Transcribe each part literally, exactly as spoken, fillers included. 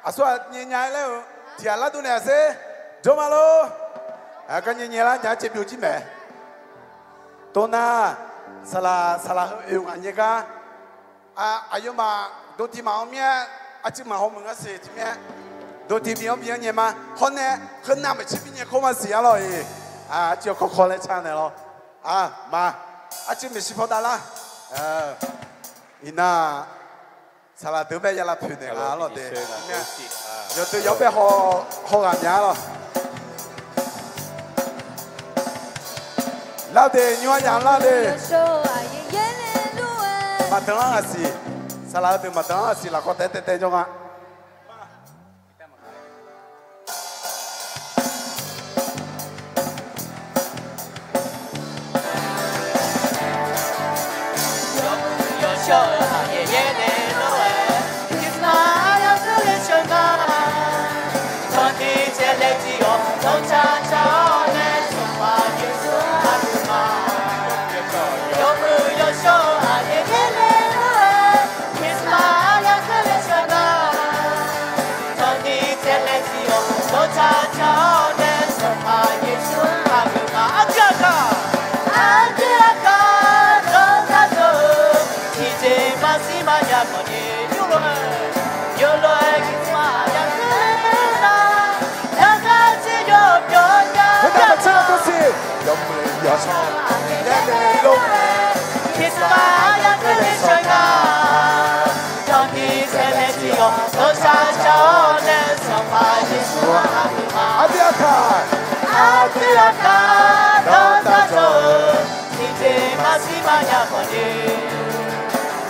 Aqsur-aq nyae nya-aer laer-eu tiq ghaq lar dur naeq-a sher. Jawr ma lor. Aqgar nyae nyae lar nya-aer caev byov jir mae. Tov nar, saqlaq saqlaq heu oeq ghaq nyae gar. Aqyawfmaf dovtiq maqanr mir-aer, arcuiv maqhaw meuq ngar siq tiq mir-aer, dovtiq bi-anr bi-anr nyae ma. Hawr nae, heunav maeqtser bi nyae khoer maqsiq-a lawq-iq. Arcuiv-anr kawrkawr laer car naeq lawr. Aqma, arcuiv maeqshi paw dav lar. Iqnan, saqlaq deuq bae ya lavpoeq naeq nga lawq de. Yawdeuq yawr bae haw, haw ghaq mya lawq. Lar de, nymr-aer ya lar de. Maqdanlar ghaq siq, saqlaq-eu deuq maqdanlar ghaq siq lafkhawf taef taev taev jawr nga. Aqdui aqkaq, aqdui aqkaq dawqtaq dzawq-eu, tiqjeq maqsiq maqya khawf ni,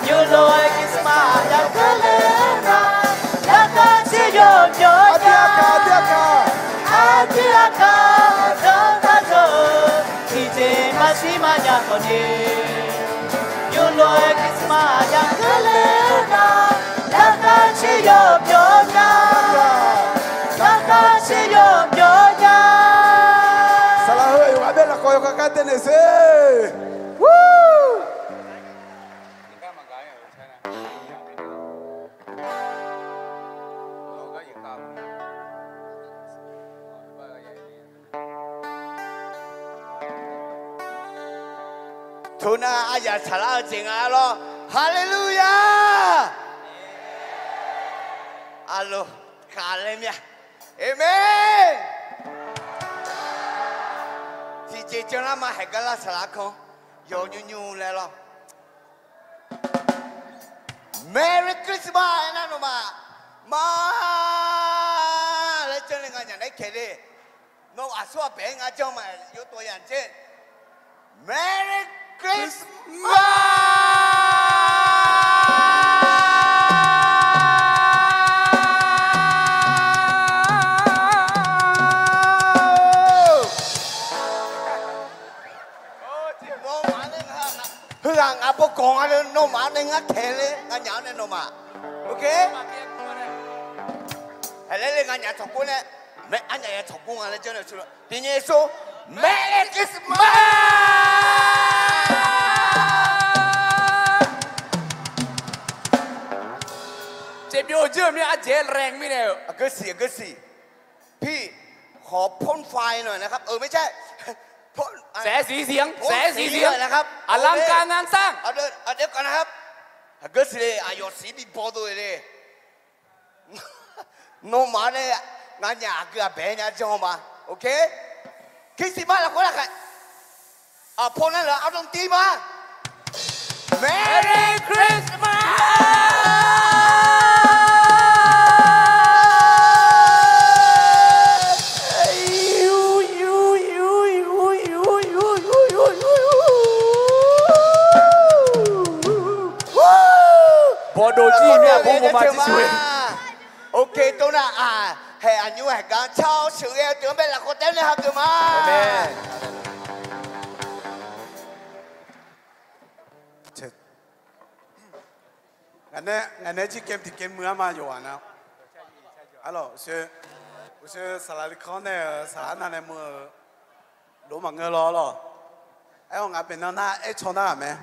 nymrlof-aer Christmas yageur le-eu nga, larkar tser yawqbyawq nya. Aqdui aqkaq, aqdui aqkaq dawqtaq dzawq-eu, tiqjeq maqsiq maqya khawf ni, nymrlof-aer Christmas yageur le-eu nga, larkar tser yawqbyawq nya. Larkar tser yawqbyawq nya. Saqlaq heu yawqghaq bae lafkawq yawkaq kar taev naeq sher. Teunar aryaq tsaqlar-eu jeq nga lawr. Haleluya! Aqloq, kaqlaer mir-a. Aqmeq. Tiqjeq janlar ma haeq gar lar saqlar kan. Yawnymr nymr laer lawr. Merry Christmas aernar nawmaf ma laer janr le nganyaf naeq-aer kaeq le. Nawr aqsur aqbaeq-aer ngar janr ma yawdawq yaq jer. Merry Christmas! Heughaq ngaq bawrgawq nga le nawmaf nae ngar kaeq le nganyaf-anr nae nawmaf. Ok. Haeq laer le nganyaf tawqgor nae, arnyaf ya tawqgor nga laer janr nae shu lawr. Tiqnyir sor, Merry Christmas! Jeqbyov jir-eu mir-a, arjeq-aer laeqhmq mirnae-euq aqgeu siq aqgeu siq. Pi, khawf phone file หน่อยนะครับ เออ ไม่ใช่ แสงสีเสียง แสงสีเสียง หน่อยนะครับ อลังการงานสร้าง เดี๋ยวก่อนนะครับ เaqgeu siq le aqyawf siq bi baw dov le. Nawmaf nae nganyaf aqgeu aqbaeq nya janr ma. Ok. Christmas lafkhoer laqkhaq. Aqpov nar laf ardov tir ma. Merry Christmas! Bawdov jir mir-a, bawrgov ma jir shuq-eu. Ok, tov nar-aq, haeq aqnymr haeq gar car-awr sheuqghae-eu deuq-anr bae lafkhoer taef nae hageuf ma. Ngaq nae jir kaem tiqkaem muiq-ar ma yawqghaq na. Arlawq, uqshoe saqlaq li kanr nae-euq saqlaq arnav nae muiq-eu lof maqngeur lawr lawq. Aer-awr ngaq baeqnan nar aer caw nar-aq mae.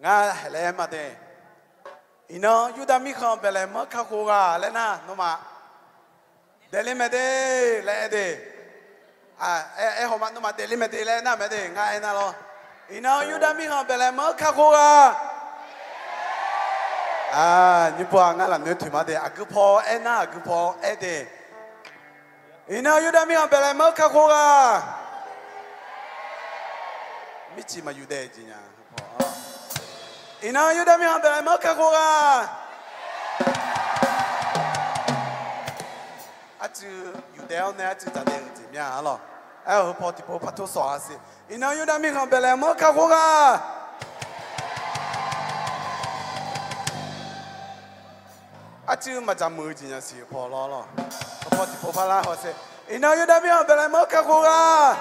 Ngar haeq laer aer ma de. Iqnan Yurdav mirkhanq Baeqlaeq meuq-anr kakhof ghaq laer nar, nawmaf daefle mae de laer aer de. Aer, aer haw ma, nawmaf daefle mae de laer aer nar mae de, ngar aer nar lawr. Iqnan Yurdav mirkhanq Baeqlaeq meuq-anr kakhof ghaq. Nymrpov-aq ngar lafnoer toeq ma de, aqgeu paw aer nar aqgeu paw aer de. Iqnan Yurdav mirkhanq Baeqlaeq meuq-anr kakhof ghaq. Mircif maqyuf daef jeq nya. Iqnan Yurdav mirkhanq Baeqlaeq meuq-anr kakhof ghaq. Arcuiv yuf daef-awr nae arcuiv dzaq daef-euq jeq mya arlawq. Aer-eu heupaw tiqpov par tor sawq-a siq. Iqnan Yurdav mirkhanq Baeqlaeq meuq-anr kakhof ghaq. Arcuiv maqdzaq muiq-eu jeq nya siq heupaw lawr lawq. Heupaw tiqpov par lar hawsher. Iqnan Yurdav mirkhanq Baeqlaeq meuq-anr kakhof ghaq.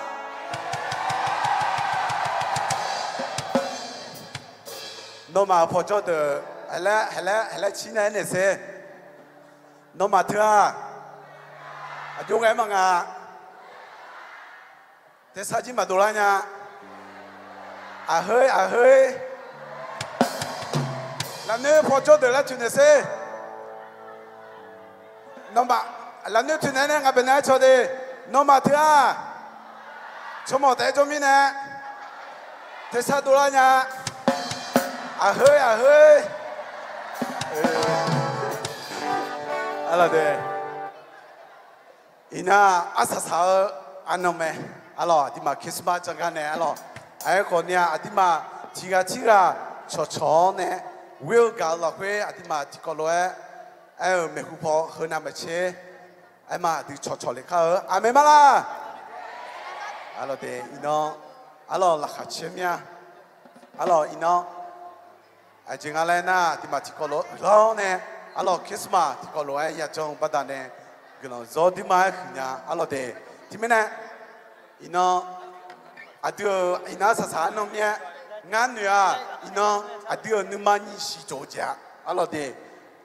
Nawmaf paw jawrdeuq haeq laer, haeq laer, haeq laer cir nae aernaeq sher. Nawmaf teu-aq, aqjox ghae maqnga. Tersar jir maqdov lar nya. Aqheu aqheu. Lafnoer paw jawrdeuq laer toeqnaeq sher. Nawmaf, lafnoer toeqnaeq nae ngaq baenae aer caw de. Nawmaf teu-aq, tsawrmawq taef-aer jawr mirnae tersar dovlar nya. Aqheu aqheu. Arlawq de. Iqnan arsaq saq-eu arnan mae. Arlawq, aqduimaf Christmas jangar nae arlawq, aerkhawf ni-aq aqduimaf tiqghaq tirghaq cawqcawq-awr nae ghoer-eu gaq-eu lafkhoer aqduimaf tiqkawv lof-aer aer-euq maeqhu paw heu navmaqtser aerma aqdui cawqcawq le kar-eu aqmeq ma laq. Arlawq de iqnan, arlawq laqkhaq caer mir-a. Arlawq iqnan, aqjeq nga laer nar aqduimaf tiqkawv lof-aer uiqlar-awr nae, arlawq Christmas tiqkawv lof-aer yajanr-eu baqdanae guiqlanq zawr duima-aer huiqnya arlawq de. Teumirnae iqnan, aqdui-euq iqnan arsaq saq arnan mir-aer ngar noeq-aq, iqnan aqdui-euq nuima nyiq siq jawq-eu jeq-a. Arlawq de,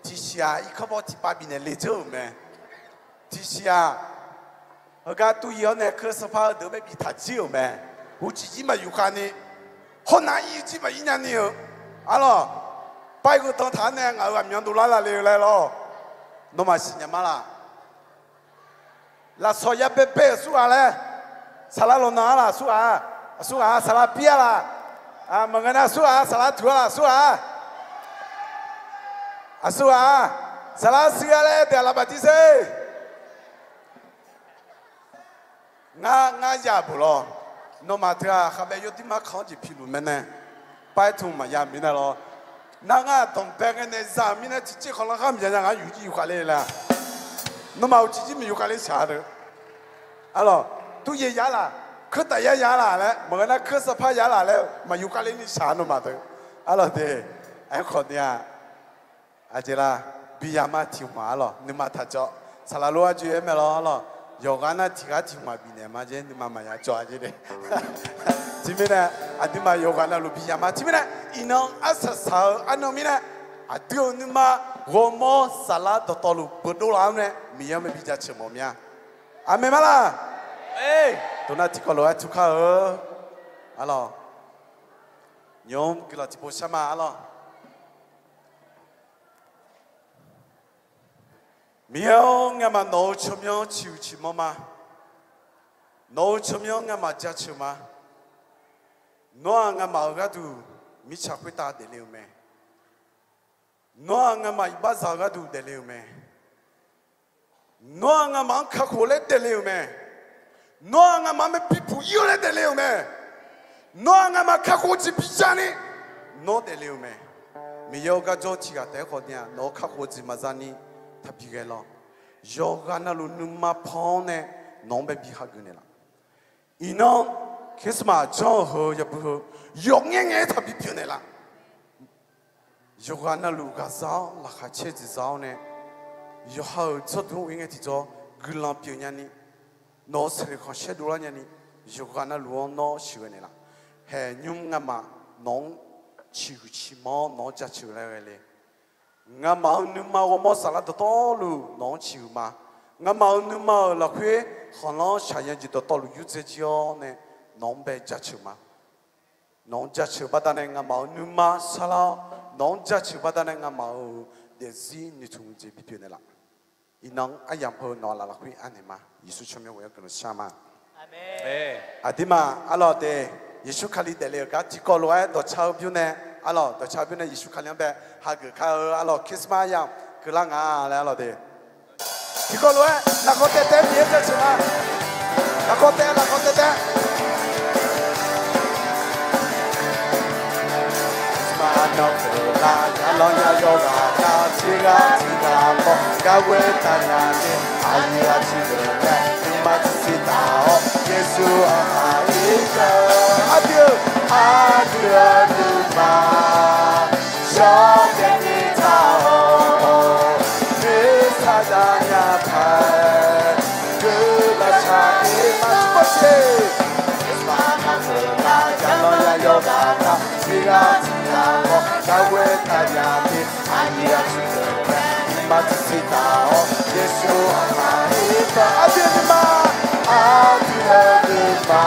tiqsiq-aq irkanr paw tiqpav bifnaeq le dzeur-euq mae. Tiqsiq-aq, heugar tur ir-awr nae keusanr par-eu deuq-anr bae biftaq jir-euq mae. Uqcif jir maqyuf khavni, hawnav ir jir maqir nyani-eu, arlawq, pav-ir geudan taq-awr nae ngaq-euq aqmyan dovlar lale-eu laer lawr. Nawmaf siqnya ma laq. Lafsawq ya baebae-euq aqsurghaq laer, saqlaq lawqnan-a laq aqsurghaq-a, aqsurghaq-a saqlaq pir-a laq, maqngeur nar aqsurghaq-a saqlaq tuq-a laq aqsurghaq-a, aqsurghaq-a saqlaq siq-a laer daeq laf bafdir sher. Ngar, ngar ya beuq lawr. Nawmaf teu-aq khaqbae yawduir mar kanq-anr jeq piluf mae nae, paer tmq maqya mirnae lawr. Nar ngar danqbae ngae nae za-euq mirnae tiqjeq khanqlanr khar maqya nya ngar yuf jir yuf khavle laer. Nawmaf uqcif jir maqyuf khavle shaq-a deuq. Arlawq, tur yaer ya laq, keuv taf yar ya laq laer maqngeur nar keuv sanqpar ya laq laer maqyuf khavle ni shaq-a nawmaf deuq. Arlawq de, aerkhawf ni-aq, aqjeq la, bi yama tiq hmq arlawq nuima taq jawr. Saqlaq lof-aer joe-aer mae lawr arlawq, yawqghaq nar tiq ghaq tiq hmq-aq bifnaeq ma jer nuima maqya jawr-a jer de. Teumirnae aqduimaf yawqghaq navluf bi yama teumirnae, iqnan arsaq saq-eu arnan mirnae, aqdui-euq nuima ghawrmawr saflar dawqtawvluf beudov laf-anr nae Miqyaer-anr mae bi jaceuq mawf mya. Aqmeq ma laq. Dawq nar tiqkawv lof-aer tukar-eu arlawq, nymq-mr guiqlanq tiqpov shar ma arlawq. Miqyaer-or, ngamaf nawq-euq tsawrmyanr ciqhuiq ciqmanr ma. Nawq-euq tsawrmyanr ngamaf jaceuq ma. Nawr-aq ngamaf-euq gharduq mirtsaq khoertav daefle-eu mae. Nawr-aq ngamaf iqbaxzaq-eu gharduq daefle-euq mae. Nawr-aq ngamaf-anr kakhof laer daefle-euq mae. Nawr-aq ngamaf mae bipuq ir-eu laer daefle-euq mae. Nawr-aq ngamaf kakhof-eu jeq biza ni nawr daefle-euq mae. Miqyaer-or, garjawr tiq ghaq taef-aer khawf ni-aq nawq-euq kakhof-eu jeq maqza ni taqbi ghae lawr. Yawqghaq navluf nuima pan-awr nae nawq-anr bae bi hageuf naeqlaf. Iqnan Christmas janr-eu heu yabui heu yawqngaer ngaer-aer taqbi pyeuf naeqlaf. Yawqghaq navluf ghaqza-awr laqkhaq caer jeq za-awr nae, yawqha-euq tsawrduq-anr oe ngae tiqjawr guiqlanq pyeuf nyani, nawq-euq saqleq khanqsaer dovlar nyani, yawqghaq navluf-anr nawr siqghae naeqlaf. Haeq nymr ngamaf nawq-anr ciqhuiq ciqmanr-awr nawq-anr jaceuq laer ghae le. Ngamaf-euq nuima ghawrmawr saflar dawqtawvluf nawq-anr ciqhuiq ma. Ngamaf-euq nuima-euq lafkhoer khanqlanr shaqyan jeq dawqtawvluf yurdzae jir-awr nae nawq-anr bae jaceuq ma. Nawq-anr jaceuq baqdanae ngamaf-euq nuima saflar-awr Nawq-anr jaceuq baqdanae ngamaf-euq daefzir noeqtmq jeq bipyeuf naeqlaf. Iqnan-anr aryamq heu nawq-eu laf lafkhoer arnaeq ma. Yeqsur tsawrmyanr ghoe-aer guiqlanq shar ma. Aqdirma arlawq de, Yeqsur Kali daefle-euq gar tiqkawv lof-aer dawqtsa-eu bymr nae, arlawq dawqtsa-eu bymr nae Yeqsur Kali-anr bae hageuf kar-eu arlawq Christmas yamq keuvlar nga laer arlawq de. Tiqkawv lof-aer lafkawv taev taev Miqyaer jaceuq ma. Lafkawv taev, lafkawv taev taev. Aqyawf-euq ghaq nar tiqghaq tiqghaq mawr gar ghoer taf nya ni, aqyuif aqtsu deuq nae nuima taqsiq taq-awr, Yeqsur aqkaq-ir gaq-eu aqdui-euq, aqdui-euq nuima shawr daef ni taq-awq. Nuisar ya nya paq-aer guiqlanq shaq-ir ma. Tiqpawf siq. Aqyawf-euq ghaq nar tiqghaq tiqghaq mawr gar ghoer taf nya ni, aqyuif aqtsu deuq nae nuima taqsiq taq-awr, Yeqsur aqkaq-ir gaq-eu aqdui-euq nuima, aqdui-euq nuima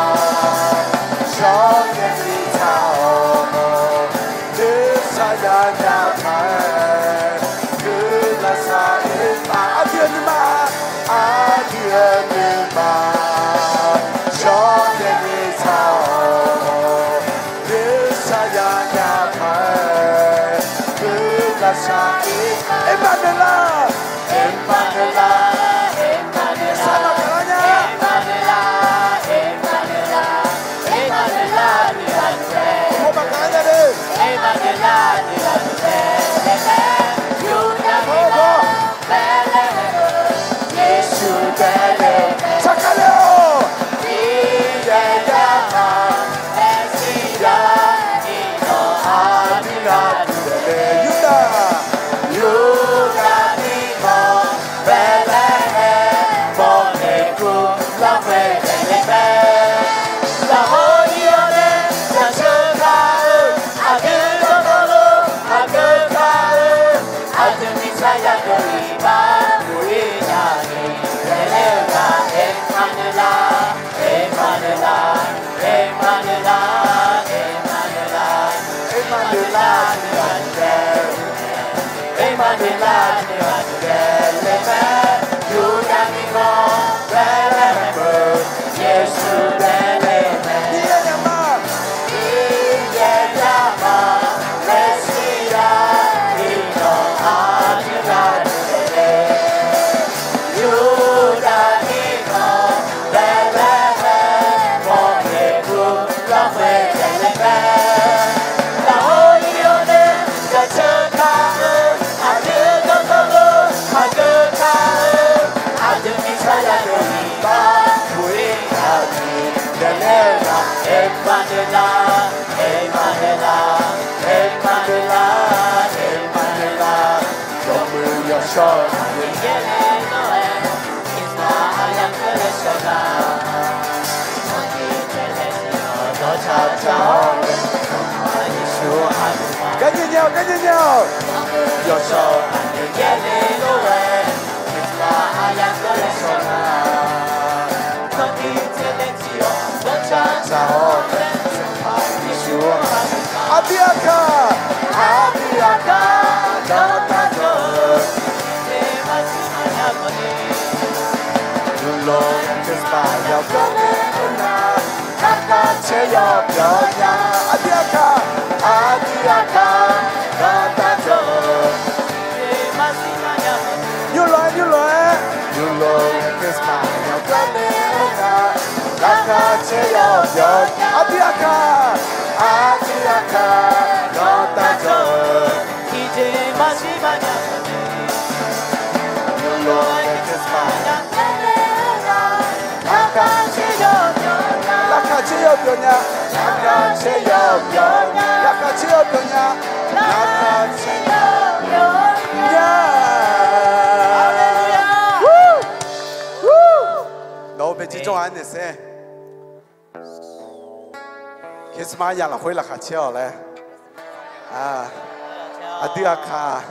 shawr daef ni taq-awq. Nuisar ya nya paq-aer guiqlanq shaq-ir ma. Aqdui-euq nuima, aqdui-euq nuima shawr daef ni taq-awq. Nuisar ya nya paq-aer guiqlanq shaq-ir. Emanuela, Emanuela, Emanuela, sar maqgaq lar nya. Emanuela, Emanuela, Emanuela, Emanuela, Emanuela, Emanuela, Emanuela, Yeqsur daefle-awr, Miqyaer yagaq-eu Meqsirya, iqnan aqdui aqdui daefle. Yurdav, Yurdav mirkhanq Beqlaeqhaeq mawrnaeq guv lafkhoer daefle mae. Lafkhoer ir-awr nae jaceuq kar-eu, aqdui dawqtawvluf aqgeu kar-eu, aqdui mirtsaq yagaq iqbax muiq-ir nya ni daefle-eu ghaq, Emanuela, Emanuela, Emanuela, Emanuela, Emanuela, Emanuela, Emanuela, Emanuela, Yurdav mirkhanq Beqlaeqhaeq meuq Yeqsur daefle mae. Miqyaer yagaq-eu Meqsirya, iqnan aqdui aqdui daefle. Yurdav mirkhanq Beqlaeqhaeq mawrnaeq guv lafkhoer daefle mae. Lafkhoer ir-awr nae jaceuq kar-eu, aqdui dawqtawvluf aqgeu kar-eu, aqdui mirtsaq yagaq iqbax muiq-ir nya ni daefle-eu ghaq, Emanuela, Emanuela, Emanuela, Emanuela, yawmuiq yawshawr-eu aqyawf yaerle lor-aer, Christmas aqyawf keuvle shawr nar, Garnyiq nya-awq, garnyiq nya-awq. Yawshawr-eu aqyawf yaerle lor-aer, Christmas aqyawf keuvle shawr nar, Aqdui aqkaq, aqdui aqkaq, dawqtaq jawr-eu, Yurlof Christmas yawqghaq nar, laqkhaq caer yawqbyawq nya. Aqdui aqkaq, aqdui aqkaq, dawqtaq jawr-eu, Yurlof-aer, Yurlof-aer, Yurlof Christmas yawqghaq nar, laqkhaq caer yawqbyawq nya. Aqdui aqkaq, aqdui aqkaq, dawqtaq jawr-eu, Yurlof Christmas, laqkhaq caer yawqbyawq nya, laqkhaq caer yawqbyawq nya, laqkhaq caer yawqbyawq nya, laqkhaq caer yawqbyawq nya, laqkhaq caer yawqbyawq nya. Nawq-euq baejir jawr-a naeq saer. Christmas yamq lafkhoer laqkhaq caer-awq laer. Aqdui aqkaq,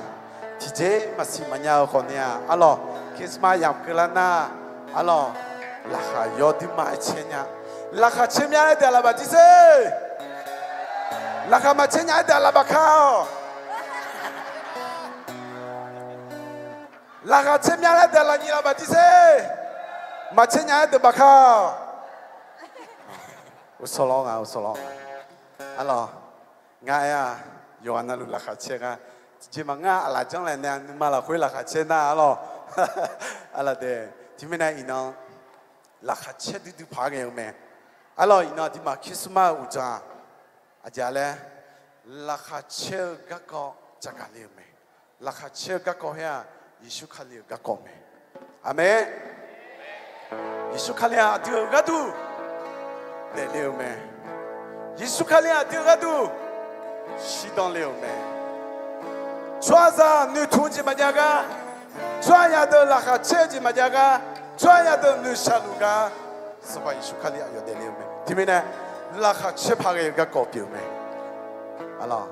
tiqjeq maqsiq maqnya-eu khawfni-aq, arlawq, Christmas yamq keuvlar nar, arlawq, laqkhaq yawduima-aer caer nya. Laqkhaq caer mya-aer daeq laqbaq jir sher. Laqkhaq maqcaer nya-aer daeq laqbaq kar-awq. Laqkhaq caer mya laer daeqlaf nyiq laf baqdir sher. Maqcaer nya-aer deuq baqka-awq. Uqsawq lawr nga, uqsawq lawr nga. Arlawq, ngar aer-aq, yawqghaq navluf laqkhaq caer gar. Tiqjeq maqngeur-a, aqlaf janr laenae nuima lafkhoer laqkhaq caer nar arlawq. Arlawq de, teumirnae iqnan laqkhaq caer duidui paq-aer ghae-eu mae. Arlawq, iqnan aqduimaf Christmas-eu uqdzan-aq, aqjeq laer, laqkhaq caer-eu garkawv jagaq le-euq mae. Laqkhaq caer-eu garkawv khoer-aq, Yeqsur Kali-euq garkawv mae. Aqmeq. Yeqsur Kali-aq aqdui-euq gharduq daefle-euq mae. Yeqsur Kali-aq aqdui-euq gharduq shirdan le-euq mae. Tsawrhaqzaq noeqtmq-eu jeq maqjav gar, tsawrhaqzaq deuq laqkhaq caer-eu jeq maqjav gar, tsawrhaqzaq deuq noeqshaq luf gar, Sanqpaq Yeqsur Kali aqyawf daefle-eu mae. Teumirnae, laqkhaq caer paq ghae-eu garkawv pyeuf-eu mae. Arlawq,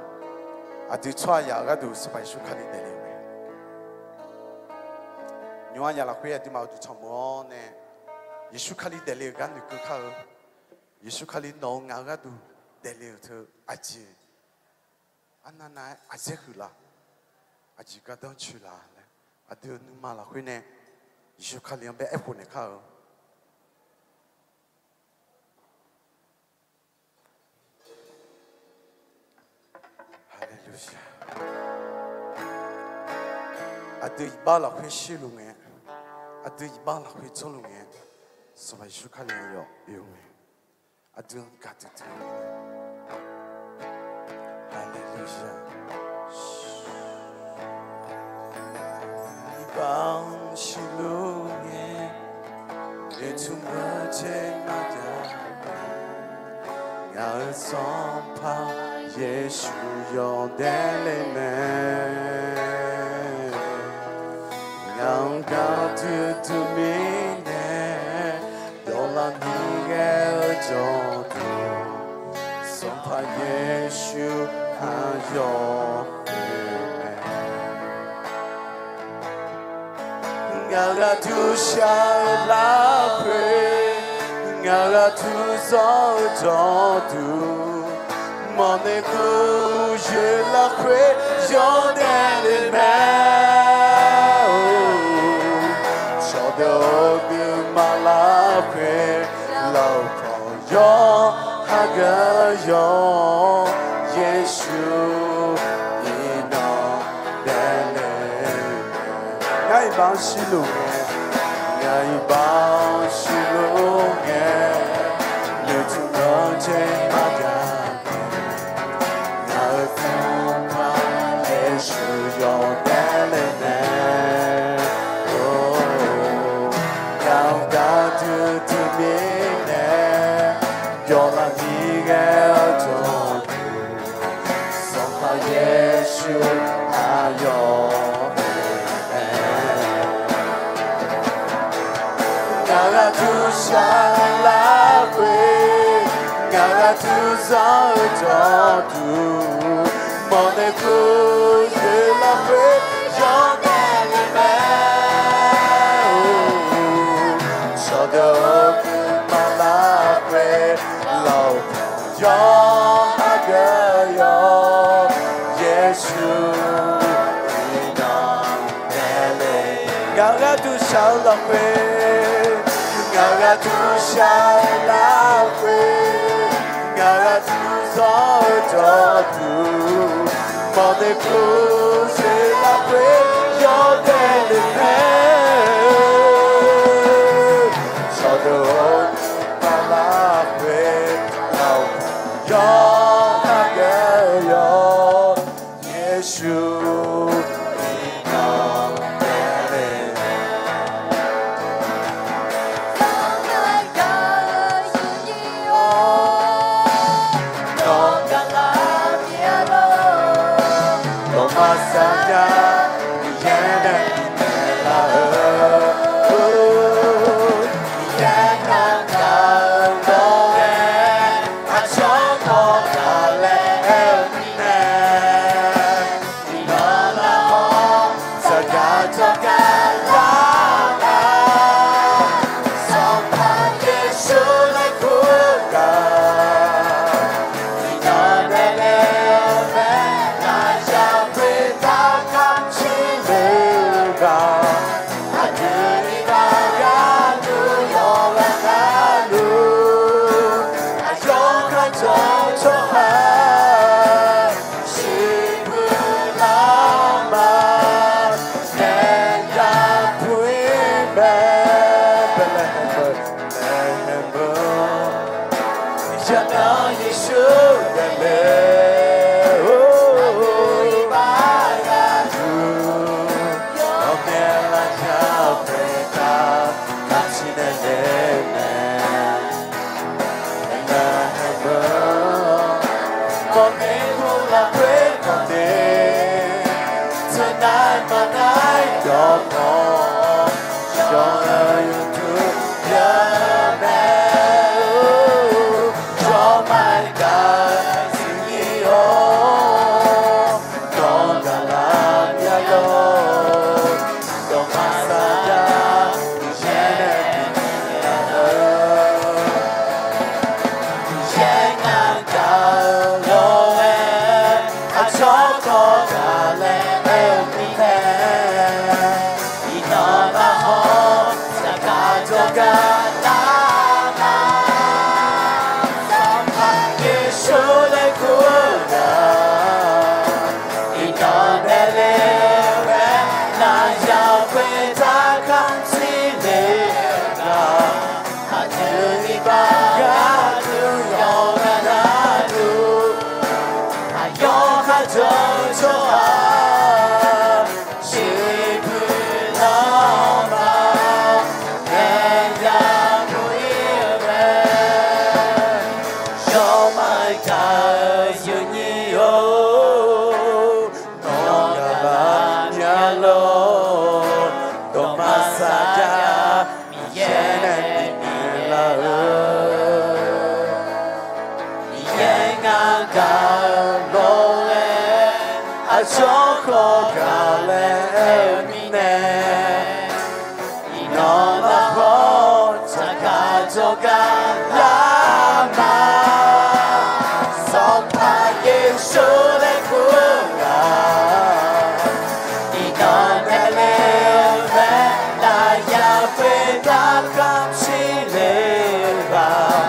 aqdui tsawrhaqzaq-euq gharduq Sanqpaq Yeqsur Kali daefle-eu mae. Nymq-mr aqyawf lafkhoer aqduimaf uqduq tanqmur-awr nae, Yeqsur Kali daefle-euq gar noeqkeuv kar-eu. Yeqsur Kali nawq-eu ngaq-eu gharduq daefle-euq teu aqjeq arnavnav-aer aqdzaer huiq la, aqjeq gardanr coeq la laer, aqdui-euq nuima lafkhoer nae Yeqsur Kali-anr bae aerkhof naeq kar-eu. Haleluya. Aqdui iqbax lafkhoer shirluf ngae, aqdui iqbax lafkhoer dzawrluf ngae, Sanqpaq Yeqsur Kali aqyawf oe-eu mae. Aqdui-anr gaqdui dui-eu. Haleluya. Iqbax-anr shirluf ngae, noeqtmq-eu jeq maqjav. Ngaq-euq Sanqpaq Yeqsur yawdaef le mae. Ngaq-anr gaqdui dui mirnae, yawqlaf ni ghae-eu jawrduq, Sanqpaq Yeqsur aqyawf oe-eu mae. Ngaq gharduq shaq-eu lafkhoer, ngaq gharduq zanr-eu jawrduq, mawrnae guvyoeq lafkhoer yawdaef le mae. Sawqdeuq-eu nuima lafkhoer, lafkhoer yawqha geu yawq, Yeqsur iqnan daefle-eu mae. Ngar iqbax-anr shirluf ngae, ngar iqbax-anr shirluf ngae, noeqtmq-eu jeq maqjav. Ngaq-euq Sanqpaq Yeqsur yawdaef le mae. Ngaq-anr gaqdui dui mirnae, yawqlaf ni ghae-eu jawrduq, Sanqpaq Yeqsur aqyawf oe-eu mae. Ngaq gharduq shaq-eu lafkhoer, ngaq gharduq zanr-eu jawrduq, mawrnae guvyoeq lafkhoer yawdaef le mae. Sawqdeuq-eu nuima lafkhoer, lafkhoer yawqha geu yawq, Yeqsur iqnan daefle. Ngaq gharduq shaq-eu lafkhoer, ngaq gharduq shaq-eu lafkhoer, ngaq gharduq zanr-eu jawrduq, mawrnae guvyoeq lafkhoer yawdaef le mae. Sawqdeuq-eu nuima lafkhoer, lafkhoer yawqha geu yawq, Yeqsur iqnan daefle. Nawq gaqlaf mir-a lor, nawmaf saqnya Miqyaer nae bifnaeq laf-eu, Miqyaer gaqgaq-eu gawr-aer, aqcawq nawq gaq laer aer-eu mirnae, iqnan nar-awr saqgaq jawrgar lar-a. Sanqpaq Yeqsur laer kur gaq, iqnan nae laer mae, nar ya khoertav kar cir le-eu Nar yawqghaq yawq-eu yawqtsuif yawq mae-eu, yawqmar gaq-eu zifnyir-awr, dawq gaqlar nya lor, dawqma sar jar, Miqyaer nae bifnaeq laf-eu. Miqyaer ngar gaq-eu lof-aer, aqcawq kawv gaq laer aer-eu mirnae, iqnan nar hawr saqkaq jawrgar lar ma. Sanqpaq Yeqsur laer kur-eu ghaq, iqnan daefle-eu ghae, nar ya khoertav kamq siqle-eu ghaq, aqdui iqbax gharduq yawqghaq navluf, aqyawf khar jawr-eu tsawrhaq, shiqbuir lanma, naeq ya bui-eu mae, yawqmar gaq-eu zifnyir-or, dawq gaqlar nya lor, dawqma sar jar, Miqyaer nae bifnaeq laf-eu. Miqyaer ngar gaq-eu lof-aer, aqcawq kawv gaq laer aer-eu mirnae, iqnan nar hawr saqkaq jawrgar lar ma. Sanqpaq Yeqsur laer kur-eu ghaq, iqnan daefle-eu ghae, nar ya khoertav kamq siqle-eu ghaq,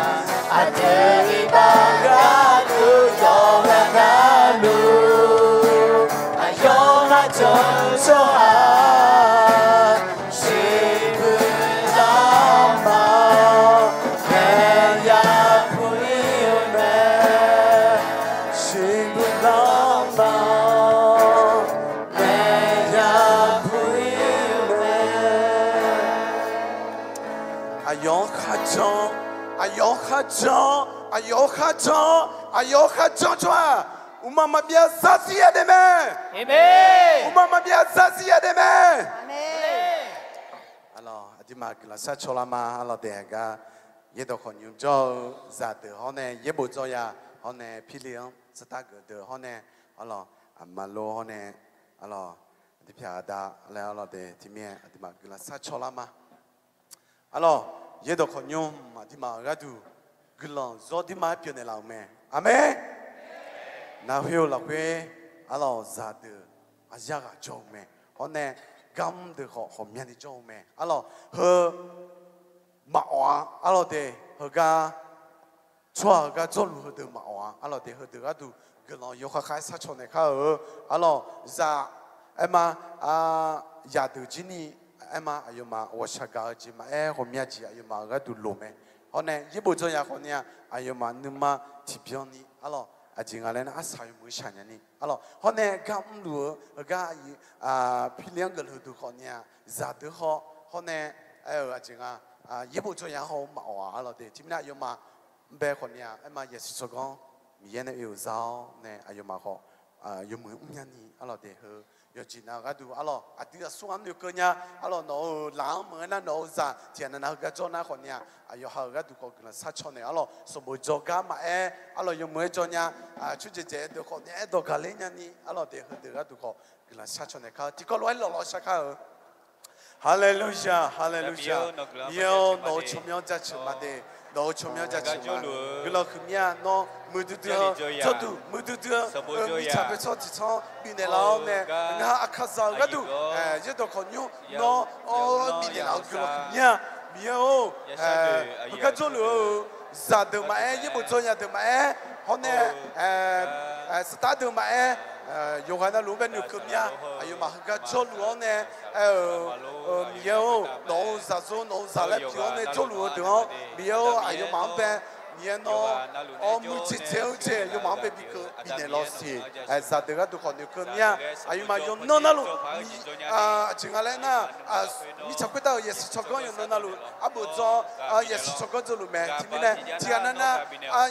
aqdui iqbax gharduq yawqghaq navluf, aqyawf khar jawr-eu tsawrhaq, shiqbuir lanma, naeq ya bui-eu mae, shiqbuir lanma, naeq ya bui-eu mae. Aqyawf-anr kharjan, aqyawf-anr kharjan, aqyawf-anr kharjan, aqyawf-anr kharjan tsawrhaq, uqma maqbyav zarzir ya daef mae. Uqma maqbyav zarzir ya daef mae. Arlawq, aqduimaf guiqlanq sharcaw lar ma. Arlawq, daeqhaq gar yaerdawq khawf nymr jawr-eu zaqdeuq hawr nae yaerbof dzawr ya hawr nae pirli-anr sartar geuf deuq hawr nae, arlawq, aqma lo hawr nae, arlawq, aqdui pyaq aqda laer arlawq daeq tiqmir-aer aqduimaf guiqlanq sharcaw lar ma. Arlawq, yaerdawq khawf nymr aqduimaf-euq gharduq guiqlanq zawr duima-aer pyeufnaeq laf-euq mae. Aqmeq. Naqkhoer-eu lafkhoer, arlawq, zaqdeuq aqyar ghaq jawr-eu mae. Hawr nae, garmr deuq khawf ghawqmyani jawr-eu mae. Arlawq, heu maqawf-a. Arlawq daeq heugar tsawrhaq heugar jawrluf heudeuq maqawf-a. Arlawq daeq heudeuq gharduq guiqlanq yawkhav khav-aer sharcaw naeq kar-eu. Arlawq, zaq aerma, zaqdeuq jir ni aerma aqyawfmaf ghawqshaq gaq-eu jeq maqaer, ghawqmya jeq aqyawfmaf-euq gharduq loq mae. Hawr nae yaerbof dzawr ya khawf ni-a, aqyawfmaf nuima tiqbyan ni, arlawq, aqjeq nga laer nar arsaq yawmuiq shaq nya ni, arlawq, hawr nae gar mrluf-eu heugar, pirli-anr geufluf duq khawf ni-a, zaqdeuq khawf hawr nae aer-euq aqjeq nga, yaerbof dzawr ya khawf maqawf-a. Arlawq daeq tiqmir nar aqyawfmaf mrbae khawf ni-a, aerma yasiq tsawrganr Miqyaer nae oe-euq za-awr nae aqyawfmaf khawf yawmuiq mrnya ni, arlawq daeq heu yawqjeq nav-eu gharduq, arlawq, aqdui aqsur-anr noeqkeuv nya. Arlawq, nawq-euq laf-anr maqngeur nar nawq-euq zaq tiqghaq nav nav heugar jawr nar khawf ni-a, aqyawf ha-euq gharduq khawf guiqlanq sharcaw naeq. Arlawq, sanqbof jawrgar maqaer, arlawq, yawmuiq-aer jawr nya, tsawrjeuq jaeq-aer deuq khawf nae aerdawq gaqler nya ni, arlawq daeq heudeuq gharduq khawf guiqlanq sharcaw naeq kar-eu. Tiqkawv lof-aer lawqlawq shar kar-eu. Haleluya, haleluya. Miqyaer-or, nawq-euq tsawrmyanr jaceuq ma de. Nawq-euq tsawrmyanr jaceuq ma. Guiqlanq huiqmya nawr muiqdui dui-eu tsawrduq, muiqdui dui-eu mirtsaq poetsawr tiqtsanr bifnaeq laf-awr nae, ngar Aqkaqzaq-euq gharduq yaerdawq khawf nymr nawr-awr bifnaeq laf-eu guiqlanq huiqmya. Miqyaer-or, heugar jawrluf-eu zaqdeuq maqaer, yaerbof dzawr ya deuq maqaer, hawr nae saqtar deuq maqaer, yawqghaq navluf-anr bae noeqkeuv mya. Aqyawfmaf heugar jawrluf-awr nae, aer-euq, Miqyaer-or, nawq-euq zaqzor nawq-euq zaq laer pyeuf-awr nae jawrluf-eu deuq-anr Miqyaer-or, aqyawfmaf-anr bae, Miqyaer nawr-awr muiqdzaeq dzaeq-eu jeq aqyawfmaf-anr bae bikeuv bifnaeq lawsiq. Zaqdeuq gharduq khawf noeqkeuv mya. Aqyawfmaf yawqnan navluf, aqjeq nga laer nar, mirtsaq khoertav-euq yasiq tsawrganr yawqnan navluf arbof dzawr-awr, yasiq tsawrganr dzawrluf mae. Tiqmirnae tiqghaq nav nar,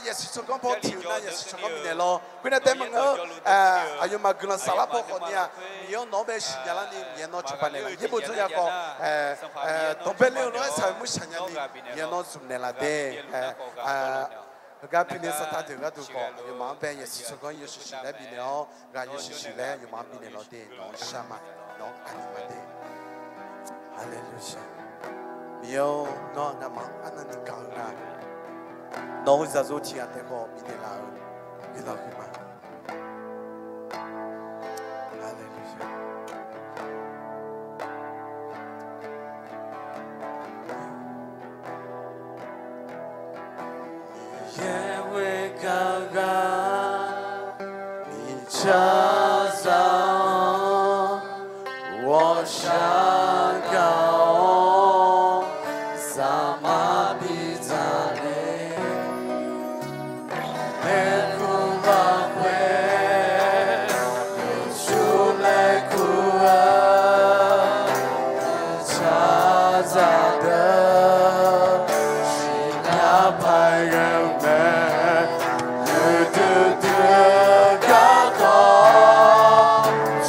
yasiq tsawrganr paw tiq-euq nar yasiq tsawrganr bifnaeq lawr. Khoernae taef maqngeur-eu, Aqyawfmaf guiqlanq saflar paw khawf ni-aq, Miqyaer-awr, nawq-anr bae siqnya larni Miqyaer nawr cawba naeqlaf. Yaerbof tsawrhaq khawf, dawqbae le-euq lof-aer shaqmir shaqnya ni Miqyaer nawr zmq naeqlaf de. Heugar pile saqtaq deuq gharduq khawf, aqyawfmaf-anr bae yasiq tsawrganr yawshuif shuif laer bifnaeq-awr, ghaq yawshuif shuif laer aqyawfmaf-anr bifnaeq lawq de. Nawq-anr shar ma, nawq-anr aqli ma de. Haleluya. Miqyaer-or, nawr ngamaf-anr arnavni gaq-eu nga. Nawq-euq zaqzo tiq ghaq taef khawf bifnaeq laf-eu guiqlanq huiq ma. Haleluya. Miqyaer ghoer gar ghaq mirtsaq za-awr, ghawqshaq gaq-awr, zaqmar bidzaq le. Maeqhu lafkhoer Yeqsur laer kur-eu mirtsaq za deuq, siqnya paq-aer mae. Uqduq duq garkawv,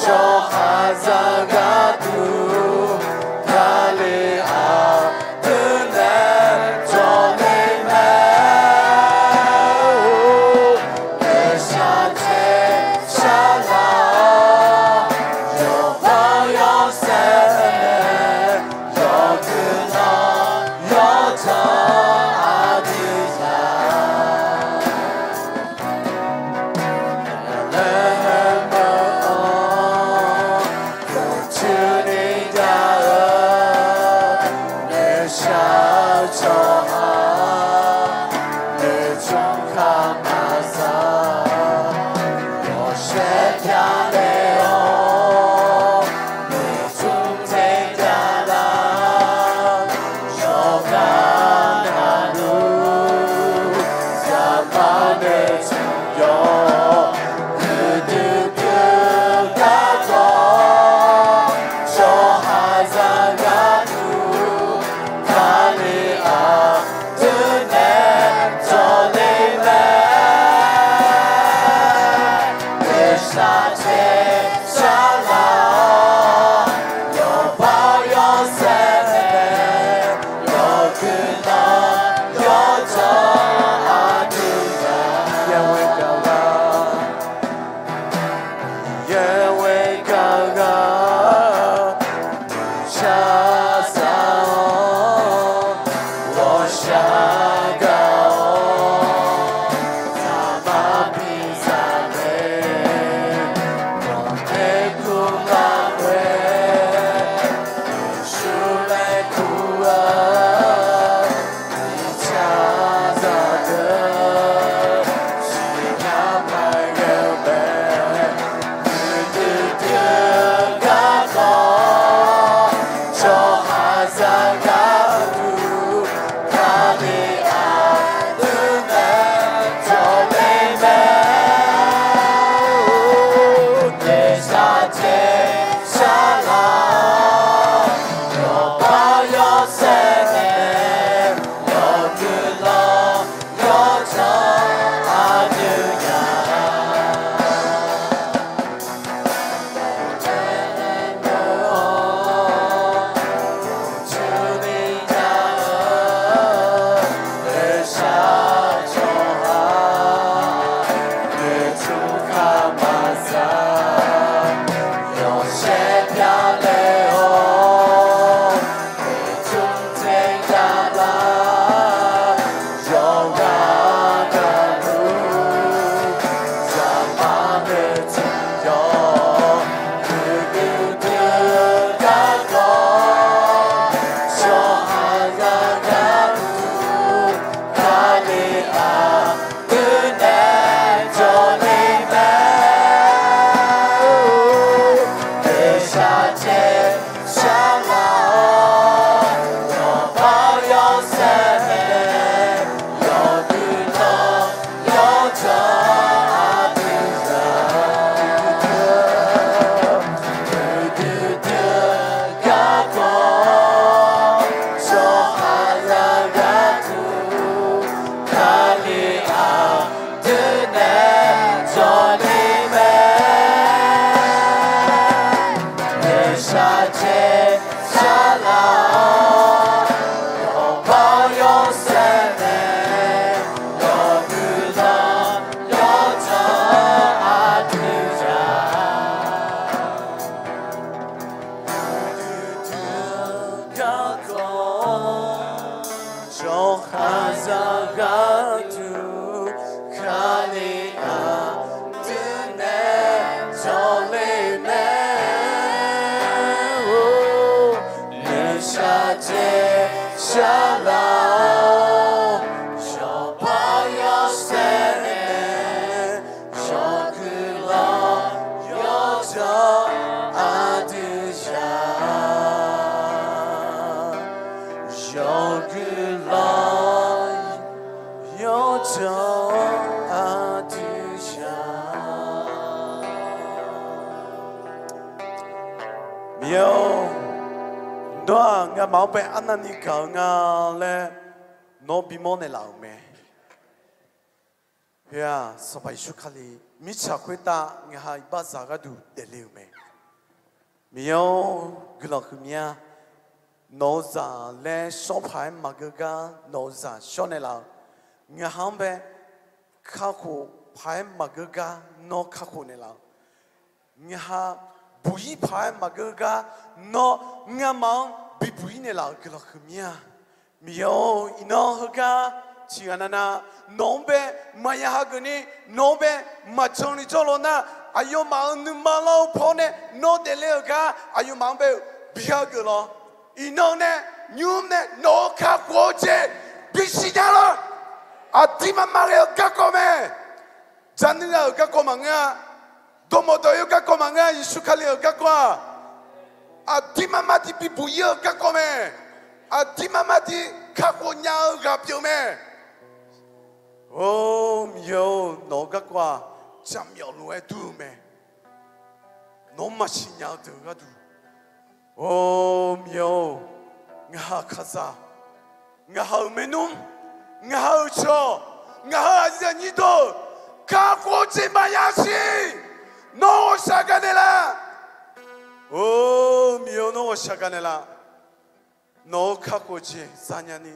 tsawrhaqzaq gharduq Kali aqdui nae jawrle mae. Oeqshaq caer shar laf-awr, yawqghaq yawshaef mae. Yawqguiqlanq yawdzanq aqdui ya. Aqlaer meuq-anr uqcuir ni jav-eu, noeqshaq-eu tsawrhaq noeqtsmr kaq maqza, yawshaef pyar le-awr, noeqtsmr teq jav lar, yawqghaq navluf zaqmar noeqtsmr yawq, uqduq duq garkawv, tsawrhaqzaq gharduq Kali aqdui nae jawrle mae. Oeqshaq caer shar laf-awr, yawqghaq yawshaef mae. Yawqguiqlanq yawdzanq aqdui ya. Yawqghaq yawshaef mae. shaqjaeq sharlaf-awr, yawqbaoq yawsaev nae yawqguiqlanq yawdzanq aqdui ya. Uqduq dui garkawv jawrkhaqzaq gharduq, Kali aqdui nae jawrle mae. Or, noeqshaq dzaeq sharlaf-awr, yawqbaoq yawsaev nae yawqguiqlanq yawdzanq aqdui ya. Yawqguiqlanq yawdzanq aqdui ya. Miqyaer-or, nawr-aq ngamaf-anr bae arnavni gaq-eu nga laer nawr bimawr naeqlaf-euq mae. Heu-aq Sanqpaq Yeqsur Kali mirtsaq khoertav ngaq ha iqbaxzaq gharduq daefle-euq mae. Miqyaer-or, guiqlanq huiqmya. Nawq-eu zaq laer shawr paq-aer maqgeur gar nawq-eu zaq shawr naeqlaf-eu, ngaq ha-anr bae kakhof paq-aer maqgeur gar nawr kakhof naeqlaf-eu, ngaq ha buq-ir paq-aer maqgeur gar nawr ngamaf-anr bibuq-ir naeqlaf-euq guiqlanq huiqmya. Miqyaer-or, iqnan heugar tiqghaq navnav nawq-anr bae maqya hageuf ni, nawq-anr bae maqjan ni jawrlawr nar, aqyawfmaf-euq nuima lanr-eu paw nae nawr daefle-euq gar aqyawfmaf-anr bae bi hageuf lawr. Iqnan nae nymr nae nawq-eu kakhof-eu jeq bisiq nya lawr. Aqdirmar mar ghae-eu garkawv mae. Jaqnuir ghaq-euq garkawv maqngeur-a. Dawqmawq dawq-ir-eu garkawv maqngeur-a. Yeqsur Kali-euq garkawv-aq, aqdirmar mar di bibuq-ir-eu garkawv mae. Aqdirmar mar di kakhof nya-eu ghaq pyeuf mae. Or, Miqyaer-or, nawq-eu garkawv-aq, jaqmyawf lof-aer dur-eu mae. Nawq-anr maqsiq nya-eu deuq gharduq. Or, Miqyaer-or, ngaq ha-euq kaqzaq, ngaq ha-euq maernmr, ngaq ha-euq cawq, ngaq ha-euq aqyuif aqnyir deuq kakhof-eu jeq maqya siq. Nawr ghawqshaq gaq naeqlaf. Or, Miqyaer-or, nawr ghawqshaq gaq naeqlaf. Nawq-eu kakhof jeq zanya ni,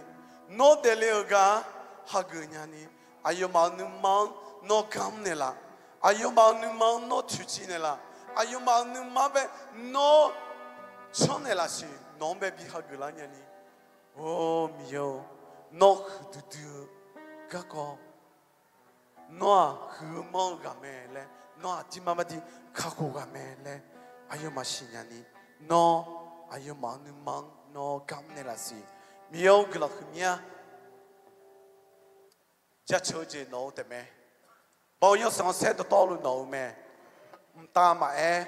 nawr daefle-euq gar hageuf nya ni, aqyawfmaf-euq nuima-anr nawr garmr naeqlaf. Aqyawfmaf-euq nuima-anr nawr toeqciv naeqlaf. Aqyawfmaf-euq nuima-anr bae nawr canr naeqlaf siq. Nawq-anr bae bi hageuf lar nya ni. Or, Miqyaer-or, nawr huiqdui dui-eu garkawv, nawr-aq huiq-eu manr-eu ghaq mae laer, nawr aqdirmar mar di kakhof ghaq mae laer aqyawfmaf siqnya ni, nawr aqyawfmaf-euq nuima-anr nawr garmr naeqlaf siq. Miqyaer-or, guiqlanq huiqmya. Jaceuq-eu jeq nawq-eu taefmae. Baoq yawsanr saer dawqtawvluf nawq-eu mae. Mqtav maqaer,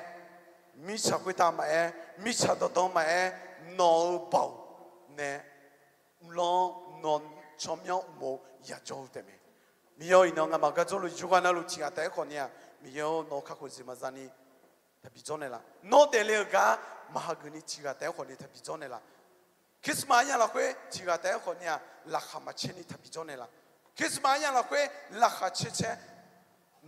mirtsaq khoertav maqaer, mirtsaq dawqdan maqaer, nawq-eu baoq nae mrlanr nawr tsawrmyanr uqmov yajawr-eu taefmae. Miqyaer-or, iqnan ngamaf gar jawrluf yawqghaq navluf tiqghaq taef-aer khawf ni-aq, Miqyaer-or, nawq-eu kakhof jeq maqza ni taqbi jawr naeqlaf. Nawr daefle-euq gar maq hageuf ni tiqghaq taef-aer khawf ni taqbi jawr naeqlaf. Christmas arya lafkhoer tiqghaq taef-aer khawf ni-aq, laqkhaq maqcaer ni taqbi jawr naeqlaf. Christmas arya lafkhoer laqkhaq caer caer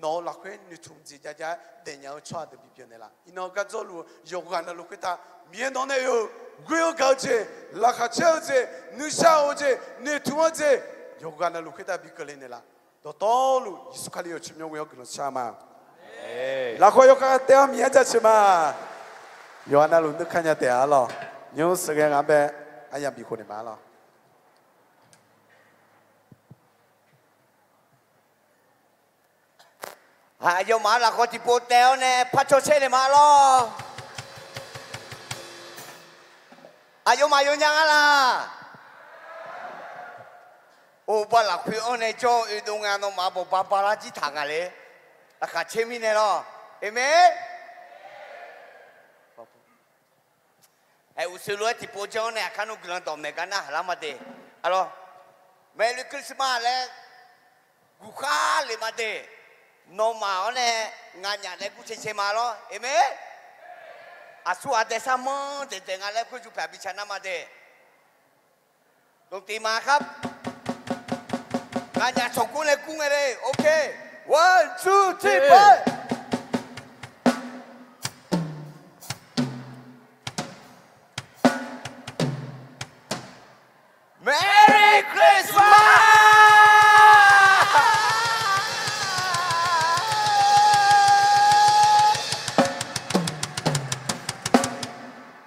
nawq-eu lafkhoer noeqtmq jeq jav jav-aer daefnya-eu tsawrhaq deuq bipyeuf naeqlaf. Iqnan-eu gar jawrluf-eu yawqghaq navluf khoertav Miqyaer nawq nae oe-euq ghoer-eu gaq-eu jeq, laqkhaq caer-eu jeq, nuisar of-eu jeq, noeqtmq-eu jeq, yawqghaq navluf khoertav bi keuvle naeqlaf. Dawqtawvluf Yeqsur Kali-euq tsawrmyanr ghoe-awr guiqlanq shar ma. Lafkhawf yawkhav taef-awr Miqyaer jaceuq ma. Yawqghaq navluf nuikar nya taef-a lawq. Nymr sheuqghae ngaq-anr bae aryamq bif khof naeq ma lawq. Aqyawfmaf-anr lafkhawf tiqpov taev-awr nae par cawshaer naeq ma lawq. Aqyawfmaf yawnya nga laq? Or, bar lafkhoer-anr nae jawr-eu oedov nga, nawmaf bawq baba lar jir taq nga le. Laqkhaq caer mirnae lawq. Aqmeq. Aer, uqshoe lof-aer tiqpov janr-awr nae aqkar nmr guiqlanq dawqmaeq gar narhaq lar ma de. Aqlawr, Merry Christmas laer guqkhar le ma de. Nawmaf-awr nae nganyaf nae gur cae cae ma lawr. Aqmeq. Aqsur aqdae sar manr daeq daeq nga laer khoer ju paq bi ca nar ma de. Dmqtiv ma khar. Nganyaf cawqkur nae gur ngae le. Ok. One, two, three, four.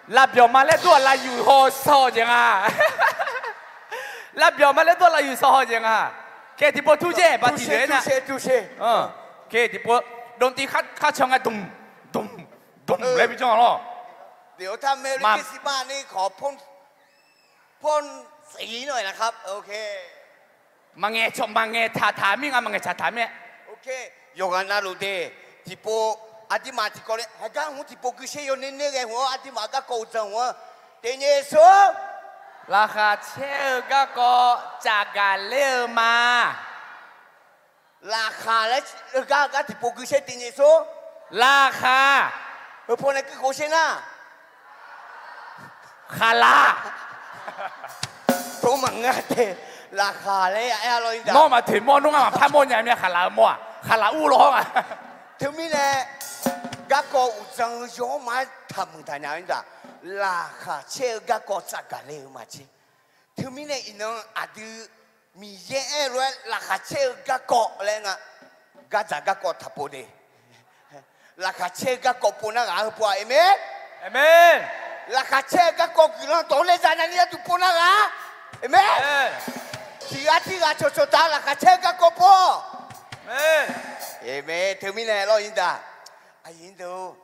Lavbyawq ma laer dur-aq, lavyuq haw sawq jeq nga. Lavbyawq ma laer dur-aq, lavyuq sawq haw jeq nga. Kae tiqpov tur jae, baqtiq jae nar. Kae tiqpov, dawqtiv khar can nga, dmq, dmq, dmq laer bi janr lawr. เดี๋ยวถ้า Merry Christmas นี่ขอพ่น พ่นสีหน่อยนะครับ โอเค Maqngaeq cawq maqngaeq tsaqtaq mir nga, maqngaeq tsaqtaq mir-aer. Yawqghaq navluf de, tiqpov, aqduimaf tiqkawv le, heugar hmq tiqpov guisher yawner ner ghae hmq-awr, aqduimaf garkawv uqdzan hmq-anr, teqnyaef sor. Laqkhaq caer-eu garkawv tsafgaq ler-eu ma. Laqkhaq laer heugar gar tiqpov guisher teqnyaef sor. Laqkhaq. Heupaw nae guikhof sher nar. Khaqlaq. Tov maqngeur te. Laqkhaq laer ya aer-a lawr-ir da. Nawr maqtoeq mawr nmr ngar maqpar mawrnya mir-a, khaqlaq-eu mawr-aq, khaqlaq ur lawr-awr nga. Teumirnae garkawv uqdzan-eu yawr ma-aer taqmuiq taqnya-ir da. Laqkhaq caer-eu garkawv tsafgaq ler-eu ma tser. Teumirnae iqnan aqdui Miqyaer aer-eu lof-aer laqkhaq caer-eu garkawv laer nga. Gardzaq garkawv taqpov de. Laqkhaq caer-eu garkawv pov nar ghaq-a, heupov-aq, aqmeq. Laqkhaq caer-eu garkawv guiqlanq dawq-anr nae zanya ni yatuq pov nar ghaq-a. Aqmeq. Tiq ghaq tirghaq cawqcawq taq laqkhaq caer-eu garkawv pov. Aqmeq. Teumirnae lawr-ir da. Aqyuif deuq-or,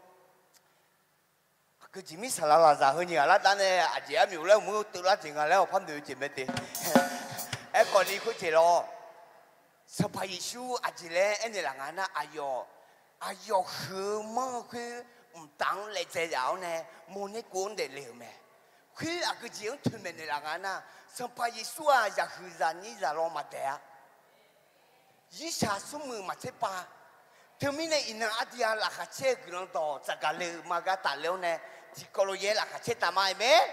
aqgeujeq mir saqlaq lafzaq heu nyiq ghaq lar dar nae aqjeq armyuf laer mq-eu teuvlar jeq nga laer awq par noeq-eu jeq mae te. Aerkhawf ni khoerjeq lawr, Sanqpaq Yeqsur aqjeq laer aernaeq laf nga nar, aqyawf, aqyawf huiq-eu manr-eu khoer mqtav-anr laejae yaf-awr nae mawrner kov-anr daefle-euq mae. Khoer aqgeujeq-anr toeqmaeq naeqlaf nga nar, Sanqpaq Yeqsur-aq zaqhuiq zaqnyir zaqlaw maqdaeq-a. Zirshaq smrmuiq maqtser pav. Teumirnae iqnan ardi-a laqkhaq caer-eu guiqlanq dawq tsafgaq le-eu ma gar tafler-awr nae, tiqkawv lof yaer laqkhaq caer taf ma, aqmeq.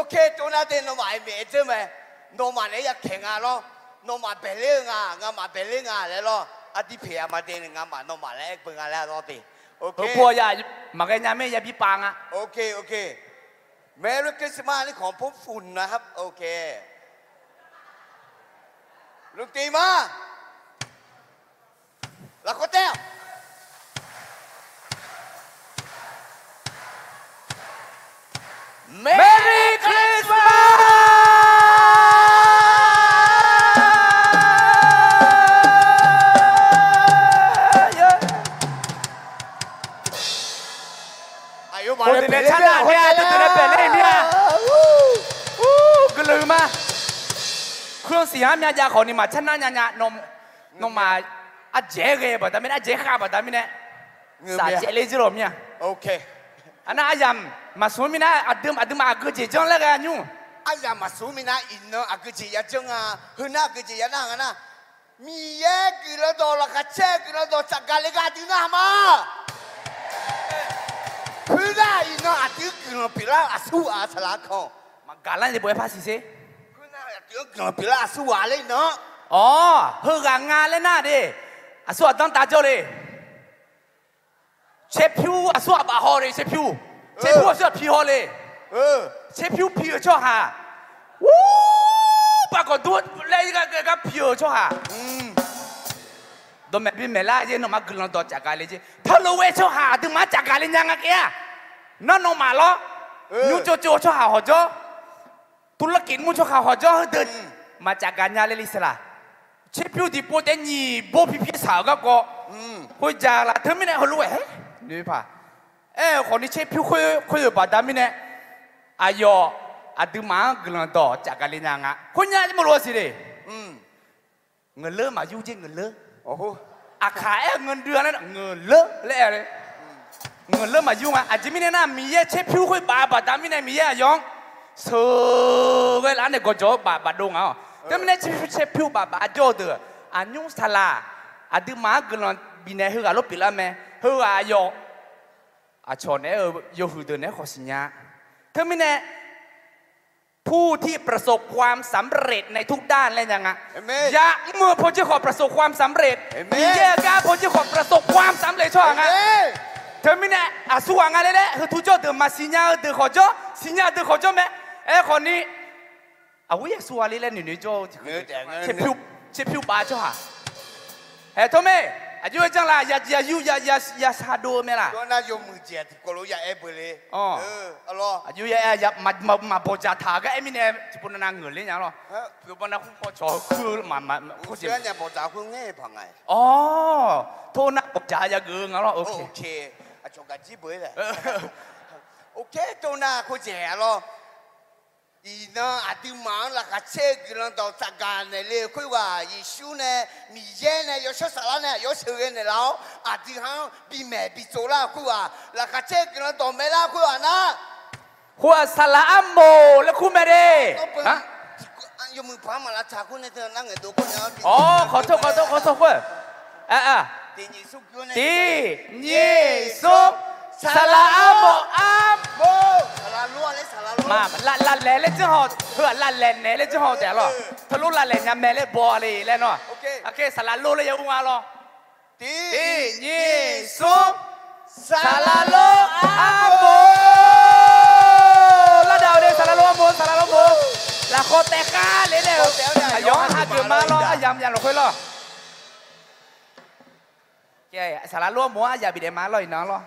Ok, tov nar de nawmaf aqmeq aer dzeur mae. Nawmaf naeq-aer yakaeq nga lawr. Nawmaf baeqler-eu nga, ngamaf baeqler nga laer lawr. Ardir peq-a ma de ngamaf nawmaf laer aer beu nga laer lawr de. Heupov ya maqghae nya mae, yabi pav nga. Ok, ok. Merry Christmas ni khawf pov fuf nar-a. Ok. Lmqtiv ma. Lafkhoer tae-awq. Merry Christmas! Aqyawfmaf nae paeqler mir-a, aqyawfmaf nae paeqler mir-a. Guiqlanq ma. Kuir-anr siq-anr myav jav khawf ni maqcar nar nya nya. Nawmaf ardzaeq-aer ghae baqda mirnae, ardzaeq-aer khav baqda mirnae, safcaevler jir lawq mir-a. Aqnar aryamq maqsmq-eu minav, aqdui aqduimaf aqgeujeq janr laer ghae-a nymr. Aryamq maqsmq-eu minav iqnan aqgeujeq ya janr nga. Heunar aqgeujeq ya nar nga nar, Miqyaer guiqlanq dawq laqkhaq caer-eu guiqlanq dawq tsafgaq le gar aqdui narhaq ma. Khoernar iqnan aqdui guiqlanq pyeuflar aqsurghaq saqlaq kan. Maqgaq lar ni bof-aer par siq sher. Khoernar aqdui-anr guiqlanq pyeuflar aqsurghaq laer iqnan. Awr, heughaq nga laer nar de. Aqsurghaq danr dav jawr le. Caerpyur aqsurghaq baf haw le, caerpyur. Caerpyur aqsurghaq pi haw le. Caerpyur pi-euq tsawrhaq. Ur, baqgawq dur laer gar pi-euq tsawrhaq. Dawqmaeq bimaeq lar jeq nawmaf guiqlanq dawq tsafgaq le jeq. Teulof ghae tsawrhaq aqduimaf-anr tsafgaq le nya nga kev-a. Nar nawmaf lawr. Nymr tsov tsov-eu tsawrhaq hawq jawr. Tuvlar kif nmr tsawrhaq hawq jawr heudeuq maqtsafgaq nya le li saeqlaq. Caerpyur tiqpov taef nyiq bor pirpir saq-euq garkawv. Khoerjaq laf teumirnae heulof-aer noeq paq. Aer-eu khawf ni caerpyur khoer, khoer-euq baqda mirnae, aqyawf aqduimaf-anr guiqlanq dawq tsafgaq le nya nga. Khoernya jir maqlof-a siq le. Ngeuqleur maqyur jer ngeuqleur. Aqkaq aer-eu ngeuqdui-a laer ngeuqleur laer aer-a le. Ngeuqleur maqyur nga. Aqjeq mirnae nar Miqyaer caerpyur khoer baf-eu baqda mirnae Miqyaer aqyawf-anr sheuqghae laf-anr nae gawqjawq-eu baf bafdov nga-awq. Teumirnae caerpyur caerpyur baf baf jawr-eu deuq aqnymr saqlaq aqduimaf-anr guiqlanq bifnaeq heughaq lof pyeuflar mae. Heughaq aqyawf aqcawq naeq-aer-eu yawhuiq deuq naeq-aer khawf siqnya. Teumirnae ผู้ที่ประสบความสำเร็จในทุกด้าน laer nya nga. Yamr-eu pawjir khawf ประสบความสำเร็จ. Miqyaer-euq gar pawjir khawf ประสบความสำเร็จ tsawrhaq nga. Teumirnae aqsurghaq nga le laer heutu jawr deuq maqsiqnya-eu deuq khawf jawr, siqnya deuq khawf jawr mae. Aerkhawf ni aqghoer aqsurghaq le laer noeqnoeq jawr-eu caerpyur baf tsawrhaq. Haeq tawr mae. Aqjox-aer janr la, ya, ya yur, ya, ya, ya shardov-eu mae laq. Yawnar yawmuiq jeq tiqkawv lof ya aer beu le. Aqjox ya aer, maqbawqdzaq taq-eu gar aer mirnae tiqpov nav nav ngeuq ler nya lawr. Aqjox-aer nya bawqdzaq khoer ngae paq nga. Awr, tor nar bawqdzaq yageuf-eu nga lawr. Tor nar khoerdzaeq-a lawr. Iqnan aqduimaf-anr laqkhaq caer-eu guiqlanq dawq tsafgaq naeqle-eu khoerghaq Yeqsur nae, Miqyaer nae, Yawshawr Saflar nae aqyawf sheuqghae naeqlaf-awr, aqdui-anr bimaeq bitsov lar-eu khoerghaq, laqkhaq caer-eu guiqlanq dawq maeqlar khoerghaq nar, khoerghaq saqlaq armof laer kur mae de. Awr, khawf tawr, khawf tawr, khawf tawr khoer. Tiq nyiq smr, saqlaq armof armof. Lavlaeq laer janr haw, heu-aq lavlaeq naeq laer janr haw taef lawr. Teulof lavlaeq nya mae laer baw le laer nawr. Saqlaq lor laer ya ur nga lawr. Tiq nyiq smr, saqlaq lor armof. Lardav-eu de saqlaq lor armof, saqlaq lor armof. Lafkhawf taef khav le nae-eu aqyawf-anr hageuf ma lawr, aryamq yamq lafkhoer lawr. Saqlaq lor armof-anr aryamq bifnaeq ma lawr, iqnan lawr.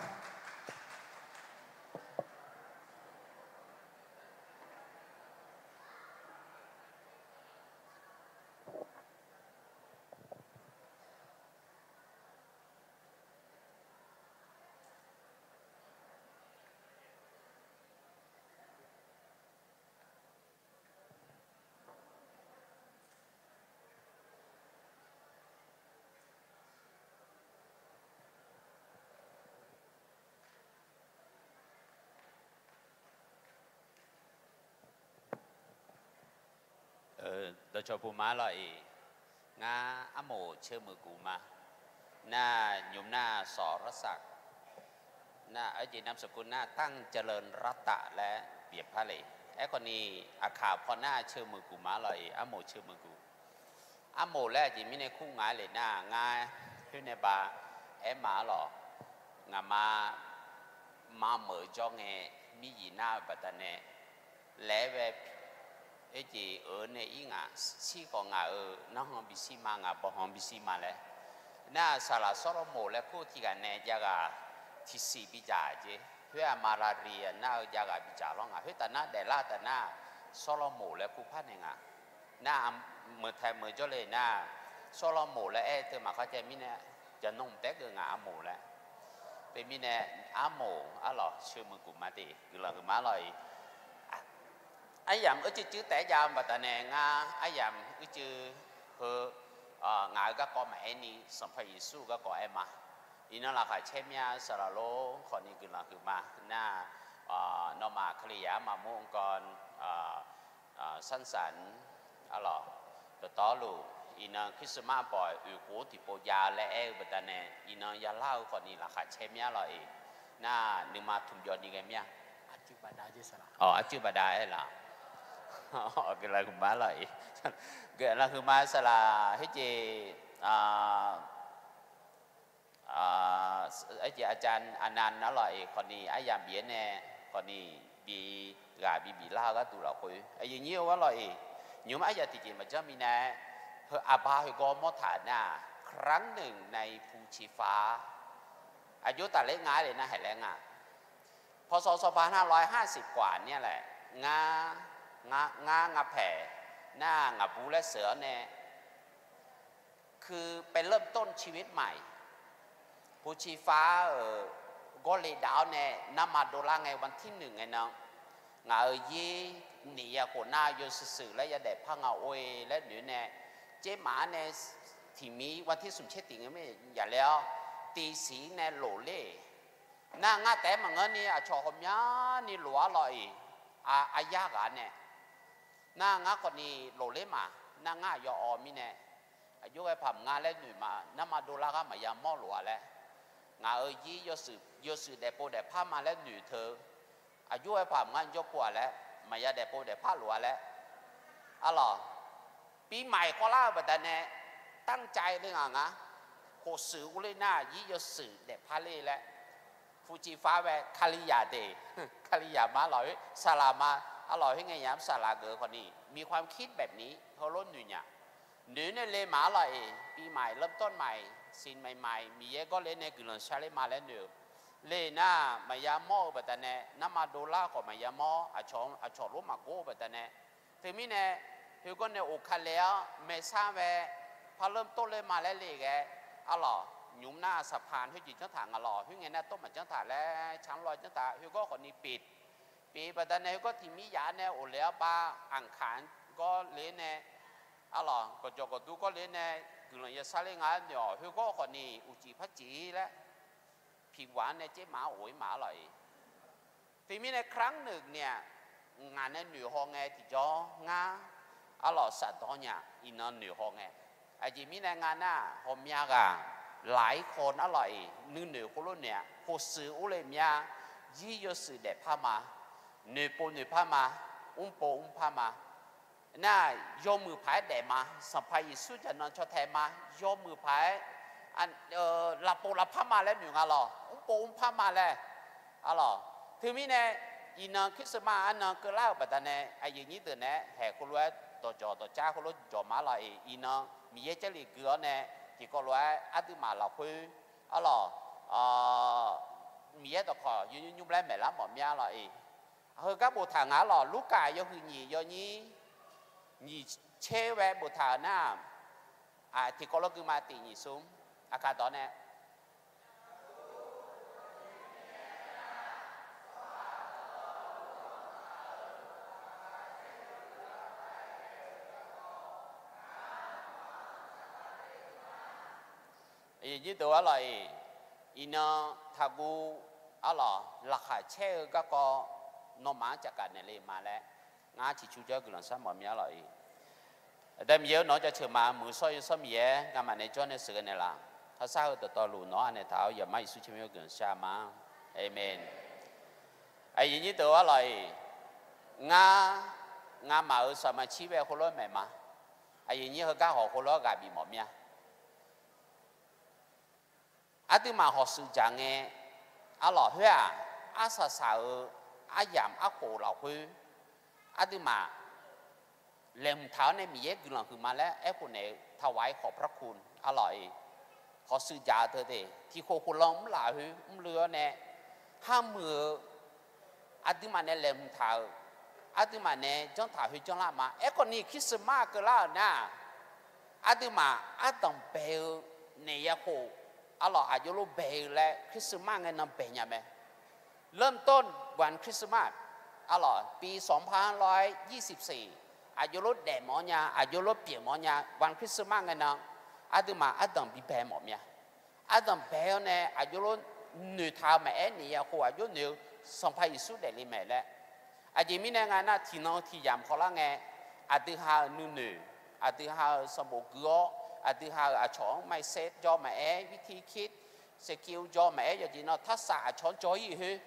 Dawqcawq puq ma lawr-iq, ngar armof ceuq muiqguq ma. Nar nymq nar sawq rarsaq, nar arjeq namsaqkuv nar ตั้งเจริญรัตน์ laer pyeuf par le. Aerkhawf ni, aqkaq paw nar ceuq muiqguq ma lawr-iq, armof ceuq muiqguq. Armof laer aqjeq mirnae kur nga le nar, ngar khoer nae ba aer ma-ar lawq. Ngaqma mameuq-eu jawr ngae, miryif nar-eu baqdanae laer-aer bae, aerjeq-euq nae ir ngaq, shir khawf ngaq-euq narhan bishir ma, ngaq bawqhan bishir ma laer. Nar-aq, saqlaq Sawrlaqmoq laer kur tiqghaq nae jav ghaq tiqsiq bidzaq jeq. Khoer-aq, Malariya nar-eu jav ghaq bidzaq lawr ngaq. Khoertaf nar daeflar taf nar, Sawrlaqmoq laer kur par naeq nga. Nar-aq, meuq taeq meuq jawrle nar, Sawrlaqmoq laer aer-eu teu maqkar jae mirnae, jaqnan mq taef-aer geuf ngaq armof laer. Teumirnae, armof arlawq ceuq muiqguq ma de, guiqlanq huiqma lawr-iq. Aryamq uicuiv cuiv taef-aer jav-eu baqdanae ngar aryamq uicuiv heu, ngaq-euq garkawv maqaer ni Sanqpaq Yeqsur-euq garkawv aer ma. Iqnan laqkhaq caer mya saqlaq lor khawf ni guiqlanq huiqma nar, nawmaf Kalizaq armaf mur-anr gawr, sanrsaq arlawq, dawqtawvluf, iqnan Christmas bawq oeq khof tiqpov jav laer aer-eu baqdanae, iqnan yalar-eu khawf ni laqkhaq caer mya lawr-iq. Nar nuima tmq jawv ni ghae mya. Arcuiv baqda aer laf. Guiqlanq huiqma lawr-iq. Guiqlanq huiqma saqlaq herjeq Aerjeq aqcawq aqnan arlawq-iq khawf ni aryamq bif-aer nae khawf ni bi ghaq bi biflar-eu gharduq lafkhoer aqyuif nyir-eu arlawq-iq, nymq-mr aryamq tiqjeq maqjanr minav-aer, heu aqba hoeqgawv mawr taq nar-aq, ครั้งหนึ่งในภูชีฟ้า aqjox tafler nga le nar haeq laer nga. พ.ศ. สองพันห้าร้อยห้าสิบ กว่าเนี่ยแหละ ngar, ngar, ngar paeq nar-aq ngaqbur laer sheuq-awr nae คือไปเริ่มต้นชีวิตใหม่ ภูชีฟ้า-euq gawrle dav-awr nae narma dovlar ngae วันที่หนึ่ง ngae nan, ngaq-euq yir nif ya khof nar yawshuif shuif laer yadaef par nga or-e laer noeq nae, tsermaf-anr nae tiq mir วันที่ smq tser tiq ngae mir yaqler-awr, tiv siq-ir nae lof ler. Nar ngar taef-aer maqngeur ni aqcawq ghawqmyani lof-ar lawq-iq, aqyar ghaq nae nar ngar khawf ni lof ler ma. Nar ngar aqyawf awq mirnae, aqjox ghae paq mq nga laer noeq ma. Narma dovlar gar maqya mawr lof-a laer, ngaq-euq yir yawshuif daefpov daefpar ma laer noeq teu, aqjox ghae paq mq nga jawr pov-aq laer, maqya daefpov daefpar lof-a laer, arlawq, ปีใหม่ khawvlar-eu baqdanae, ตั้งใจ le ngaq ngar, khof shuif urler nar yir yawshuif daefpar ler laer, ภูชีฟ้า bae Kalizaq de, Kalizaq ma arlawq-iq saqlaq ma, arlawq khoer ngae yamq saqlaq geuf khawf ni มีความคิดแบบนี้ heulof noeq nya. Noeq nae le ma arlawq-iq, ปีใหม่ เริ่มต้นใหม่ Sin maqmaiq Miqyaer gawrler nae guiqlanq sharler ma laer noeq-eu le nar, maqya mawr-eu baqdanae, narma dovlar khawf maqya mawr, aqcawq, aqcawq lor maqgor-eu baqdanae. Teumirnae, khoergawr nae of ka le-awr maersar mae, par ler tov ler ma laer le ghae, arlawq, nymq nar saqpaq khoerjeq janr taq nga lawq, khoerngae nar tov maqjanr taq laer, canr law janr taq, khoergawr khawfni pyeuf, pyeuf baqdanae khoergawr tiq mir yaf nae of le-awr bar, aqkaq gawrler nae, arlawq, gawqjawq gawqdur gawrler nae, guiqlanq yashar ler nga noeq-awq, khoergawr khawfni uqcif par cif laer, piqwaq-anr nae tsermaf-anr of-ir ma arlawq-iq. Teumirnae ครั้งหนึ่ง nae-aq, ngaq nae noeqhaw ngae tiqjawr ngar, arlawq, shafdawr nya, iqnan noeqhaw ngae. Aqjeq mirnae nga nar, ghawqmya ghaq laq-ir khaw nar lawq-iq, nuinoeq khoerlof naeq-aq, khof shuif urle mya, zir yawshuif daefpar ma, noeqpov noeqpar ma, mrpov mrpar ma. Nar, yawmuiq paq-aer daef ma, Sanqpaq Yeqsur jaqnan caw tae ma, yawmuiq paq-aer, lavpov lavpar ma laer noeq nga lawq, mrpov mrpar ma laer. Arlawq, teumirnae, iqnan Christmas arnan keuvlar-euq baqdanae aqyuif nyir deuq naeq-aer haeq khoerlof-aer dawqjawq dawqcar khoerlof jawq ma lawq-iq, iqnan Miqyaer Jarlif gui-awr nae tiqkawv lof-aer aqduimaf lafkhoer, arlawq, Miqyaer dawqkawq yawnyir nymr laer maeqlar mawf mya lawq-iq. Heugar boftaq nga arlawq, Lurkaf yawhuiq nyiq yawnyir nyiq tser-aer boftaq-euq nar, tiqkawv lof gui ma tiq nyiq smr, aqkaq dawq nae Aqyuif nyir deuq arlawq-iq, iqnan taqguv arlawq laqkhaq caer-eu garkawv nawmaf-anr caqgaf naeqle ma laer, ngar ciqcur jawr guiqlanq sharmawf mir arlawq-iq. Aqda Miqyaer-eu nawq-anr jaceuq ma, muiq-eu shawr-eu Yawsanr Miqyaer ngamaf nae jawr nae sheuqghae naeqlaf. Kharshar-eu dawqtawvluf nawq-anr anaeq taq-awr Yaqmar Yeqsur tsawrmyanr guiqlanq shar ma. Aqmeq. Aqyuif nyir deuq arlawq-iq, ngar, ngamaf-euq saqmaqtser bae khoerlof maeq ma. Aqyuif nyir heugar hawq khoerlof-aer ghaq bif mawf mir-a. Aqduimaf hawq shuif dzaq ngae, arlawq khoer-aq, arsaq saq-eu aryamq arkhof lafkhoer, aqduimaf laeqhmq taq-awr nae Miqyaer guiqlanq huiqma laer aerkhof naeq-eu taqwaf-ir khawf พระคุณ arlawq-iq, hawq shuif dzaq-eu teu de, tiq khof khof lan mrlaf khoer mrluiv-awr nae, kharmuiq-eu aqduimaf nae laeqhmq taq-euq, aqduimaf nae janr taq khoer janrlar ma. Aerkhawf ni Christmas keuvlar-euq nar, aqduimaf ardanq bae-eu naeq ya khof, arlawq aqjox lof bae-eu laer Christmas ngae nan bae nya mae. เริ่มต้นวันคริสต์มาส arlawq ปีสองพันห้าร้อยยี่สิบสี่ aqjox lof daef mawf-awr nya, aqjox lof pyeuf mawf-awr nya, วันคริสต์มาส ngae nan aqduimaf ardanq bi bae mawf mir-a. Ardanq bae-awr nae aqjox lof noeqtaq-eu maqaer, naeq ya khof aqjox noeq-eu Sanqpaq Yeqsur daefle mae laer. Aqjeq mirnae nga nar, tiqnan-eu tiq yamq khawvlar ngae, aqdui ha-euq nuinoeq, aqdui ha-euq sanqbof gui-awr, aqdui ha-euq aqcawq-anr ไมค์เซต jawr maqaer, วิธีคิด เซคิว jawr maqaer, yawqjeq nan tarsaq aqcawq-anr jawr-ir khoer,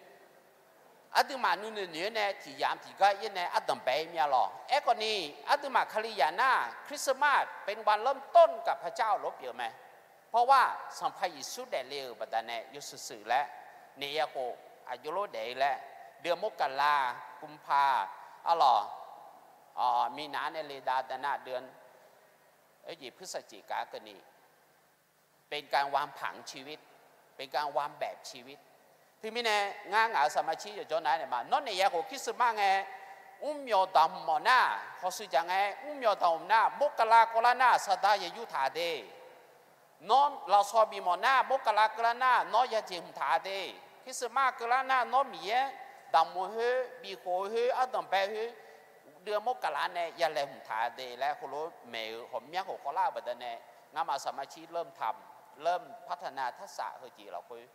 aqduimaf nuinoeq noeq-aer nae tiq yamq tiq gar ir nae ardanq bae-ir mir-a lawq. Aerkhawf ni, aqduimaf Kalizaq nar, คริสต์มาส เป็นวันเริ่มต้นกับพระเจ้า lof pyeuf mae. เพราะว่า Sanqpaq Yeqsur daefle-euq baqdanae yawshuif shuif laer, naeq ya khof aqjox lof daef-ir laer, เดือนมกรา กุมภา arlawq, minav nae le dav dav nar deuq-anr, oerjeq พฤศจิกา keuvni เป็นการวางผังชีวิต เป็นการวางแบบชีวิต Teumirnae ngar ngaq-euq saqmaqtser yawqjawr nav-aer naeq ma, nawr naeq ya khof คริสต์มาส ngae, mrmyawq damq mawf nar, hawq shuif dzaq ngae mrmyawq damq nar, มกรา kawvlar nar saqdaq ya yurtaq de. Nawr lafsawq bifmawf nar, มกรา keuvlar nar nawr yajeq hmqtaq de. คริสต์มาส keuvlar nar nawr Miqyaer damq khoer, bifkhof khoer, ardanq bae khoer, เดือนมกรา nae yalaeq hmqtaq de laer heulof maeq-eu ghawqmyanr khof khawvlar-eu baqdanae, ngamaf saqmaqtser เริ่มทำ เริ่มพัฒนาทักษะ heujeq lafkhoer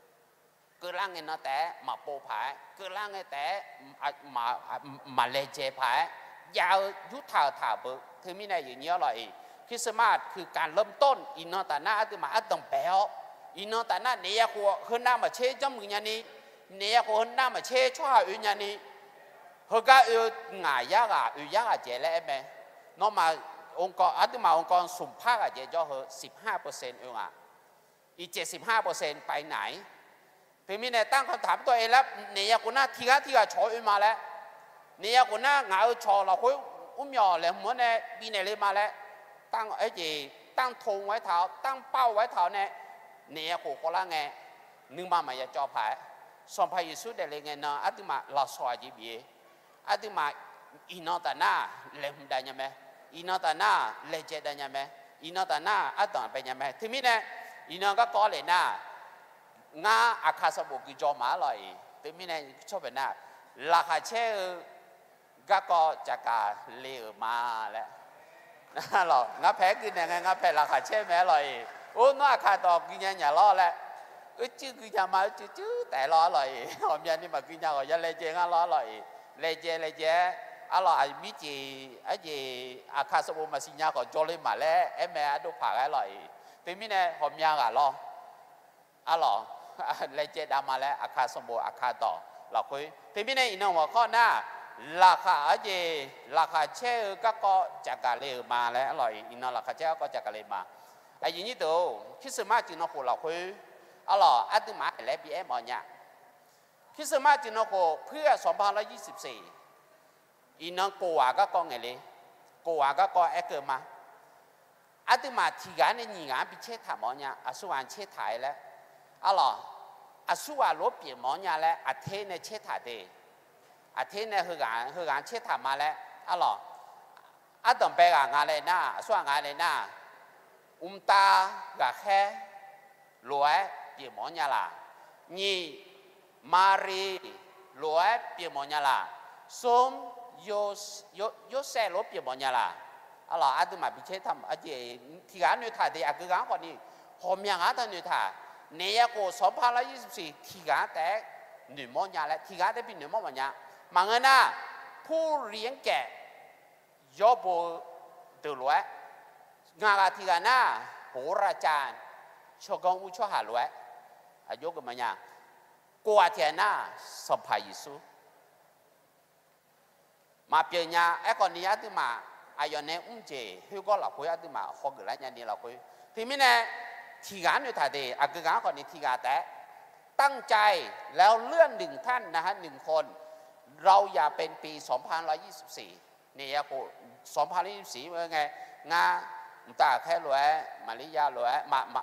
keuvlar ngae nan taef-aer maqpov paq-aer, keuvlar ngae taef-aer maqlaejae paq-aer, jav-eu yurtaq-euq taq beu. Teumirnae aqyuif nyir arlawq-iq, คริสต์มาส คือการเริ่มต้น iqnan taf nar aqduimaf ardanq bae-awr, iqnan taf nar naeq ya khof heunav maqtser janrmuiq nyani, naeq ya khof heunav maqtser tsawrhaq oe nyani, heugar oe-eu ngaq yar ghaq oe yar ghaq jaeq laer aer mae. Nawmaf, aqduimaf องค์กร smq par ghaq jaeq jawr heu สิบห้าเปอร์เซ็นต์ oe nga. อีกเจ็ดสิบห้าเปอร์เซ็นต์ ไปไหน Teumirnae ตั้งคำถามตัวเอง laer, naeq ya khof nar tiq ghaq tiq ghaq cawq-awr oe ma laer, naeq ya khof nar ngaq-euq cawq lafkhoer mrmyawq laeqhmq-anr nae bifnaeq le ma laer, ตั้งธง aerjeq ตั้งธง aertaq-awr, ตั้งเป้า aertaq-awr nae naeq-aer khof khawvlar ngae, nuima maqya cawv paq-aer, Sanqpaq Yeqsur daefle ngae nan aqduimaf lafsawq aqjeq bif-eu, aqduimaf iqnan taf nar laeqhmq dav nya mae, iqnan taf nar laejae dav nya mae, iqnan taf nar ardanq bae nya mae. Teumirnae iqnan garkawv lef nar, ngar Aqkaq sanqbof guijaw ma-ar lawq-iq. Teumirnae tsawrhaq nar, laqkhaq caer-eu garkawv caqgaq le-euq ma laer. Ngar paeq-aer guinaeq ngae, ngar paeq laqkhaq caer mae-ar lawq-iq. Or, nawr Aqkaq dawq guinya nya lawr laer, uicuiv guinya ma, uicuiv cuiv taef lawr-ar lawq-iq. Ghawqmyani maqguinya ghawq ya laejae ngar lawr-ar lawq-iq. Laejae laejae-aer, arlawq, aqmiq jeq arjeq Aqkaq sanqbof maqsiq nya khawf jawrle maqlaer aer mae, ardov paq ghae lawq-iq. Teumirnae ghawqmya ghaq lawr. Arlawq, laejae dav ma laer Aqkaq sanqbof Aqkaq dawq lafkhoer. Teumirnae iqnan maqkhawr nar, laqkhaq arjeq laqkhaq caer-eu garkawv caqgaq le-euq ma laer, arlawq, iqnan laqkhaq caer garkawv caqgaq le ma. Aqyuif nyir deuq-or, Christmas cif nan khof lafkhoer, arlawq, aqduimaf-anr laer bi aer mawf nya. Christmas cif nan khof puir ghaq sanqpaq lar yir siq seq. Iqnan kof ghaq garkawv ngaeq le, kof ghaq garkawv aerkeuv ma. Aqduimaf tiq ghaq nae nyiq ghaq-anr bi caer taq mawf nya, aqsur ghaq-anr caer taq-aer laer, arlawq, aqsur ghaq lof-aer pyeuf mawf nya laer aqter nae caer taq de. Aqter nae heughaq heughaq-anr caer taq ma laer, arlawq, ardanq bae ghaq nga le nar, aqsur ghaq nga le nar, mqtav ghaqkhaer lof-aer pyeuf mawf nya laq? Nyiq, Maqri lof-aer pyeuf mawf nya laq? Smr, Yorsaev lof-aer pyeuf mawf nya laq? Arlawq, aqduimaf bi caer taq, tiq ghaq-anr noeqtaq de, aqgeu ghaq-anr khawfni, ghawqmya ghaq-anr taq noeqtaq. Naeq-aer khof sanqpaq lar yir siq tiq ghaq-anr taef-aer noeqmawr nya laer, tiq ghaq-anr taef-aer bi noeqmawr mawf nya. Maqngeur nar, ผู้เลี้ยงแกะ yawbo-eu deuq lof-aer, ngaq ghaq tiq ghaq nar, โหราจารย์ tsawrganr ur tsawrhaq lof-aer, aqjox geuf mawf nya. Kof ghaq tiq ghaq nar, Sanqpaq Yeqsur maqpyeuf nya. Aerkhawfni aqduimaf aqyawf nae mr jeq khoergawr lafkhoer aqduimaf hawgeuf lar nyani lafkhoer. Teumirnae tiq ghaq-anr noeqtaq de, aqgeu ghaq-anr khawfni tiq ghaq taef-aer ตั้งใจ แล้วเลื่อนหนึ่งท่านนะฮะ หนึ่งคน เราอย่าเป็นปี สองพันยี่สิบสี่ naeq-aer khof sanqpaq lar yir siq-ir ngae, ngar mqtav ghaqkhaer lof-aer, Maqliya lof-aer,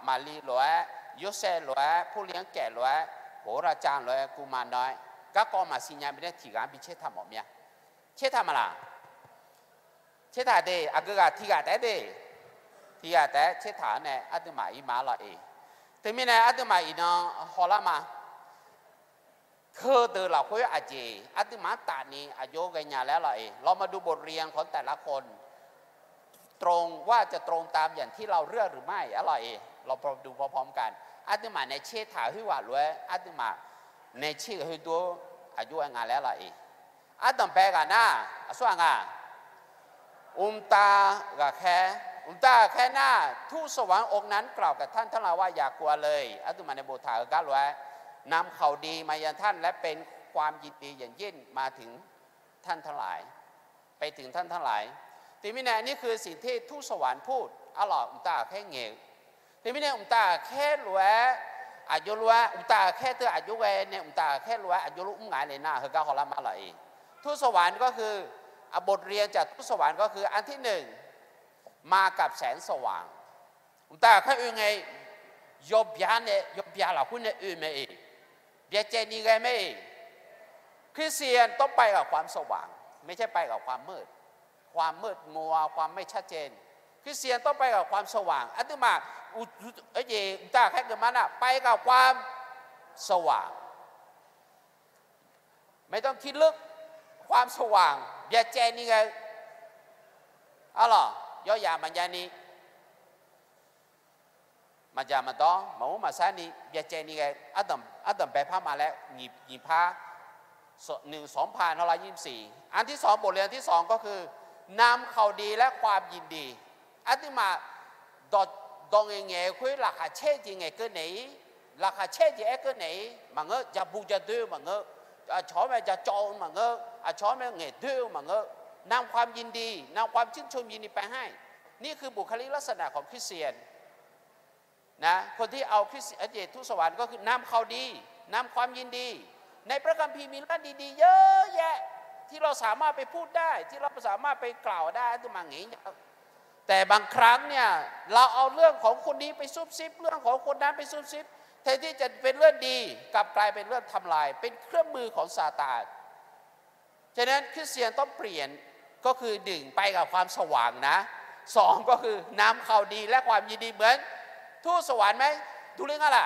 Maqli lof-aer, Yorsaev lof-aer, ผู้เลี้ยงแกะ lof-aer, โหราจารย์ lof-aer, กุมารน้อย garkawv maqsiq nya mirnae tiq ghaq-anr bi caer taq mawf mya. Caer taq ma laq? Caer taq de, aqgeu ghaq tiq ghaq taef-aer de, tiq ghaq taef-aer caer taq-awr nae aqduimaf ir ma-ar lawq-iq. Teumirnae aqduimaf iqnan hawlar ma. Teudeuq lafkhoer aqjeq aqduimaf-anr tafni aqjox ghaenya laer lawq-iq. เรามาดูบทเรียนของแต่ละคน ตรง ว่าจะตรงตามอย่างที่เราเลือกหรือไม่ ar lawq-iq. เรามาดูพร้อมๆ กัน aqduimaf nae caer taq-euq khoerghaq lof-aer aqduimaf nae caer-euq khoerdov aqjox-aer nga laer lawq-iq. Ardanq bae ghaq nar, aqsur ghaq nga, mqtav ghaqkhaer, mqtav ghaqkhaer nar, ทูตสวรรค์องค์นั้นกล่าวกับท่านทั้งหลายว่า อย่ากลัวเลย aqduimaf nae boftaq-euq gar lof-aer, นำข่าวดีมายังท่าน และเป็นความยินดีอย่างยิ่ง มาถึงท่านทั้งหลาย ไปถึงท่านทั้งหลาย Teumirnae นี่คือสิ่งที่ทูตสวรรค์พูด arlawq mqtav ghaqkhaer ngaeq-eu. Teumirnae mqtav ghaqkhaer lof-aer, aqjox lof-aer mqtav ghaqkhaer teu aqjox ghae nae mqtav ghaqkhaer lof-aer aqjox lof mr ngaq-aer le nar, heugar hawlar ma lawq-iq. ทูตสวรรค์ก็คือ บทเรียนจากทูตสวรรค์ก็คือ อันที่หนึ่ง มากับแสงสว่าง Mqtav ghaqkhaer oe ngae, yawbya nae, yawbya lafkhoer nae oe mae-iq, byacaevni ghae mae-iq. คริสเตียนต้องไปกับความสว่าง ไม่ใช่ไปกับความมืด ความมืดมัว ความไม่ชัดเจน คริสเตียนต้องไปกับความสว่าง Aqduimaf, jeq mqtav ghaqkhaer geuf ma nar, ไปกับความสว่าง ไม่ต้องคิดลึก ความสว่าง byacaevni ghae-eu. Arlawq, yawzaq maqjav ni, maqdzaq maqdawr maqmur maqsar ni byacaevni ghae-eu. Ardanq bae par ma laer nyiq par, หนึ่ง สองพันห้าร้อยยี่สิบสี่ อันที่สอง บทเรียนที่สองก็คือ นำข่าวดีและความยินดี Aqduimaf dawq ngaeqngaeq-eu khoer laqkhaq caer jeq ngaeqkeuv naeq-ir, laqkhaq caer jeq aerkeuv naeq-ir maqngeur, jabu jadoer-eu maqngeur, aqcawq-anr mae jacawv-eu maqngeur, aqcawq-anr mae ngaeqdoer-eu maqngeur, นำความยินดี นำความชื่นชมยินดี ไปให้ นี่คือบุคลิกลักษณะของคริสเตียน นะ คนที่เอาคริสต์ เอ่อ ทูตสวรรค์ก็คือนำข่าวดี นำความยินดี ในพระคัมภีร์มีเรื่องดีๆ เยอะแยะ ที่เราสามารถไปพูดได้ ที่เราสามารถไปกล่าวได้ Aqduimaf ngaeq-ir nya-eu. แต่บางครั้งเนี่ย เราเอาเรื่องของคนนี้ไปซุบซิบ เรื่องของคนนั้นไปซุบซิบ แทนที่จะเป็นเรื่องดี กลับกลายเป็นเรื่องทำลาย เป็นเครื่องมือของซาตาน ฉะนั้นคริสเตียนต้องเปลี่ยน ก็คือหนึ่ง ไปกับความสว่างนะ สอง ก็คือนำข่าวดีและความยินดีเหมือนทูตสวรรค์ไหม ดูเรื่องอะไร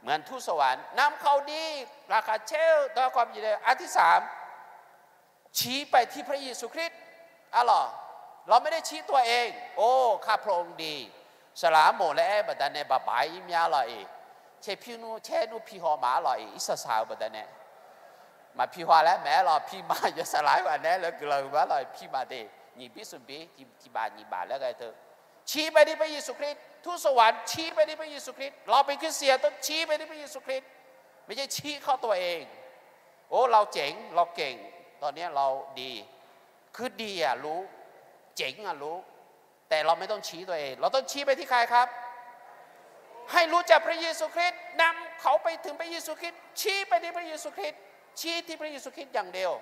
เหมือนทูตสวรรค์ นำข่าวดี ประกาศเชลต่อความยินดี อันที่สาม ชี้ไปที่พระเยซูคริสต์ อ๋อเหรอ เราไม่ได้ชี้ตัวเอง โอ้ ข้าพระองค์ดี Saqlaq armof laer aer baqdanae baqbaq-aer ir mya lawq-iq, caer pyur nmr caer nmr pi haw maq-ar lawq-iq, irsaq saq-eu baqdanae, maq pi haw laer maeq-aer lawq, pi maq yawsaq laf-aer ghaq naeq-aer laer guiqlanq-euq bar lawq-iq, pi maq de, nyiq bir smq bir, tiq maq nyiq maq laer ghae teu, ชี้ไปที่พระเยซูคริสต์ ทูตสวรรค์ ชี้ไปที่พระเยซูคริสต์ เราเป็นคริสเตียนต้องชี้ไปที่พระเยซูคริสต์ ไม่ใช่ชี้เข้าตัวเอง โอ้ เราเจ๋ง เราเก่ง ตอนนี้เราดี คือดีอะรู้ เจ๋งอะรู้ แต่เราไม่ต้องชี้ตัวเอง เราต้องชี้ไปที่ใครครับ ให้รู้จักพระเยซูคริสต์ นำเขาไปถึงพระเยซูคริสต์ ชี้ไปที่พระเยซูคริสต์ ชี้ที่พระเยซูคริสต์อย่างเดียว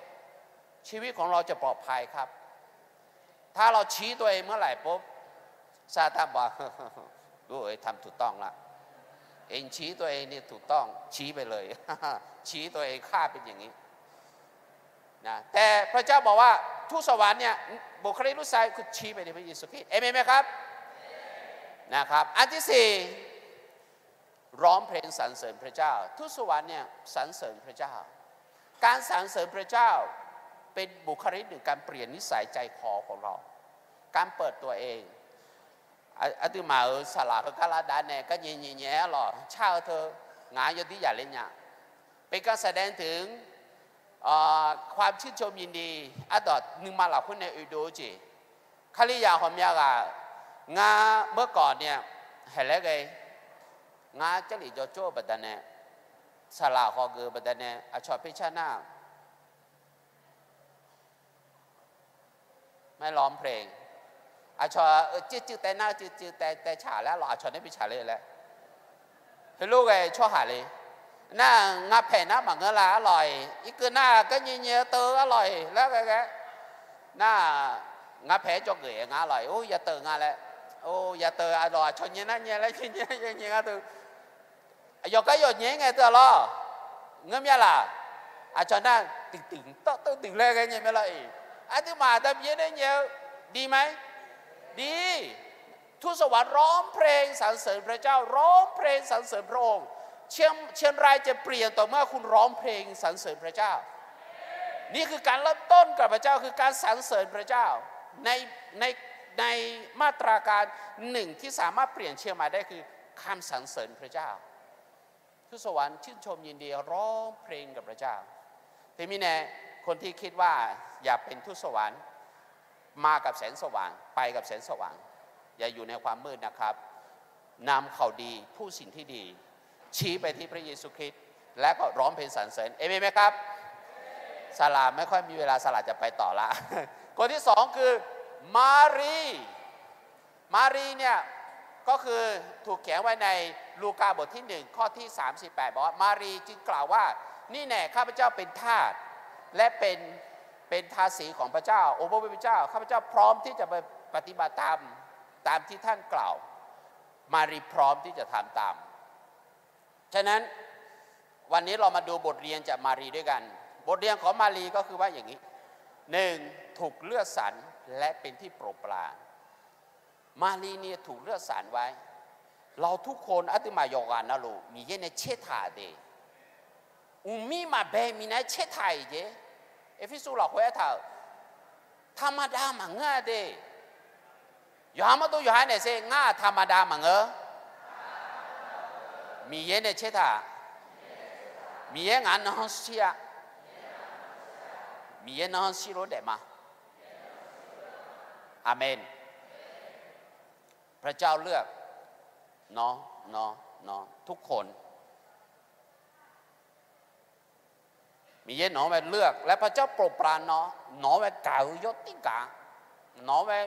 ชีวิตของเราจะปลอดภัยครับ ถ้าเราชี้ตัวเองเมื่อไหร่ปุ๊บ ซาตานบอก รู้เอ้ย ทำถูกต้องละ เองชี้ตัวเองนี่ถูกต้อง ชี้ไปเลย ชี้ตัวเอง ข้าเป็นอย่างนี้ นะ แต่พระเจ้าบอกว่าทูตสวรรค์เนี่ย บุคลิกลูกชายคือชี้ไปที่พระเยซูคริสต์ เอเมนไหมครับ นะครับ อันที่สี่ ร้องเพลงสรรเสริญพระเจ้า ทูตสวรรค์เนี่ยสรรเสริญพระเจ้า การสรรเสริญพระเจ้าเป็นบุคลิกหนึ่ง การเปลี่ยนนิสัยใจคอของเรา การเปิดตัวเอง Aqduimaf-euq saqlaq heugar lar dav nae gar nyae nyae nyae-aer lawq, car-eu teu ngaq-anr yawdir yaqler nya. เป็นการแสดงถึงความชื่นชมยินดี ardawq nuima lafkhoer nae oedov-eu jeq. Kalizaq ghawqmya ghaq, ngar เมื่อก่อนเนี่ย haeq laer ghae, ngar Jarlif jawr jawr-eu baqdanae, saqlaq hawgeuf-eu baqdanae aqcawq percar nar, maer lawr mrpleq, aqcawq-eu cuiv cuiv tae nar-eu cuiv cuiv tae tae tsaq laer lawq, aqcawq nae bi tsaq le laer. Heulof ghae tsawrhaq le. Nar-aq, nga paeq nar maqngeur la arlawq-iq, irkeuv nar-aq, gar nyae nyae-eu teu arlawq-iq laer ghae ghae. Nar-aq, nga paeq-aer dzawgeuf-aer nga arlawq-iq, or, ya teuv nga laer. Or, ya teuv arlawq, aqcawq nyae nar nyae laer nyae nyae nyae ngar teu. Yawqgar yawq nyae-aer ngae teu-aq lawr. Ngeur mya laq? Aqcawq nar tiqduiq tawv teuv duiq laer ghae nyae mae lawr-iq. Aqduimaf aqda Miqyaer nae nyae-eu ดีไหม? ดี ทูตสวรรค์ร้องเพลงสรรเสริญพระเจ้า ร้องเพลงสรรเสริญพระองค์ เชียงเชียงรายจะเปลี่ยนต่อเมื่อคุณร้องเพลงสรรเสริญพระเจ้า นี่คือการเริ่มต้นกับพระเจ้า คือการสรรเสริญพระเจ้า ในในในมาตราการหนึ่งที่สามารถเปลี่ยนเชียงใหม่ได้คือคำสรรเสริญพระเจ้า ทูตสวรรค์ชื่นชมยินดีร้องเพลงกับพระเจ้า เทมินแน คนที่คิดว่าอยากเป็นทูตสวรรค์ มากับแสงสว่าง ไปกับแสงสว่าง อย่าอยู่ในความมืดนะครับ นำข่าวดี พูดสิ่งที่ดี ชี้ไปที่พระเยซูคริสต์ และก็ร้องเพลงสรรเสริญ เอเมนไหมครับ สลาไม่ค่อยมีเวลา สลาจะไปต่อละ คนที่สองคือ มารี มารีเนี่ย ก็คือถูกเขียนไว้ในลูกาบทที่หนึ่ง ข้อที่สามสิบแปด บอกว่า มารีจึงกล่าวว่า นี่แน่ ข้าพเจ้าเป็นทาส และเป็น เป็นทาสีของพระเจ้า องค์พระผู้เป็นเจ้า ข้าพเจ้าพร้อมที่จะไปปฏิบัติตาม ตามที่ท่านกล่าว มารีพร้อมที่จะทำตาม ฉะนั้น วันนี้เรามาดูบทเรียนจากมารีด้วยกัน บทเรียนของมารีก็คือว่าอย่างนี้ หนึ่ง ถูกเลือกสรรและเป็นที่โปรดปราน มารีเนี่ยถูกเลือกสรรไว้ เราทุกคน aqduimaf yawqghaq navluf Miqyaer nae caertaq de. Mqmir maqbae Miqyaer nae caertaq-iq jeq. Erpersu lafkhoer aertaq-euq, ธรรมดา maqngeur-a de. Yawqha mawrdov yawqha naeq ser ngar-aq ธรรมดา maqngeur. Miqyaer nae caertaq. Miqyaer ngaq-anr nanrhanr shir-a. Miqyaer nanrhanr shirlof daef ma. Aqmeq. พระเจ้าเลือก nawr, nawr, nawr, ทุกคน Miqyaer nawq-anr mae เลือก laer พระเจ้าโปรดปราน nawr, nawq-anr mae gaq-eu yawtir gaq, nawq-anr mae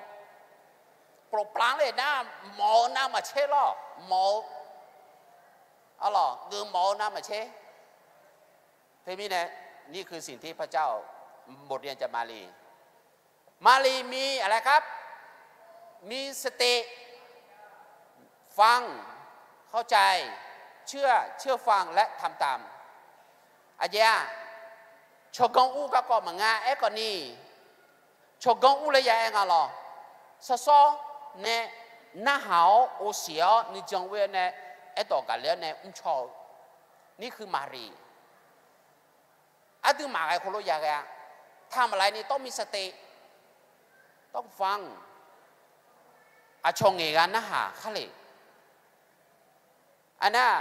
โปรดปราน le nar, mawf-eu navmaqtser lawr, mawf-eu arlawq geufmawf-eu navmaqtser. Teumirnae, นี่คือสิ่งที่พระเจ้า บทเรียนจากมารี มารีมีอะไรครับ มีสติ ฟัง เข้าใจ เชื่อ เชื่อฟัง และทำตาม Aqjeq-aq, tsawrganr ur garkawv maqngeur. Aerkhawfni, tsawrganr ur laer ya aer nga lawq. Sawrsawr nae narhaq-awr ghovshiq-awr nuijan ghoe-awr nae, aerdawq gaqler-awr nae mrcaw-eu, nir huiq maqriq. Aqduimaf ghae khoerlof ya ghae-a. ทำอะไรนี่ต้องมีสติ ต้องฟัง Aqcawq ngaeqgha narhaq khar le. Aqnar,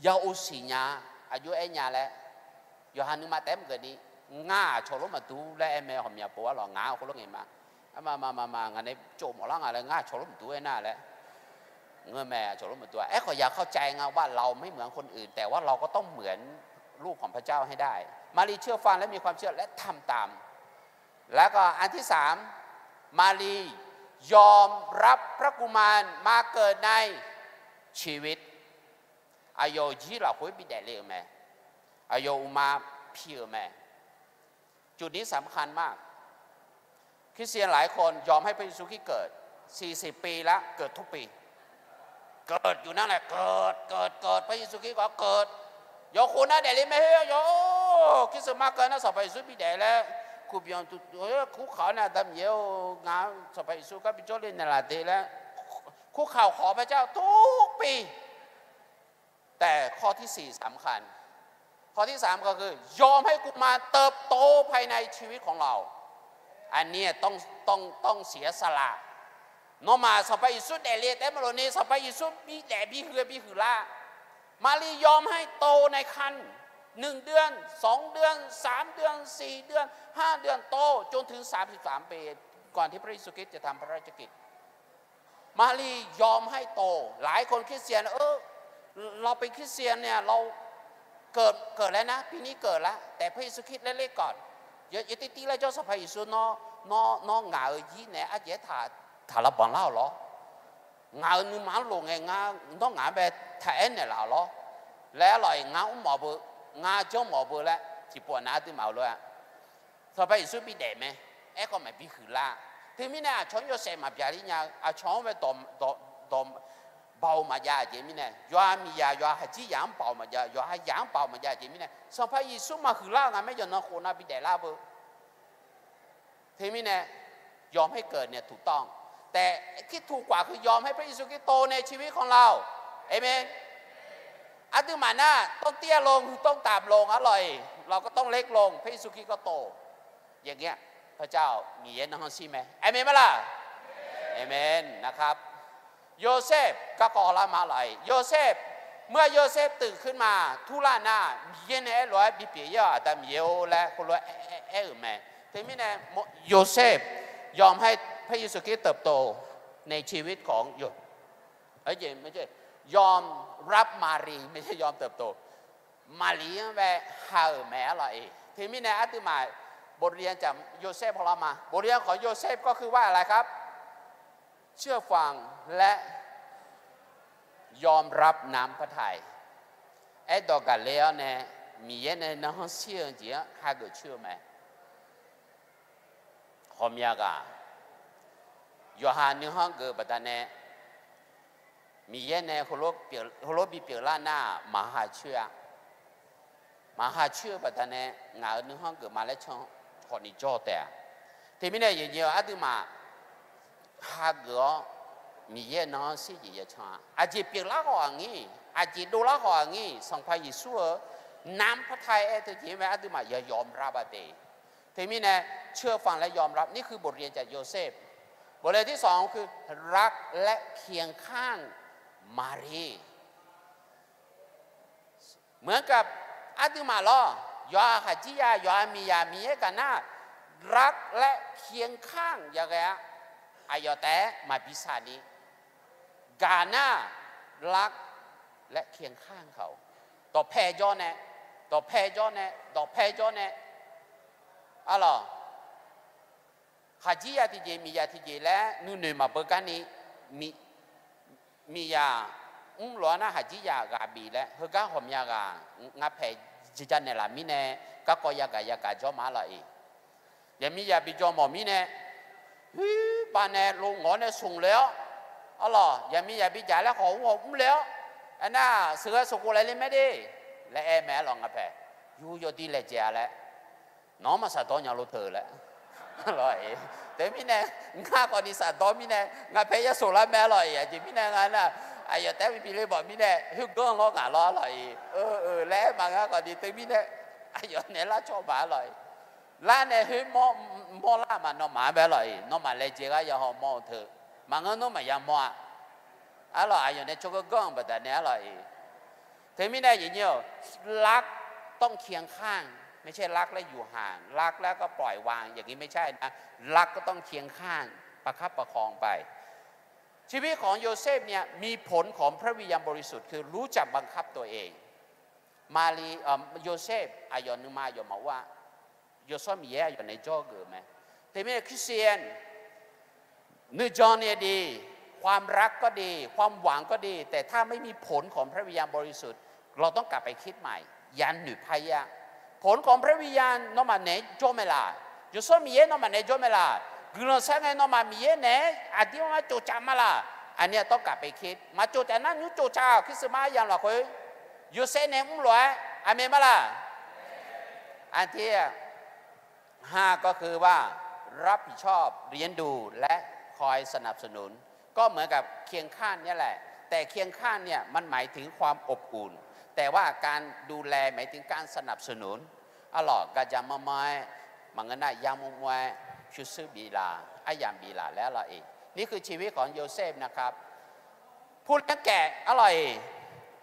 ya ghovshiq nya, aqjox aer nya laer, yawqha nuima taef-aer maqgeuf ni, ngar aqcawq lof maqdur laer aer mae. Ghawqmya pov-aer lawq, ngaq-anr khoerlof ngaeq ma. Arma ma ma ma ngaq nae tsov mawf lar nga laer, ngar aqcawq lof maqdur aernar laer ngeur mae. Aqcawq lof maqdur-a. Aerkhawf ya เข้าใจ nga ว่าเราไม่เหมือนคนอื่น แต่ว่าเราก็ต้องเหมือนลูกของพระเจ้าให้ได้ มารีเชื่อฟังและมีความเชื่อและทำตาม แล้วก็อันที่สาม มารียอมรับพระกุมารมาเกิดในชีวิต Aqyawf-euq jir lafkhoer bi daefle-euq mae. Aqyawf uqma pi-euq mae. จุดนี้สำคัญมาก คริสเตียนหลายคนยอมให้พระเยซูคริสต์เกิด สี่สิบปีแล้ว เกิดทุกปี เกิดอยู่นั่นแหละ เกิด เกิด เกิด พระเยซูคริสต์ก็เกิด Yawqkhof nar daefle mae. Heu yawq, Kirsten mar keuv nar Sanqpaq Yeqsur bi daef laer, kuqbyanq kuv khaq-awr nae Aqda Miqyaer-or, ngar Sanqpaq Yeqsur gar bi jawrle naeqlaf de laer, คุกเข่าขอพระเจ้าทุกปี แต่ข้อที่สี่สำคัญ ข้อที่สามก็คือยอมให้กุมารเติบโตภายในชีวิตของเรา Aqni ต้อง ต้อง ต้องเสียสละ Nawmaf Sanqpaq Yeqsur daefle taef-aer maqlof ni, Sanqpaq Yeqsur bi daef bi huiq bi huiqlar. มารียอมให้โตในครรภ์ หนึ่งเดือน สองเดือน สามเดือน สี่เดือน ห้าเดือน โตจนถึงสามสิบสามปี ก่อนที่พระเยซูคริสต์จะทำพระราชกิจ มารียอมให้โต หลายคนคริสเตียน เออ เราเป็นคริสเตียนเนี่ย เราเกิด เกิดแล้วนะ ปีนี้เกิดแล้ว แต่พระเยซูคริสต์เล็กๆก่อน Yaw, yaw tiv tiv laer jawr Sanqpaq Yeqsur nawr, nawr, nawr ngaq-euq jir naeq-aer arjeq aertaq, taq lavbanq lar-awq lawr. Ngaq-euq nuima-anr lof ngae ngar, nawr ngaq-anr bae taq-aer naeqlaf-awq lawr. Laer arlawq-iq ngar mr mawf beu, ngar janr mawf beu laer tiqpov aqnav aqduimaf-eu lof-aer Sanqpaq Yeqsur bi daef mae. Aerkhawf maqbi huiqlar. Teumirnae aqcawq-anr yawshaef maqbya ler nya-eu, aqcawq-anr bae dawq, dawq, dawq, baoq maqjav-eu jeq mirnae, yawqha miqzaq yawqha khaqdzerzaq-anr baoq maqjav, yawqha yaq-anr baoq maqjav-eu jeq mirnae, Sanqpaq Yeqsur maqhuiqlar-eu ngaq mae, yawqnan khof nav bi daeflar beu. Teumirnae ยอมให้เกิดเนี่ยถูกต้อง แต่ที่ถูกกว่าคือยอมให้พระเยซูคริสต์โตในชีวิตของเรา Aqmeq. Aqduimaf nar ต้องเตี้ยลง คือต้องต่ำลง arlawq-iq เราก็ต้องเล็กลง พระเยซูคริสต์ก็โต อย่างเงี้ย พระเจ้า Miqyaer nanrhanr shir mae. Aqmeq ma laq? Aqmeq นะครับ Yawrsaer garkawv hawlar ma laq-iq, Yawrsaer, เมื่อโยเซฟตื่นขึ้นมา turlar nar, Miqyaer nae aerlof-aer bipyeuf-ir-awq, Aqda Miqyaer-or laer heulof-aer aer-euq mae. Teumirnae Yawrsaer ยอมให้พระเยซูคริสต์เติบโตในชีวิตของโย- ยอมรับมารีย์ ไม่ใช่ยอมเติบโต Maqlir-anr bae ha-euq mae arlawq-iq. Teumirnae aqduimaf บทเรียนจากโยเซฟ hawlar ma. บทเรียนของโยเซฟก็คือว่าอะไรครับ เชื่อฟังและยอมรับน้ำพระทัย Aerdawq gaqler-awr nae Miqyaer nae nanrhanr shir-eu jeq-anr hageuf coer-eu mae. Ghawqmya ghaq, yawqha nuikhanr geuf baqdanae Miqyaer nae heulof bipyeuf lar nar-aq maqha coer-a. Maqha coer-eu baqdanae ngaq-euq nuikhanr geuf ma laer can khawf ni jawr taef-a. Teumirnae yawqnyi-eu aqduimaf hageuf-awr Miqyaer-euq nanrhanr shir jeq ya can-a. Aqjeq pyeuflar khawf aqnyir, aqjeq dovlar khawf aqnyir, Sanqpaq Yeqsur-euq น้ำพระทัย aer teujeq mae, aqduimaf ya yawmrab-a de. Teumirnae เชื่อฟังและยอมรับ นี่คือบทเรียนจากโยเซฟ บทเรียนที่สองคือรักและเคียงข้างมารีย์ เหมือนกับ aqduimaf lawr, yawqha khaqdzerzaq, yawqha miqzaq Miqyaer gaq nar, รักและเคียงข้าง ya ghae-a. Aqyawf taef-aer maqbi saq ni, gaq nar, รักและเคียงข้างเขา dawqpae jawr nae, dawqpae jawr nae, dawqpae jawr nae, arlawq, khaqdzerzaq tiqjeq miqzaq tiqjeq laer nuinoeq maqbeu garni, miqzaq mrlof-aer nar khaqdzerzaq ghaq bif laer heugar ghawqmya ghaq ngar paeq ja naeqlaf mirnae, garkawv yagaq yagaq jawr ma arlawq-iq. Yaqmir ya bi jawr mawf mirnae, hoer Tersar nae lo ngawq-awr nae smq le-awr, arlawq, yaqmiqyaq bidzaq laer khawf ur khawf mr le-awr, aernar sheuqghae sheuqkhof laeq le mae de laer aer mae, arlawq, ngaq paeq yur yawdir laejae-a laer, nawq-anr maqshafdawr nya lo teu laer. Arlawq-iq, teumirnae ngar khawfni shafdawr mirnae ngaq paeq ya sheuqlar mae, arlawq-iq. Aqjeq mirnae nga nar, aqyawf taef-aer bi le bawf mirnae khoerganr lawr ngaq lawr, arlawq-iq, eu eu laer aer ma ngar khawfni teumirnae aqyawf naeq lar cawba, arlawq-iq. Lar nae khoer mawr, mawrlar ma nawmaf-anr bae, arlawq-iq, nawmaf laejae gar ya haw mawr-eu teu, maqngeur nawr maqya mawr-a. Arlawq, aqyawf nae tsawrganr ganr-eu baqdanae, arlawq-iq. Teumirnae aqnyir-awq, รักต้องเคียงข้าง ไม่ใช่รักแล้วอยู่ห่าง รักแล้วก็ปล่อยวาง อย่างนี้ไม่ใช่นะ รักก็ต้องเคียงข้าง ประคับประคองไป ชีวิตของโยเซฟเนี่ย มีผลของพระวิญญาณบริสุทธิ์ คือรู้จักบังคับตัวเอง Maqli, เอ่อ Yosef aqyawf nuima aqyawf maqur-a. Yawsanr Miqyaer aqyawf nae jawrgeuf mae. Teumirnae Christian nuijan ni-a de, ความรักก็ดี ความหวังก็ดี แต่ถ้าไม่มีผลของพระวิญญาณบริสุทธิ์ เราต้องกลับไปคิดใหม่ อย่าหยุดพยายาม ผลของพระวิญญาณ nawmaf naeq-aer jawr mae laq? Yawsanr Miqyaer nawmaf naeq-aer jawr mae laq? Guiqlanq saer ngae nawmaf Miqyaer naeq-aer aqdir-anr-aer tsovcaf ma laq? Aqnyir-aq tawr gaq bae kir. Maqtsov taf nar nymr tsovcaf-awq. Christmas aryamq lafkhoer Yosef nae mr lof-aer, aqmeq ma laq? Aqdir-aq, ห้า ก็คือว่า รับผิดชอบ เลี้ยงดู และคอยสนับสนุน ก็เหมือนกับเคียงข้างเนี่ยแหละ แต่เคียงข้างเนี่ยมันหมายถึงความอบอุ่น แต่ว่าการดูแลหมายถึงการสนับสนุน arlawq, gaqjaq manrmanr-aer, maqngeur nar yar murmur-aer, pyurshuir biflaf, aryamq biflaf laer, arlawq-iq. นี่คือชีวิตของโยเซฟนะครับ ผู้เลี้ยงแกะ arlawq-iq,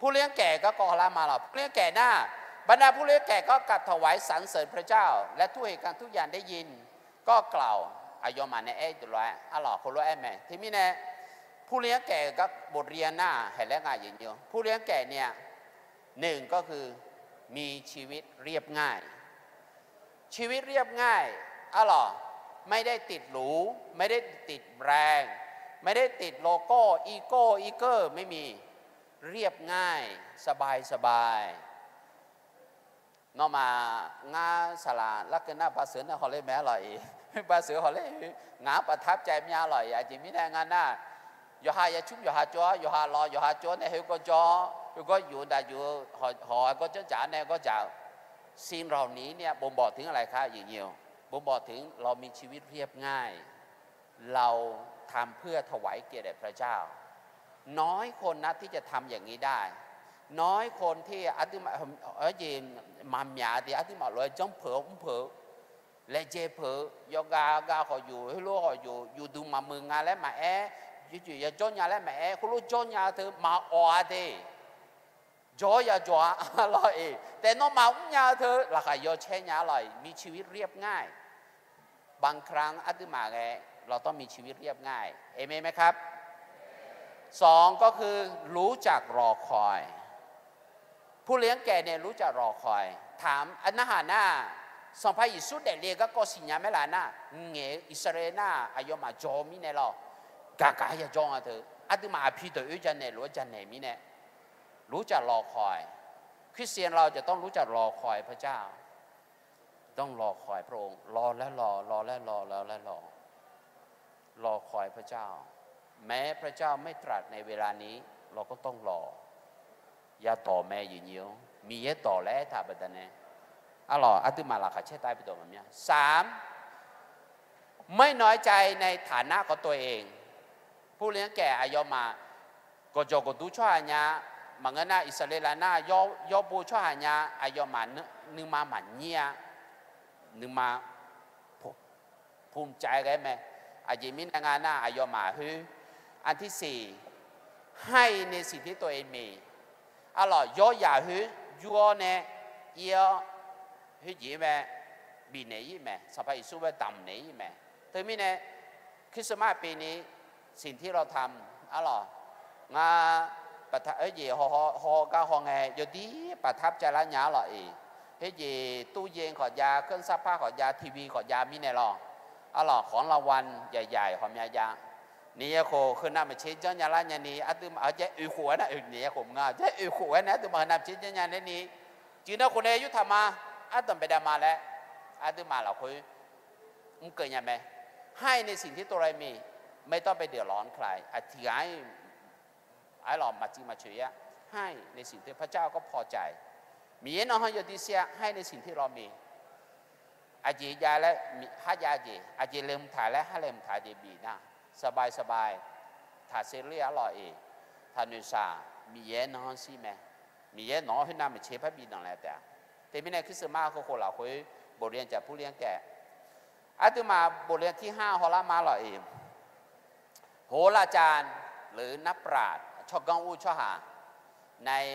ผู้เลี้ยงแกะ garkawv lar ma lawq. ผู้เลี้ยงแกะ nar, บรรดาผู้เลี้ยงแกะก็กลับถวายสรรเสริญพระเจ้า และทุกเหตุการณ์ทุกอย่างได้ยิน ก็กล่าว aqyawfmaf nae aer deuq lof-aer, arlawq, heulof-aer mae. Teumirnae ผู้เลี้ยงแกะ gar บทเรียน nar, haeq laer nga yeni-eu ผู้เลี้ยงแกะ nya หนึ่ง ก็คือ มีชีวิตเรียบง่าย ชีวิตเรียบง่าย arlawq, ไม่ได้ติดหรู ไม่ได้ติดแบรนด์ ไม่ได้ติดโลโก้ อีโก้ อีเกอร์ ไม่มี เรียบง่าย สบายสบาย Nawmaf ngar saqlaq larkeuv nar ภาษา nar hawler mae, arlawq-iq, ภาษา hawler, ngaq-anr ประทับใจ mya, arlawq-iq. Aqjeq mirnae nga nar, yawqha yacmr yawqha tsov-awr, yawqha lawq yawqha tsov-awr nae khoergawr jawr-awr, khoergawr yuf dav yuf-eu, hawq-aer gawr janr dzaq-awr nae gawr dzaq-eu, สิ่งเหล่านี้เนี่ย บ่งบอกถึงอะไรครับ อย่างนี้ บ่งบอกถึงเรามีชีวิตเรียบง่าย เราทำเพื่อถวายเกียรติแด่พระเจ้า น้อยคนนะที่จะทำอย่างนี้ได้ น้อยคนที่ aqduimaf, jeq maqmyaq de, aqduimaf lof-aer janrpeuq-awr mrpeuq, laejae peuq, yawqghaq ghaq khawf yuf, heulof khawf yuf, yufduq maqmuiq nga laer maqaer, yawjeq yajawr nya laer maqaer, heulof jawr nya-eu teu maqawq-a de. Jawr-awr yajawq-a, arlawq-iq, taef nawmaf mrnya-eu teu laqkhaq yawcaer nya, arlawq-iq, มีชีวิตเรียบง่าย บางครั้ง aqduimaf ghae เราต้องมีชีวิตเรียบง่าย เอเมนไหมครับ สอง ก็คือรู้จักรอคอย ผู้เลี้ยงแกะเนี่ยรู้จักรอคอย ถาม narhaq nar, Sanqpaq Yeqsur daefle garkawv siqnya mae laf nar, ngaeq-eu Irsaqleqlav nar aqyawfmaf jawr-eu mirnae lawq, gaq gaq-aer yajawr nga teu, aqduimaf aqpi deuq oer janaeq lof-aer janaeq mirnae, รู้จักรอคอย Christian เราจะต้องรู้จักรอคอยพระเจ้า ต้องรอคอยพระองค์ รอและรอ รอและรอ รอและรอ รอคอยพระเจ้า แม้พระเจ้าไม่ตรัสในเวลานี้ เราก็ต้องรอ Yadawq mae, aqnyir-or, Miqyaer dawq laer aertaq baqdanae, arlawq, aqduimaf laqkhaq caer tav-aer bidawq maqmya. สาม ไม่น้อยใจในฐานะของตัวเอง ผู้เลี้ยงแกะ aqyawfmaf gawqjawq gawqdur tsawrhaq nya, maqngeur nar Irsaqleqlav nar yawr, yawr bo tsawrhaq nya, aqyawfmaf nuima maqnyir-a, nuima ภูมิใจ ghae mae. Aqjeq mirnae nga nar, aqyawfmaf khoer, aqtirsiq ให้ในสิ่งที่ตัวเองมี arlawq, yawr yaq khoer yur-awr nae ir-awr, khoerjeq mae, bifnaeq ir mae, Sanqpaq Yeqsur bae damqnaeq ir mae. Teumirnae Christmas peni สิ่งที่เราทำ arlawq, ngar, khoerjeq haw gar haw ngae yawdir ประทับใจ lar nya, arlawq-iq, khoerjeq ตู้เย็น khawf jav, เครื่องซักผ้า khawf jav, TV khawf jav mirnae lawq, arlawq, ของรางวัลใหญ่ๆ hawq mya jav. Niqyaer khof heunav maqtser janrnya lar nyani, aqduimaf-anr jaer oekhof-aer nar, niqyaer khof nga, jaer oekhof-aer nae aqduimaf heunav maqtser janrnya ler ni, jeq nar khof nae yurtaq ma, ardanq baedav ma laer, aqduimaf lafkhoer mrkeuv nya mae. ให้ในสิ่งที่ตัวเองมี ไม่ต้องไปเดือดร้อนใคร Aqtiq ghaq-anr aerlawq maqtiv maqcoeq-ir-a. ให้ในสิ่งที่พระเจ้าก็พอใจ Miqyaer nawq-anr yawdui shir-a. ให้ในสิ่งที่เรามี Aqjeq jav laer harjav jeq, aqjeq laeqhmq taq laer harlaeqhmq taq jeq bif nar, saqbae saqbae taqser ler-a lawq-iq. Taqnoeq shaq, Miqyaer nawq-anr shir mae. Miqyaer nawq-anr khoernav maqtser parbi danqlae taef-a. Teumirnae คริสต์มาส khof khof lafkhoer บทเรียน jaqpurler-anr taef. Aqduimaf บทเรียน tirhar hawlar ma lawq-iq. โหราจารย์ หรือนักปราชญ์ tsawrganr ur tsawrhaq nae,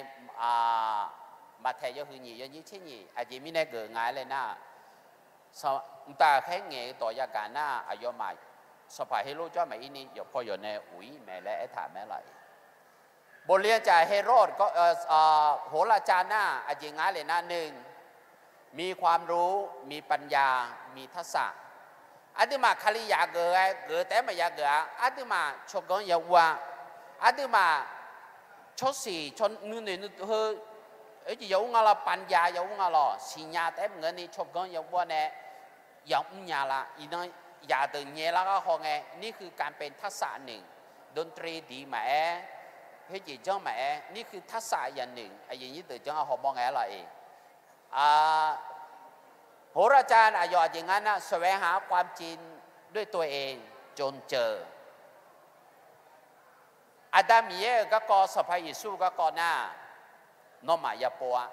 Maqtaeq yawhuiq nyiq yawnyir tser nyiq aqjeq mirnae geuf nga-aer laer nar, mqtav khaer ngaeq-eu dawq yagaq nar, aqyawfmaf Sanqpaq Heqlor jawr maqir ni yawqpaw yawq nae of-ir mae laer aertaq mae lawq-iq. บทเรียนจาก เฮโรด ก็ เอ่อ เอ่อ โหราจารย์ nar aqjeq nga-aer laer nar, หนึ่ง มีความรู้ มีปัญญา มีทักษะ Aqduimaf Kalizaq geuf-aer geuf taef-aer maqya geuf-a. Aqduimaf tsawrganr ya ur-a. Aqduimaf tsawrsiq tsawr nuinoeq nuiheu, oerjeq ya ur nga lawq, ปัญญา ya ur nga lawq, siqnya taef-aer maqngeur ni tsawrganr ya ur-awr nae ya mrnya la. Iqnan yaqdeuq nyaelar gar haw ngae, นี่คือการเป็นทักษะหนึ่ง ดนตรีดี maqaer, khoerjeq janr maqaer, นี่คือ ทักษะอย่างหนึ่ง aqyuif nyir deuq janr-aer hawmawr ngae-aer lawq-iq. โหราจารย์ aqyawf aqjeq nga nar, แสวงหาความจริงด้วยตัวเอง จนเจอ Aqda Miqyaer-euq garkawv, Sanqpaq Yeqsur-euq garkawv nar, nawmaf ya pov-a.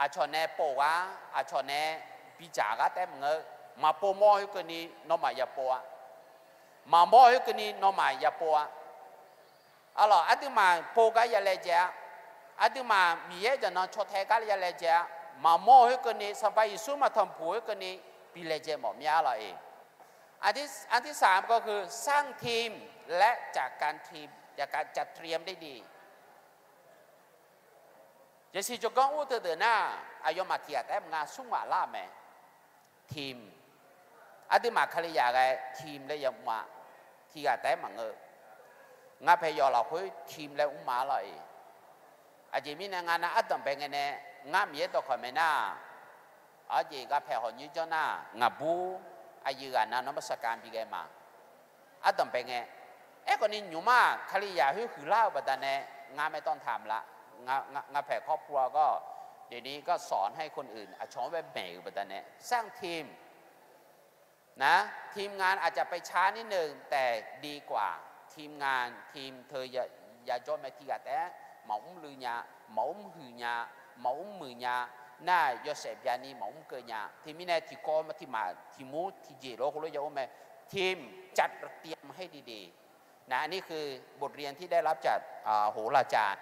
Aqcawq nae pov-eu gar, aqcawq nae bidzaq gar taef-aer maqngeur. Maqpov mawr khoerkeuvni nawmaf ya pov-a. Maqmawr khoerkeuvni nawmaf ya pov-a. Arlawq, aqduimaf pov gar ya laejae-a. Aqduimaf Miqyaer jaqnan caw tae gar ya laejae-a. Maqmawr khoerkeuvni, Sanqpaq Yeqsur maq tanqpuq khoerkeuvni bi laejae mawf mya lawq-iq. อันที่สามก็คือ สร้างทีม และจัดการทีม จัดการจัดเตรียมได้ดี Yasiq tsawrganr ur teudeuq nar, aqyawfmaf tiq ghaq taef-aer maqnga smrmaf lar-euq mae. Team. Aqduimaf Kalizaq ghae team laer yamr-a. Tiq ghaq taef-aer maqngeur. Ngar paeq yawf lafkhoer team laer mrma lawq-iq. Aqjeq mirnae nga nar, ardanqbae ngae nae ngar Miqyaer dawqkawq mae nar, aqjeq gha paeq hawq nyoer janr nar, ngaqbur aqyuif ghaq nav nawr นมัสการ bi ghae ma. Ardanqbae ngae. Aerkhawfni nymq mar Kalizaq khoer huiqlar-euq baqdanae, ngar ไม่ต้องถามละ ngar paeq ครอบครัว ก็ เดี๋ยวนี้ก็สอนให้คนอื่น aqcawq-anr bae maeq-euq baqdanae, สร้างทีม นะ ทีมงานอาจจะไปช้านิดนึง แต่ดีกว่า ทีมงาน ทีมเธอ ya jawr mae. Tiq ghaq taef-aer maqmr luiv nya, maqmr huiq nya, maqmr muiq nya, nar yawshaef byani maqmr keuv nya. Teumirnae tiqkawv tiqmaf tiqmur tiqjeq lof heulof ya or mae. Team จัดเตรียมให้ดีๆ นะ อันนี้คือบทเรียนที่ได้รับจาก โหราจารย์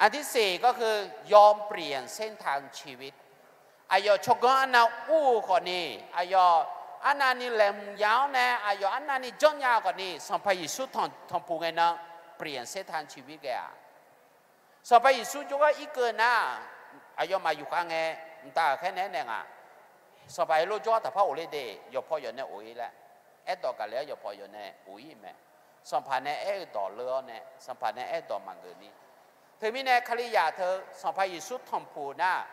อันที่สี่ก็คือยอมเปลี่ยนเส้นทางชีวิต Aqyawf tsawrganr arnav ur-eu khawfni, aqyawf arnavni laeqhmq ya-awr nae, aqyawf arnavni janrnya-eu khawfni, Sanqpaq Yeqsur tanqpuq ngae nan เปลี่ยนเส้นทางชีวิต ghae-aq. Sanqpaq Yeqsur jawrgar irkeuv nar, aqyawfmaf yufkhav ngae, mqtav ghaqkhaer naeq-aer nae ngaq, Sanqpaq Heqlor jawrgar taqpar ghofler de, yawqpaw yawq nae of-ir laer, aerdawq gaqle-awr yawqpaw yawq nae of-ir mae. Sanqpaq nae aer-eu dawq leu-awr nae, Sanqpaq nae aer-eu dawq maqgeuf ni. Teumirnae Kalizaq teu Sanqpaq Yeqsur tanqpuq nar,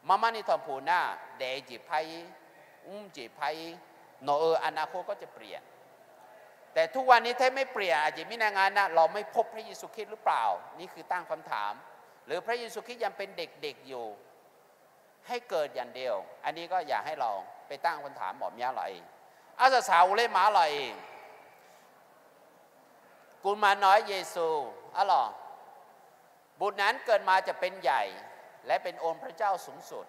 marmarni tanqpuq nar, daef-eu jeq par-ir, mr jeq par-ir, nawq-euq อนาคตก็จะเปลี่ยน แต่ทุกวันนี้ถ้าไม่เปลี่ยน aqjeq mirnae nga nar, เราไม่พบพระเยซูคริสต์หรือเปล่า นี่คือตั้งคำถาม หรือพระเยซูคริสต์ยังเป็นเด็กๆอยู่ ให้เกิดอย่างเดียว อันนี้ก็อยากให้เราไปตั้งคำถาม mawf mya lawq-iq. Arsaq saq ghofler ma lawq-iq. กุมารน้อยเยซู arlawq, บุตรนั้นเกิดมาจะเป็นใหญ่ และเป็นองค์พระเจ้าสูงสุด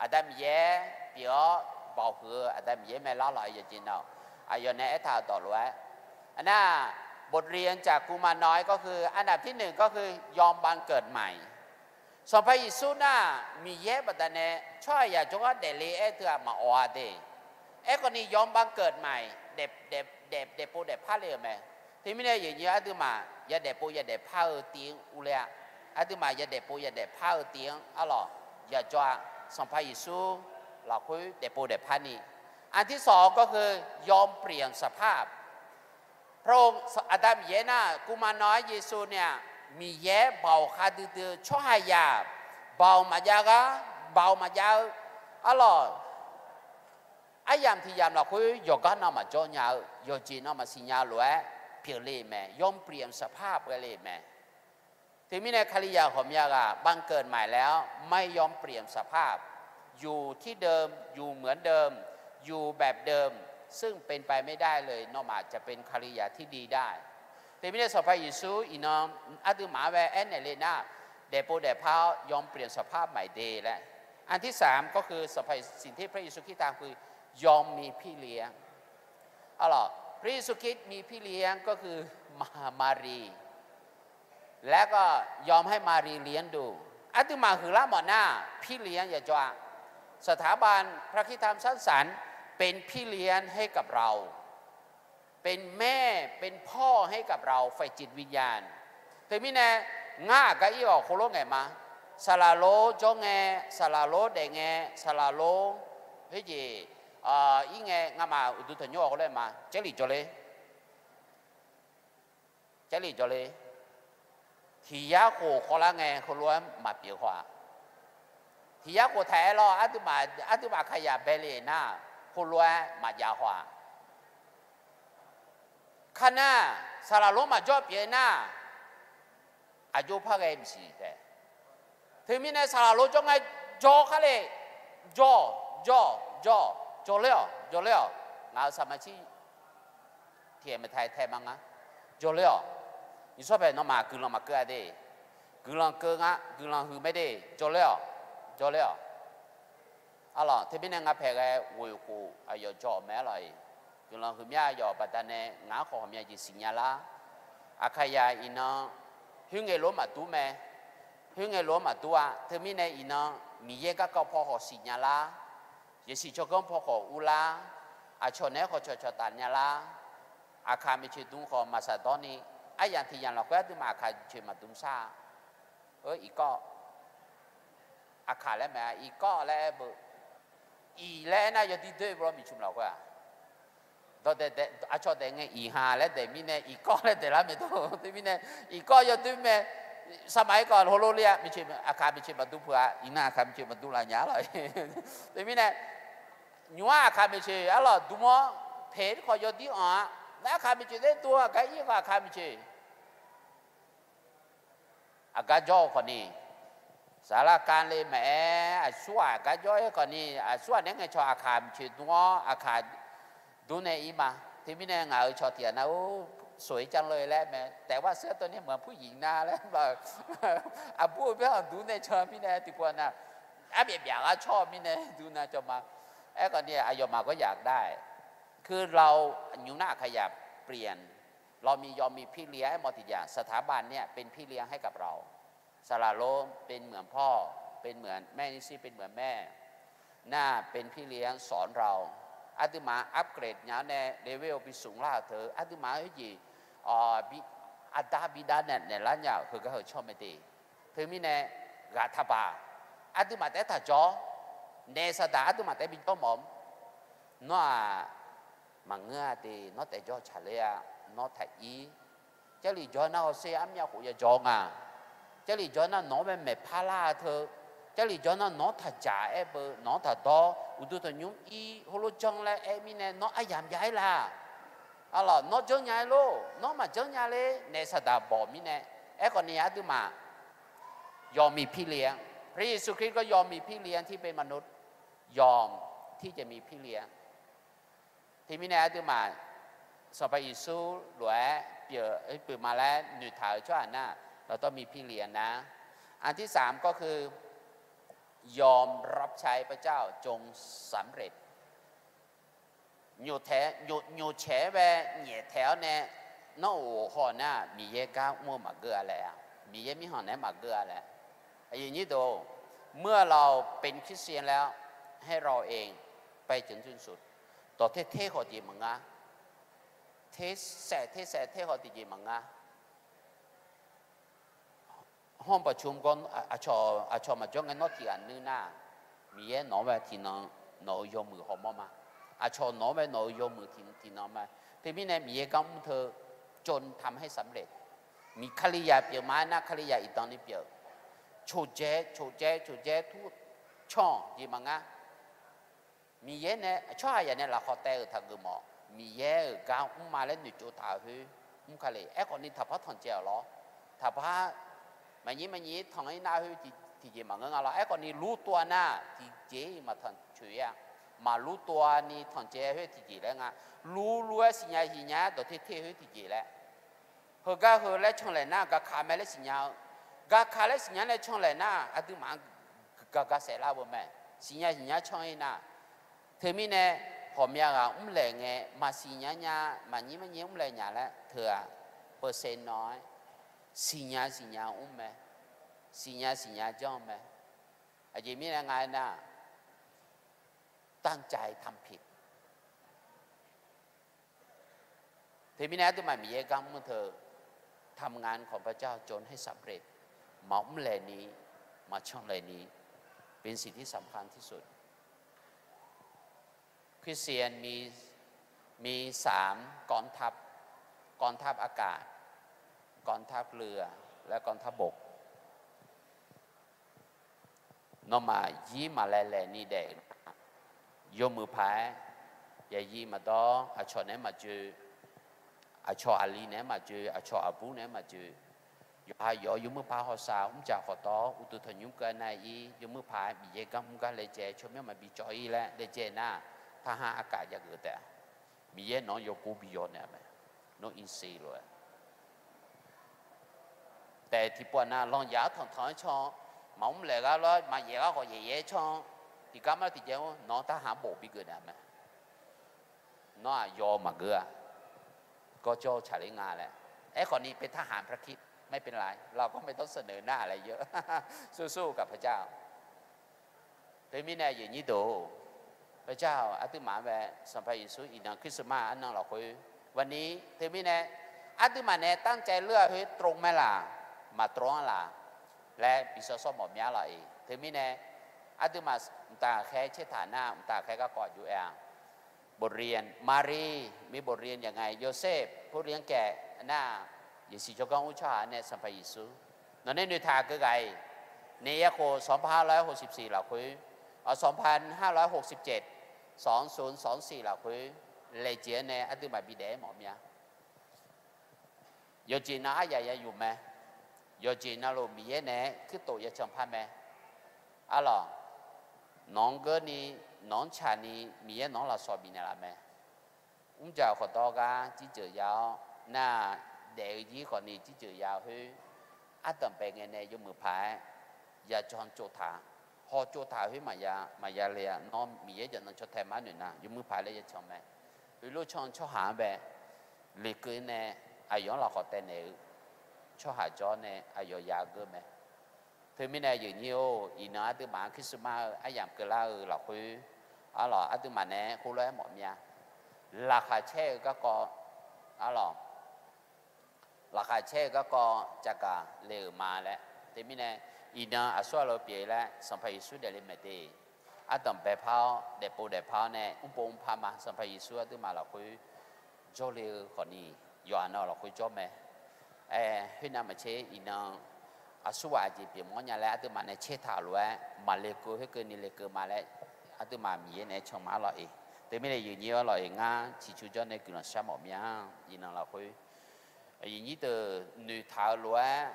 Aqda Miqyaer pyeuf-awr baoq huiq-eu Aqda Miqyaer mae lar lawq-iq. Yawqjeq nav-awq, aqyawf nae aertaq-eu dawq lof-aer, aqnar, บทเรียนจากกุมารน้อย ก็คือ อันดับที่หนึ่ง ก็คือยอมบังเกิดใหม่ Sanqpaq Yeqsur nar, Miqyaer baqdanae tsawrhaqzaq jawrgar daefle aer teu-aq maqawq-a de. Aerkhawfni ยอมบังเกิดใหม่ daefpov daefpar le-euq mae. Teumirnae yawqnyi aqduimaf yadaefpov yadaefpar-eu tiv-anr urler-a. Aqduimaf yadaefpov yadaefpar-eu tiv-anr arlawq, yajawr-a. Sanqpaq Yeqsur lafkhoer daefpov daefpar ni. อันที่สอง ก็คือยอมเปลี่ยนสภาพ Aqda Miqyaer nar, กุมารน้อย Yeqsur nae-aq, Miqyaer baoq kha duidui-eu tsawrhaqzaq, baoq maqjav gar, baoq maqjav-eu, arlawq, aryamq tiq yamq lafkhoer yawqgar navmaqjawr nya-eu, yawqjeq navmaqsiq nya lof-aer pyeufle-euq mae, ยอมเปลี่ยนสภาพ ghae le-euq mae. Teumirnae Kalizaq ghawqmya ghaq บังเกิดใหม่แล้ว ไม่ยอมเปลี่ยนสภาพ อยู่ที่เดิม อยู่เหมือนเดิม อยู่แบบเดิม ซึ่งเป็นไปไม่ได้เลย nawmafจะเป็นคริสเตียนที่ดีได้ Teumirnae Sanqpaq Yeqsur iqnan aqduimaf-anr bae aernaeq le nar, daefpov daefpar-awr ยอมเปลี่ยนสภาพใหม่ de laer. อันที่สามก็คือ สิ่งที่พระเยซูคริสต์ทำคือยอมมีพี่เลี้ยง Arlawq, พระเยซูคริสต์มีพี่เลี้ยงก็คือมารี แล้วก็ยอมให้มารีเลี้ยงดู Aqduimaf huiqlar mawf nar, พี่เลี้ยง yajawr-a. สถาบันพระคริสตธรรมสร้างสรรค์ เป็นพี่เลี้ยงให้กับเรา เป็นแม่ เป็นพ่อให้กับเรา ฝ่ายจิตวิญญาณ Teumirnae ngar aqgar ir-awq heulof ngaeq ma. Saqlaq lor jawr ngae, saqlaq lor daef ngae, saqlaq lor, khoerjeq, ir ngae ngamaf uqduq tanqnymr-awq heulof-aer ma. Jarlif jawrler, jarlif jawrler. Tiq yar khof khawvlar ngae heulof-aer maqpyeuf haw-aq. Tiq yar khof taq-aer lawr, aqduimaf aqkaqyaq bae le nar, heulof-aer maqjav haw-aq. Kar nar, saqlaq lor maqjawr pyeuf nar, aqjox par ghae maqsiq taef. Teumirnae saqlaq lor jawr ngae, jawr khar le, jawr, jawr, jawr, jawrler-awq, jawrler-awq. Ngaq-euq saqmaqtser tiqaeq maqtae tae ma nga. Jawrler-awq. Nyiqsawr paeq nawmaf guiqlanq maqkeuv-a de. Guiqlanq keuv nga, guiqlanq huiq mae de. Jawrler-awq, jawrler-awq. Arlawq, teumirnae nga paeq ghae ghoeq khof aqyawf jawr-awq mae arlawq-iq. Guiqlanq huiqmya aqyawf baqdanae ngaq-anr khawf ghawqmya jeq siqnya lar. Aqkaqyaq iqnan, khoerngae lof-anr maqdur mae. Khoerngae lof-anr maqdur-a. Teumirnae iqnan, Miqyaer garkawv paw khawf siqnya lar. Yasiq tsawrganr paw khawf urlar. Aqcawq naeq-aer khawf cawqcawq taf nya lar. Aqkaq maeqtsoeq dm khawf maqsaqdawr ni, aryamq tiq yamq lafkhoer aqduimaf aqkaq maeqtsoeq maqdm sar-a. Iqkawr, aqkaq laer maeq-a, iqkawr laer aer beu. Iq laer aernar yawdir doer beu lawr, miqcmq lafkhoer-aq. Dawqdaeq daeq, aqcawq daeq ngae iq ha laer daeq mirnae, iqkawr laer daeqlar maeqdawr. Teumirnae, iqkawr yawdoer mae. Saqmaqir kawv heulof le-a, aqkaq maeqtsoeq maqdm peuq-a, iqnan aqkaq maeqtsoeq maqdm laf nya-a lawq. Teumirnae, nymq-ar aqkaq maeqtsoeq arlawq dm-awr, paeq-ir khawf yawdir anq-a. Nar aqkaq maeqtsoeq daer dm-eu aqgar ir khawf aqkaq maeqtsoeq. Aqgar jawr-eu khawfni, saqlaq kale maqaer, aqsurghaq gar jawr-aer khawfni, aqsurghaq nae ngaeqcawq aqkaq maeqtsoeq dm-awr aqkaq dm nae ir ma. Teumirnae ngaq-euq cawq tiq ghaq nar-or, soq-ir janr lor-e laer mae, taef-aer seur tawv ni maqpur yiq nar laer ma. Aqbur-eu byanr-anr dm nae can mirnae tiqpov nar, arbyaf byaf ghar cawr-eu mirnae dm nar cawv ma. Aerkhawfni aqyawfmaf gawr yaq dar-aer, คือเรา nymq nar aqkaqyaq เปลี่ยน เรามี ยอมมีพี่เลี้ยง aermawf tiqjaq สถาบันเนี่ย เป็นพี่เลี้ยงให้กับเรา saqlaq lor เป็นเหมือนพ่อ เป็นเหมือนแม่ นี่สิ เป็นเหมือนแม่ nar เป็นพี่เลี้ยง สอนเรา aqduimaf upgrade nya-awr nae เลเวล bi smq lar-euq teu aqduimaf-anr khoerjeq ardav bi dav naeq naeqlar nya-euq heugar heu cawr mae de. Teumirnae ghaq taqbaq, aqduimaf taef-aer taqjawr, naef saqdaq aqduimaf taef-aer bijawr mawf-eu Nawr-aq, maqngeur-a de, nawr taef jawr tsaqler-a, nawr taq ir. Jarlif jawr nar hawsher armyav khof yajawr nga. Jarlif jawr nar nawq-anr bae maeqpar lar-a teu. Jarlif jawr nar nawq-anr taqdzaq aer beu, nawq-anr taqdawr, uqduq tanqnymr ir heulof janr laer aer mirnae nawr aryamq jav-aer la. Arlawq, nawr janrnya-aer lor, nawr maqjanrnya ler naef saqdaq bawq mirnae. Aerkhawfni aqduimaf ยอมมีพี่เลี้ยง พระเยซูคริสต์ก็ยอมมีพี่เลี้ยงที่เป็นมนุษย์ ยอมที่จะมีพี่เลี้ยง Teumirnae aqduimaf Sanqpaq Yeqsur lof-aer pyeuf, pyeuf ma laer noeqtaq-euq tsawrhaq nar, เราต้องมีพี่เลี้ยงนะ อันที่สาม ก็คือ ยอมรับใช้พระเจ้า จงสำเร็จ nyoqtaeq, nyoqtaeq-aer bae nyaeftaeq-awr nae, nawr of haw nar-aq, Miqyaer gar mr-eu maqgeur-a laer-a, Miqyaer mirkhanq naeq-aer maqgeur-a laer. Aqyuif nyir deuq, เมื่อเราเป็นคริสเตียนแล้ว ให้เราเองไปจนถึงสุด dawq ter ter khawf tiqjeq maqngar, ter saef ter saef ter khawf tiqjeq maqngar. Hawr-eu baqcmq gawr, aqcawq maqjawr ngae nawr tiqghaq nuir nar, Miqyaer nawq-anr bae tiqnan nawq-euq yawmuiq hawmawr ma. Aqcawq nawq-anr bae nawq-euq yawmuiq tiqnan ma. Teumirnae Miqyaer gar mr teu, จนทำให้สำเร็จ Miqkalizaq pyeuf ma aernar, Kalizaq iqdan ni pyeuf. Coqdzae coqdzae coqdzae tur canr-awq jeq maqngar. Miqyaer nae tsawrhaqzaq nae lafkhawf taev-euq taqgeuf mawf. Miqyaer-euq gar mrma laer noeqtsov taq-euq khoer mr ka le. Aerkhawf ni taqpar tanqcaev-awq lawr. Taqpar maqnyir maqnyir tanq-ir nar khoer tiqjeq maqngeur nga lawr. Aerkhawf ni lur tov-a nar tiqjeq-iq maqtanq coeq-ir-a. Maqlur tov-a ni tanqcaev khoer tiqjeq laer nga. Lur lur-aer siqnya siqnya-aer dawqter ter khoer tiqjeq laer. Heugar heu laer canlaeq nar gaka mae laer siqnya-eu. Gaka laer siqnya nae canlaeq nar aqduimaf-anr gaka saef lar-eu mae. Siqnya siqnya can-ir nar. Teumirnae ghawqmya ghaq mrlaeq ngae maqsiq nya nya, maqnyir maqnyir mrlaeq nya laer teu-aq, peuseq nawq-aer siqnya siqnya mr mae. Siqnya siqnya janr-eu mae. Aqjeq mirnae nga aernar, ตั้งใจทำผิด Teumirnae aqduimaf Miqyaer gar mr-eu teu, ทำงานของพระเจ้าจนให้สำเร็จ maqmr laeqni, maqcan laeqni, เป็นสิ่งที่สำคัญที่สุด คริสเตียนมี มีสามกองทัพ กองทัพอากาศ กองทัพเรือ และกองทัพบก Nawmaf zir maqlae laeqni daef-euq nar, yawmuiq paq-aer, yayi maqdawr, aqcawq naeq-aer maqjoe, aqcawq aqli naeq-aer maqjoe, aqcawq aqbur naeq-aer maqjoe, yawqha yawf-awr yawmuiq paq hawsav mrdzaq khawf dawr uqduq tanqnymr keuv nar-ir, yawmuiq paq-aer Miqyaer gar mr gar laejae tsawrmyanr maqbi cawv-ir laer laejae nar, taqha aqkaf jav geuf taef-a. Miqyaer nawq-anr yawgor bi yaw naeq-a mae. Nawr insiq lof-aer taef tiqpov-aq nar, lanqyaq-anr tanq tanq-aer can, maqmr laeq gar lawr maqyaef gar khawf yaef yaef-aer can, tiqgar mar tiqjaev-anr nawq-anr taqha-anr bof bi geuf naeq-a mae. Nawr-aq yaw maqgeur-a. Gawrjawr-eu tsaqler nga laer. Aerkhawf ni เป็นทหารพระคริสต์ ไม่เป็นไร เราก็ไม่ต้องเสนอหน้าอะไรเยอะ สู้ๆกับพระเจ้า Teumirnae aqyuif aqnyir deuq-or, พระเจ้า aqduimaf-anr bae, Sanqpaq Yeqsur iqnan Christmas arnan lafkhoer, วันนี้ teumirnae aqduimaf nae ตั้งใจ leur-a khoer ตรง mae laq, maqtawv-anr laq laer bi sawr sawr mawf mya lawq-iq. Teumirnae aqduimaf mqtav khaer caertaq nar, mqtav khaer garkawv aqjox-aer-a, บทเรียน Mari, มีบทเรียนยังไง Yawsaer, ผู้เลี้ยงแกะ nar, yasiq jawrganr ur tsawrhaq nae Sanqpaq Yeqsur nawq nae noeqtaq keuv ghaq-iq, ใน Yakhof สองพันห้าร้อยหกสิบสี่ lafkhoer, สองพันห้าร้อยหกสิบเจ็ด สองศูนย์สองสี่ lafkhoer, laejae-aer nae aqduimaf bi daef-aer mawf mya. Yawqjeq nav aryaq ya yuf mae. Yawqjeq navluf Miqyaer naeq-aer kuirtof yacan par mae. Arlawq, nawq-anr geurni, nawq-anr caqni, Miqyaer nawq-anr lafsawq bifnaeq laf mae. Mrjaq khawf dawr gar jirjeuq ya-awr nar, daef-eu jir khawfni jirjeuq ya-eu khoer, ardanq bae ngae nae yawmuiq paq-aer yajan tsovtaq, haw tsovtaq khoer maqya, maqya le-a. Nawr Miqyaer jaqnan caw tae mar noeq nar, yawmuiq paq laer yacan mae. Heulof can tsawrhaq-anr bae lekeuv nae aqyawf-anr lafkhawf taev naeq-eu tsawrhaq jawr nae aqyawf ya geur mae. Teumirnae aqyuif aqnyir-or, iqnan aqduimaf-anr Christmas-eu aryamq keuvlar-eu lafkhoer, arlawq, aqduimaf nae khoerlof-aer mawf mya. Laqkhaq caer-eu garkawv, arlawq, laqkhaq caer-eu garkawv caqgaq le-euq ma laer. Teumirnae iqnan aqsur aqlo pyeuf laer Sanqpaq Yeqsur daefle maeq de. Ardanq baepar-awr, daefpov daefpar-awr nae mrpov mrpar ma. Sanqpaq Yeqsur aqduimaf lafkhoer jawrle-eu khawfni, yawqha nan lafkhoer jawr mae. Aer, khoernav maqtser iqnan aqsurghaq aqjeq pyeufmawr nya laer aqduimaf nae caertaq lof-aer maqle keuv khoerkeuvni le keuv ma laer, aqduimaf Miqyaer naeq-aer can ma arlawq-iq. Teumirnae aqyuif aqnyir arlawq-iq, ngar ciqcur jawr nae guiqlanq shar mawf mya. Iqnan lafkhoer aqyuif aqnyir deuq noeqtaq-eu lof-aer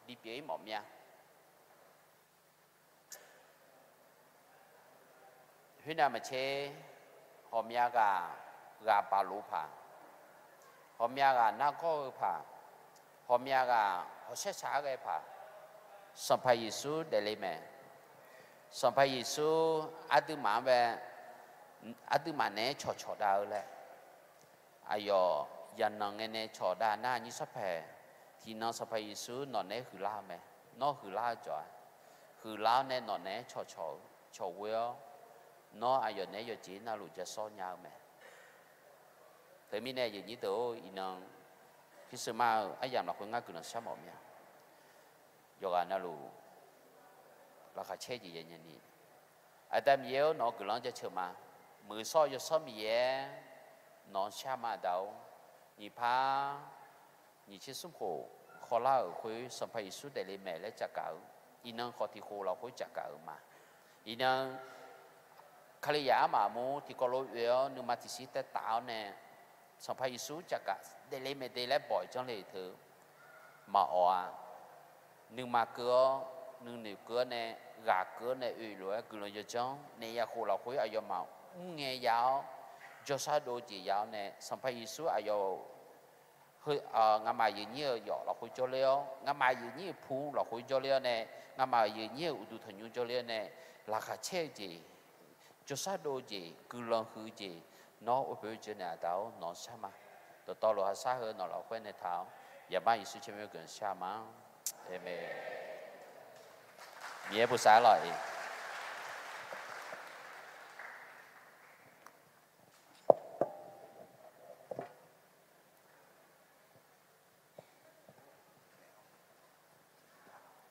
bipyeuf-ir mawf mya. Khoernav maqtser, ghawqmya ghaq ghaq baq lof paq, ghawqmya ghaq nargawr-eu paq, ghawqmya ghaq hawshaer shaq-aer ghae paq, Sanqpaq Yeqsur daefle mae. Sanqpaq Yeqsur aqduimaf-anr bae, aqduimaf naeq-aer cawqcawq dav-eu laer, aqyawf yaqnanq ngae nae cawq dav nar nyir sarpaeq, tiqnan Sanqpaq Yeqsur nawq naeq-aer huiqlar-eu mae. Nawr huiqlar-eu jawq-a. Huiqlar-awr nae nawq naeq-aer cawqcawq-eu cawqghoe-awr, nawr aqyawf naeq-aer yawqjeq navluf ja sawr nya-eu mae. Teumirnae aqyuif aqnyir deuq-or, iqnan Christmas-eu aryamq lafkhoer ngar guiqlanq shar mawf mya. Yawqghaq navluf laqkhaq caer jeq ya nyani, Aqda Miqyaer-or, nawq-eu guiqlanq-anr jaceuq ma. Muiq-eu sawr-eu Yawsanr Miqyaer nawq-anr shar ma, Aqda-or. Nyiq par nyiq tser smr khof khawvlar-euq khoer Sanqpaq Yeqsur daefle maeq laer cavgaq-eu, iqnan khawf tiq khof lafkhoer cavgaq-euq ma. Iqnan Kalizaq armaf mur tiqkawv lof oe-awr nuima tiqshir taertaf-awr nae, Sanqpaq Yeqsur caqgaf daefle maeqde laer bawq-iq janr le teu maqawq-a. Nuima keuv-awr, nuinoeq keuv-awr nae, ghaq keuv-awr nae oe lof-aer guiqlanq yawdzanr naeq-a khof lafkhoer aqyawfmaf mrngae ya-awr, jawrshar dov jeq ya-awr nae, Sanqpaq Yeqsur aqyawf-euq heu, ngamaf yeuqnyir-euq yawf lafkhoer jawrler-awr, ngamaf yeuqnyir-euq pu lafkhoer jawrler-awr nae, ngamaf yeuqnyir-euq uqduq tanqnymr jawrler-awr nae, laqkhaq caer-eu jeq, jawrshar dov-eu jeq, guiqlanq huiq-eu jeq, nawr ur poeq-eu jeq nae aqda-or, nawq-anr shar ma. Dawqtawvluf hashar heu nawq lafkhoer nae taq-awr, Yaqmar Yeqsur tsawrmyanr guiqlanq shar ma. Aqmeq. Miqyaer bosav-aer lawq-iq.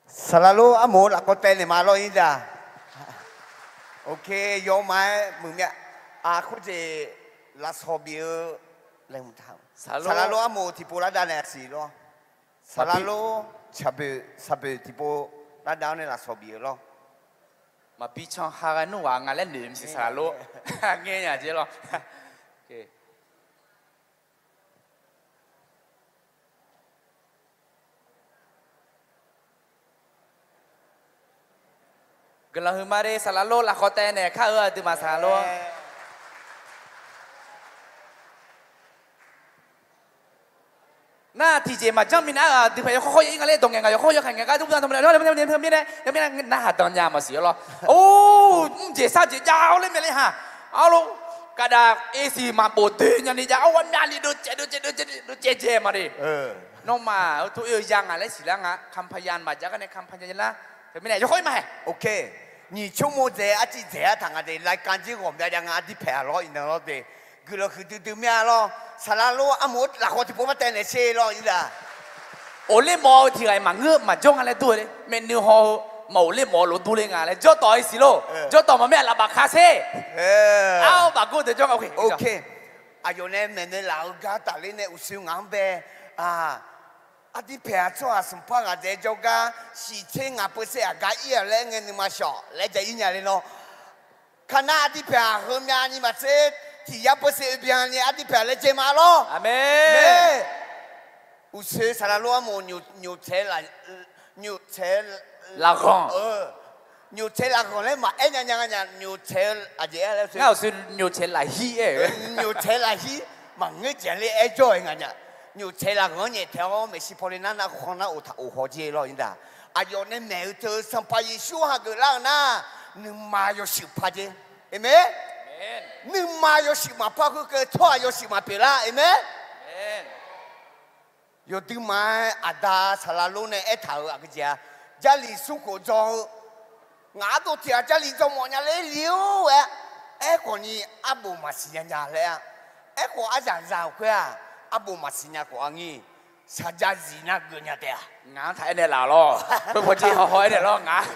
Saqlaq lor armoq-eu lafkawv taev naeq ma lawr-ir da. Ok, yawma-aer muiqmya. Khoerjeq lafsawq bif-eu laeqhmq taq. Saqlaq lor armoq tiqpov lardav nae siq lawr. Saqlaq lor, shaqboeq shaqboeq tiqpov lardav-awr nae lafsawq bif-eu lawr. Maqbi can ha ghae nmr ghaq nga laer noeq maqsiq saqlaq lor. Ngae nya jeq lawr. Guiqlanq huiqma de saqlaq lor lafkawv taev naeq kar-eu aqduimaf saqlaq lor. Nar tiqjeq maqjanr minav-aq aqdui paq yawkhawr khawr ya-ir nga laer dawq ngaeq ngaq yawkhawr yawkhaeq ngaeq gar dur mirnae, mirnae narhaq dan nya maqsiq-awr lawr. Or, mrjeq sarjeq jav-awr laer mae le ha. Arlor, kaqdaq esiq maqbof doe nyani jav-awr ghawqmyani dovcaev dovcaev dovcaev dovcaev jae ma de. Nawmaf-euq tov oe-eu ya ngaq laer siqlar nga, kamqpaq ya maqjav gar nae kamqpaq ya lar. Teumirnae yawkhawr-ir ma hae. Ok. Nyiq tsawrmawr dzaeq arciv dzaeq-ar taq nga de, laikan jir ghawqmya jav nga ardirpaeq-aq lawr iqnan lawr de. Guiqlanq huiqdui dui mir-a lawr. Saqlaq lor armoq lafkawv tiqpov par taev naeq sher lawr-ir da. Ghofler mawf-eu tiq ghaq-iq maqngeur maqjawr nga laer dur-eu le. Maeqnui haw-eu maqghofler mawf-eu lof durler nga laer jawrtawf-ir siq lor. Jawrtawf maqmir-aq lafbaq ka sher. Ar-awr baqgor deuq jawr nga. Ok. Aqyawf nae maeqnaeq laf-eu gar tafler nae uqshoe ngaq-anr bae ardirpaeq-aq tsawrhaq smq par ghaq dzaeq jawrgar shiq tser ngaq peuser aqgar ir-aq laer ngae nuima shawq laer ja ir nya le lawr. Kaqnar ardirpaeq-aq heumyani maqtser tiq yar peuser oe byanni ardirpaeq-aq laejae ma lawr. Aqmeq. Uqshoe saqlaq lor armoq nyoqtsaeq nyoqtsaeq lafghanq. Nyoqtsaeq lafghanq laer maqaer nya nya nga nya nyoqtsaeq-eu aqjeq-aer laer ngar uqshoe nyoqtsaeq lafhir-aer. Nyoqtsaeq lafhir maqngeur jeq ler aer jawr-aer nga nya. Nyoqtsaeq lafghanq-anr nyaeftaeq-awr maeqshi pawle nar nar khanq nar oftaq of haw jer lawr-ir da. Aqyawf nae maeq-eu teu Sanqpaq Yeqsur hageuf lar-eu nar, nuima yawshuif paq jer. Aqmeq. Nuima yawshuif maqpar khoerkeuv tsawrhaq yawshuif maqpyeuf lar. Aqmeq. Yawduima-aer aqda saqlaq lor nae aertaq-euq aqgeu jeq-a, Jarlif smrkhof dzaw-eu ngaq ardov tiq ghaq Jarlif dzaw mawf nya ler li-or-aer, aerkhawf ni arbof maqsiq nya nya laer-a. Aerkhawf aryaq zaq-euq khoer-aq, arbof maqsiq nya khawf-a ngir, saqjav zif nar geuf nya taef-a. Ngaq-anr taq aernaeq laf lawr. Khoer pawqjir haw haw aernaeq lawr ngaq.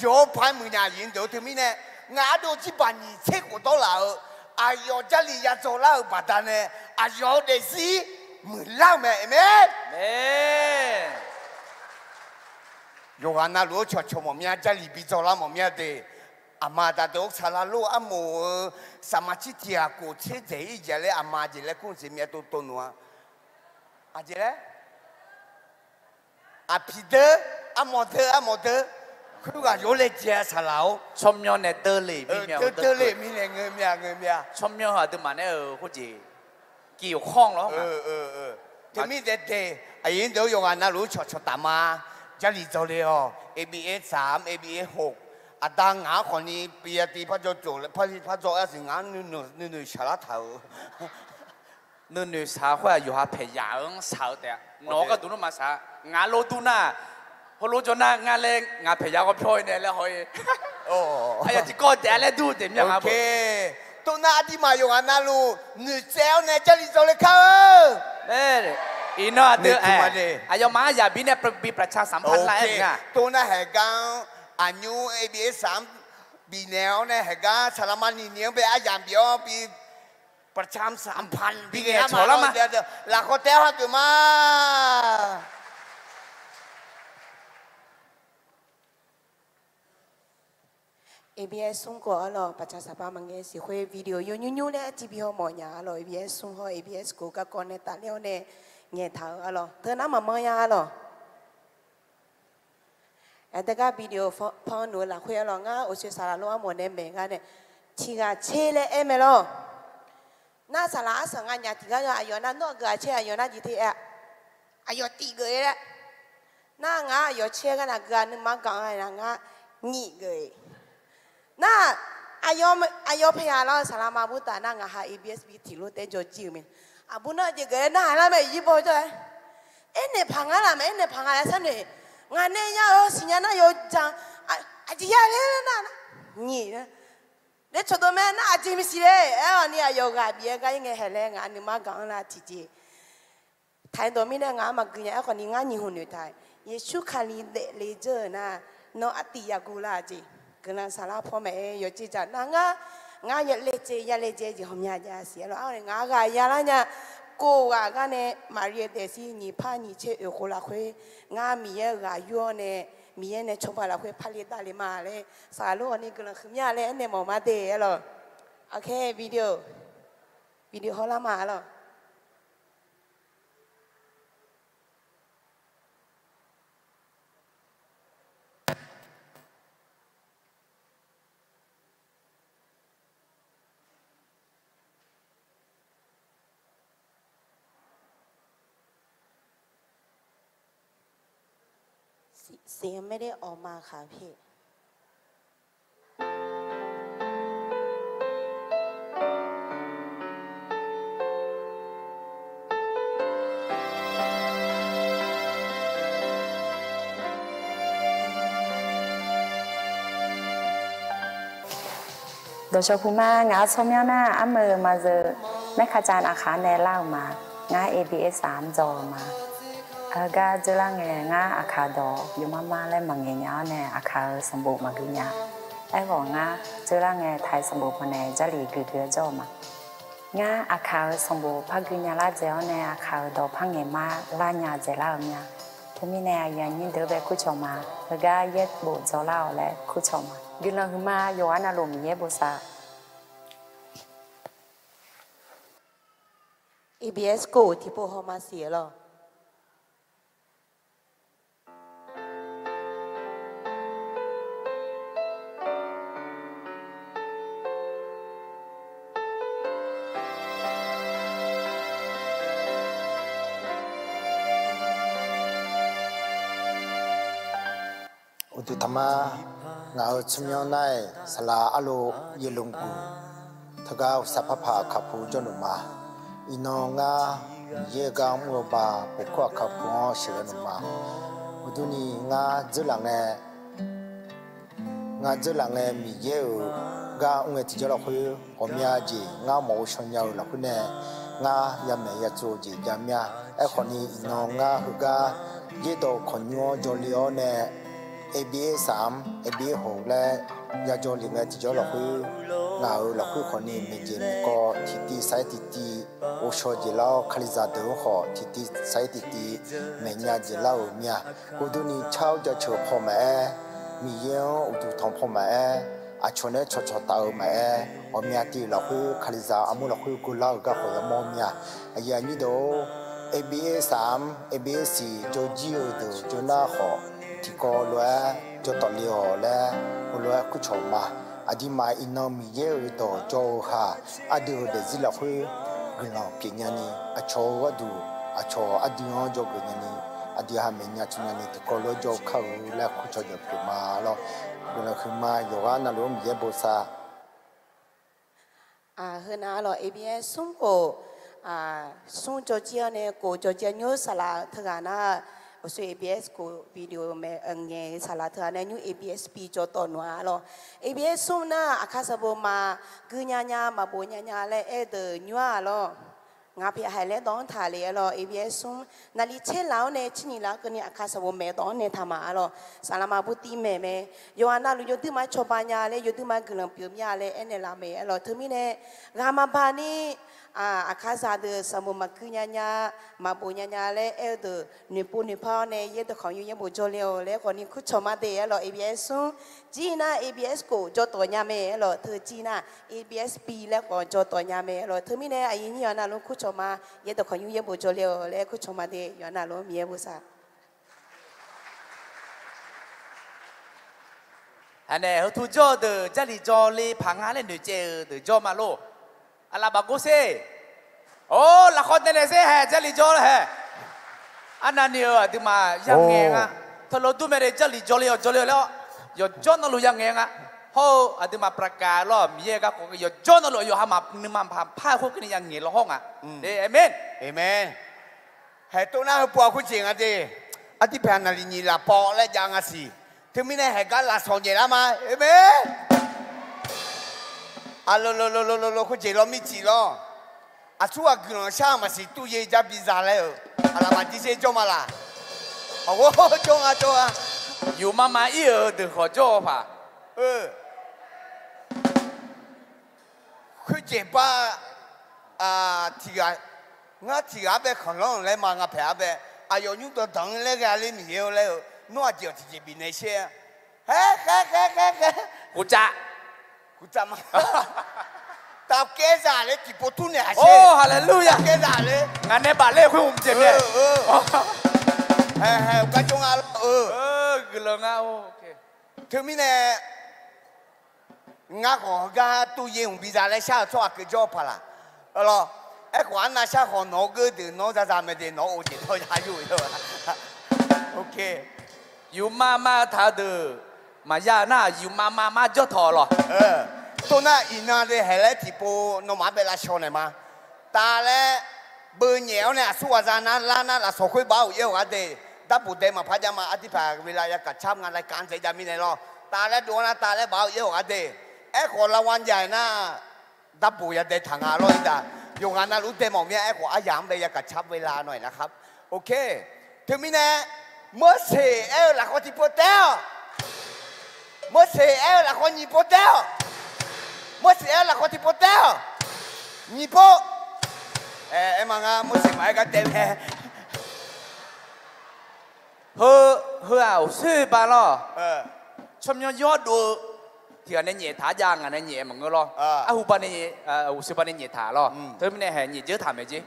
Yawqpaq-aer muiqnya aqyuif deuq-eu teumirnae, ngaq ardov jirbaq nyiq tser khof dawr laf-euq aqyawf Jarlif ya dzaw lar-euq baqdanae, aqyawf-euq daefzir muiqlar-euq mae. Aqmeq. Yawqghaq navluf-anr cawqcawq mawf mya, Jarlif bi dzaw lar mawf mya de. Aqma aqda deuq-anr saqlaq lor armoq-eu saqmaqtser tiq ghaq khof tser dzaeq-ir jeq laer aqma jeq laer kur siq myav tov tov nmq-a. Aqjeq laer Aqpiq deur, armawf deur, armawf deur. Khoerghaq yawlaejae-a saqlaq-or. Tsawrmyanr nae deur le mirnae, deur le mirnae ngeur mya ngeur mya. Tsawrmyanr heu aqduimaf nae-euq khoerjeq kiq khawr lawr. Teumirnae daeq, aqyuif deuq yawqghaq navluf-anr cawqcawq taf ma. Jarlif dzaw le-awq, A B A saq-anr A B A hoq. Aqda ngaq-anr khawfni pyativ par dzaw tsof, par dzaw-aer siq ngaq-anr nuinoeq shaqlar taq-euq. Nuinoeq shaq khoer-aq yawqha paeqyaq-anr shaq-eu taef-a. Nawq-eu gharduq nmr maqshaq, ngaq lor dur nar, heulof jawr nar ngar laer ngaq paeqyaq ghawr pyawr-ir nae laer haw-ir. Aqyawf tiqkawv taef-a laer dur taef mya nga. Tov nar ardirmaf yawqghaq navluf noeqtsaev-awr nae Jarlif dzaw le kar-eu. Iqnan aqdui aqyawfmaf-anr yaq bi nae bi paqca saq-anr par lar-aer nga. Tov nar haeqgar-anr aqnymr A B A saq-anr bifnaeq-awr nae haeqgar saqlaqma niqniq-anr bae aryamq bif-awr bi paqca saq-anr par bi ngaeq-awr lafkhoer taef-awr hageuf ma. ABS smr khof arlawq, paqtsaq saqpar maqngae siq khoer video yawnymr nymr laer artiv bi haw mawf nya arlawq. ABS smr hawr ABS khof garkawv nae tafler-awr nae ngaeqtaq-eu arlawq. Teu nar maqmanr ya arlawq. Aqdui gar video pan-anr nuq-eu lafkhoer arlawq, ngar uqshoe saqlaq lof armawf nae maeq gar nae, tiq ghaq tser laer aer mae lawr. Nar saqlaq arsaq nga nya tiq gar-eu aqyawf nar nawr-aq geuf-aq tser aqyawf nar jeq te-a, aqyawf tif geuf-ir laer. Nar ngar aqyawf tser gar nav geuf-a nuima gaq-anr-a ngar nyiq geuf-ir. Nar aqyawf paqyaq lar-eu saqlaq ma bur taf nar ngaq ha ABS bi tiq lof taef jawr jir-eu mae. Aqbur nar jeq geuf-aer nar aqlar mae iqyir baw jawr-aer. Aernaeq paq nga laf mae, aernaeq paq nga laer sharnoeq. Ngaq nae ya-eu siqnya nar yawjan, aqjeq ya laer nar nar nyiq laer cawqdov mae nar aqjeq maqsiq le. Aer-awq ni aqyawf ghaq bif-aer gar ir ngae haeq laer ngaq nuima gaq-anr lar tiqjeq taq-aer dawq mirnae ngaq-anr maqgui nya. Aerkhawf ni ngar nyiq hmq noeqtaq, Yeqsur Kali daefle dzeur-euq nar, nawr artiv yaguv lar-a jeq. Guiqlanq saqlar paw maqaer yawqjeq dzaq nar ngar, ngar ya laejae ya laejae jeq ghawqmya jav siq arlawq. Arni ngaq ghaq ya lar nya, kov ghaq gar nae Maqri-eu daefzir nyiq par nyiq tser oeq khof lafkhoer, ngar Miqyaer-eu ghaq yur-awr nae, Miqyaer nae cawba lafkhoer parle davle ma laer saqlaq lof-awq ni guiqlanq huiqmya laer aernaeq mawf ma de arlawq. Aqkhaer video, video hawrlar ma arlawq. Siqnya mae de awqma khaq pyeuf. Dawqshawq puq ma, ngaq-euq tsawrmyanr nar armeuq maqzeuq, maerkaqcav navkhaq nae lar-euq ma. Ngar ABS-aq-anr dzaw-eu ma. Heugar dzeurlar ngae ngar aqkaq dawq yawmar mar laer maqngaeq nya-awr nae aqkaq-euq sanqbof maqgui nya. Aerkhawf ngar dzeurlar ngae taq-euq sanqbof pawnae Jarlif guiqgui-aer jawr-eu ma. Ngar aqkaq-euq sanqbof par gui nya lar dzaeq-awr nae aqkaq-euq dawq par ngaeq mar lar nya dzaeqlar-eu mya. Teumirnae aqyuif aqnyir deuq bae kurcawq ma. Heugar yaerbof dzaw lar-awq laer kurcawq ma. Guiqlanq huiqma yawqghaq navluf Miqyaer bosav. ABS khof tiqpov hawma siq-eu lawr. Uqduq taqma, ngaq-euq tsawrmyanr nar-aq, saqlaq arlo Yeqlmqguq teugar uqsaf parpaq aqkaq pu jawrluf ma. Iqnan ngar Miqyaer-eu gar mr-eu ba pofkur aqkaq pu-anr sheuqghae luf ma. Uqdurni ngar dzeurlaf ngae, ngar dzeurlaf ngae Miqyaer-euq gar mr ngae tiqjawr lafkhoer ghawqmya jeq ngar mawf-eu shaw nya-eu lafkhoer nae ngar yamaeq yatsuv-eu jeq jav mir-a. Aerkhawf ni iqnan ngar heugar yaerdawq kawqnymr-anr jawrle-awr nae ABS saq-anr ABS hawq laer yajawr lef ngae tiqjawr lafkhoer, ngaq-euq lafkhoer khawf ni maeqjeq maeqkawv tiqtiv saq-aer tiqtiv ghovshaw jeq lar-awr, Kalizaq deuq-anr khawf tiqtiv saq-aer tiqtiv maeqnya jeq lar-euq mir-a. Uqdurni car-awr jaceuq paw maqaer, Miqyaer-anr uqduq tanq paw maqaer, aqcawq naeq-aer cawqcawq taf-eu maqaer, ghawqmya tiv-euq lafkhoer Kalizaq armur lafkhoer guvlar-euq gar khawf yamawr mir-a. Aqyuif aqnyir deuq-or, ABS saq-anr ABS siq jawrjir-eu deuq jawrnar khawf, tiqkawv lof-aer jawr tawf le-awq laer heulof-aer kurcawq ma. Aqduimaf iqnan Miqyaer-euq dawq jawr-eu ha, aqdui-euq daefzir lafkhoer guiqlanq pyeuf nyani, aqcawq-eu gharduq aqcawq aqdui-anr jawrgeuf nyani, aqdui ha maeqnya tmr nyani tiqkawv lof-aer jawr-eu kar-eu laer kurcawq jawq pyeuf ma lawr. Guiqlanq huiqma yawqghaq navluf-anr Miqyaer bosav. Heunav lawq, ABS smr khof, smr jawrjir-awr nae khof jawrjir nymr saqlaq teughaq nar, uqshoe ABS khof video mae ngaeq saqlaq teughaq nae nymr ABS bi jawr tawv nmr-a lawq. ABS smr nar aqkar sanqbof maqgui nya nya maqbof nya nya laer aer-eu deuq nymr-a lawq. Ngaq pyaeq haiq laer dawq-anr taq le aer lawq, A B S smr. Naqli tser laf-awr nae tser nyiq laf-awr keuvni aqkar sanqbof maeq dawq-anr nae taq ma aer lawq. Saqlaqma burtiv maeq mae. Yawqha navluf yawduir ma cawba nya laer yawduir ma guiqlanq pyeuf mir-a laer aernaeq laf mae aer lawq. Teumirnae ghaq maqba ni, aqkar zaqdeuq sanqbof maqkuir nya nya, maqbof nya nya laer aer-eu deuq noeqpov noeqpar-awr nae yaer dawqkawq nymr yaerbof jawrle-awq laer khawfni kurcawq ma de aer lawq. A B S smr jir nar A B S kof jawr tawq nya mae aer lawq. Teu jir nar A B S B laer khawf jawr tawq nya mae aer lawq. Teumirnae aqyuif nyir yawqha navluf kurcawq ma, yaer dawqkawq nymr yaerbof jawrle-awq laer kurcawq ma de yawqha navluf-anr Miqyaer bosav. Aqnaeq heutu jawr-eu deuq Jarlif jawrle paq nga laer noeqcaev-eu deuq jawr ma lor. Aqlaf baf gor sher. Or, lafkhawr taev naeq sher haeq Jarlif jawr laer haeq. Arnavni-eu aqduimaf yangaeq nga. Teulof dur mae de Jarlif jawrle-awq jawrle-awq laer-awr, yawqjawr navluf yangaeq nga. Hawr-eu aqduimaf ประกาศ lawr, Miqyaer-euq garkawv yawqjawr navluf yawqha maqnuima maqpar khoerkeuvni yangaeq law hawr nga. Aqmeq. Haeq tov nar heupov-a khoerjeq nga de. Ardirpaeq naqli nyiq laf paw laer jav nga siq. Teumirnae haeq gar lafsawq nyaef lar ma. Aqmeq. Aqlo lo lo lo lo lo khoerjeq law mircif lawr. Aqsur ghaq guiqlanq shar-eu maqsiq turye jar biza laer-euq. Aqlaf maqjir sher jawr ma laq. Awr jawr nga jawr nga. Yufmav mav ir-euq deuq khawf jawr-eu paq. Khoerjeq bar, tiq ghaq, ngar tiq ghaq arbae khanqlanr-euq laer ma nga paeq arbae. Aqyawf nymr danqdanq-ir laer ghae-a ler Miqyaer-or laer-eu, nawr aqjeq-awq tiqjeq bifnaeq sher-a. Khaer khaer khaer khaer khaer. Khof cav. Khof cav ma. Tavkaer zaq laer tiqpov tur naeq-aq sher. Haleluya. Tavkaer zaq laer. Ngaq nae baf ler khoer mqjeq mae. Haeq haeq gar jawr nga lawr-eu. Guiqlanq nga-or. Teumirnae ngar khawf heugar turye hmq biza laer shar-eu tsawrhaq keuv jawr-eu paq laq. Lawr, aerkhawf arnav shar khawf nawq-eu geur deuq nawr zaza mae de nawq-eu jeq nawr ya yur-eu. Yufmav mav taq-eu deuq maqya nar yufmav mav mar jawr tawq lawq. Tov nar iqnan de haeq laer tiqpov nawmaf-anr bae lavshaw naeq ma. Taf laer beu nyaef-awr nae aqsur ghaq za nar lar nar lafsawq khoer baf-awr yaer-awq gharduq. Darboq dae maqpar jav ma ardirpaq ghae lav ya kaq car nga laer kaq-anr dzaeq jav mirnae lawr. Taf laer dov-awr nar taf laer baf-awr yaer-awq gharduq. Aerkhawf lavwav jaeq nar darboq ya dae taq nga lawr-ir da. Yawqghaq navluf-ur dae mawf mir-a. Aerkhawf aryaq-anr bae ya kaq car bae la nawr-aq nar khar. Teumirnae Morseq aer-eu lafkhawr tiqpov taef-awq. Morseq aer-eu lafkhawr nyiq pov taef-awq. Morseq aer-eu lafkhawr tiqpov taef-awq. Nyiq pov. Aer ma ngar Morseq maqaer gar taev mae. Heu, heu-aq uqshoer ba lawr. Tsawrmyanr yawr dov-eu tiq ghaq nae nyaef taq-a jav ngaq nae nyaef maqngeur lawr. Arhu ba nae, uqshoer ba nae nyaef taq lawr. Teumirnae haeq nyaef dzeur taq maeq jer.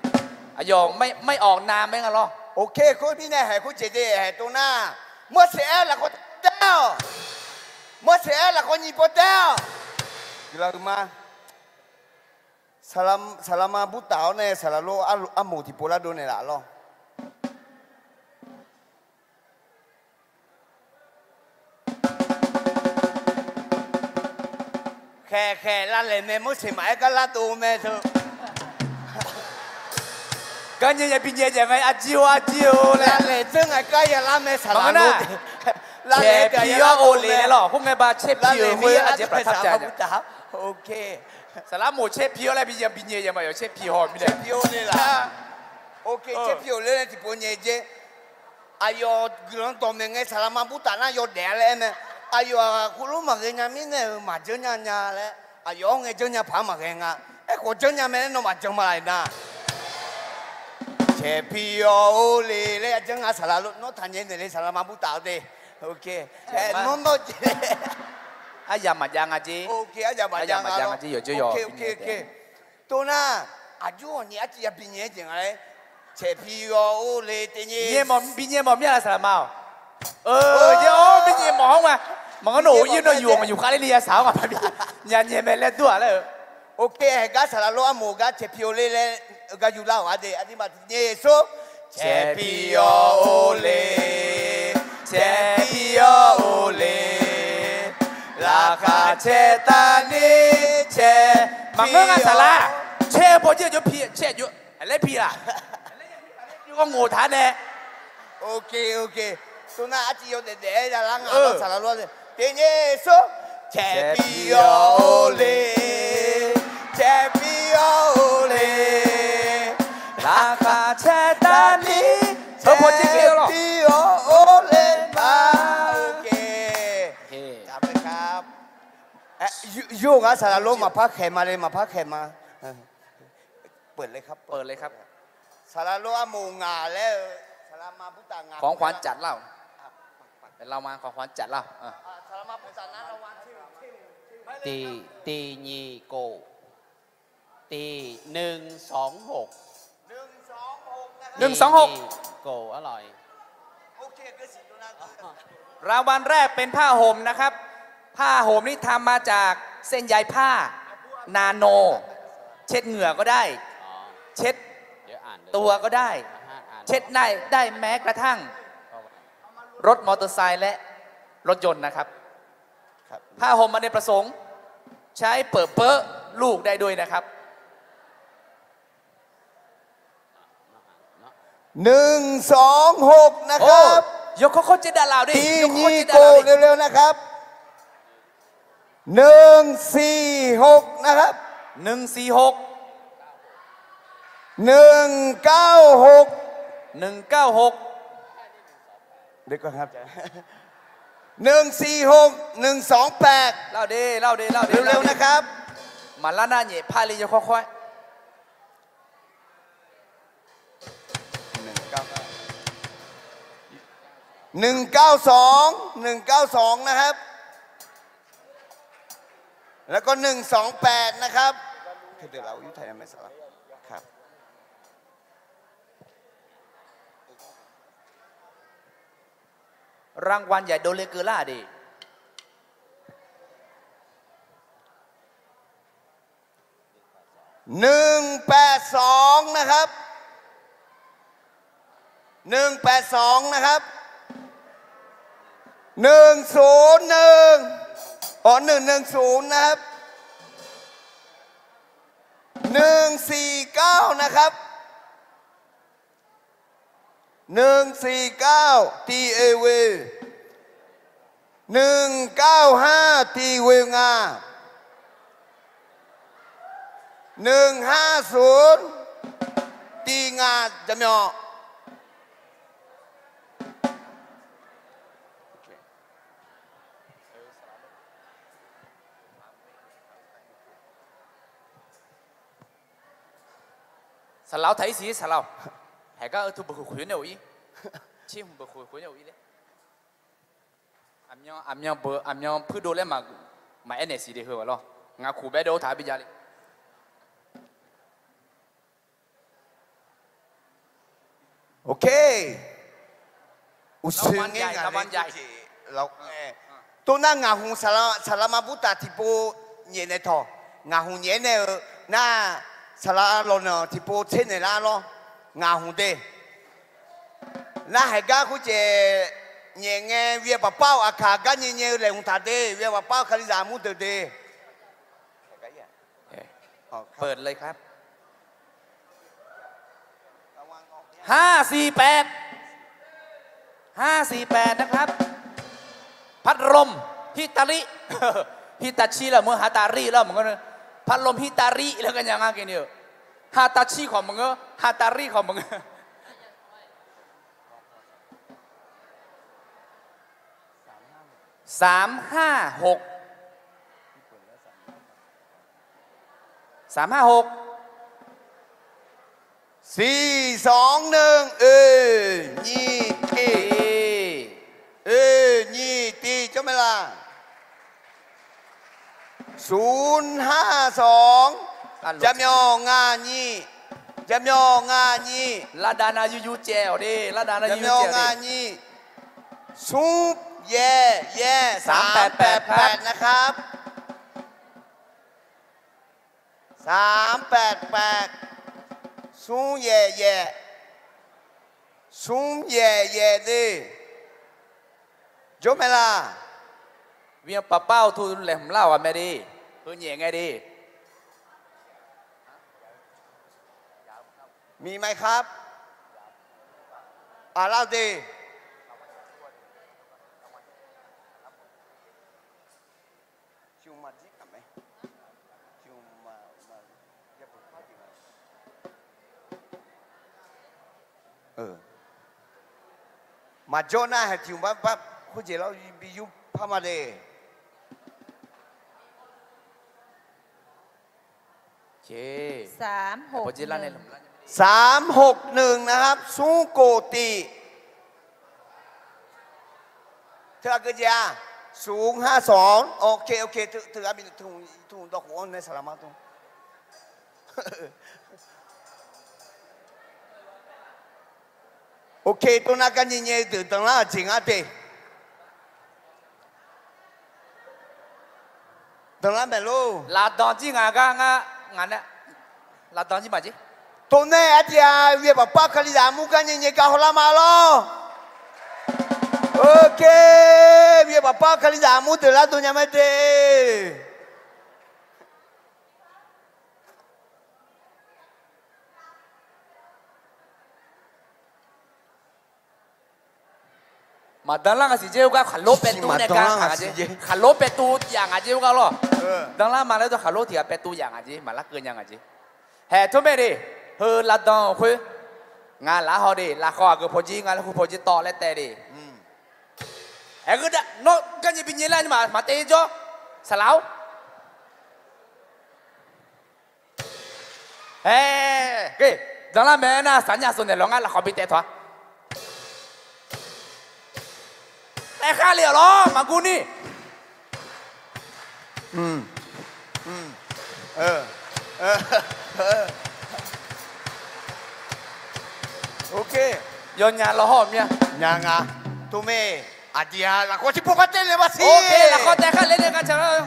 Aqyawf ไม่ออกนาม maer nga lawr. โอเค khoer mirnae haeq khoer jeq de haeq tov nar, Morseq aer-eu lafkhawr taef-awq. Morseq aer-eu lafkhawr nyiq pov taef-awq. Guiqlanq huiqma. Saqlaqma burtaf-awr nae saqlaq lor armoq tiqpov lar dov naeqlaf lawr. Khaeq khaeq lavlaeq mae Morseq maqaer gar lar dov mae teu. Garnyae yabi nyae jaeq ngae arjir-or arjir-or laer. Lavlaeq dzeur ngae gar ya lar mae saqlaq lor. Caerpi-awr ovle-aer lawr khoerngae ba caerpi-euq khoer arjeq paq tar jav nya. Saqlaq moq caerpi-awr laer bi yabi nyae jaeq maqyawf caerpi haw mirnae. Caerpi-awr le laf. Caerpi-awr le laer tiqpov nyae jer. Aqyawf guiqlanq dawqmaeq ngae saqlaqma burtaf nar yawdaef-a laer aer mae. Aqyawf-aq khoerlof maqghae nya mirnae-euq maqjanr nya nya laer aqyawf-anr ngae janrnya paq-anr maqghae nga. Aerkhawf janrnya mae laer nawmaf jan ma laf-iq nar. Caerpi-awr ovle laer ya janr nga saqlaq lor nawr taqnyae naeq le saqlaqma burtaf-awr de. Nawr nawr jeq. Aryamq maqjav nga jer. Aryamq maqjav nga jer yawqjawr yawq. Tov nar, aqjox ghawqnyiq arciv yabi nyae-aer jeq nga laer. Caerpi-awr ovle tevnyae. Bi nyae mawf mir-a saqlaqma-awq. Bi nyae mawf-anr ma. Maqngeur nawq-euq ir nawr yuf-awq maqyuf khavler li ya saq-awr ngaq paq bi nya nyae mae laer dur-aq laer-eu. โอเค haeq gar saqlaq lor armoq gar caerpi-awr le laer gar yur lar-awq gharduq aqduimaf nyae sor. Caerpi-awr ovle, caerpi-awr ovle, laqkhaq caertavni caer. Maqngeur nga saqlaq. Caer-eu pawjir aqjox pi caer aqjox laer pi laq. Yur gawr ngoq taq nae. โอเค โอเค tov nar arciv yawdaef daef-aer ya lar nga saqlaq lor. Tevnyae sor. Caerpi-awr ovle, caerpi-awr ovle, Yur-eu gar saqlaq lor maqpar khaeq ma le, maqpar khaeq ma. เปิดเลยครับ เปิดเลยครับ Saqlaq lor armof ngaq laer-eu, saqlaq ma burtaf ngaq ของขวัญจัดเล่า เดี๋ยวเรามาของขวัญจัดเล่า เออ สำหรับมาผู้จัดนะ รางวัลที่ ที่ ที่นี่โก ตี หนึ่งสองหก หนึ่งสองหก นะครับ หนึ่งสองหก ตีนี่โก อร่อย โอเค ก็สิโดนัท รางวัลแรกเป็นผ้าห่มนะครับ ผ้าห่มนี่ทำมาจากเส้นใยผ้านาโน เช็ดเหงื่อก็ได้ อ๋อ เช็ด เดี๋ยวอ่านเลย ตัวก็ได้ อ่าน เช็ดได้ ได้แม้กระทั่ง รถมอเตอร์ไซค์และรถยนต์นะครับ ครับ ผ้าห่มอเนกประสงค์ ใช้เปิดเป๊อะลูกได้ด้วยนะครับ หนึ่งสองหก นะครับ โอ้ ยกข้อความเจดาลาวดิ ตี ยกข้อความเจดาลาวดิ นี่โกเร็วๆ นะครับ หนึ่งสี่หก นะครับ หนึ่งสี่หก หนึ่งเก้าหก หนึ่งเก้าหก เดี๋ยวก่อนครับ หนึ่งสี่หก หนึ่งสองแปด เล่าดิ เล่าดิ เล่าดิ เร็วๆ นะครับ หมั่นล้านหน้าเหยียบพลาดเลย ยกข้อความ หนึ่งเก้าสอง หนึ่งเก้าสอง นะครับ แล้วก็ หนึ่งสองแปด นะครับ เดี๋ยวเราอยู่ไทยไม่สลับครับ รางวัลใหญ่โดเลเกอร่าดิ หนึ่งแปดสอง นะครับ หนึ่งแปดสอง นะครับ หนึ่งศูนย์หนึ่ง อ๋อ หนึ่งหนึ่งศูนย์ นะครับ หนึ่งสี่เก้า นะครับ หนึ่งสี่เก้า ตีเอเว หนึ่งเก้าห้า ตีเวงา หนึ่งห้าศูนย์ ตีงา จำยอ Saqlaq-awr taq-ir siq-ir saqlaq-awq. Haeqgar-eu tu beuq khoeq khoeq nae-awq-ir. Tser hmq beuq khoeq khoeq nae-awq-ir le. Aqmyan, aqmyan beuq, aqmyan puirdov laer maqaer naeq siq de heu-aq lawr. Ngaq khof baer dov-awr taq-ar bi jav le. Ok. Uqshoe ngae ngaq le jeq lawr. Tov nar ngaq hmq saqlaq ma burtaf tiqpov nyaef naeq tawq. Ngaq hmq nyaef-aer nae-eu nar, saqlaq lawqnanq tiqpov tser naeq lar lawr. Ngaq hmq de. Nar haeqgar khoerjeq nyaef ngae, เวียงป่าเป้า aqkaq gar nyae nyae-eu laeqhmq taq de, เวียงป่าเป้า kalizaq mur deuq de. เปิดเลยครับ ห้าสี่แปด ห้าสี่แปด นะครับ พัดลม Hitachi Hitachi lawr meuq-eu, Hatari lawr meuq-eu, พัดลม Hitachi lawr gar nya ngar geni-eu, Hitachi khawf meuq-eu, Hatari khawf meuq-eu. สามห้าหก สามห้าหก สี่สองหนึ่ง เออ นี่ ตี เออ นี่ ตี เจ้าแม่ล่ะ ศูนย์ห้าสอง จำยอง งา นี่ จำยอง งา นี่ Lavdav nav yur yur caev-awq de, lavdav nav yur yur caev-awq de. ศูนย์แปดแปด นะครับ สามแปดแปด ศูนย์แปดแปด ศูนย์แปดแปด de. Jawr mae la. เวียงป่าเป้า tu laeqhmq lar-awq mae de. Heu nyaef ngae de. มีไหมครับ aqlar de. Maqjawr nar haeq tiq hmq bar bar khoerjeq lar bi yur par ma de. สามหกหนึ่ง นะครับ smr kof tiq. Teu aqgeu jeq-a, smr ha sawq-anr, oke oke, teu aqbi teu dawqkhof-anr nae saqlaq ma teu. Oke, tov nar gar nyae nyae-eu deuq danlar-aq jeq ngar te. Danlar maeq lor. Lafdanq jir ngaq gar ngar, ngaq nae lafdanq jir maqjir. Tov nae aqjeq-aq, Miqyaer baqpar kalizaq armur gar nyae nyae gar hawlar ma lor. Oke, Miqyaer baqpar kalizaq armur deuq lar dov nya mae te. Maqdanlar ngaq siq jer, khoergar khaqlor paetuv nae gar ngaq jer, khaqlor paetuv tiq ghaq ngaq jer khoergar lor. Danlar ma laer dawr khaqlor tiq ghaq paetuv yaf ngaq jer, maqlar keuv nya ngaq jer. Haeq tmr mae de, heu lavdanq-euq khoer, ngaq laf haw de, lafkhawf aqgeu pawjir nga laer khoer pawjir tawv laer taev de. Aer, nawr gar nyae bi nyae lar nya ma, maqtaev jawr, saqlaq-or. Aer, danlar mae nar saqnyaf sawq naeq lawq ngar lafkhawf bi taev tawq-a. Taev khar le-awq lawr maqguv ni. Yawnya lawr hawr mir-a. Nya nga. Tov mae, aqdui-aq lafkhawf tiqpov kar taev le ma siq. Lafkhawf taev khar le le nga ca lar.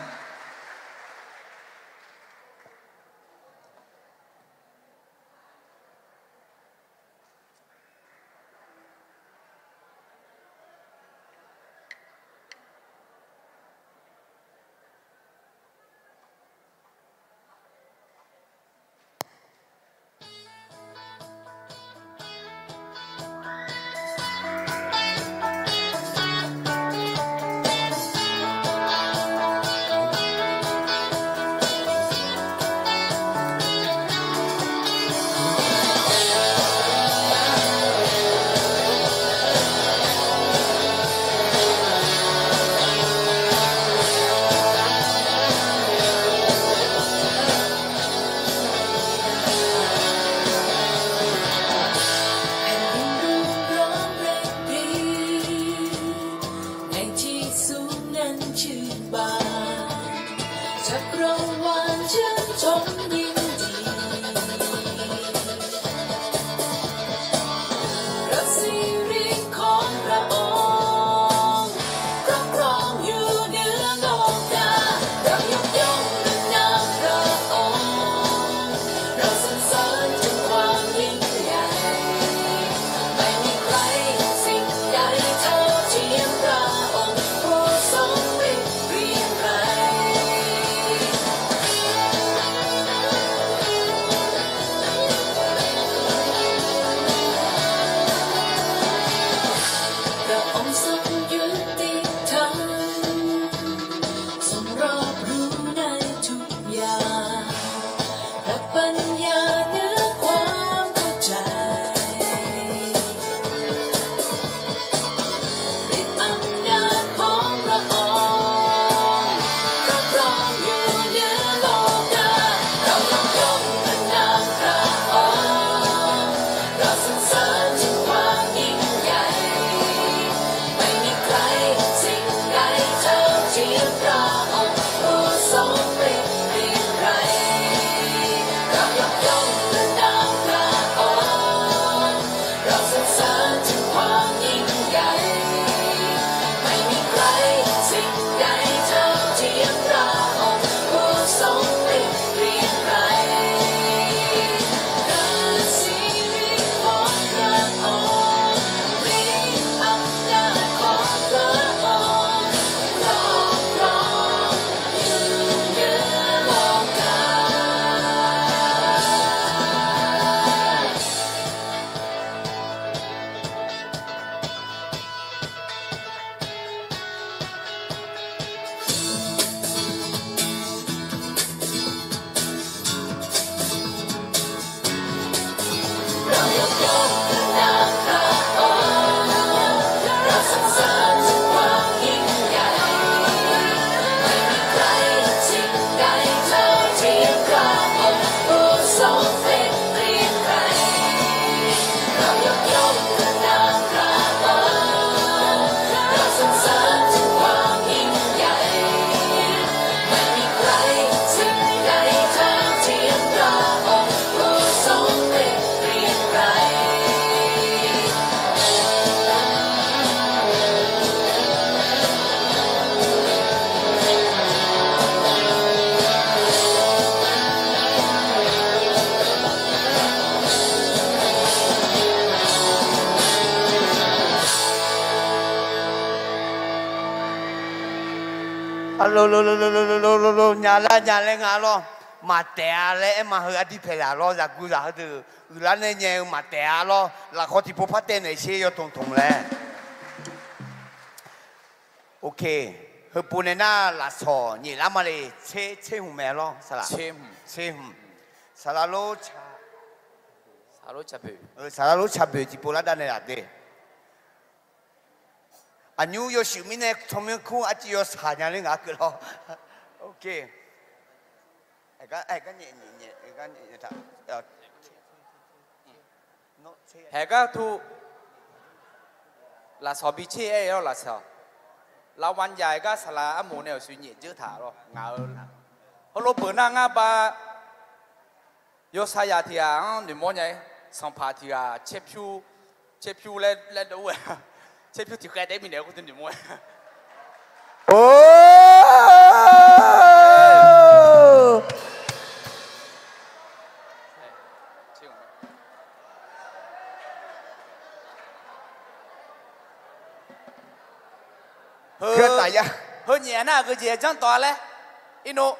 lo lo lo lo lo lo lo lo nya lar nya laer nga lawr. Maqtaef-a laer aer ma heu aqdir paeqzaq lawr, zaqguqzaq heudeuq uiqlar nae nyae-eu maqtaef-a lawr. Lafkhawr tiqpov par taev naeq sher yawtmq tmq laer. Ok. Heupov nae nar lafsawq nyaef lar ma le. Tser, tser hmq mae lawr saqlaq. Tser hmq. Saqlaq lof, saqlaq lof ca boeq tiqpov lar dav naeq laf de. Aqnymr yawshuif mirnae tsawrmyanr kur arciv yawshaq nya ler ngaq-a keuv lawr. Ok. Haeqgar tu, lafsawq bi tser aer-eu lawr lafsawq. Lavwanjaq-aer gar saqlaq armoq nae awqshoe nyaef dzeur taq lawr ngaq-eu. Heulof peuq nar ngar ba yawshaq yaq tiq ghaq-anr noeqmawr nya-ir. Sanqpaq tiq ghaq caerpyur, caerpyur laer, laer dov-aer, caerpyur tiq khaev taef-aer bifnaeq-eu khoer teu noeqmawr-aer. Heu nyaef-a nar aqgeujeq janr tawq-a laer, irnov.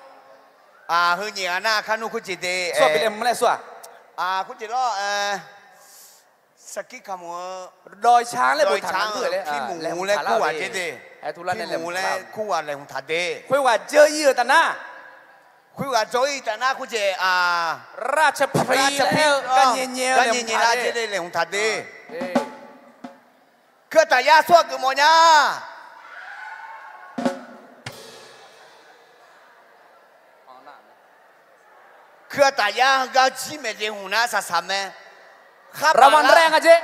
Heu nyaef-a nar kar nmr khoerjeq de, khoerjeq lawr-aq, sarkir kamq-eu dawqca-anr laer boftaq-anr laer, pirmq laer kur ghaq jer de. Pirmq laer kur ghaq laeqhmq taq de. Khoerghaq dzeur-ir-euq taf nar, khoerghaq dzawr-ir taf nar khoerjeq, aqrarcaqpri laer-eu garnyae nyae-eu laeqhmq taq de. Keuv-aq taf yar tsawrhaq geufmawf nya. Keuv-aq taf yar heugar jir maeq jeq hmq nar saqsaq mae. Kharpaq lar nga jer.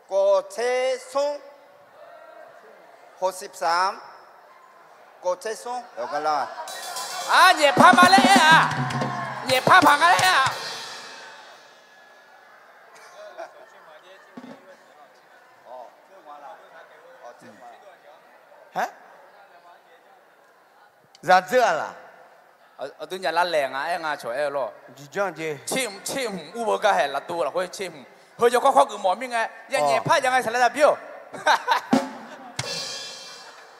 Kawqtser smr, hawqsiq psaq-anr, kawqtser smr. Nyaefpar ma laer aer-aq, nyaefpar paq nga laer aer-aq. Zaqdzeur-aq laq? Aqdui nya lar laeq nga aer nga cawq aer-eu lawr. Tser hmq ur beu gar haeq lafdov lafkhoer tser hmq. Heu yawkawr kawr geufmawf mir ngae, ya nyaefpar jav ngae saqlaq taqbir-or.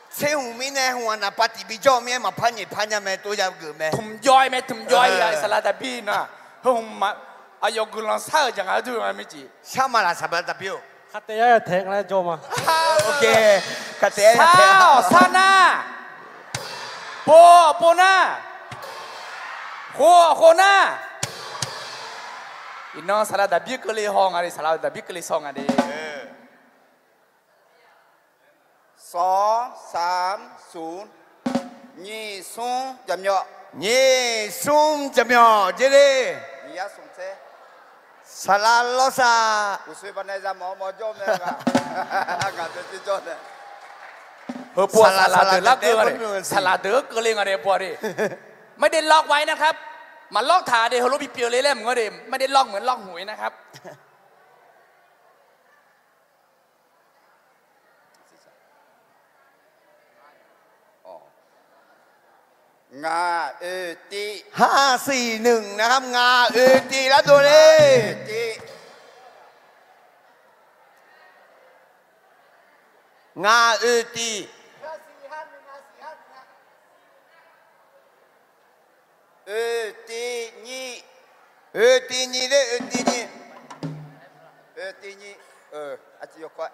Tser hmq mirnae hmq-aq naqpav tiq bijawr-eu mir-aer maqpar nyaefpar nya mae tov ya geuf mae. Tmq jawr-ir mae tmq jawr-ir ya saqlaq taqbir nar. Heu hmq aqyawf guiqlanq shar-euq jaq nga dur nga mir jeq. Shar ma laq saqlaq taqbir-or. Khar taef yar ya taeq nga laer jawr ma. Shar-awq shar nar, pov-awq pov nar, khof-awq khof nar. Iqnan saqlaq taqbir keuvle haw nga de, saqlaq taqbir keuvle shaw nga de. Sanq sanq smq, nyiq smr jaqmyawf. Nyiq smr jaqmyawf jer le. Saqlaq lawrsaq. Heupov saqlaq deuq lar keuv nga de, saqlaq deuq-anr keuvle nga de pov-a de. ไม่ได้ล็อกไว้นะครับ maqlawr taq de, heulof bipyeuf le laer mq-anr de, ไม่ได้ล็อกเหมือนล็อกหวยนะครับ. Ngaq oe tiv. ห้า สี่ หนึ่ง นะครับ ngaq oe tiv lar dov le. Ngaq oe tiv. Oe tiv nyir. Oe tiv nyir le, oe tiv nyir. Oe tiv nyir. Artiv yawkawr.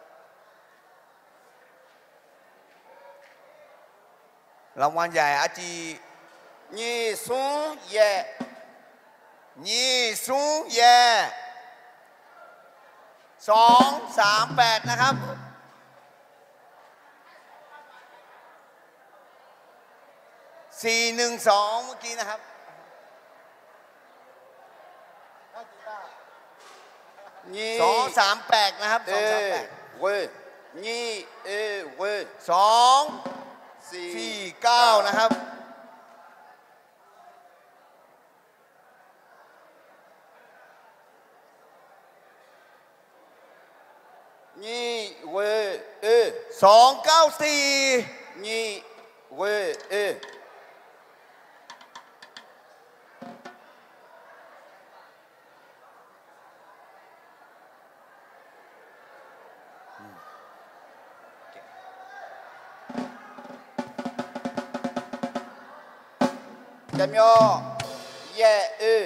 Laqma yaq-aer artiv. Nyiq smr yaeq. Nyiq smr yaeq. สองสามแปด นะครับ สี่หนึ่งสอง เมื่อกี้นะครับ สองสามแปด นะครับ สองสามแปด ghoe, nyir oe ghoe, สองสี่เก้า นะครับ nyir ghoe oe, สองเก้าสี่ nyir ghoe oe. Jaqmyawf yaeq oe.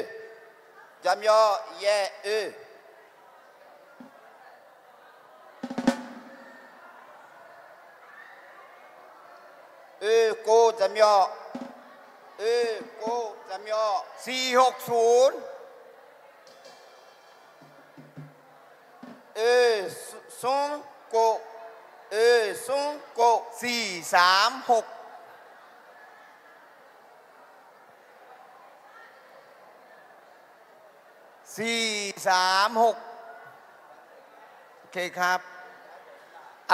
Jaqmyawf yaeq oe. Oe kov jaqmyawf. Oe kov jaqmyawf. สี่หกศูนย์ Oe smr kov. Oe smr kov. สี่สามหก สี่สามหก โอเคครับ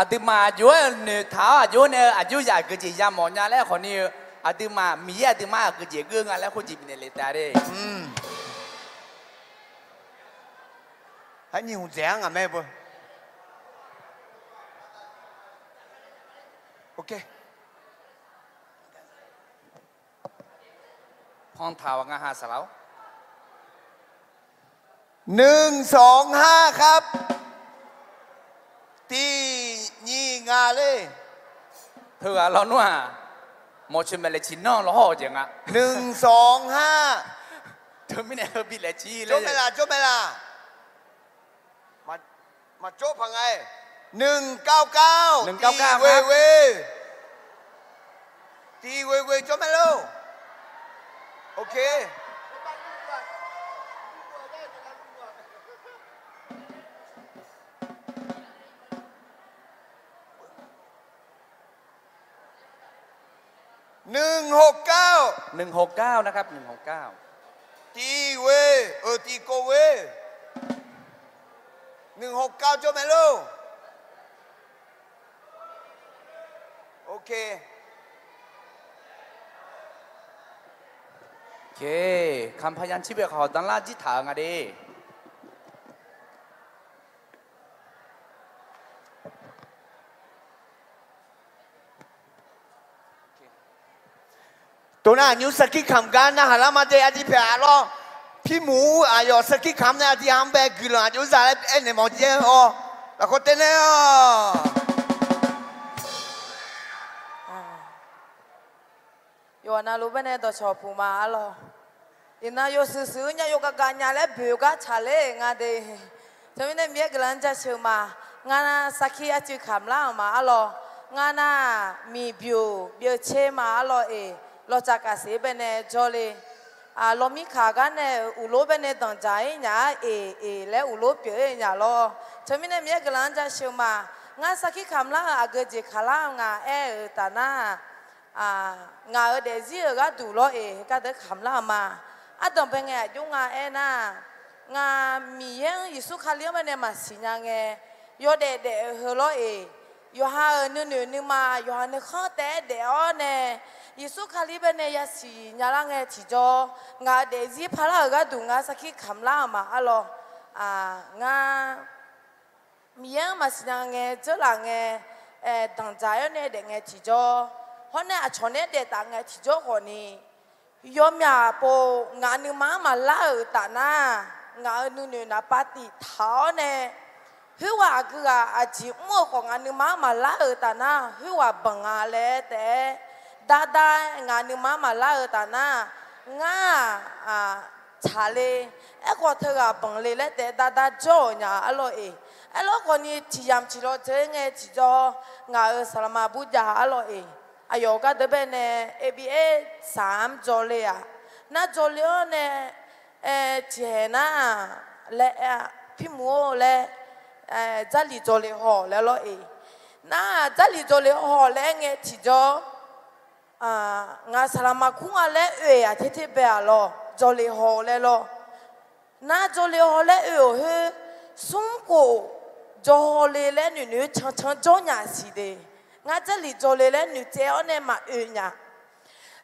Aqduimaf aqjox-aer noeqtaq-awr aqjox nae-eu aqjox zaq aqgeujeq yamawf nya laer khawfni-eu, aqduimaf Miqyaer aqduimaf aqgeujeq geur nga laer khoerjeq bifnaeq le taef-a de. Harnyiq hmq dzaeq-anr ngaq mae beu. หนึ่งสองห้า ครับ Tiq nyiq ngaq le. Heughaq lawnmr-aq, mawqcoeq maeq laeqciq nanr lawhawr-eu jeq nga. หนึ่งสองห้า Teumirnae heu bi laeqciq le. Jawr mae laq, jawr mae laq. Maqjawr paq nga-aer. หนึ่งเก้าเก้า Tiq ghoe ghoe. Tiq ghoe ghoe jawr mae lor. Ok. หนึ่งหกเก้า หนึ่งหกเก้า นะครับ หนึ่งหกเก้า Tiq ghoe, euq tiq kov ghoe. หนึ่งหกเก้า jawr mae lor. Ok. โอเค คำพยานที่เบียร์ขอด้านล่างที่ถามอ่ะดิ Tov nar aqnymr sarkir kamq gar narhaq lar ma de, aqdui pyaeq-a lawr. Pirmuq-ur aqyawf sarkir kamq nae aqdui ha-anr bae guiqlanq aqjox-aer za laer aernaeq mawf jaer-awr, lafkhoer taev nae-awq. Yawqha navluf baenae dawqcawq puq ma arlawr. Iqnan yawshuif shuif-eu nya yawgav gav nya laer boeq-eu gar tsaqler nga de. Teumirnae Miqyaer guiqlanq-anr jaceuq ma. Ngar sarkir arcuiv kamq lar-euq ma arlawr. Ngar nar-aq miqbyoeq byeuvtser ma arlawr-eq. Lawqtsaf kafseq baenae jawrle. Lawqmir kaq gar nae-euq uqlor baenae danqdzaq-ir nya-ar eq eq laer uqlor pyeuf-ir nya lawr. Teumirnae Miqyaer guiqlanq-anr jaceuq ma. Ngar sarkir kamq lar-euq aqgeu jeq kaq lar-eu nga aer-euq taf nar-aq, ngaq-euq daefzir-euq gharduq lawr-eq, heugar deuq kamq lar-euq ma. Ardanqbae ngae aqjox nga aernar-aq, ngaq Miqyaer-anr Yeqsur Kali-anr baenae maqsiq nya ngae, yawdaef daef-eu heu lawr-eq, yawqha-euq nuinoeq nuima yawqha nuikhanr taef-aer daef-awr nae, Yeqsur Kali baenae yasiq nya lar ngae tiqjawr, ngaq-euq daefzir parlar-euq gharduq ngar sarkir kamq lar-euq ma arlawr. Ngar Miqyaer-anr maqsiq nya ngae dzeurlaf ngae, danqdzaq-aer nae daef ngae tiqjawr, hawr nae aqcawq nae daef taf ngae tiqjawr khawfni, yawmyaq pov ngaq nuima-anr maqlar-euq taf nar, ngaq-euq nuinoeq naqpav tiq taq-awr nae, khoerghaq aqgeu ghaq aqjeq mr-eu khawf ngaq nuima-anr maqlar-euq taf nar, khoerghaq banq nga laer taef-aer, darda ngaq nuima-anr maqlar-euq taf nar, ngar-aq, tsaqle, aerkhawf teughaq banq le laer taef-aer darda jawr-euq nya arlawr-eq. Aerlawr khawfni tiq yamq tiq law dzeur ngae tiqjawr, ngaq-euq saqlaqma burjav arlawr-eq. Aqyawf gardeuq baenae A B S saq-anr dzawle-aq, nar dzawle-awr nae, tiqhaeq nar-aq, laer aer-a, pirmuq-or laer, Jarlif dzawle haw laer lawr-eq. Nar-aq Jarlif dzawle haw laer aer ngae tiqjawr, ngaq saqlaqma kur nga laer oe-aq terter bae-aq lawr, dzawle haw laer lawr. Nar dzawle haw laer oe-euq khoer, smrkhof dzawhaw le laer noeqnoeq-aer cancan jawr nya siq de. Ngar Jarlif dzawle laer noeqtsaev-awr nae maqoe nya.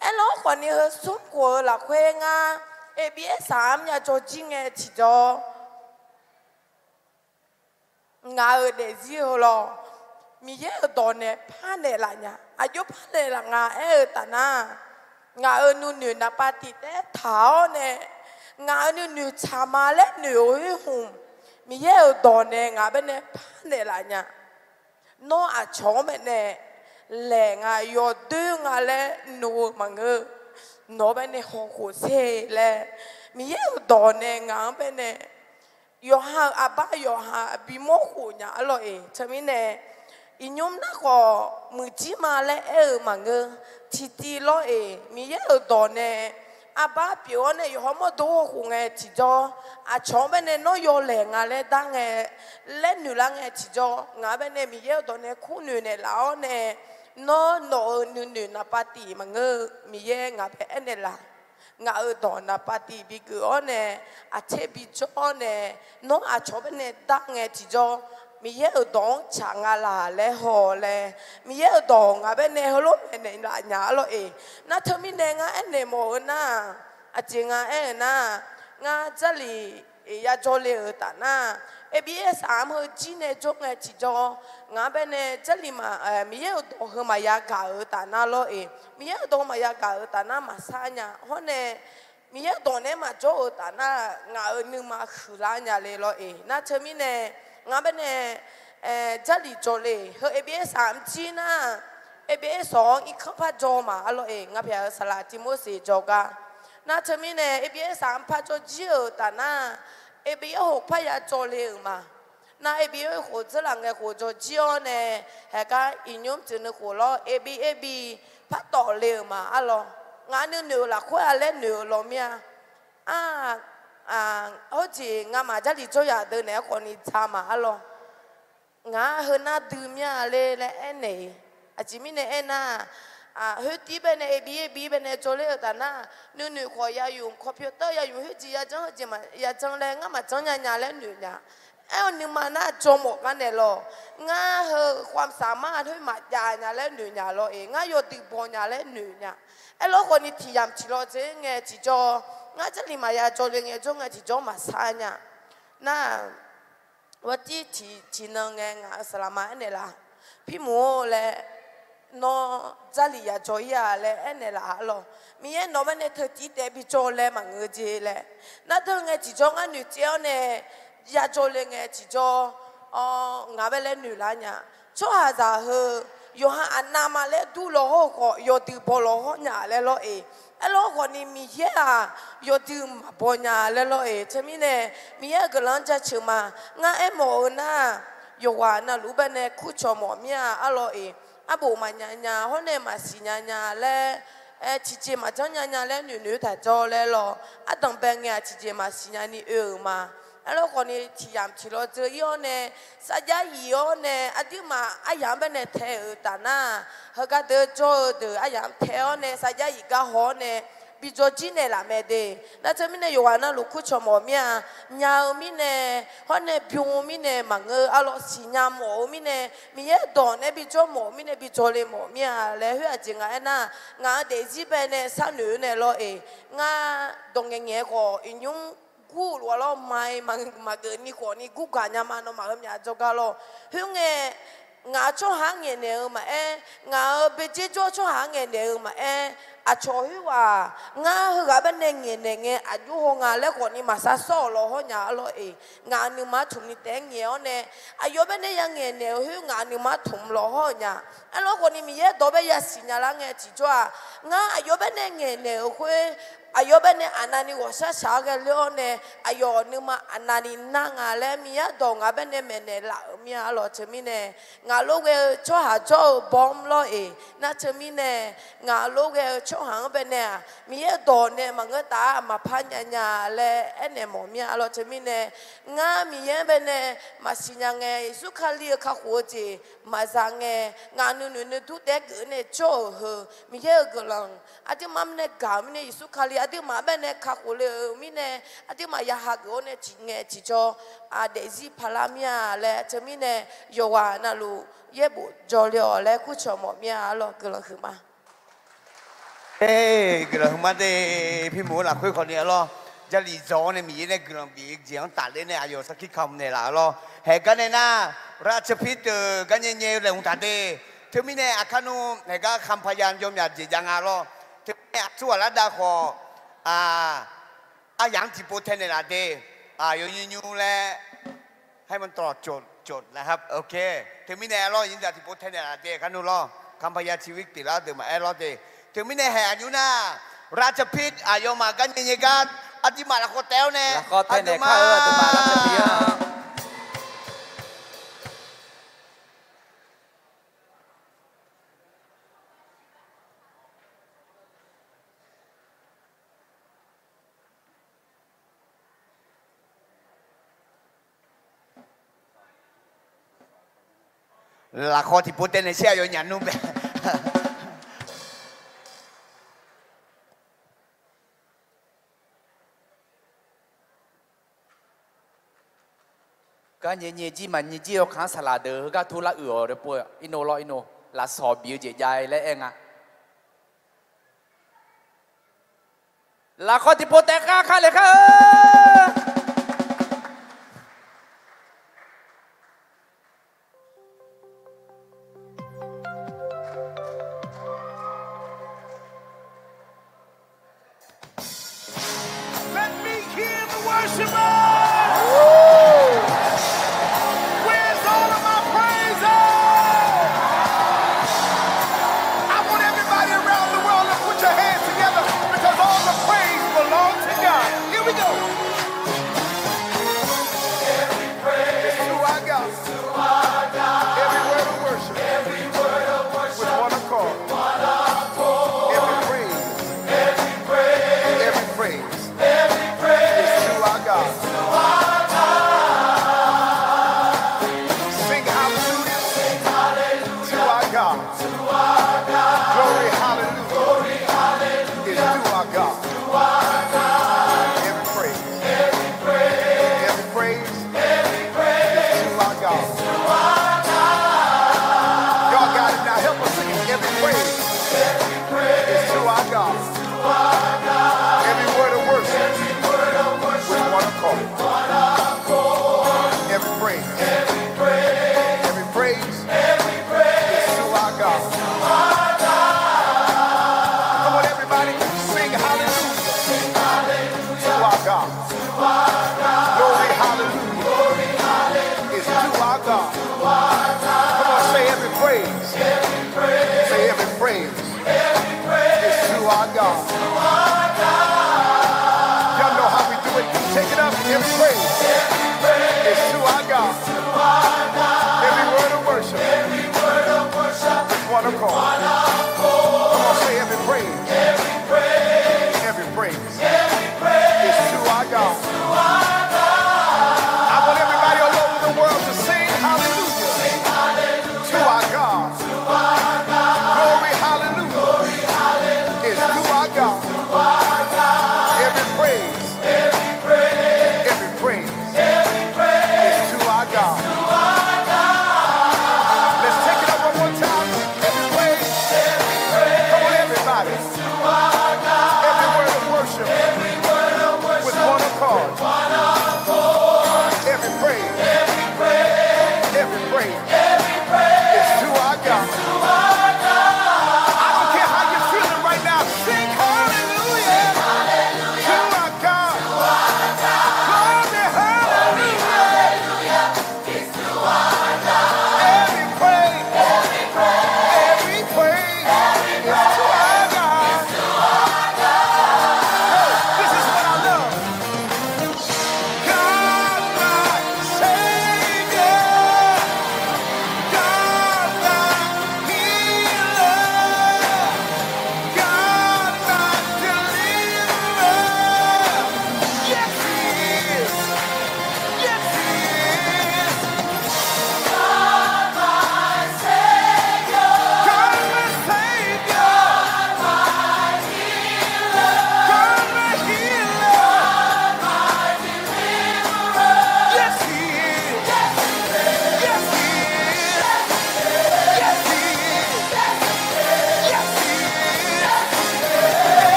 Aerlawr khawfni heu smrkhof-eu lafkhoer ngar A B S saq-anr myav jawr jir ngae tiqjawr, ngaq-euq daefzir heu lawr, Miqyaer-euq dawq nae parnaeq laf nya. Aqjox parnaeq laf nga aer-eu taf nar, ngaq-euq nuinoeq naqpav tiq taef-aer taq-awr nae, ngaq-euq nuinoeq tsaq ma laer noeq-euq khoerhmq, Miqyaer-euq dawq nae ngaq baenae parnaeq laf nya. Nawr aqcawq-anr baenae laeq nga yawdoer nga laer noeq-eu maqngeur. nawq-anr baenae hawkhof sher laer, Miqyaer-euq dawq nae ngaq-anr baenae yawqha-euq aqbar yawqha bimawr khof nya arlawr-eq. Teumirnae iqnymr nar khawf muiqjir ma laer aer-eu maqngeur. Tiqtiv lawr-eq, Miqyaer-euq dawq nae arbar pyeuf-awr nae yawqha mawrdo hawkhof ngae tiqjawr, aqcawq-anr baenae nawr yawlaeq nga laer dar ngae, laer noeq lar ngae tiqjawr, ngaq-anr baenae Miqyaer-euq dawq nae kurnoeq naeqlaf-awr nae, nawr nawq-euq nuinoeq naqpav tif maqngeur-eu Miqyaer ngaq bae aernaeq laf. Ngaq-euq dawq naqpav tif bigeuf-awr nae, aqtser bijawr-awr nae, nawr aqcawq-anr baenae dar ngae tiqjawr, Miqyaer-euq dawq-anr tsaq nga laq laer haw laer, Miqyaer-euq dawq ngaq baenae heulof maeqnaeq laf nya arlawr-eq. Nar teumirnae ngar aernaeq mawf-eu nar, aqjeq nga aer-eu nar, ngar Jarlif yajawr le-euq taf nar, Absar-anr heu jir nae jawr ngae tiqjawr, ngaq-anr baenae Jarlif ma, Miqyaer-euq dawq heu maqya gaq-euq taf nar lawr-eq. Miqyaer-euq dawq heu maqya gaq-euq taf nar maqsar nya hawr nae, Miqyaer-euq dawq nae maqjawr-euq taf nar, ngaq-euq nuima huiqlar nya le lawr-eq. Nar teumirnae ngaq-anr baenae Jarlif jawr le. Heu Absar-anr jir nar, Absar-anr irkanr par jawr ma arlawr-eq. Ngaq pyaq-euq saqlaq Tivmorseq jawrgar. Nar teumirnae Absar-anr par jawr jir-euq taf nar, Absar hoq parya jawr le-euq ma. Nar Absar khof dzeurlaf ngae khof jawr jir-awr nae, haeqgar iqnymr tsuif nuikhof lawr Absar par tawf le-euq ma arlawr. Ngaq nuinoeq-euq lafkhoer-a laer noeq-eu lawr mir-a. Ar, hawrjeq ngamaf Jarlif jawr yaq deuq naeq-aer khawfni dza ma arlawr. Ngaq-anr heu nar dui mir-a le laer aernaeq-iq. Aqjeq mirnae aernar, khoertiv baenae Absar baenae jawr ler-eu taf nar, nuinoeq khawf yayuf kawpyawq tawr yayuf khoerjeq yajanr heujeq yajanr laer ngar maqjanr nya nya laer noeq nya. Aer-awr nuima nar jawr mawf gar naeq lawq. Ngar heu khoersaq mar-a khoer maqjav nya laer noeq nya lawr-eq. Ngar yawdui baw nya laer noeq nya. Aerlawr khawfni tiq yamq tiq law dzer ngae tiqjawr, ngar Jarlif maqya jawr le ngae jawr ngae tiqjawr maqsar nya. Nar, ghawrtir tiq tiqnan ngae ngaq-euq saqlaq ma aernaeq laf. Pirmuq-or laer, nawr Jarlif yajawr ir-a laer aernaeq laf arlawr. Miqyaer nawq-anr baenae teutiv taef bijawr laer maqngeur jeq laer. Nar deur ngae tiqjawr ngar noeqtsaev-awr nae yajawr le ngae tiqjawr, ngaq bae laer noeq lar nya. Tsawrhaqzaq heu yawqha aqnav ma laer dur law hawr-eu khawf yawdui baw law hawr nya laer lawr-eq. Aerlawr khawfni Miqyaer-aq yawdui maqbaw nya laer lawr-eq. Teumirnae Miqyaer-euq guiqlanq-anr jaceuq ma. Ngar aermawf-eu nar, yawqghaq navluf-ur baenae kurcawq mawf mir-a arlawr-eq. Arbof maqnya nya hawr nae maqsiq nya nya laer, tiqjeq maqjanr nya nya laer noeqnoeq-eu taq jawr laer lawr. Ardanq bae ngae-aq tiqjeq maqsiq nyani oe-euq ma. Aerlawr khawfni tiq yamq tiq law dzeur ir-awr nae, sarjax yif-awr nae aqduimaf aryamq-anr baenae tae-euq taf nar, heugar deuq jawr-eu deuq aryamq-anr tae-awr nae sarjax yif gar haw-awr nae bijawr jir naeqlaf mae de. Nar teumirnae yawqghaq navluf kurcawq mawf mir-a. Nya-eu mirnae, hawr nae bym-eu mirnae maqngeur arlawr, siqnya mawf-eu mirnae, Miqyaer dawq nae bijawr mawf-eu mirnae bijawr le mawf mir-a laer khoer aqjeq nga aernar, ngaq-euq daefzir baenae sharnoeq-eu nae lawr-eq. Ngar dawq ngaeqngaeq-aer khawf iqnymr gur-eu lof-a lawr, maqaer maqgeuf ni khawfni gurgaq nya ma nawmaf heumyaf jawrgar lawr. Khoerngae, ngaq-euq tsawrhaq-anr ngaeqnaeq-eu maqaer, ngaq-euq baejer jawr-eu tsawrhaq-anr ngaeqnaeq-eu maqaer, aqcawq khoerghaq ngar heughaq baenae ngaeqnaeq ngae aqjox haw nga laer khawfni maqsar sawr-euq lawr hawr nya arlawr-eq. Ngaq-euq nuima tmq ni taef-aer ngaeq-awr nae, aqyawf baenae ya ngaeqnaeq-euq khoer ngaq-euq nuima tmq lawr hawr-eu nya. Aerlawr khawfni Miqyaer dawq bae yasiq nya lar ngae tiqjawr-aq, ngar aqyawf baenae ngaeqnaeq-euq khoer, aqyawf baenae aqnavni ghawqshar shaq-aer ghae ler-awr nae, aqyawf nuima aqnavni nar nga laer Miqyaer dawq ngaq baenae maeqnaeq laf-euq mir-a arlawr. Teumirnae ngaq lof ghae-eu tsawrhaq jawr-eu bawr-anr lawr-eq. Nar teumirnae ngaq lof ghae-eu tsawrhaq-anr baenae-aq, Miqyaer dawq nae maqngeur taf-a maqpar nya nya laer aernaeq mawf mir-a arlawr. Teumirnae ngar Miqyaer-anr baenae maqsiq nya ngae, Yeqsur Kali-eu kakhof-eu jeq maqza ngae, ngaq nuinoeq nuidur taef-aer geuf-eu nae jawr-euq heu Miqyaer-euq guiqlanq aqduimaf-anr nae gaq-euq mirnae, Yeqsur Kali aqduimaf-anr baenae kakhof le-euq mirnae, aqduimaf ya hageuf-awr nae tiqngae tiqjawr daefzir paq lar mir-a laer teumirnae yawqghaq navluf yaerbof jawr le-awq laer kurcawq mawf mir-a arlawr. Guiqlanq huiqma. Guiqlanq huiqma de. Pirmuq-eu lafkhoer khawfni arlawr, Jarlif dzaw-awr nae Miqyaer nae guiqlanq bif-eu jeq-anr tafler nae aqyawf sarkir kamq naeqlaf arlawr. Haeq gar nae nar, raqtsaq pir teuq gar nyae nyae-eu laeqhmq taq de. Teumirnae aqkar nmr haeq gar kamq paq ya jawr myaq jeq jav nga lawr. Teumirnae aqsur ghaq lar dav khawf, aryamq-anr tiqpov tae naeqlaf de. Aqyawf nymr nymr laer ให้มันตอบโจทย์ โจทย์นะครับ โอเค Teumirnae arlawr, nymr dzaq tiqpov tae naeqlaf de aqkar nmr lawr. Kamq paq ya tiq wir pyeuflar deuq maqaer lawr de. Teumirnae haeq aqnymr nar, Lavcawq pir aqyawfmaf gar nyae nyae gar, aqduimaf lafkhawf taef-awr nae, lafkhawf taef naeq kar-eu aqduimaf lavcawq pir-a. Lafkhawf tiqpov taef naeq shir aqyawf nyaf nmr bae. Gar nyae nyae jir maqnyae jir-awr kaq-anr saqlaq deuq heugar tur lar uiq-awq, irnov lawr irnov, lafsawq bi-eu jeq jav-ir laer aer nga. Lafkhawf tiqpov taef kar kar le kar-eu. Let me hear the worshiper. Where's all of my praises? I want everybody around the world to put your hands together because all the praise belongs to God. Here we go. It's to our God. Every word of worship with one accord. Every praise, every praise is to our God. Sing hallelujah to our God. Glory, hallelujah is to our God. Every praise, every praise is to our God. Y'all got it now. Help us sing it. Every praise is to our God. Every word of worship with one accord. Every praise, every praise is to our God. Come on, everybody, sing hallelujah to our God. Glory, hallelujah is to our God. Come on, say every praise. Say every praise is to our God. Y'all know how we do it. Take it up. Every praise is to our God. Every word of worship with one accord. Come on, say every praise. Every praise is to our God.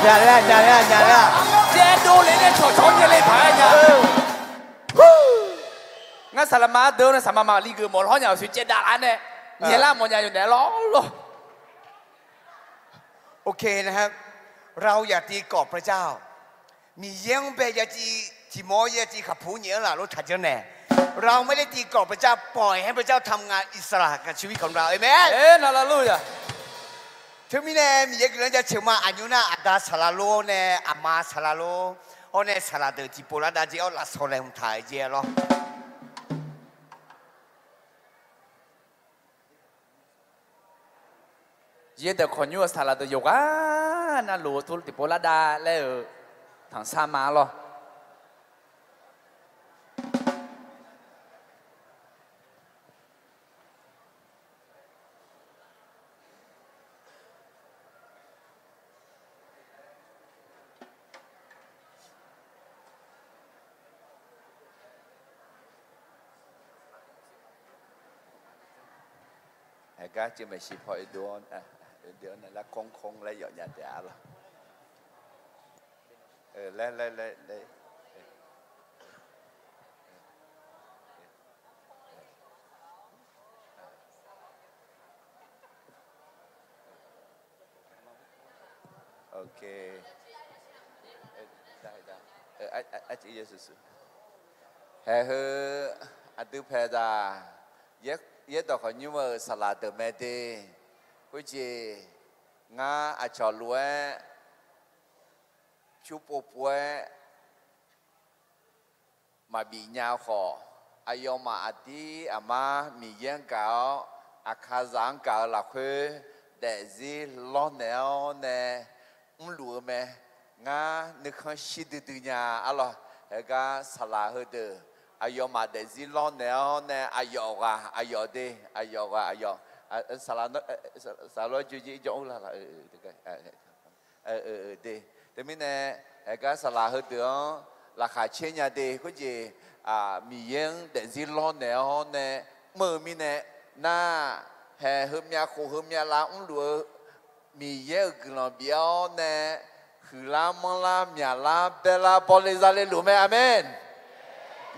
Nya laer-a, nya laer-a, nya laer-a. Caevdov le nae cawqcawq nya le paq-aer nya. Ngar saqlaqma ardeuv-awr nae saqma maqli geuf mawf lawr nya-awq, sui caevdav lar nae nyaelar mawfnya yawdaef lawr lawr. โอเคนะครับ เราอย่าตีกรอบพระเจ้า Miqyaer-anr bae ya civ tiq mawr ya civ khaqpu nyaef-anr laf lof taq janrnaeq. เราไม่ได้ตีกรอบพระเจ้า ปล่อยให้พระเจ้าทำงานอิสระกับชีวิตของเรา เอเมน Haleluya. Teumirnae Miqyaer guiqlanq jaceuq ma. Aqnymr nar aqda saqlaq lor-awr nae aqma saqlaq lor-awr nae saqlaq deuq tiqpov lar dav jir-awr lafsawq laeqhmq taq-eu jeq lawr. Yaerdawq Khawqnymr-eu saqlaq deuq yawqghaq navluf-eu tov tiqpov lar dav laer-euq tanqsar ma-ar lawr. Haeqgar ceuv maeqshi paw oedov-awr, oedov-awr nae lar โค้งๆ laer yawfnya taef-a lawr. Laer laer laer laer. Haeq heu aqdui paeqzaq, Yaerdawq Khawqnymr-eu saqlaq deuq mae de. Khoerjeq ngar aqcawq lof-aer pyur pov pov-aer maqbif nya-eu khawf, aqyawfmaf aqdir aqmar Miqyaer-anr gaq-awr, Aqkaqzaq-anr gaq-eu lafkhoer daefzir lawrnaeq-awr nae mrluf-eu mae. Ngar nuikhanr shir duidui nya-a lawr. Haeqgar saqlaq heudeuq aqyawfmaf daefzir lawrnaeq-awr nae aqyawf ghaq aqyawf de, aqyawf ghaq aqyawf, saqlaq lawr joe jir jawr-ur la laq. De. Teumirnae haeqgar saqlaq heudeuq-anr laqkhaq caer nya de. Khoerjeq Miqyaer-anr daefzir lawrnaeq-awr nae mr-eu mirnae, nar, haeq heumyav khof heumyav lav mrluf-eu Miqyaer-euq guiqlanq bif-awr nae huiqlar manrlar myaqlar baerlar bawle zale luf mae. Aqmen.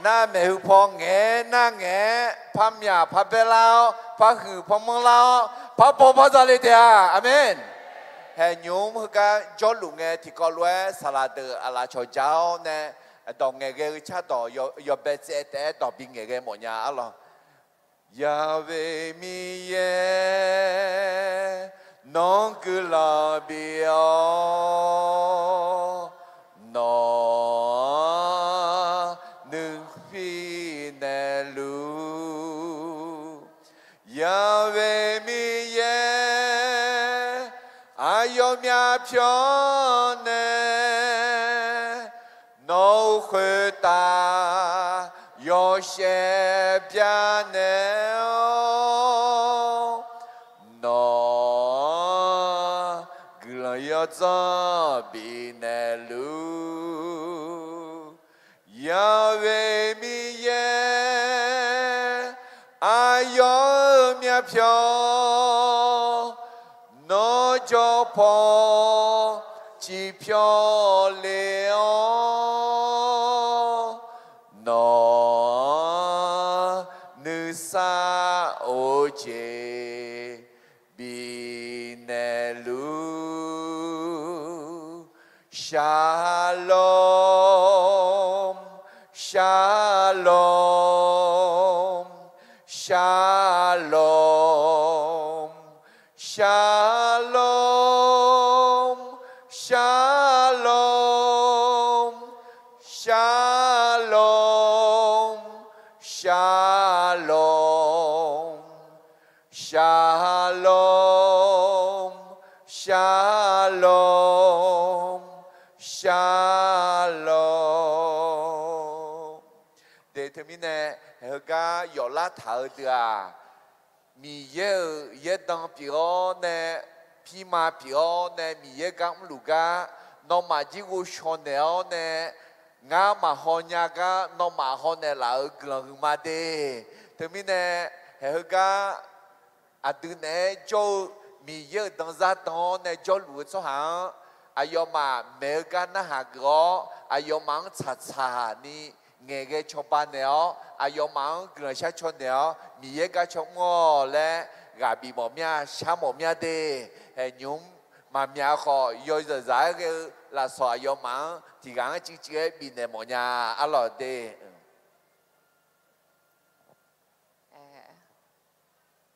Nar maeqhu paw ngaeq-aer nar ngaeq-aer par myaq par baerlar-awr par huiq par manrlar-awr par baw par zale taef-a. Aqmen. Haeq nymq-mr heugar jawrluf ngae tiqkawv lof-aer saqlaq deuq aqlaf cawqja-awr nae dawq ngaeqghae-eu cardawq yawbae tsaev taef-aer dawq bi ngaeqghae mawfnya-a lawr. Yahweh Miqyaer, nawr guiqlanq bif-awr, nawq-anr nuipir naeqluf. Yahweh Miqyaer, aqyawf myavpyawq nae nawq-euq khoertav yawshaef byanaeq-awr, nawq-anr guiqlanq yawdzanr bifnaeq luf. Yahweh Miqyaer, aqyawf-euq myavpyawq, nawr jawr paw ciqpyawq le-awr, nawq-anr nuisar of jeq bifnaeq luf. Shalom, shalom, shalom, shalom, shalom, shalom, shalom. Shalom, shalom, shalom. De, teumirnae heugar yawflar taq-eu deuq-aq, Miqyaer-euq yaerdan pyeuf-awr nae, pirma pyeuf-awr nae, Miqyaer gar mrluf gar, nawmaf jir ghovshaw naeq-awr nae, ngar maqhaw nya gar nawmaf haw naeqlaf-euq guiqlanq huiqma de. Teumirnae, heugar aqdui naeq-aer jawr-eu Miqyaer-euq danzar dan-awr nae jawrluf-eu tsawrhaq-anr, Aqyawfmaf maeq-eu gar narhaq geuf-awr, aqyawfmaf-anr tsaqtsaq ni ngaeqghae cawba naeq-awr, aqyawfmaf-anr guiqlanq shar caw naeq-awr, Miqyaer gar caw mr-awq laer ghaq bif mawf mya, shar mawf mya de. Haeq nymq-mr maqmyaq khawf, yawzaq zaq-aer ghae-eu lafsawq aqyawfmaf-anr tiqghaq-anr civciv-aer bifnaeq mawf nya. Arlawq de.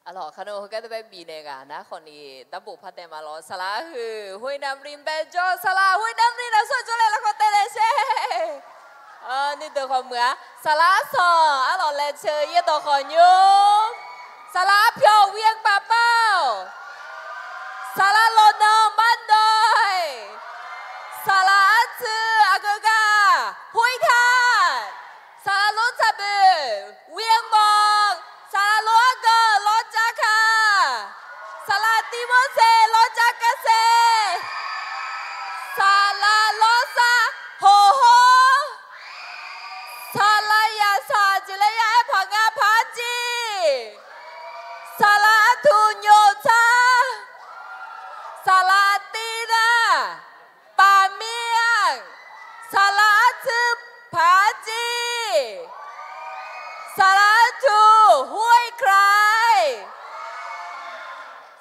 Arlawq, kharnov heugar deuq bae bifnaeq ghaq nar khawf ni darbof par taev ma lawr. Saqlaq arhuiq ห้วยน้ำริน bae jawr, saqlaq ห้วยน้ำริน aqsur jawrlaeq lafkhoer taev naeq sher. Nuideuq khawf muiq-a. Saqlaq arsanq arlawq laeqceuq yaerdawq khawf nymr. Saqlaq arpyawq เวียงป่าเป้า. Saqlaq lawqnan บ้านดอย. Saqlaq artsuiv aqgeu gar ห้วยทาด. Saqlaq lor tsaqboeq เวียงบอง. Saqlaq lor arganq ลอจาคา. Saqlaq tivmorseq ลอจาคาเซ. Saqlaq lawrsar โห โห. Saqlaq yaqsaq jeq laer ya-aer paq nga paq-aer jir. Saqlaq artuq nyoq tsar. Saqlaq tiv nar paq mir-a. Saqlaq artsuiv paq-aer jir. Saqlaq artuq ห้วยไคร้.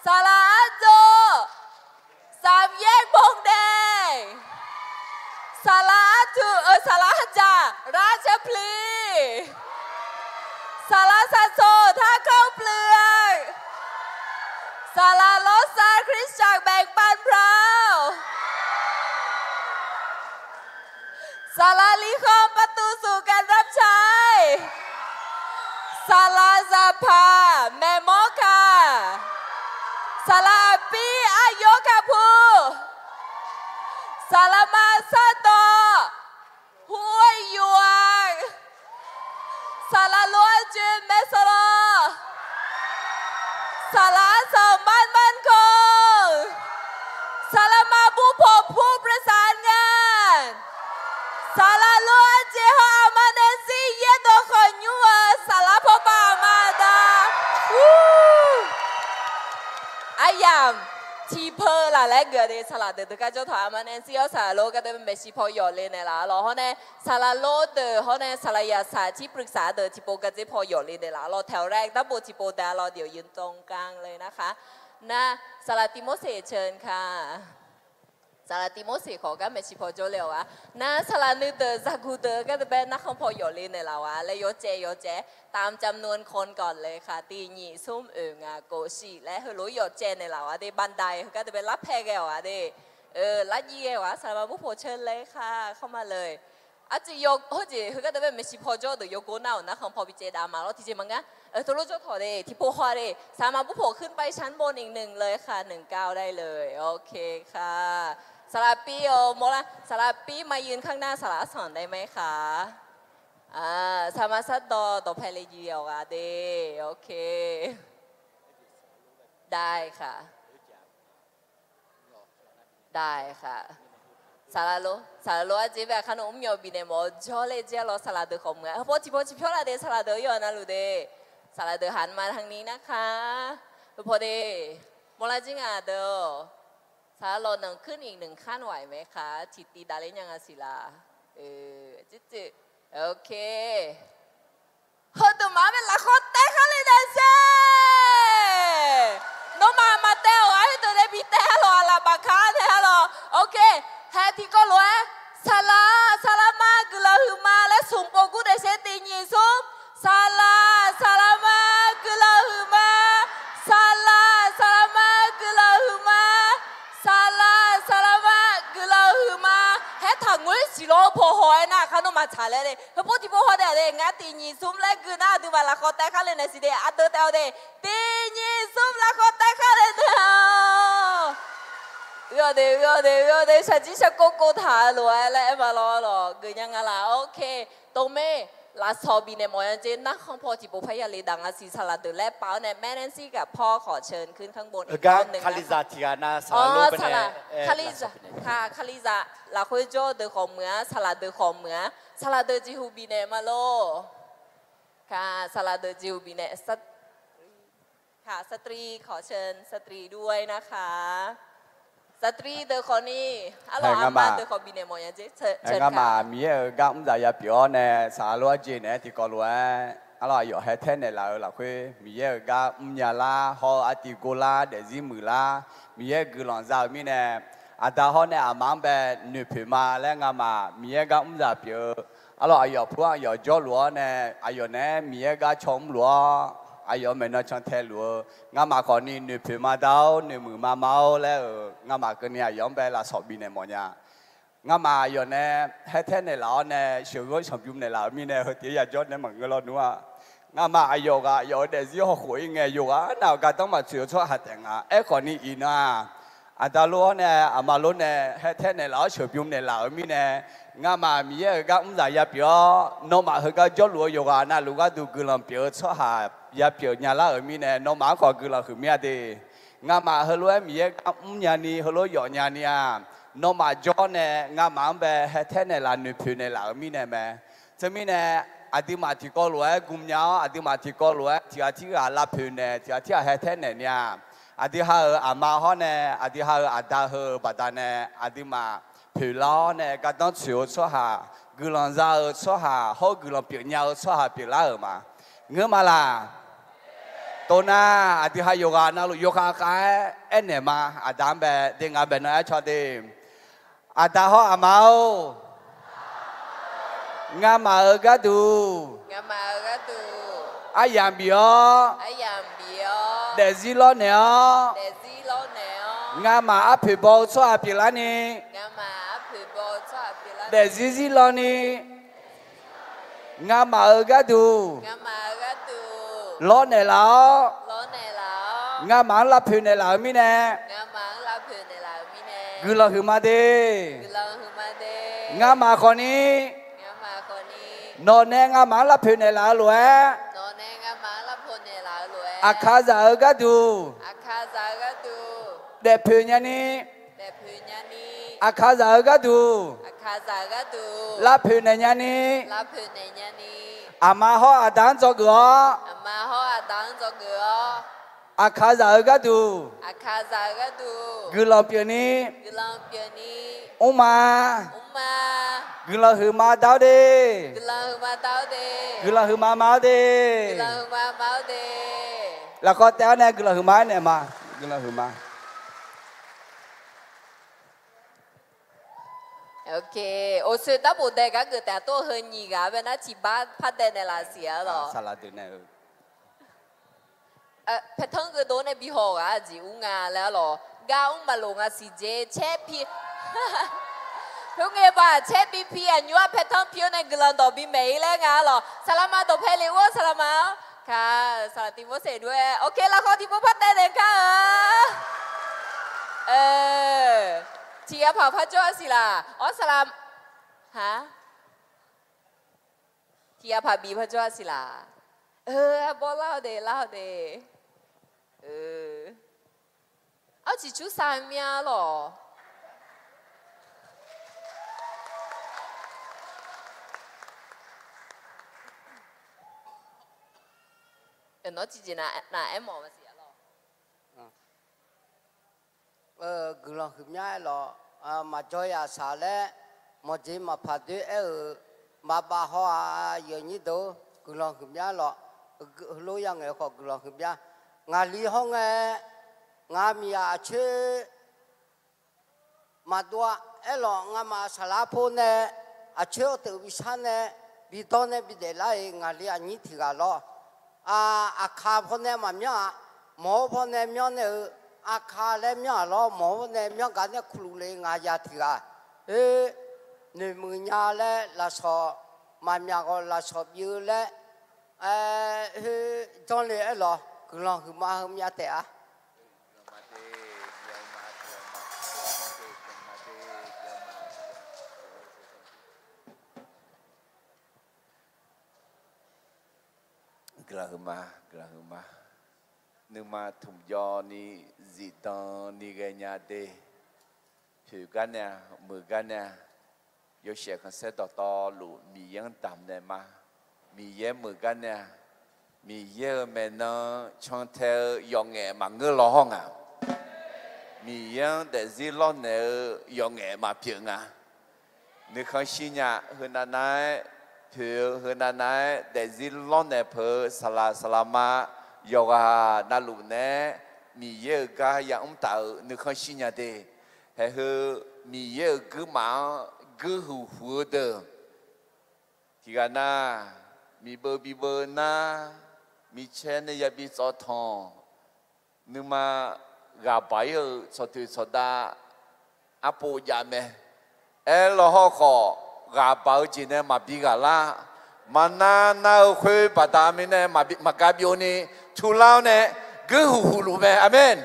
Saqlaq arjov สามแยกบงแดง. Saqlaq artuq-eu saqlaq arjaq ราชพฤกษ์. Saqlaq saqsoq ท่าข้าวเปลือก. Saqlaq lawrsar คริสตจักรแบ่งปันพร้าว. Saqlaq ริมคลองประตูสู่การรับใช้. Saqlaq zaqpaq maeqmawr kaq. Saqlaq aqbir aryawr kaq pu. Saqlaq ma sardawq ห้วยหยวก. Saqlaq lor arjoe maeqsanq lawr. Saqlaq arsanq บ้านมั่นคง. Saqlaq ma burpawq ผู้ประสานงาน. Saqlaq lor arjeq haw aqma Nancy yaerdawq khawf nymr-eu saqlaq pawpaw aqma da. Aryamq tiqpeu laf laer geuf-a de. Saqlaq deuq deuq gar jawr taq aqma Nancy-awr saqlaq lor gar deuq maeqshi paw yawf le naeqlaf lawr hawr nae, saqlaq lor deuq hawr nae saqlaq yaqsaq ที่ปรึกษา deuq tiqpov gardzer paw yawf le naeqlaf lawr แถวแรก darbof tiqpov dav lawr เดี๋ยวยืนตรงกลางเลยนะคะ. Nar saqlaq Tivmorseq เชิญค่ะ. Saqlaq Tivmorseq khawf gar maeqshi paw jawr le-awq-a. Nar saqlaq nuideuq zaqguq deuq gar deuq bae narkhan paw yawf le naeqlaf-awq-a laer yawcaev yawcaev ตามจำนวนคนก่อนเลยค่ะ tiq nyiq smr oeq ngaq kof shiq laer heulof-aer yawcaev naeqlaf-awq-a de. Bandai heugar deuq bae larpae ghae-awq-a de. Larjir ghae-awq-a. Saqlaq ma burpawq เชิญเลยค่ะ เข้ามาเลย. Arcuiv yaw hawjeq heugar deuq bae maeqshi paw jawr deuq yawgor nar-awq narkhan paw bi caev dav ma lawr tiqjeq maqngeur. Teulof jawr tawq de tiqpov haw de. Saqlaq ma burpawq ขึ้นไปชั้นบนอีกหนึ่งเลยค่ะ หนึ่งเก้าได้เลย โอเคค่ะ. Saqlaq pir-awq mawrlar saqlaq pir มายืนข้างหน้า saqlaq arsanq ได้ไหมคะ. Saqlaq ma sardawq dawqpae le jir-awq ghaq de. โอเค ได้ค่ะ. ได้ค่ะ. สำหรับโล สำหรับโล arjeq bae aqkar nawq mr myawq bifnaeq mawf-eu jawrle jir-a lawr saqlaq deuq khawf muiq-a. Heupaw tiqpaw tiqpyawr laf de saqlaq deuq-anr yawf navluf de. Saqlaq deuq หันมาทางนี้นะคะ. Heupaw de mawrlar jir nga deuq-awq. Saqlaq lawq ขึ้นอีกหนึ่งขั้นไหวไหมคะ tiqtiv davler nya nga siq laf. โอเค Heudeuq maqaer mae lafkhawr taev khar le nae sher. Nawmaf maqtaev-awq-a heudeuq nae bi taev-a lawq, aqlaf bafka nae-a lawq. โอเค hae tiqkawv lof-aer saqlaq saqlaq ma guiqlanq huiqma laer smq pov gur daef sher tiq nyiq smr. Saqlaq saqlaq ma guiqlanq huiqma. Saqlaq saqlaq ma guiqlanq huiqma. Saqlaq saqlaq ma guiqlanq huiqma. Haer taqngoer siq lawr paw haw-aer nar aqkar nawmaf tsaq laer le. Heupov tiqpov haw taef-a de. Ngar tiq nyiq smr laer gui nar aqduimaf lafkhawr taev khar le naeq siq de. Aqdui taev-awq de. Tiq nyiq smr lafkhawr taev khar le naeq-awq. Uir-awq de, uir-awq de, uir-awq de. Shaqjir shaqkov kov taq-eu lof-aer laer aer ma lawr lawq geuf nya nga laf. โอเค tov mae. Lafsawq bifnaeq mawf-a jeq narkhan paw tiqpov parya le daq nga siq saqlaq deuq laer paf-awr nae แม่ Nancy กับพ่อ ขอเชิญขึ้นข้างบนอีกรอบหนึ่งนะคะ. Kalizaq tiqghaq nav saqlaq lor bae nae, Kalizaq lafkhoer jawr-eu deuq khawf muiq-a, saqlaq deuq khawf muiq-a, saqlaq deuq jeqhu bifnaeq ma lor. Saqlaq deuq jeqhu bifnaeq สตรี ขอเชิญ สตรี ด้วยนะคะ. Saqtri deuq khawfni, arlawq, ngamaf deuq khawf bifnaeq mawf nya jeq. Ngamaf Miqyaer-euq gar mr zaq ya pyeuf-awr nae, saqlaq lof-aer jeq naeq-aer tiqkawv lof-aer, arlawq, aqyawf hae taer naeqlaf-euq lafkhoer Miqyaer-euq gar mrnya lar, hawr-eu aqtiq gor lar, daefzir muiq lar, Miqyaer guiqlanq za-euq mirnae, aqda hawr nae aqma-anr bae noeqpoeq ma laer ngamaf Miqyaer gar mr zaq pyeuf-eu, arlawq, aqyawf pur-anr aqyawf jawrluf-awr nae, aqyawf naeq-aer Miqyaer gar caw mrluf-awr, aqyawf maeqnan cantae luf-eu, ngamaf khawfni noeqpoeq ma dar-awr, noeqmuiq ma ma-awr laer-euq, ngamaf keuvni aqyawf-anr bae lafsawq bifnaeq mawf nya. Ngamaf aqyawf nae haer taer naeqlaf-awr nae, sheuqghanr sanqbymr naeqlaf-euq mirnae, heu tiq-aer yajawr nae maqngeur lawnmr-a. Ngamaf aqyawf ghaq aqyawf-euq daefzir hawkhof-ir ngae, yawqghaq nav-euq gardanr maqtsoeq-eu tsawrhaq taef nga. Aerkhawfni iqnan-aq, aqda lof-awr nae aqma lof nae haer taer naeqlaf-awr sheuqbymr naeqlaf-euq mirnae, ngamaf Miqyaer-euq gar mr zaq ya pyeuf-awr, nawmaf heugar jawrluf-eu yawqghaq navluf gharduq guiqlanq pyeuf-eu tsawrhaq ya pyeuf nya lar-euq mirnae, nawmaf-anr khawf guiqlanq huiqmya de. Ngamaf heulof-aer Miqyaer gar mrnya ni, heulof yawfnya ni-aq, nawmaf jawr nae ngamaf-anr bae haer taer naeqlaf noeqpoeq naeqlaf-euq mirnae mae. Teumirnae, aqduimaf tiqkawv lof-aer gmnya-awr, aqduimaf tiqkawv lof-aer tiq ghaq tirghaq lavpoeq naeq, tiq ghaq tirghaq haer taer naeq ni-aq, aqdui ha-euq aqma hawr nae, aqdui ha-euq aqda heu-euq baqdanae, aqduimaf poeqlar-awr nae gardanr tsoeq-eu tsawrhaq, guiqlanq za-eu tsawrhaq hawr-eu guiqlanq pyeufnya-eu tsawrhaq pyeuflar-euq ma. Ngeur ma laq? Tov nar, aqdui ha yawqghaq navluf yawkhav khav-aer aernaeq ma. Aqda-anr bae de, ngaq bae nan aer caw de. Aqda hawr aqma-or, ngamaf-euq gharduq aryamq bif-awr, daefzir lawrnaeq-awr, ngamaf arpoeq baw-eu tsawrhaq pyeuflarni, daefzir zirlawni, ngamaf-euq gharduq lawrnaeq laf-awr, ngamaf-anr lavpoeq naeqlaf-euq mirnae, guiqlanq huiqma de. Ngamaf khawfni, nawq nae ngamaf-anr lavpoeq naeqlaf-eu lof-aer, aqkaqzaq-euq gharduq daefpoeq nyani, aqkaqzaq-euq gharduq lavpoeq naeq nyani, aqma hawr aqda-anr dzawgeuf-awr, aqkaqzaq-euq gharduq guiqlanq pyeufni, mrma, guiqlanq huiqma dar-awr de. Guiqlanq huiqma ma-awr de. Lafkhawf taef-awr nae guiqlanq huiqma aernaeq ma. Guiqlanq huiqma. Oqsoe darbof dae gar geuf taef-a, tov heu nyiq ghaq bae nar tiq bar par dae naeqlaf siq-a lawq. Paeqtanr geufdov nae bi haw-eu ghaq-a jeq ur nga laer-a lawq. Gar mr maqlof nga siq jeq caer pi. Khoerngae baq caer bi pi aqnymr-aq paeqtanr pi-awr nae guiqlanq dawq bimaeq-ir laer nga-a lawq. Saqlaqma dawqpae le ur-awr saqlaqma-awr ka, saqlaq tiq mawr saef dur-aer. Oke, lafkhawf tiq mawr par dae naeq kar-eu. Tiq ghaq paq par jawr-a siq laq. Awr saqlaq, ha, tiq ghaq paq bif par jawr-a siq laq. Arbawr lar-awr de, lar-awr de. Arciq cur sar mya lawq. Nawr tiqjeq nav aermawf-a siq-a lawq. Guiqlanq huiqmya aer lawq. Maqjawr yaq saq laer mawqjeq maqpaq doer aer-euq maqbaf haw-aq, yawnyir deuq guiqlanq huiqmya lawq. Heulof ya ngaeq khawf guiqlanq huiqmya. Ngaqli hawr ngae, ngaq miqyaq aqcoer maqdov-a. Aerlawq, ngamaf saqlaq po nae aqcoer-awr teuq bishar nae bidawr nae bidaef lar-iq ngaqli aqnyir tiq ghaq lawr. Aqkaq paw nae maqmyanr-aq, mawq-awr paw nae myanr nae-eu, aqkaq laer myanr-aq lawr, mawq-awr nae myanr gar nae kuqluf le ngaq ya tiq ghaq. Oer, noeqmuiq nya laer lafsawq maqmyaq ghawq lafsawq bi-eu laer, oer, janr le aer lawq. Guiqlanq huiqma heu myav taef-a. Guiqlanq huiqma, guiqlanq huiqma. Nuima tmqjawv ni zifdan ni ghaenya de. Poeq gar nae-a, muiq gar nae-a, yawshaef khanqsaer dawqtawvluf Miqyaer-anr damq naeq ma. Miqyaer muiq gar nae-a, Miqyaer-euq maeqnan cantae-eu yawf ngaef maqngeur law hawr nga. Miqyaer-anr daefzir lawrnaeq-eu yawqngaef maqpyeuf nga. Nuikhanr shirnya heunav nav-aer, poeq-eu heunav nav-aer daefzir lawrnaeq peuq-eu saqlaq saqlaq ma yawqghaq navluf naeq-aer, Miqyaer-euq gar yamr taf-euq nuikhanr shirnya de. Haeq heu Miqyaer-euq guirmaf-anr guirhuq huq-eu deuq, tiqghaq nar, miqbeuv bibeuv nar, micaer nae yabi tsawv tanq, nuima ghaq baq-ir-euq tsawqtoeq tsawqdav arpov jav mae. Aerlawq hawrkhawf, ghaq baq-eu jeq nae maqbi ghaq lar. Maqnar nar-eu khoer baqda mirnae maqbi, maqga byovni, turlar-awr nae guirhuq huq luf mae. Aqmeq.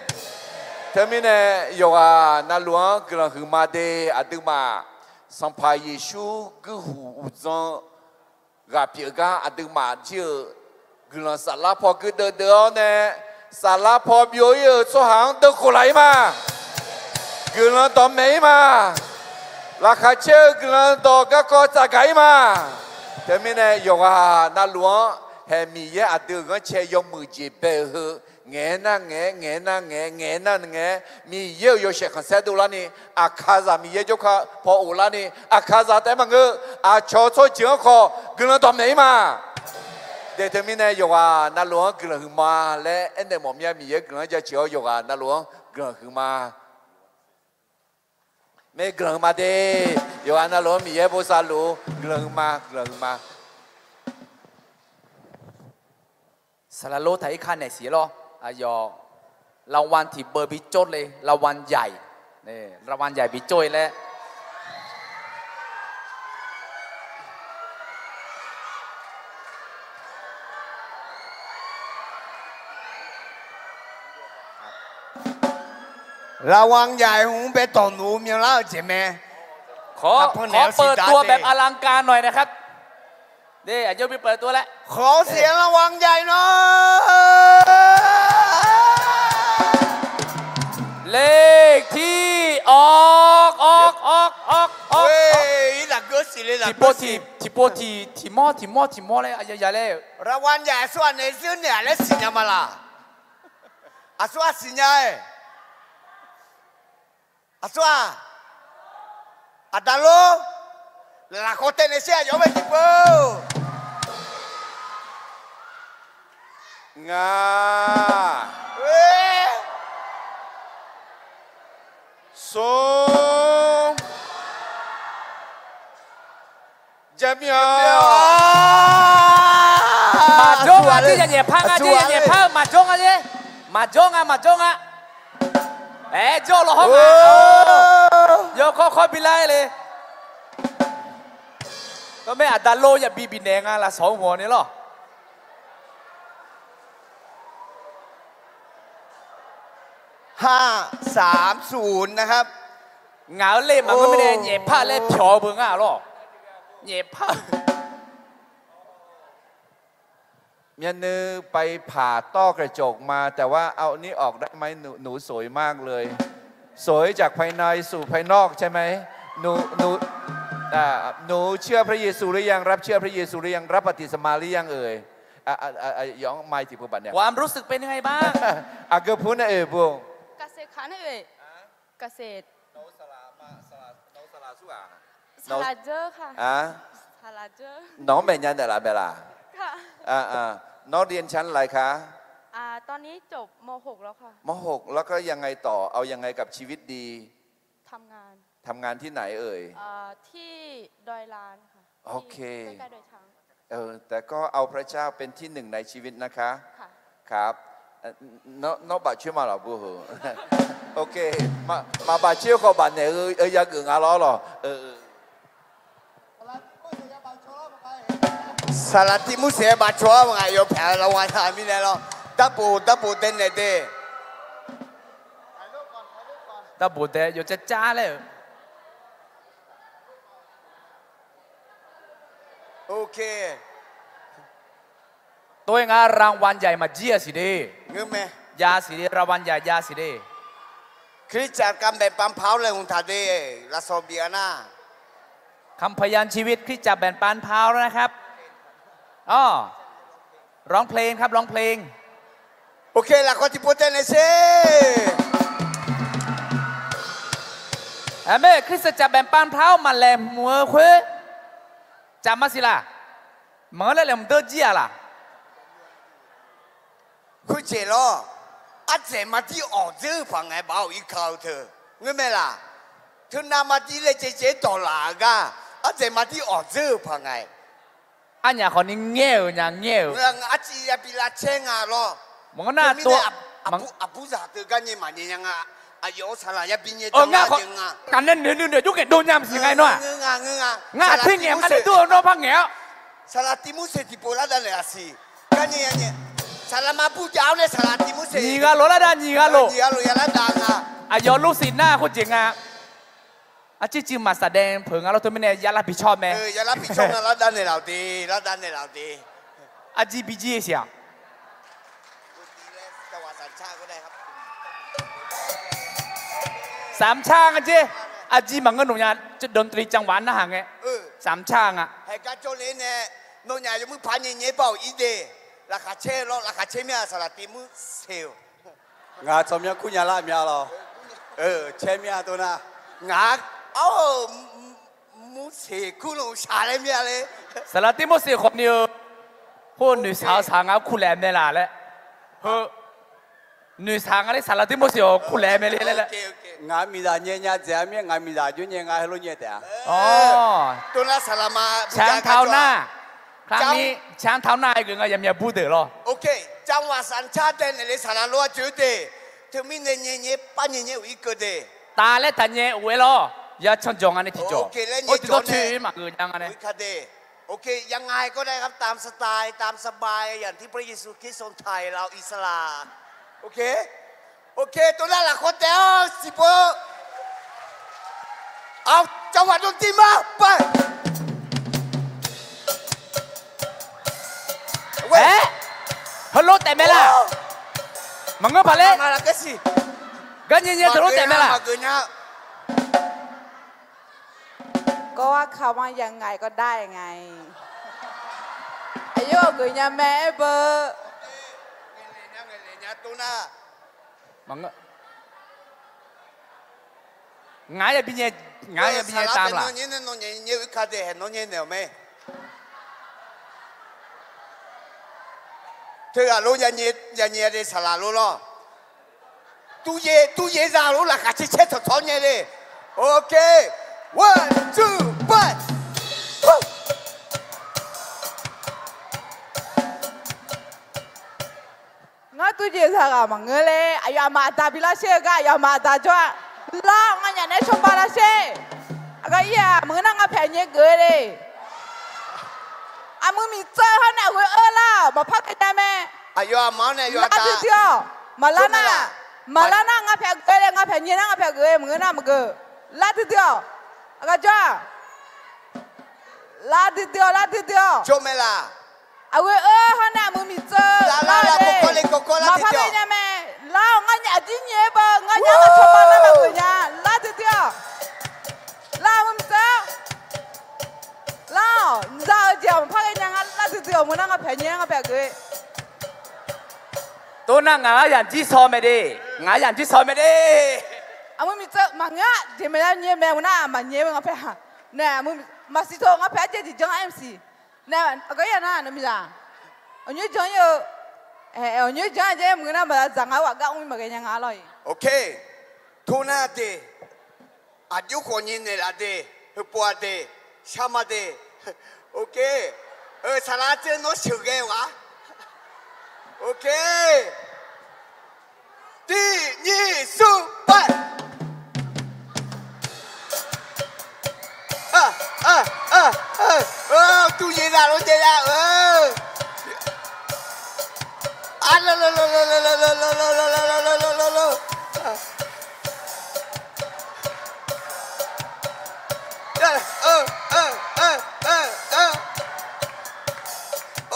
Teumirnae yawqghaq navluf-anr guiqlanq huiqma de. Aqduimaf Sanqpaq Yeqsur guirhuq uqdzan ghaq pyeuf gar aqduimaf jir-euq guiqlanq saflar paw guirdeuv deuv-awr nae, saflar paw byov-ir-euq tsawrhaq-anr deuvkhof laf-ir ma. Guiqlanq dawqmaeq-ir ma. Laqkhaq caer-eu guiqlanq dawq garkawv tsafgaq-ir ma. Teumirnae yawqghaq navluf-anr haeq Miqyaer aqdui-euq ghanrcae yawmuiq jeq bae-eu heu, ngaeq-aer nar ngaeq-aer, ngaeq-aer nar ngaeq-aer, ngaeq-aer nar ngaeq-aer, Miqyaer-euq yawshaef khanqsaer dovlarni, aqkaqzaq Miqyaer jawrkar paw of larni, aqkaqzaq taef-aer maqngeur, aqcawq-eu tsawrjeuq-anr khawf guiqlanq dawqmaeq-ir ma. Daeq teumirnae yawqghaq navluf-anr guiqlanq huiqma laer aernaeq mawf mir-a. Miqyaer guiqlanq-anr jaceuq-awr yawqghaq navluf-anr guiqlanq huiqma. Mae guiqlanq huiqma de. Yawqghaq navluf-anr Miqyaer bosav luf-eu guiqlanq huiqma, guiqlanq huiqma. Saqlaq lor taq-ir ka naeq siq lawr. Aqyawf รางวัล tiqbeuv bi cawr le, รางวัลใหญ่, รางวัลใหญ่ bi cawr-ir laer. Lavwangyai hmq bae dawq nuq-eu myanlar-eu jeq mae. ขอ ขอเปิดตัวแบบอลังการหน่อยนะครับ นี่ เดี๋ยวพี่เปิดตัวแล้ว ขอเสียง lavwangyai หน่อย เลขที่ออก ออก ออก ออก ออก Tiqpov tiq, tiqpov tiq, tiqmawr, tiqmawr, tiqmawr laer, aqyawf ya laer. Lavwangyai aqsur aqnaeq zeur naeq-a laer siqnya ma laq? Aqsur aqsiqnya-aer. Aqsur-aq, aqda lor, laqkhaq taev naeq sher aqyawf-anr mae tiqpov. Ngaq, smr, jaqmyawf. Maqjawr nga jeq, ya nyaefpar nga jeq, ya nyaefpar-eu maqjawr nga jeq. Maqjawr nga, maqjawr nga. Aer, jawr lawq hawr nga. Yawkawr kawr bi lar-aer le. Tawr mae aqda lor yabi bifnaeq nga lafsawq-anr ghawq ni lawr. ห้าสามศูนย์ นะครับ Ngaq-euq le maqngeur mirnae nyaefpar laer pyawq-eu beu ngar-a lawr. Nyaefpar ยังนึกไปผ่าต้อกระจกมา แต่ว่าเอานี่ออกได้ไหม หนู หนูสวยมากเลย สวยจากภายในสู่ภายนอกใช่ไหม หนู หนู อ่า หนูเชื่อพระเยซูหรือยัง รับเชื่อพระเยซูหรือยัง รับบัพติศมาหรือยังเอ่ย อ่ะ อ่ะ อ่ะ อ่ะ หยองไมค์ที่ผู้บัตรเนี่ย ความรู้สึกเป็นยังไงบ้าง อ่ะ เกิดพูดนะเอ่ย พวก เกษตรค่ะนะเอ่ย เกษตร Nawr saqlaq ma, saqlaq, nawr saqlaq sur-aq? Saqlaq dzeur ค่ะ Saqlaq dzeur. Nawq-anr maeqnya naeqlaf mae laq? Nawr เรียนชั้นอะไรคะ ตอนนี้จบ ม.หก แล้วค่ะ ม.หก แล้วก็ยังไงต่อ เอายังไงกับชีวิตดี ทำงาน ทำงานที่ไหนเอ่ย ที่ดอยลานค่ะ โอเค ใกล้ๆดอยช้าง เออ แต่ก็เอาพระเจ้าเป็นที่หนึ่งในชีวิตนะคะ ครับ Nawr bafcoer ma lawq bu heu. โอเค maqbafcoer khawf bafnaeq-eu yageuf nga lawr lawq. Saqlaq tiq mur saef-aer bafcoer-awr ngaq yawpyaeq-eu lavwangyai mirnae lawr. Darbof darbof taev naeq de. Darbof taev yawcav cav laer-euq. โอเค Tov-aer ngar รางวัลใหญ่ maqjir-a siq de. Jav siq de, รางวัลใหญ่ jav siq de. คริสตจักรการแบ่งปันพาวเวอร์ laer hmq taq de, lafsawq bif-a nar. คำพยานชีวิตคริสตจักรแบ่งปันพาวเวอร์นะครับ อ๋อ ร้องเพลงครับ ร้องเพลง โอเค lafkawr tiqpov taev naeq sher. Aqmeq, คริสตจักรแบ่งปันพระ maqlaeq hmq-eu khoer, caq ma siq laq. Maqngeur laer laeqhmq deur jir-aq laq. Khoerjeq lawr, ardzaeq maqdir awq dzeur-eu paq ngae, baoq irka-eu teu, ngeur mae laq. Teunav maqdir laejae jae-aer dawqlaf-eu gar, ardzaeq maqdir awq dzeur-eu paq ngae. Arnyaf khawfni ngaer-euq nya ngaer-euq. Arciv yabi lavcaer nga lawr. Maqngeur nar, aqburzaq teu garnyae maqnyae nya nga. Aqyawf-euq saqlaq yabi nyae dawq nga. Ngaq nae noeq nuinoeq jawrgaef dov nya maqsiq nga. Ngar aqter ngaeq-a, ngar nae dur-eu nawr par ngaeq-awr. Saqlaq Tiqmorseq tiqpov lar davnaeq-aq siq. Garnyae ya nyae, saqlaq ma burjav-awr nae saqlaq Tiqmorseq nyiq ghaq lof lar dav, nyiq ghaq lof, nyiq ghaq lof ya lar dav nga. Aqyawf lur siq nar khoerjeq nga. Arcir civ maqsaqdaev peuq nga lawr, teumirnae ya lar bi cawr mae. Ya lar bi cawr nga lar davnaeq laf-euq de, lar davnaeq laf-euq de. Arjir bi jir siq-aq. Saqmq car nga jer. Arjir maqngeur noqnya, ดนตรีจังหวะ narhaq ngae. Saqmq car nga. Haeqgar jawrle nae, nawnyaf yawmuir paq nyae nyae-aer baoq ir de. Laqkhaq caer lawr, laqkhaq caer mir-a, saqlaq Tiqmorseq-or. Ngaq tsawrmyanr kurnya lar mya lawr. Caer mir-a tov nar. Ngaq-a, mrseq kurluf shaq laer mir-a le. Saqlaq Tiqmorseq khawfni-eu, khoer noeqshaq-eu saq nga kurlaeq mae laq laer. Heu, noeqshaq nga ler, saqlaq Tiqmorseq-awq kurlaeq mae le laer. Ngaq miqzaq nyae nya dzaeq-a mir, ngaq miqzaq jawr nyae nga heulof nyae taef-a. Tov nar saqlaq ma, ช้างเท้าหน้า ครั้งนี้ ช้างเท้าหน้า aer geuf nga yamya bur deuq lawr. จังหวะสามชาติ daenaeq le saqlaq lof-aer joe de. Teumirnae nyae nyae par nyae nyae-euq irkeuv de. Taf laer taf nyae of-aer lawr. Ya canjawq nga nae tiqjawq. Or tiqdawr coer maqgeuf nya nga nae. Ok, ยังไงก็ได้ครับ ตามสไตล์ ตามสบาย อย่างที่พระเยซูคริสต์ทรงไถ่เราอิสระ โอเค โอเค tov nar lafkhawr taef-awr siqpov. Aq, จังหวะดนตรีมา ไป Aer, heulof taef mae laq. Maqngeur paq ler. Gar nyae nyae teulof taef mae laq. ก็ว่าเขาว่ายังไงก็ได้ไง Aqyawf geuf nya mae aer beu. Ngaq-anr yabi nyae, ngaq-anr yabi nyae taq laq. Nawr nyae nyae-eu irka de, haeq nawr nyae naeq-awq mae. Teughaq lof, ya nyae de saqlaq lof lawr. Turyaer, turyaer zaq lof laqkhaq caer caer tawqtawq nyae de. Ok, one, two, five. Ngar turyaer zaq ghaq maqngeur ler. Aqyawf aqma aqda bi lar sher-eu gar, aqyawf aqma aqda jawr-a. Lar, nganyaf naeq-aer cawba lar sher. Aqgar ir-aq, maqngeur nar ngar paeq nyae geuf le. Aqmuiq miqtsov hawr nae aqghoe-eu lar-awq, maqpar ghae nya mae. Aqyawf aqma-anr nae aqyawf aqda duidui-awq. Maqlar nar, maqlar nar ngar paeq geuf le, ngar paeq nyae nar ngar paeq geuf-eu maqngeur nar maqgeuf. Lar duidui-awq. Aqgar jawr-a. Lar duidui-awq, lar duidui-awq. Jawr mae laq. Aqghoe-eu hawr nae aqmuiq miqtsov lar le. Maqpar ghae nya mae. Lar-awq, ngar aqjir nyae-aer baw, ngar nya nar cawba nar maqgeuf nya. Lar duidui-awq. Lar-awq, aqmuiq miqtsov. Lar-awq, za-eu jeq-awq maqpar ghae nya. Ngar lar duidui-awq, maqngeur nar ngar paeq nyae ngar paeq geuf. Tov nar ngaq-anr yamq jir shaw mae de. Ngaq-anr yamq jir shaw mae de. Aqmuiq miqtsov maqngeur-a, jeq maeq lar nyae mae, maqngeur nar maqnyae-eu ngar paeq-a. Nae, maqsiq tov ngar paeq-aer jae jeq janr-a maqsiq. Nae, aqgar ir-a nar nawq miqzaq. Aqnyoer janr ir-eu. Aqnyoer janr-a jae maqngeur nar maqzaq zaq nga-eu ghaq gar mr maqghae nya nga lawr-iq. Ok. Tov nar de. Aqjox khawf nyae naeqlaf de. Heupov-a de. Sharma de. Ok. Saqlaq artser nawr sheuqghae-eu ghaq. Ok. Tiq nyir smr paer. Turyaer zaq lof jaev ya-eu.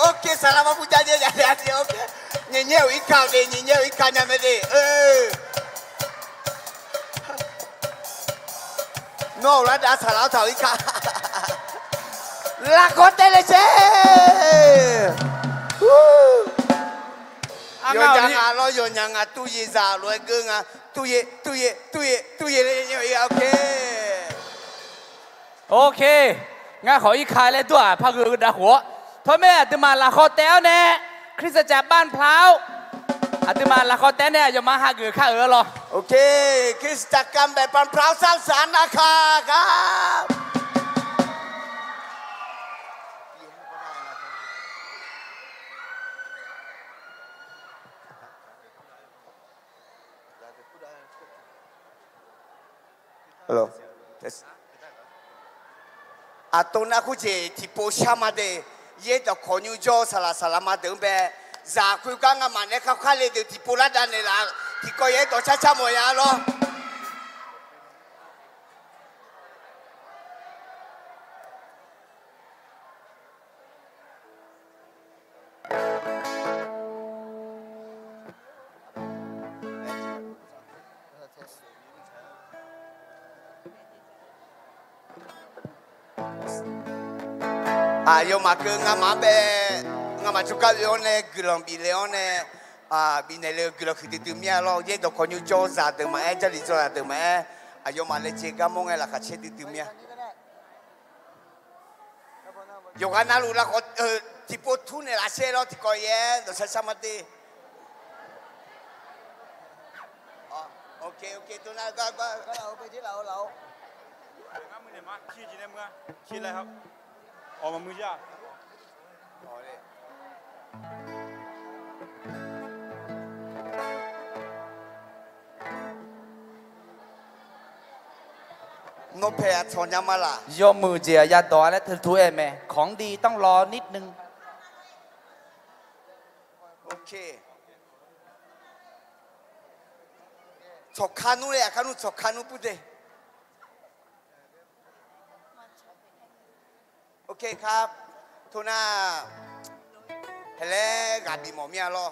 Ok, saqlaq ma pujav jaev ya, ok. Nyiq nyaer-euq irka de, nyiq nyaer-euq irka nya mae de. Nawr-euq lar dav saqlaq-awr taq-euq irka. Lafkawr taev le sher. Yawnyaf nga lawr, yawnyaf nga, turyaer zaq lof-aer geur nga. Turyaer, turyaer, turyaer, turyaer le, ok. Ok, ngar khawf irka laer dur-aq, par gheu-eu dav khof-awr, tawr mae aqduimaf lafkhawf taef-awr nae, คริสตจักรบ้านพร้าว aqduimaf lafkhawf taef-awr nae aqyawfmaf hageuf kar-euq-a lawr. Ok, คริสตจักรบ้านพร้าวสร้างสรรค์นะครับ Aqtov nar khoerjeq tiqpov shar ma de, yaerdawq kawq nymr jawr-eu saqlaq saqlaq ma deuq-anr bae, zaq khoergar ngamaf nae kakharle deuq tiqpov lar dav naeqlaf, tiqkawv yaerdawq car car mawf ya lawr. Aqyawfmaf keuv ngamaf-anr bae, ngamaf jawrgar oe-awr nae guiqlanq bif le-awr nae, bifnaeq le-eu guiqlanq huiqdui dui mir-a lawr. Yaerdawq kawq nymr jawr-eu zaqdeuq maqaer, Jarlif jawr zaqdeuq maqaer, aqyawfmaf laejae gar mawr ngae laqkhaq caer duidui mir-a. Yawqghaq navluf lavkhawf tiqpov tur naeqlaf shaer lawr, tiqkawv yaer dawqshar shar ma de. Ok, ok, tov nar gar gar. Nawr pae aqcawq nya ma laq? Yawmuiq jeq-aq yadawq-a laer teu tur aer mae. ของดีต้องรอนิดนึง. Ok. Tsawqkar nmr le, aqkar nmr tsawqkar nmr pur de. Ok, kar. Tov nar, haeq laer ghaq bif mawf mir-a lawr.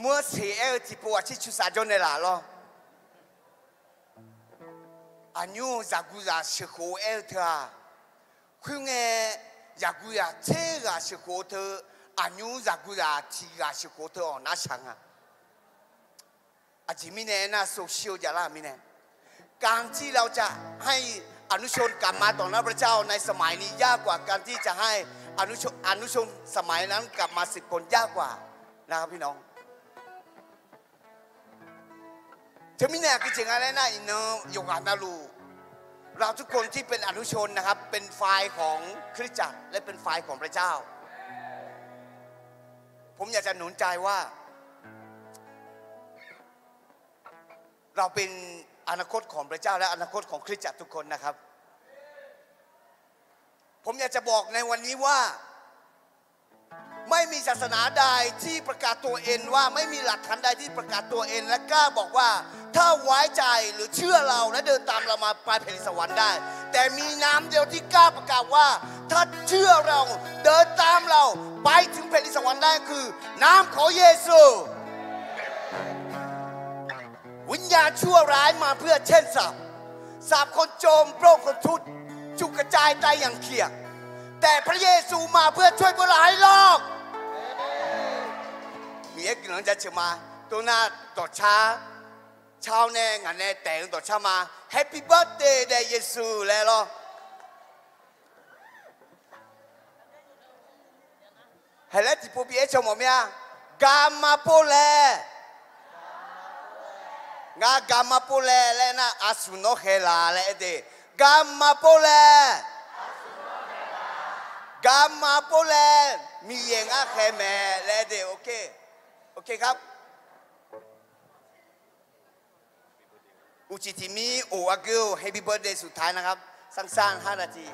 Meuq-anr seq aer-eu tiqpov aqcir cursaq jawr naeqlaf lawr. Aqnymr-euq zaqguqzaq sheuqkhof-eu aer-eu teu-aq, khoerngae, zaqguqzaq tser ghaq sheuqkhof-eu teu, aqnymr zaqguqzaq tiq ghaq sheuqkhof-eu teu-awq nar shaq nga. Aqjeq mirnae aernar, sov shir-eu javlar-euq mirnae, การที่เราจะให้อนุชนกลับมาต่อหน้าพระเจ้าในสมัยนี้ยากกว่า การที่จะให้อนุชน อนุชนสมัยนั้นกลับมาสิบคนยากกว่านะครับพี่น้อง Teumirnae aqgeu jeq nga laer nar, iqnan yawqghaq navluf เราทุกคนที่เป็นอนุชนนะครับ เป็นฝ่ายของคริสตจักร และเป็นฝ่ายของพระเจ้า ผมอยากจะหนุนใจว่า เราเป็นอนาคตของพระเจ้าและอนาคตของคริสตจักรทุกคนนะครับ ผมอยากจะบอกในวันนี้ว่า ไม่มีศาสนาใดที่ประกาศตัวเองว่า ไม่มีหลักฐานใดที่ประกาศตัวเองและกล้าบอกว่า ถ้าไว้ใจหรือเชื่อเราและเดินตามเรามาไปแผ่นดินสวรรค์ได้ แต่มีน้ำเดียวที่กล้าประกาศว่า ถ้าเชื่อเรา เดินตามเราไปถึงแผ่นดินสวรรค์ได้คือน้ำของเยซู วิญญาณชั่วร้ายมาเพื่อแช่งสาป สาปคนจน ปล้นคนทุกข์ จุกกระจายตายอย่างเขียด แต่พระเยซูมาเพื่อช่วยพวกเราให้รอด Miqyaer guiqlanq-anr jaceuq ma. Tov nar dawqcar, car-awr nae ngaq nae taef-eu dawqcar ma. Happy birthday dae Yeqsur laer lawr. Haeq laer tiqpov bi aer caw mawf mir-a. Garma pov laer. Ngar garma pov laer laer nar, aqsur nawr khaeq laq laer aer de. Garma pov laer. Garma pov laer, Miqyaer ngar khaeq mae laer aer de. Ok. Ok ครับ Uqcif tiq mir of argeu-eu Happy birthday สุดท้ายนะครับ สั้นๆ ห้านาที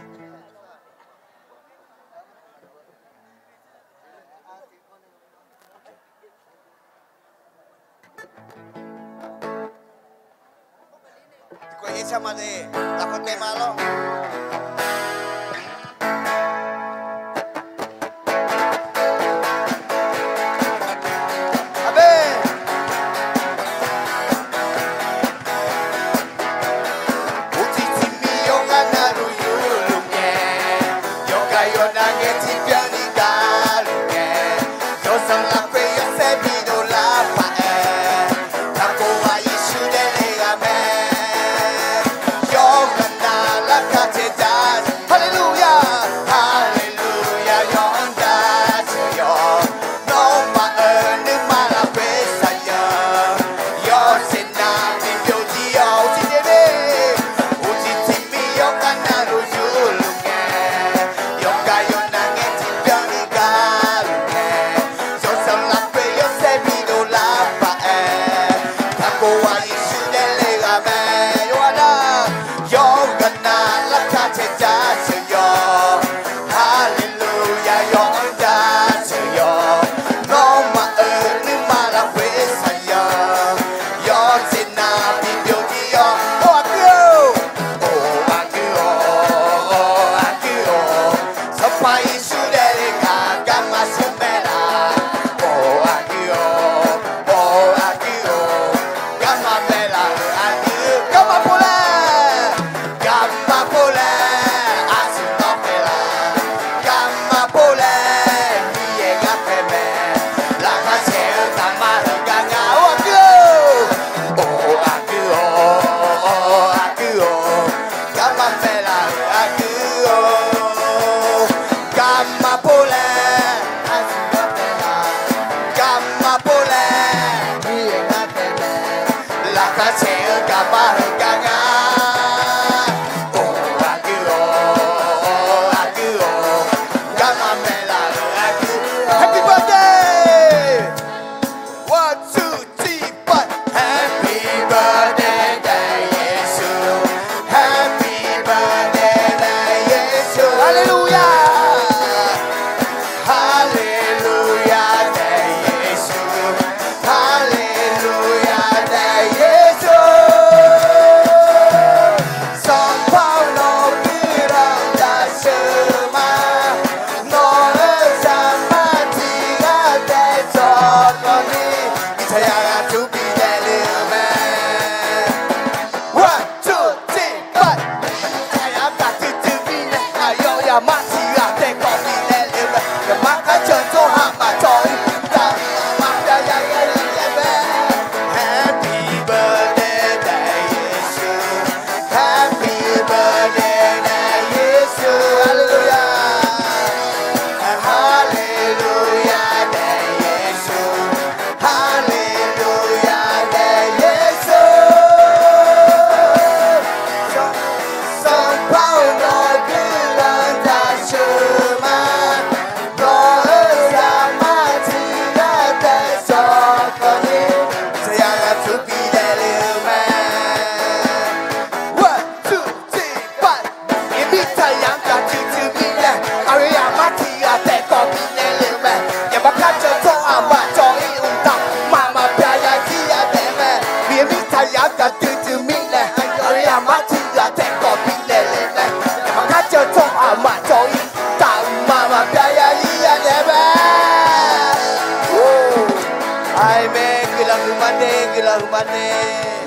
Tiqkawv yaer car ma de, lafkawv tae ma lawr. Aqmeq. Uqcif tiq mir yawqghaq navluf yurluf ngae, yawqghaq yawqnav ngae tiqbyan ni davluf ngae, yawsanr lafkhoer yawsaer bidov lar paq-aer, taqkov-aq Yeqsur daefle ghaq mae.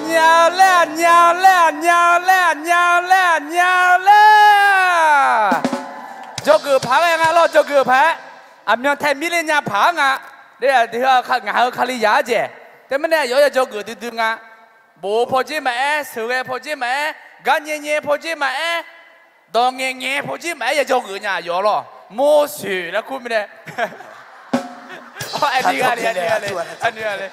Nya-eu laer-aq, nya-eu laer-aq, nya-eu laer-aq, nya-eu laer-aq, nya-eu laer-aq. Dzawgeuf paq-aer ghae nga lawr, dzawgeuf paq-aer. Aqmyan tae mir le nya paq-aer nga. Ngaq heu Kalizaq-aer jeq. Teumirnae aqyawf-anr ya dzawgeuf duidui nga. Bof-eu pawdzer maqaer, sheuqghae pawdzer maqaer, gar nyae nyae pawdzer maqaer, dawq ngaeq ngaeq pawdzer maqaer ya dzawgeuf nya aqyawf lawr. Morsoeq laer kur mirnae. Aerni ghale, aerni ghale.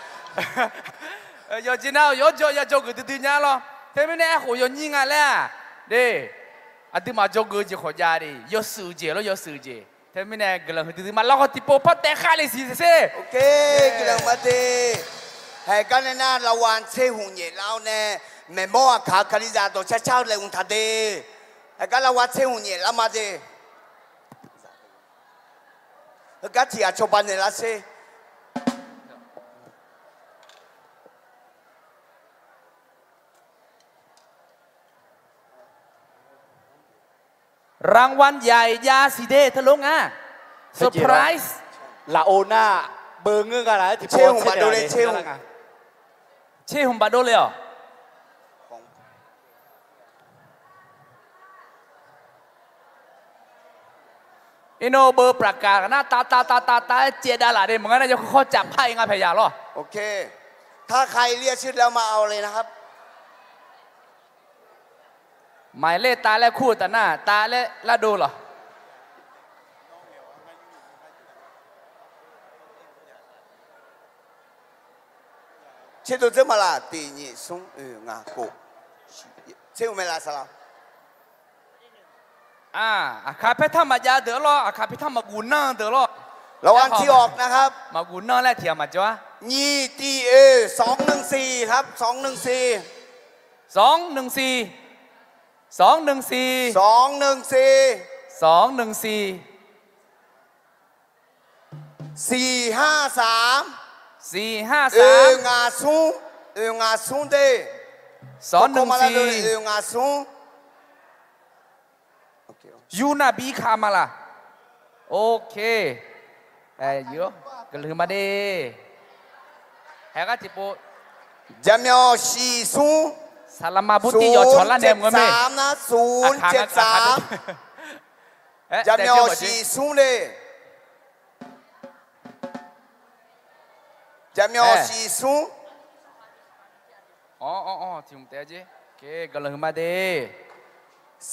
Yawqjeq nar-eu yawr ya dzawgeuf duidui nya lawr. Teumirnae aerkhof yawnyir nga laer-aq, de, aqduimaf dzawgeuf jeq khawf jav de, yawshuif jeq lawr, yawshuif jeq. Teumirnae guiqlanq huiqdui dui ma lawr, khawf tiqpov par taev khav le siq sher. Guiqlanq ma de. Haeq gar nae nar รางวัล tser hmq nyaef lar-awr nae, maeqmawr aqkaq-eu Kalizaq dawqcar car-eu laeqhmq taq de. Haeq gar รางวัล tser hmq nyaef lar ma de. Heugar tiq ghaq cawba naeq lar sher. รางวัลใหญ่ jav siq de teulof nga. Surprise. Lafov nar beu ngeur gha laf-aer tiqpov tser hmq baf dov le-awq. Iqnan beu ประกาศ nar tav tav tav tav tav-aer caev dav laf de, maqngeur nar yawkawr khawr caf par-ir nga paeqyaq lawr. ถ้าใครเรียกชื่อแล้วมาเอาเลยนะครับ หมายเลข tav laer kur-eu taf nar tav laer lar dov lawq. 切豆汁嘛啦，第二、三、四、五、六、七、八、九、十。 Aqkaq paertanr maqjav deuq-anr lawr, aqkaq paertanr maqguf nanr-eu deuq lawr. รางวัลที่ออกนะครับ maqguf nanr laer tiq ghaq maqjawr-ar. 二第二 สองหนึ่งสี่ครับ สองหนึ่งสี่ สองหนึ่งสี่ สองหนึ่งสี่ สองหนึ่งสี่ สองหนึ่งสี่ สี่ห้าสาม สี่ห้าสาม oeq ngaq smr, oeq ngaq smr de. สองหนึ่งสี่ oeq ngaq smr. Yur nar bi kaq ma laq. โอเค guiqlanq huiq ma de. Haeq gar tiqpov. Jaqmyawf shiq smr. Saqlaqma burtiv yawf cawq lar nae maqngeur mae. ศูนย์เจ็ดสามนะ ศูนย์เจ็ดสาม Jaqmyawf shiq smr le. Jaqmyawf shiq smr. Tiq hmq taef-a jeq. Guiqlanq huiq ma de.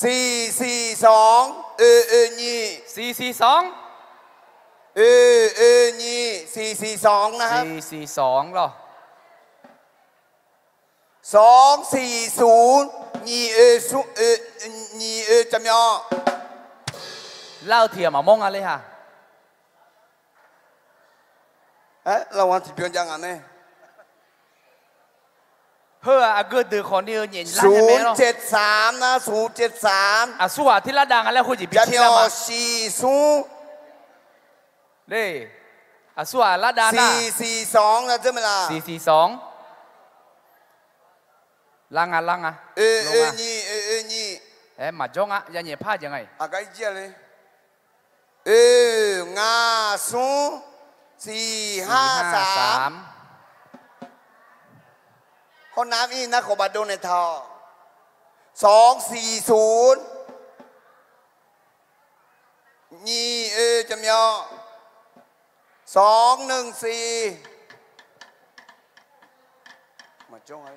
สี่สี่สอง oeq oeq nyiq. สี่สี่สอง oeq oeq nyiq, สี่สี่สองนะครับ สี่สี่สอง lawr. สองสี่ศูนย์ nyiq oeq smr, nyiq oeq jaqmyawf. Lar-eu tiq ghaq maqmawr nga le ha. รางวัล tiqbyan jav ngaq mae. Heu-aq aqgeu deuq khawf ni-eu nyaef lar nae mae lawr. ศูนย์เจ็ดสามนะ ศูนย์เจ็ดสาม Aqsur ghaq tir lar dav nga laer khoer jeq bi tir lar ma. Jaqmyawf shiq smr. Le, aqsur ghaq lar dav nar. สี่สี่สอง Lar nga, lar nga. Oeq oeq nyiq, oeq oeq nyiq. Aer, maqjawr nga, ya nyaef par jeq nga-iq. Oeq ngaq smr, สี่ห้าสาม. ห้องน้ำ ir nar khawf baf dov naeq taq-awq. สองสี่ศูนย์ nyiq oeq jaqmyawf, สองหนึ่งสี่. Maqjawr nga.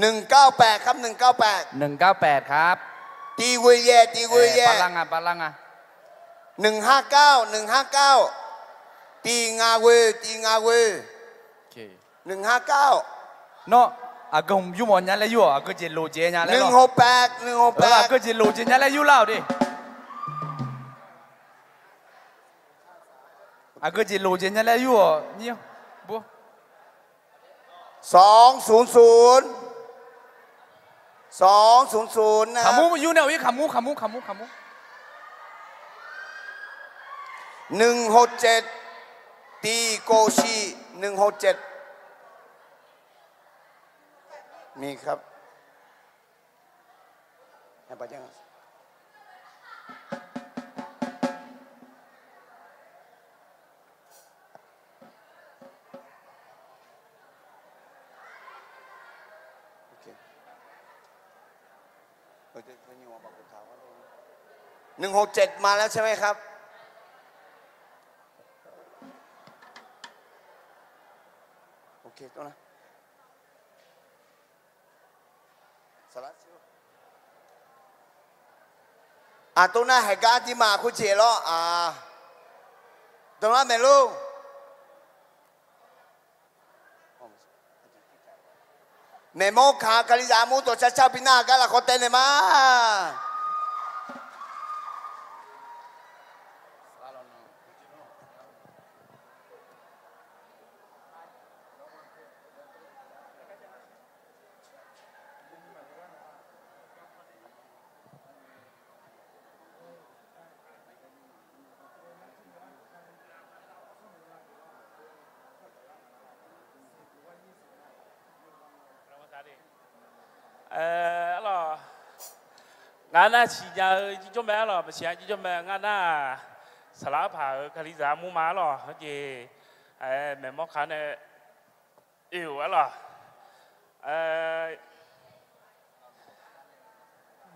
หนึ่งเก้าแปดครับ หนึ่งเก้าแปด. หนึ่งเก้าแปดครับ Tiq ghoe yaeq, tiq ghoe yaeq. Bar lar nga, bar lar nga. หนึ่งห้าเก้า หนึ่งห้าเก้า. Tiq ngaq ghoe, tiq ngaq ghoe. หนึ่งห้าเก้า. Nawr, aqgeu hmq yurmawf nya laer yur-awq, aqgeu jeq lof jeq nya laer lawr. หนึ่งหกแปด หนึ่งหกแปด. Aqgeu jeq lof jeq nya laer yur lar-awq de. Aqgeu jeq lof jeq nya laer yur-awq nyir-awr. สองศูนย์ศูนย์ สองศูนย์ศูนย์ นะครับ Kaqmur yur nae-awq ir, kaqmur, kaqmur, kaqmur, kaqmur. หนึ่งหกเจ็ด Tiq kof shiq หนึ่งหกเจ็ด. Miqkaq. หนึ่งหกเจ็ด มาแล้วใช่ไหมครับ โอเค ตรงนั้น Aqtov nar haeqgar ardirma khoerjeq lawr-aq, dawqlar maeq lor. Maeqmawr kaq-eu Kalizaq armur dawqcar car bi nar gar lafkhawr taev naeq ma. Arlawq, ngar nar siqnya-eu jirjawr mae arlawq, maqsiq-a jirjawr mae. Ngar nar saqlaq arpaq-euq Kalizaq armur ma arlawq. Heujeq maeqmawr kaq nae oe-euq arlawq.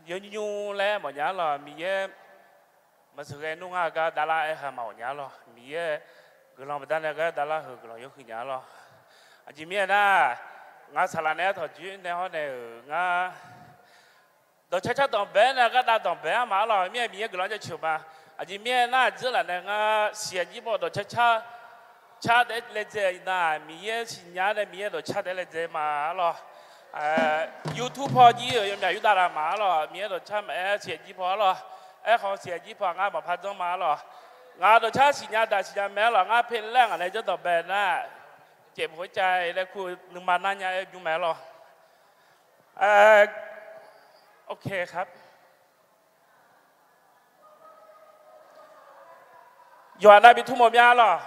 Yawnymr nymr laer mawfnya arlawq, Miqyaer maqseuq ghae nmr ngar-eu gar davlar aer ha maqmawfnya arlawq. Miqyaer guiqlanq baqdanae gar davlar heu guiqlanq yawhuiq nya arlawq. Aqjeq mirnae nar, ngar saqlaq nae artawq joer nae hawr nae-euq ngar dawqcar car danqbae nae gardav danqbae-ar ma arlawq. Mirnae Miqyaer guiqlanq jaceuq ma. Aqjeq mirnae nar, aqjeq laf nae ngar siq aqjir paw dawqcar car car taef-aer laedzae-eu nar, Miqyaer siqnya nae Miqyaer dawqcar taef-aer laedzae ma arlawq. YouTube paw jir-euq yawmyaq yurdav laf ma arlawq. Miqyaer dawqcar maqaer siq aqjir paw arlawq. Aerkhawf siq aqjir paw-aq ngar maqpar dzanr ma arlawq. Ngaq dawqcar siqnya daq siqnya mae arlawq. Ngar pe laer ngaq nae janr danqbae nar, caef bof-aer cav-eu laer kur-eu nuima nar nya-aer bymr mae arlawq. Yawqha nav bi tur mawf mya arlawq.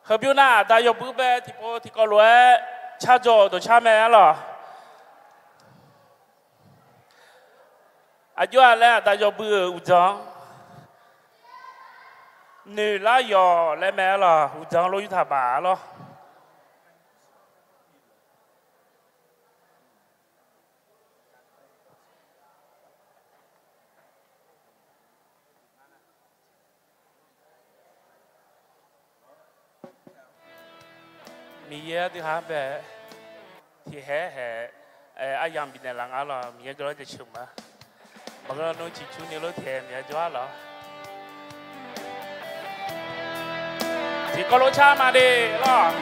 Heubymr nar aqda yawbui bae tiqpov tiqkawv lof-aer cardzaw-euq dawqcar mae arlawq. Aqjox-a laer aqda yawbui-euq uqdzan-anr noeqlar yawq laer mae arlawq. Uqdzan-anr lof yurtaq baq arlawq. Miqyaer aqdui ha bae tiqhaer hae aryamq bifnaeq laf nga lawq. Miqyaer guiqlanq jaceuq ma. Maqgeur nmr ciqcurni lof taeq Miqyaer jawr-ar lawq. Tiqkawv lof car ma de lawq.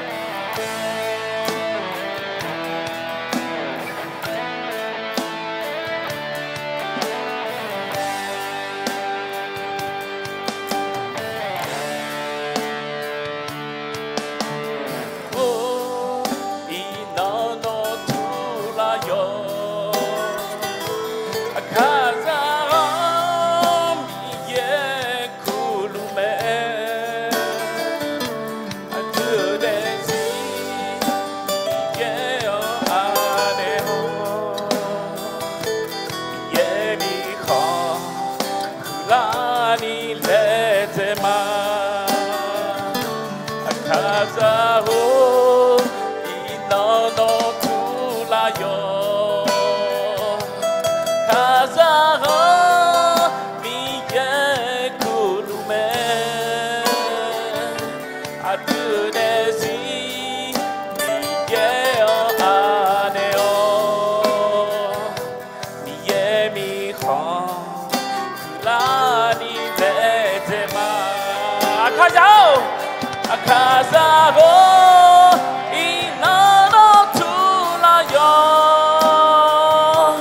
Or, iqnan nawr turlar yawq. Aqkaqzaq-anr Miqyaer kurluf mae. Aqdui-euq daefzir Miqyaer-anr anaeq-awr, Miqyaer mirkhanq huiqlarni laedzae ma. Aqkaqzaq-or, iqnan nawr turlar yawq. Aqkaqzaq-anr Miqyaer kurluf mae. Aqdui-euq daefzir Miqyaer-anr anaeq-awr, Miqyaer mirkhanq huiqlarni laedzae ma. Aqkaqzaq-or, Aqkaqzaq-or, iqnan nawr turlar yawq.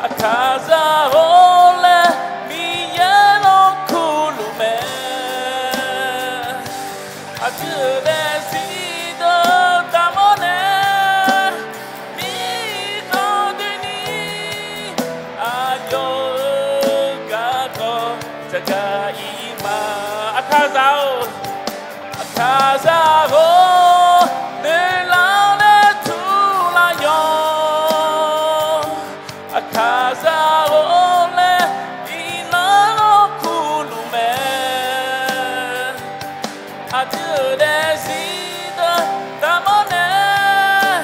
Aqkaqzaq-or laer Miqyaer nawr kurluf mae. Aqdui-euq daefzir deuq taqmawr nae mirkhanq doeni aqyawf-euq garkawv tsaqkaq-ir ma. Aqkaqzaq-or, Aqkaqzaq-or, noeqlar laer turlar yawq. Aqkaqzaq-or laer iqnan nawr kurluf mae. Aqdui-euq daefzir deuq taqmawr nae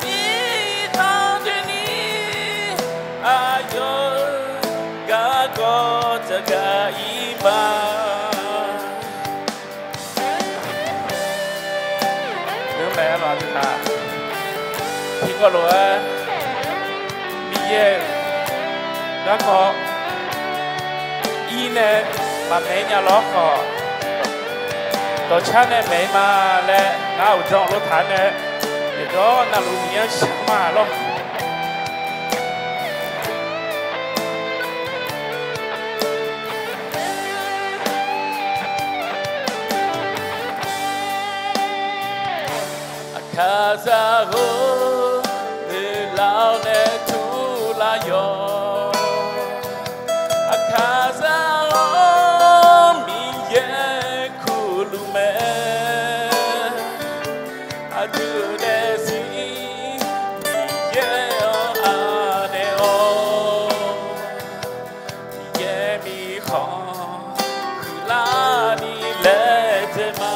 mirkhanq doeni aqyawf Aqkaq, tiqkawv lof-aer Miqyaer-euq garkawv ir nae maqmaeq-aer nya lawr khawf, dawqcar nae maeq-ir ma laer ngar uqdzan lof taq nae, yawqdawq navluf Miqyaer-anr shar ma lawr. Aqkaqzaq-or, noeqlaf-awr nae turlar yawq. Aqkaqzaq-or, Miqyaer kurluf mae. Aqdui-euq daefzir Miqyaer-anr anaeq-awr, Miqyaer mirkhanq huiqlarni laedzae ma.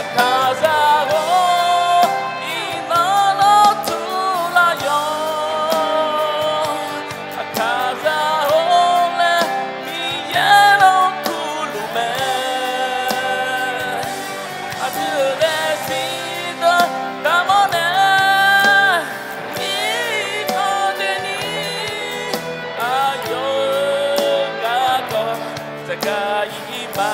Aqkaqzaq-or, iqnan nawr turlar yawq. Aqkaqzaq-or laer Miqyaer nawr kurluf mae. Aqdui-euq daefzir deuq garmawr nae, mirkhanq doeni aqyawf-euq garkawv taqgaq-ir ma.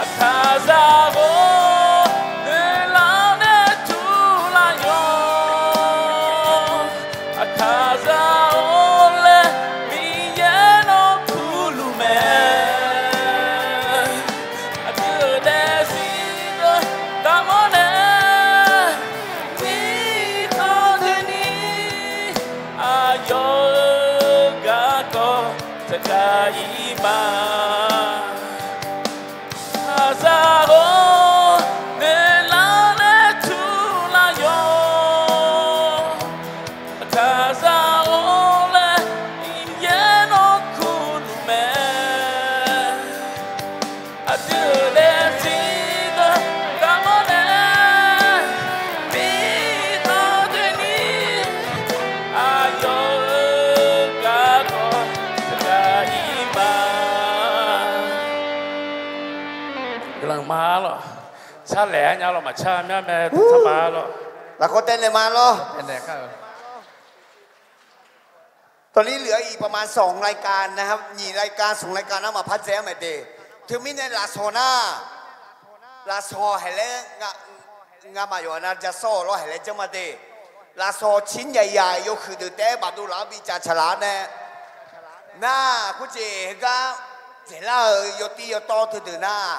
Aqkaqzaq-or, noeqlaf-awr nae turlar yawq. Aqkaqzaq-or laer Miqyaer nawr kurluf mae. Aqdui-euq daefzir deuq garmawr nae, mirkhanq doeni aqyawf-euq garkawv taqgaq-ir ma. Aqkaqzaq-or, noeqlaf-awr nae turlar yawq. Aqkaqzaq-or laer Miqyaer nawr kurluf mae. Aqdui-euq daefzir deuq garmawr nae, mirkhanq doeni aqyawf-euq garkawv taqgaq-ir ma. Guiqlanq ma lawq. Sharlaeq-aer nya lawq, maqcar myar mae, taqcar ma lawq. Lafkhawf taev naeq ma lawr. ตอนนี้เหลืออีกประมาณสองรายการนะครับ หนึ่งรายการ สองรายการ nar maqpar dzae-anr mae de. Teumirnae lafsawq nar, lafsawq haeq laer, ngamaf yawqha nav ja sawr-awq lawr haeq laer janr ma de. Lafsawq cir nyaf yaq yawhuiq deuq taef-aer bafdov laf-anr bi caf caqlaq-awr nae, nar khoerjeq heugar dzaeqlar-euq yawtiv yawtawv teudeuq nar,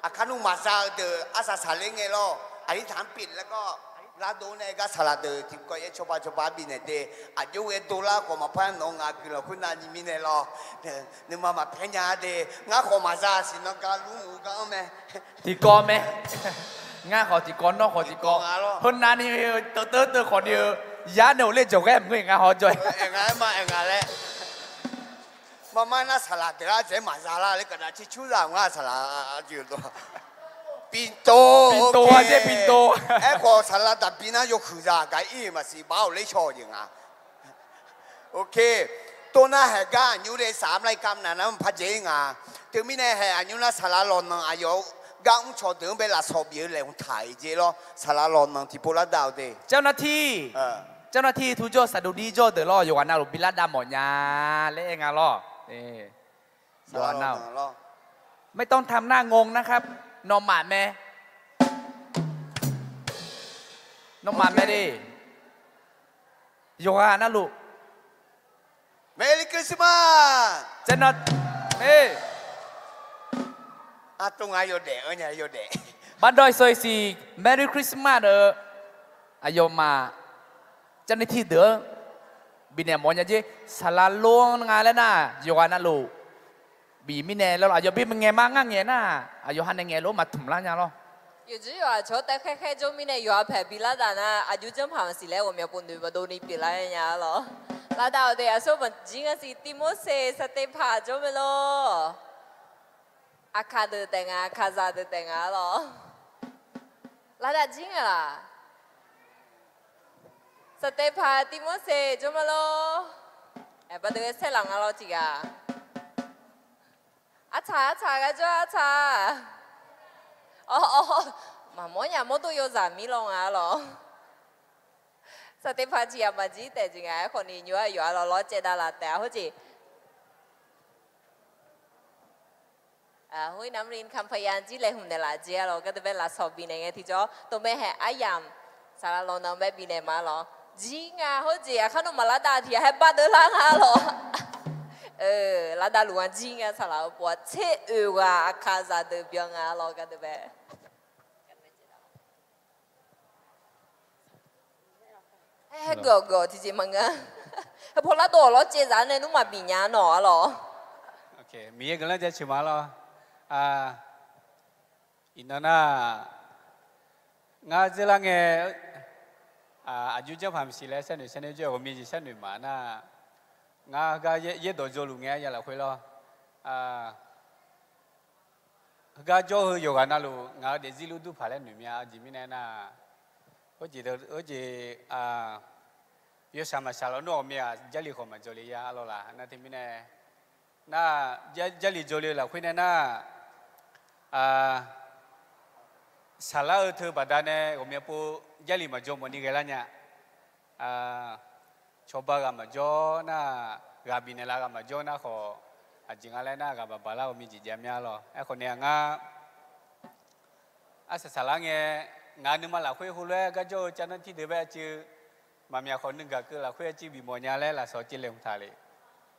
aqkar nmr maqza-eu deuq arsaq saqler ngae lawr. Aqdirtaq-anr pyeuf laer kawr, lardov nae gar saqlaq deuq tiqkawv yaer cawba cawba-aer bifnaeq de. Aqjox ghae dovlar khawf maqpar nawq-eu ngaq guiqlanq khoernav nyiq mirnae lawr. Nuima maqpaer nya-a de. Ngar khawf maqza siqnan gar lur-eu gar-anr mae. Tiqkawv mae. Ngar khawf tiqkawv, nawr khawf tiqkawv. Heunavni teuv teuv teuv khawfni-eu, yar nae ghofler jawqghaer maqngeur-iq ngar haw jawr-aer. Aer nga aer ma aer nga laer. Marmar nar saqlaq deuq-aer dzaeq-aer maqza lar laer kaqdav cir cur zaq ngar saqlaq. ปิ่นโต ปิ่นโต โอเค อาเจ้ ปิ่นโต Aerkhawf saqlaq daqbi nar yawhuiq zaq gaq-ir maqsiq bar-awq ler shaw-eu jeq nga. โอเค Tov nar haeq gar aqnymr le saf-ar mrlar-ir kamq naq nar maqpar dzaeq-ir nga. Teumirnae haeq aqnymr nar saqlaq lawqnanq aqyawf-eu gar mrcawq deuq-anr bae lafsawq bif-eu laeqhmq taq-iq jeq lawr. Saqlaq lawqnanq tiqpov lar dar-eu de. เจ้าหน้าที่ เจ้าหน้าที่ tur jawr saqdov dir jawr-eu deuq lawr, yawqghaq navluf bi lar dav mawf nya laer aer nga lawr. Yawqghaq nav-awq. ไม่ต้องทำหน้างงนะครับ nawmaf mae. Nawmaf mae de. Yawqghaq navluf Merry Christmas. Ardov nga yawdaef-eu nya yawdaef. Bardawv-iq sawq-iq siq Merry Christmas-euq aqyawfmaf เจ้าหน้าที่ deuq-anr bifnaeq mawf nya jer. Saqlaq lor-anr nga laer nar, yawqghaq navluf bif mirnae lawr, aqyawf bi ngaeq ma ngar ngaeq nar, aqyawf ha nae ngaeq lof-aer maqtmq lar nya lawr. Yawqjeq yawqghaq cawq taev khaer khaer jawr mirnae yawqha paeq bi lar daq nar, aqjox janrpaq maqsiq laer ghawqmya povnoeq maqdov ni pyeuflar nya lawr. Lar dar-eu de aqsur maqjir ngar siq Tivmorseq Saqteqpaq jawr mae lawr. Aqkaq deuq taef nga, aqkaqzaq deuq taef nga lawr. Lar dar jir nga laq? Saqteqpaq Tivmorseq jawr mae lawr. Aqbar deuq ghae saerlaf nga lawr tiq ghaq. Artsaq artsaq gar jawr artsaq. Awr, maqmawr nya mawrdo yawzaq mir law nga arlawq. Saqteqpaq tiq ghaq maqjir taef jeq nga, aerkhawf ni nymr-aq yawqha lawr lawr caevdav laf taef-a khoerjeq. Khoer namrin kamqpaq ya jir laeqhmq naeqlaf jeq arlawq, gardeuv bae lafsawq bifnaeq ngae tiqjawr tov mae haeq aryamq saqlaq lawq nan bae bifnaeq ma arlawq. Jir nga khoerjeq aqkar nawmaf lavdav tiq ghaq haer bardeuv lar nga arlawq. Lavdav luf nga jir nga saqlaq-eu pov-a tser oeq ghaq aqkaqzaq deuq byan nga arlawq gardeuv bae. Aer, haer geuf-awq geuf-awq tiqjeq maqngeur. Heu paw lardov-awq lawr caevzaq nae nmr maqbif nya nawq arlawq. Miqyaer guiqlanq jaceuq ma lawr. Iqnan nar, ngar dzeurlar ngae, aqjox janrpaq maqsiq laer sharnoeq sharnoeq jawr-eu ghawqmya jeq sharnoeq ma nar, ngar heugar yaerdawq jawrluf ngae arya lafkhoer lawr. Heugar jawr-eu yawqghaq navluf ngaq-euq daefzir luf dur paq laer noeq mya jeq mirnae nar, khoerjeq, khoerjeq, yawshaq maqshaq lawnmr ghawqmya-aq Jarlif khawf maqjawr le ya arlawq laq nar teumirnae, nar, Jarlif jawr le lafkhoer nae nar, saqlar-eu teu baqdanae ghawqmya pov Jarlif maqjawr mawfni ghae lar nya. Cawba ghaq maqjawr nar, ghaq bifnaeq laf ghaq maqjawr nar khawf, aqjeq nga laer nar ghaq baq baq lar ghawqmya jeq jav mya lawr. Aerkhawf nae-aq ngar arsaq saqlar ngae, ngaq nuima lafkhoer heulof-aer gar jawr-eu cav nar tir deuq bae aqcuiv maqmyaq khawf nuigaq keuv lafkhoer aqcuiv bifmawf nya laer lafsawq ceuv laeqhmq taq le.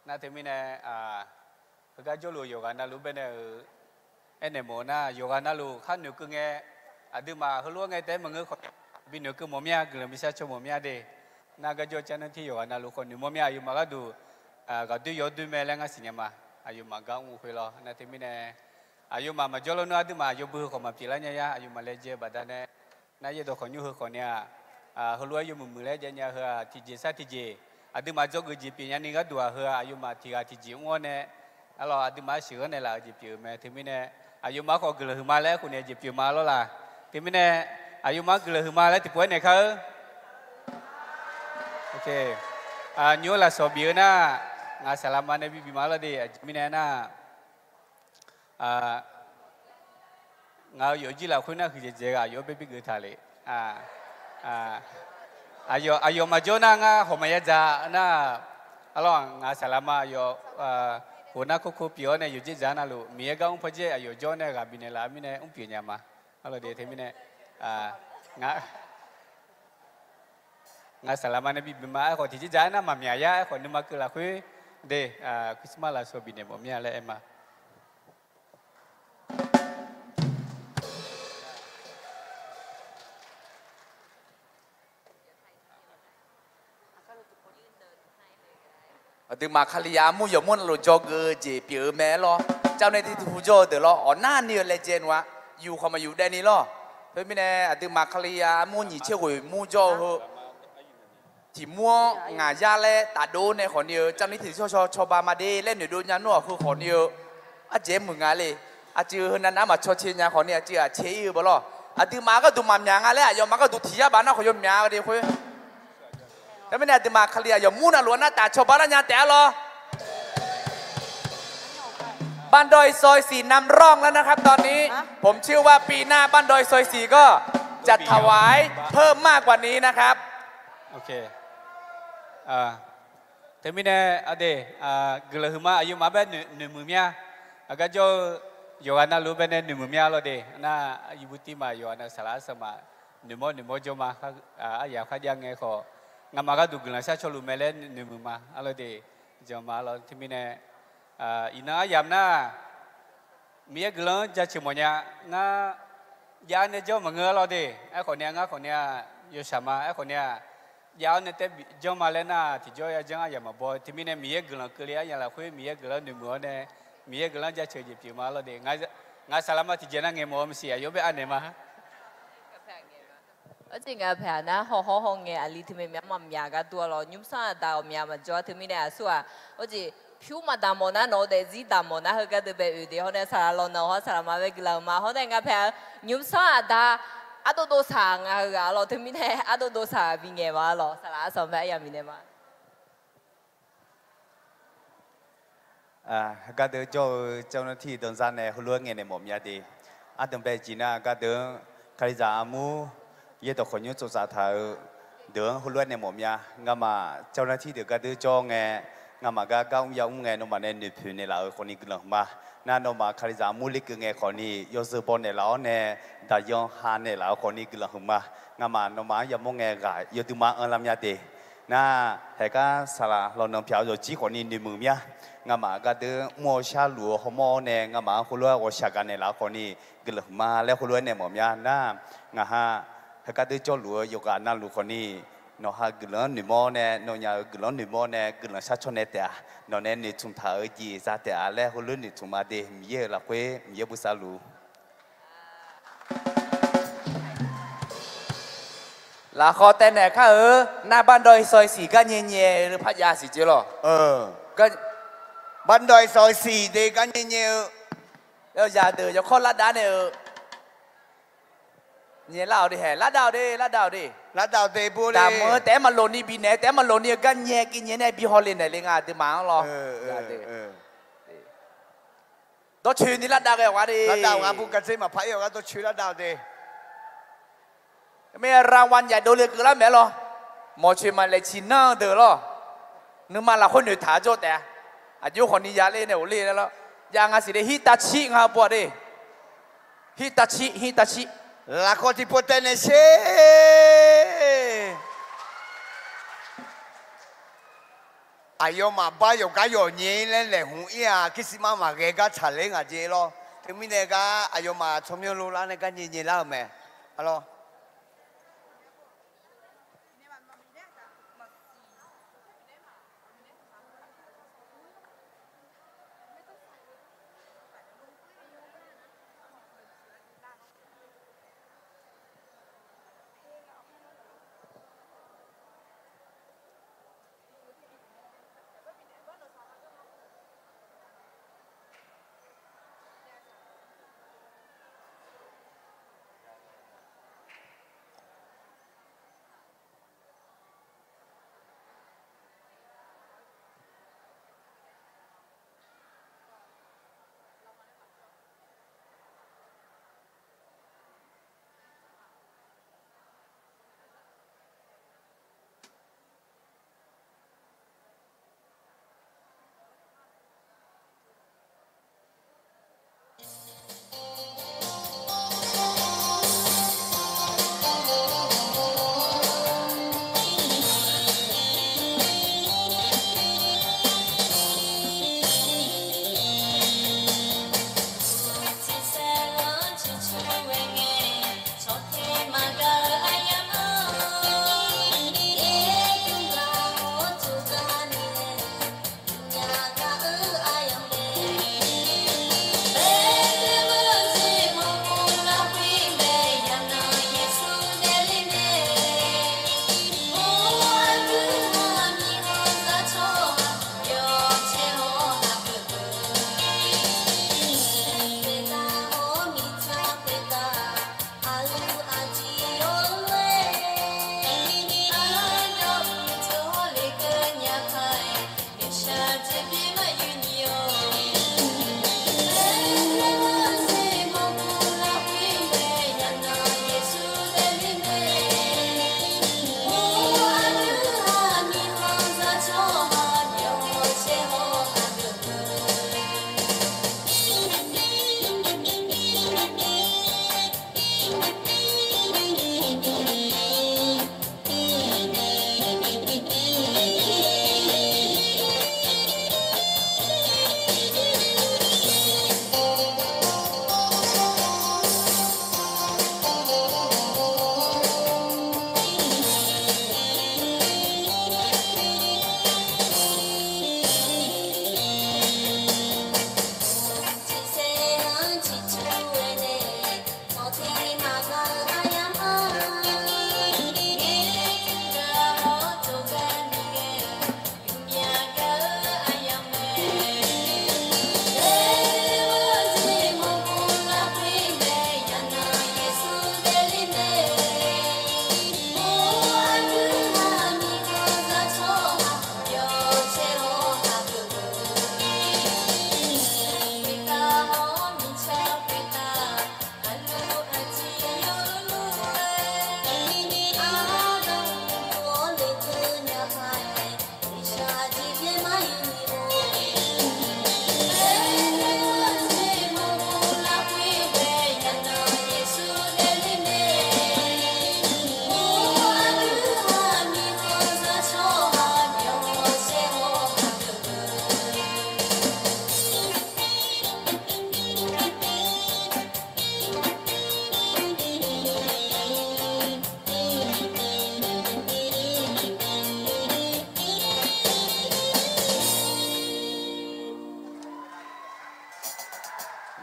Nar teumirnae, heugar jawrluf-eu yawqghaq navluf baenae-euq aernaeq mawf-eu nar, yawqghaq navluf khar noeqkeuv ngae, aqduimaf heulof-aer ngae taef-aer maqngeur khawf, binoeqkeuv mawf mya, guiqlanq bishar caw mawf mya de. Nar gar jawr cav nar tir yawqghaq navluf khawf noeqmawr mya, aqyawfmaf gharduq ghaqdoer yawdoer mae laer ngar siqnya ma. Aqyawfmaf gar mr-eu khoer lawr nar teumirnae, aqyawfmaf maqjawr lawnmr aqduimaf yawbui heu khawf maqpyeuf lar nya ya, aqyawfmaf laejae-eu baqdanae, nar yaerdawq khawqnymr heu khawf nae-aq, heulof-aer yawmuiq muiq laer jav nya heu-aq tiqjeq sar tiqjeq, aqduimaf dzawgeuf jeq pyeuf nyani gharduq-aq heu-aq aqyawfmaf tiq ghaq tiqjeq mr-awr nae, arlawq aqduimaf-anr sheuqghanr naeqlaf-eu jeq pyeuf-eu mae teumirnae, aqyawfmaf khawf guiqlanq huiqma laer khof naeq jeq pyeuf ma lawr laq. Teumirnae, aqyawfmaf-anr guiqlanq huiqma laer tiqpov-aer naeq kar-eur. Nymr-eu lafsawq bif-eu nar, ngaq saqlaqma nae bi bif ma lawr de. Aqjeq mirnae nar, ngaq-euq yawfjir lafkhoer nar huiqdzaeq dzaeq-eu aqyawf-anr bae bi geuf taq le. Aqyawf, aqyawf maqjawr nar ngar hawq maqya dzaq nar, arlawq ngaq saqlaqma aqyawf khof nar kor kor pyeuf-awr nae yawqjeq dzaq navluf Miqyaer gar mr pawdzae aqyawf jawr nae ghaq bifnaeq laf-eu mirnae mr pyeuf nya ma. Arlawq de teumirnae, ngar ngaq saqlaqma nae bi bif ma. Aerkhawf tiqjeq dzaq-aer nar maqmyaq yar. Aerkhawf nuima keuv lafkhoer de, Christmas lafsawq bifnaeq mawf mir-a laer aer ma. Aqduimaf Kalizaq armur yawqmur navluf dzawgeuf-eu jeq pyeuf-eu mae lawr. Cavnae tiqtuq jawr-eu deuq lawr, awqnar ni-eu laejae nmr-a, yuf khawf maqyuf daev ni lawr. Khoermirnae aqduimaf Kalizaq armur nyiq tser ghoeq mur jawr-eu heu tiq mur-anr ngaq yar laer tafdov nae khawf ni-eu, cavni tiq shawr shaw cawba ma de laer noeqdov nya nmr-awq heu khawf ni-eu, ardzaeq-aer muiq nga le. Aqcuiv heu navnav maqcaw cae nya khawf ni aqcuiv-aq cae ir-eu baw lawr. Aqduimaf gharduq maqmyaq nga laer aqyawfmaf gharduq tiq yar baf nar khawf yawmyaq-eu de khoer. Teumirnae aqduimaf Kalizaq yawqmur navluf-anr nar taf cawba lar nya taef-a lawr. บ้านดอยซอยสี่นำร่องแล้วนะครับ ตอนนี้ ผมเชื่อว่าปีหน้าบ้านดอยซอยสี่ก็จะถวายเพิ่มมากกว่านี้นะครับ Teumirnae aqdui guiqlanq huiqma aqyawfmaf bae noeqmuiq mya. Aqgar jawr-eu yawqghaq navluf baenae noeqmuiq mya lawr de. Nar yawbui tiv ma yawqghaq nav saqlaq arsaq ma noeqmawr noeqmawr jawr ma. Aryaq kharjav ngae khawf, ngamaf gharduq guiqlanq shar cawluf mae laer noeqmuiq ma arlawr de. Jan ma lawr teumirnae, iqnan aryamq nar, Miqyaer guiqlanq-anr jaceuq mawfnya. Ngar jav-awr nae jawr maqngeur lawr de. Aerkhawf ni-a ngar khawf ni-a yawshaq ma. Aerkhawf ni-a jav-awr nae taev janr ma laer nar tiqjawr yajanr aryamq maqbaw. Teumirnae Miqyaer guiqlanq keuvle aryamq lafkhoer Miqyaer guiqlanq-anr noeqmuiq-awr nae, Miqyaer guiqlanq-anr jaceuq jeq pyeuf ma lawr de. Ngaq saqlaqma tiqjeq nar ngaeqmawf-eu maqsiq aqyawf bae anaeq ma. Arjeq nga paeq-aq nar hawhawr hawngae aqli teumirnae maqmyaq gar dur-a lawr. Nymrsanr aqda ghawqmya maqjawr-a teumirnae aqsur-aq, arjeq pyur maqdaq mawf nar nawq-eu daefzir daq mawf nar heugar deuq bae oeq de. Hawr nae saqlaq lawq nawq hawr saqlaqma bae guiqlanq-euq ma. Hawr nae nga paeq-eu nymrsanr aqda ardov dov saq nga heughaq lawr teumirnae ardov dov saq bingaq ma lawr. Saqlaq arsaq bae aryamq bifnaeq ma. Heugar deuq jawr-eu เจ้าหน้าที่ danzar nae heulof-aer ngaeqnaeq mawf mya de. Ardanqbae jeq nar gardeuq-anr, Kalizaq armur yaerdawq khawqnymr tsovtsaf taq-euq deuq-anr heulof-aer nae mawf mya. Ngamaf เจ้าหน้าที่ deuq gardeuq jawr ngae, ngamaf gar gar mr ya mr ngae nawmaf nae noeqpoeq naeqlaf-euq khawfni guiqlanq huiqma. Nar nawmaf Kalizaq armur lekeuv ngae khawfni yawzeu baw naeqlaf-awr nae, daqyan ha naeqlaf-euq khawfni guiqlanq huiqma. Ngamaf nawmaf-anr yamawr ngae ghaq yawduima anrlar mya de. Nar, haeqgar saqlaq lawqnan pyaq-eu yawqjir khawfni noeqmuiq mya. Ngamaf gardeuq mr-awr sharluf-eu hawmawr-awr nae ngamaf-anr heulof-aer ghawqshaq gaq naeqlaf-eu khawfni guiqlanq huiqma laer heulof-aer nae mawf mya nar, ngaq ha haeqgar deuq jawrluf-eu yawqghaq navluf khawfni, nawq ha guiqlanq-anr noeqmawr-awr nae, nawnyaf-euq guiqlanq-anr noeqmawr-awr nae guiqlanq sharcaw nae taef-a. Nawq nae noeqtmq taq-euq jeq za taef-a laer heulof noeqtmq ma de. Miqyaer-euq lafkhoer Miqyaer bosav luf. Lafkhawf taev naeq kar-eu, nar บ้านดอยซอยสี่ gar nyae nyae-eu par jav siq jeq lawq. บ้านดอยซอยสี่ de gar nyae nyae-eu, yawzaq deuq yawkawr lardav naeq-eu, nyaelar-awq de haeq, lardav-awq de, lardav-awq de. Daqmq-eu taef-aer maqlof ni bifnaeq-eu taef-aer maqlof ni-eu gar nyae kiv nyae nae bi hawle naeq le nga aqduimaf-anr lawr. Dawrcoeni lardav ghae-awq gar de. Aqgar dawrcoeni lardav-awq de. Mae รางวัลใหญ่ dovle keuvlar mae lawr. Mawqcoeq maqlaeq ciq nanr-eu deuq lawr. Nuima lafkhoer noeqtaq jawr taef-a. Aqjox khawfni ya ler nae ghofler lar. Jav nga siq de, ฮิตาชิ nga bawq de. ฮิตาชิ ฮิตาชิ. Lafkhawf tiqpov taev naeq sher. Aqyawfmaf bar yawqgar yawq nyae-ir laer laeqhmq-ir-aq, Christmas maqghae gar tsaqler ngaq jeq lawr. Teumirnae gar aqyawfmaf tsawrmyanr lor lar nae gar nyae nyae lar-euq mae. Arlawr.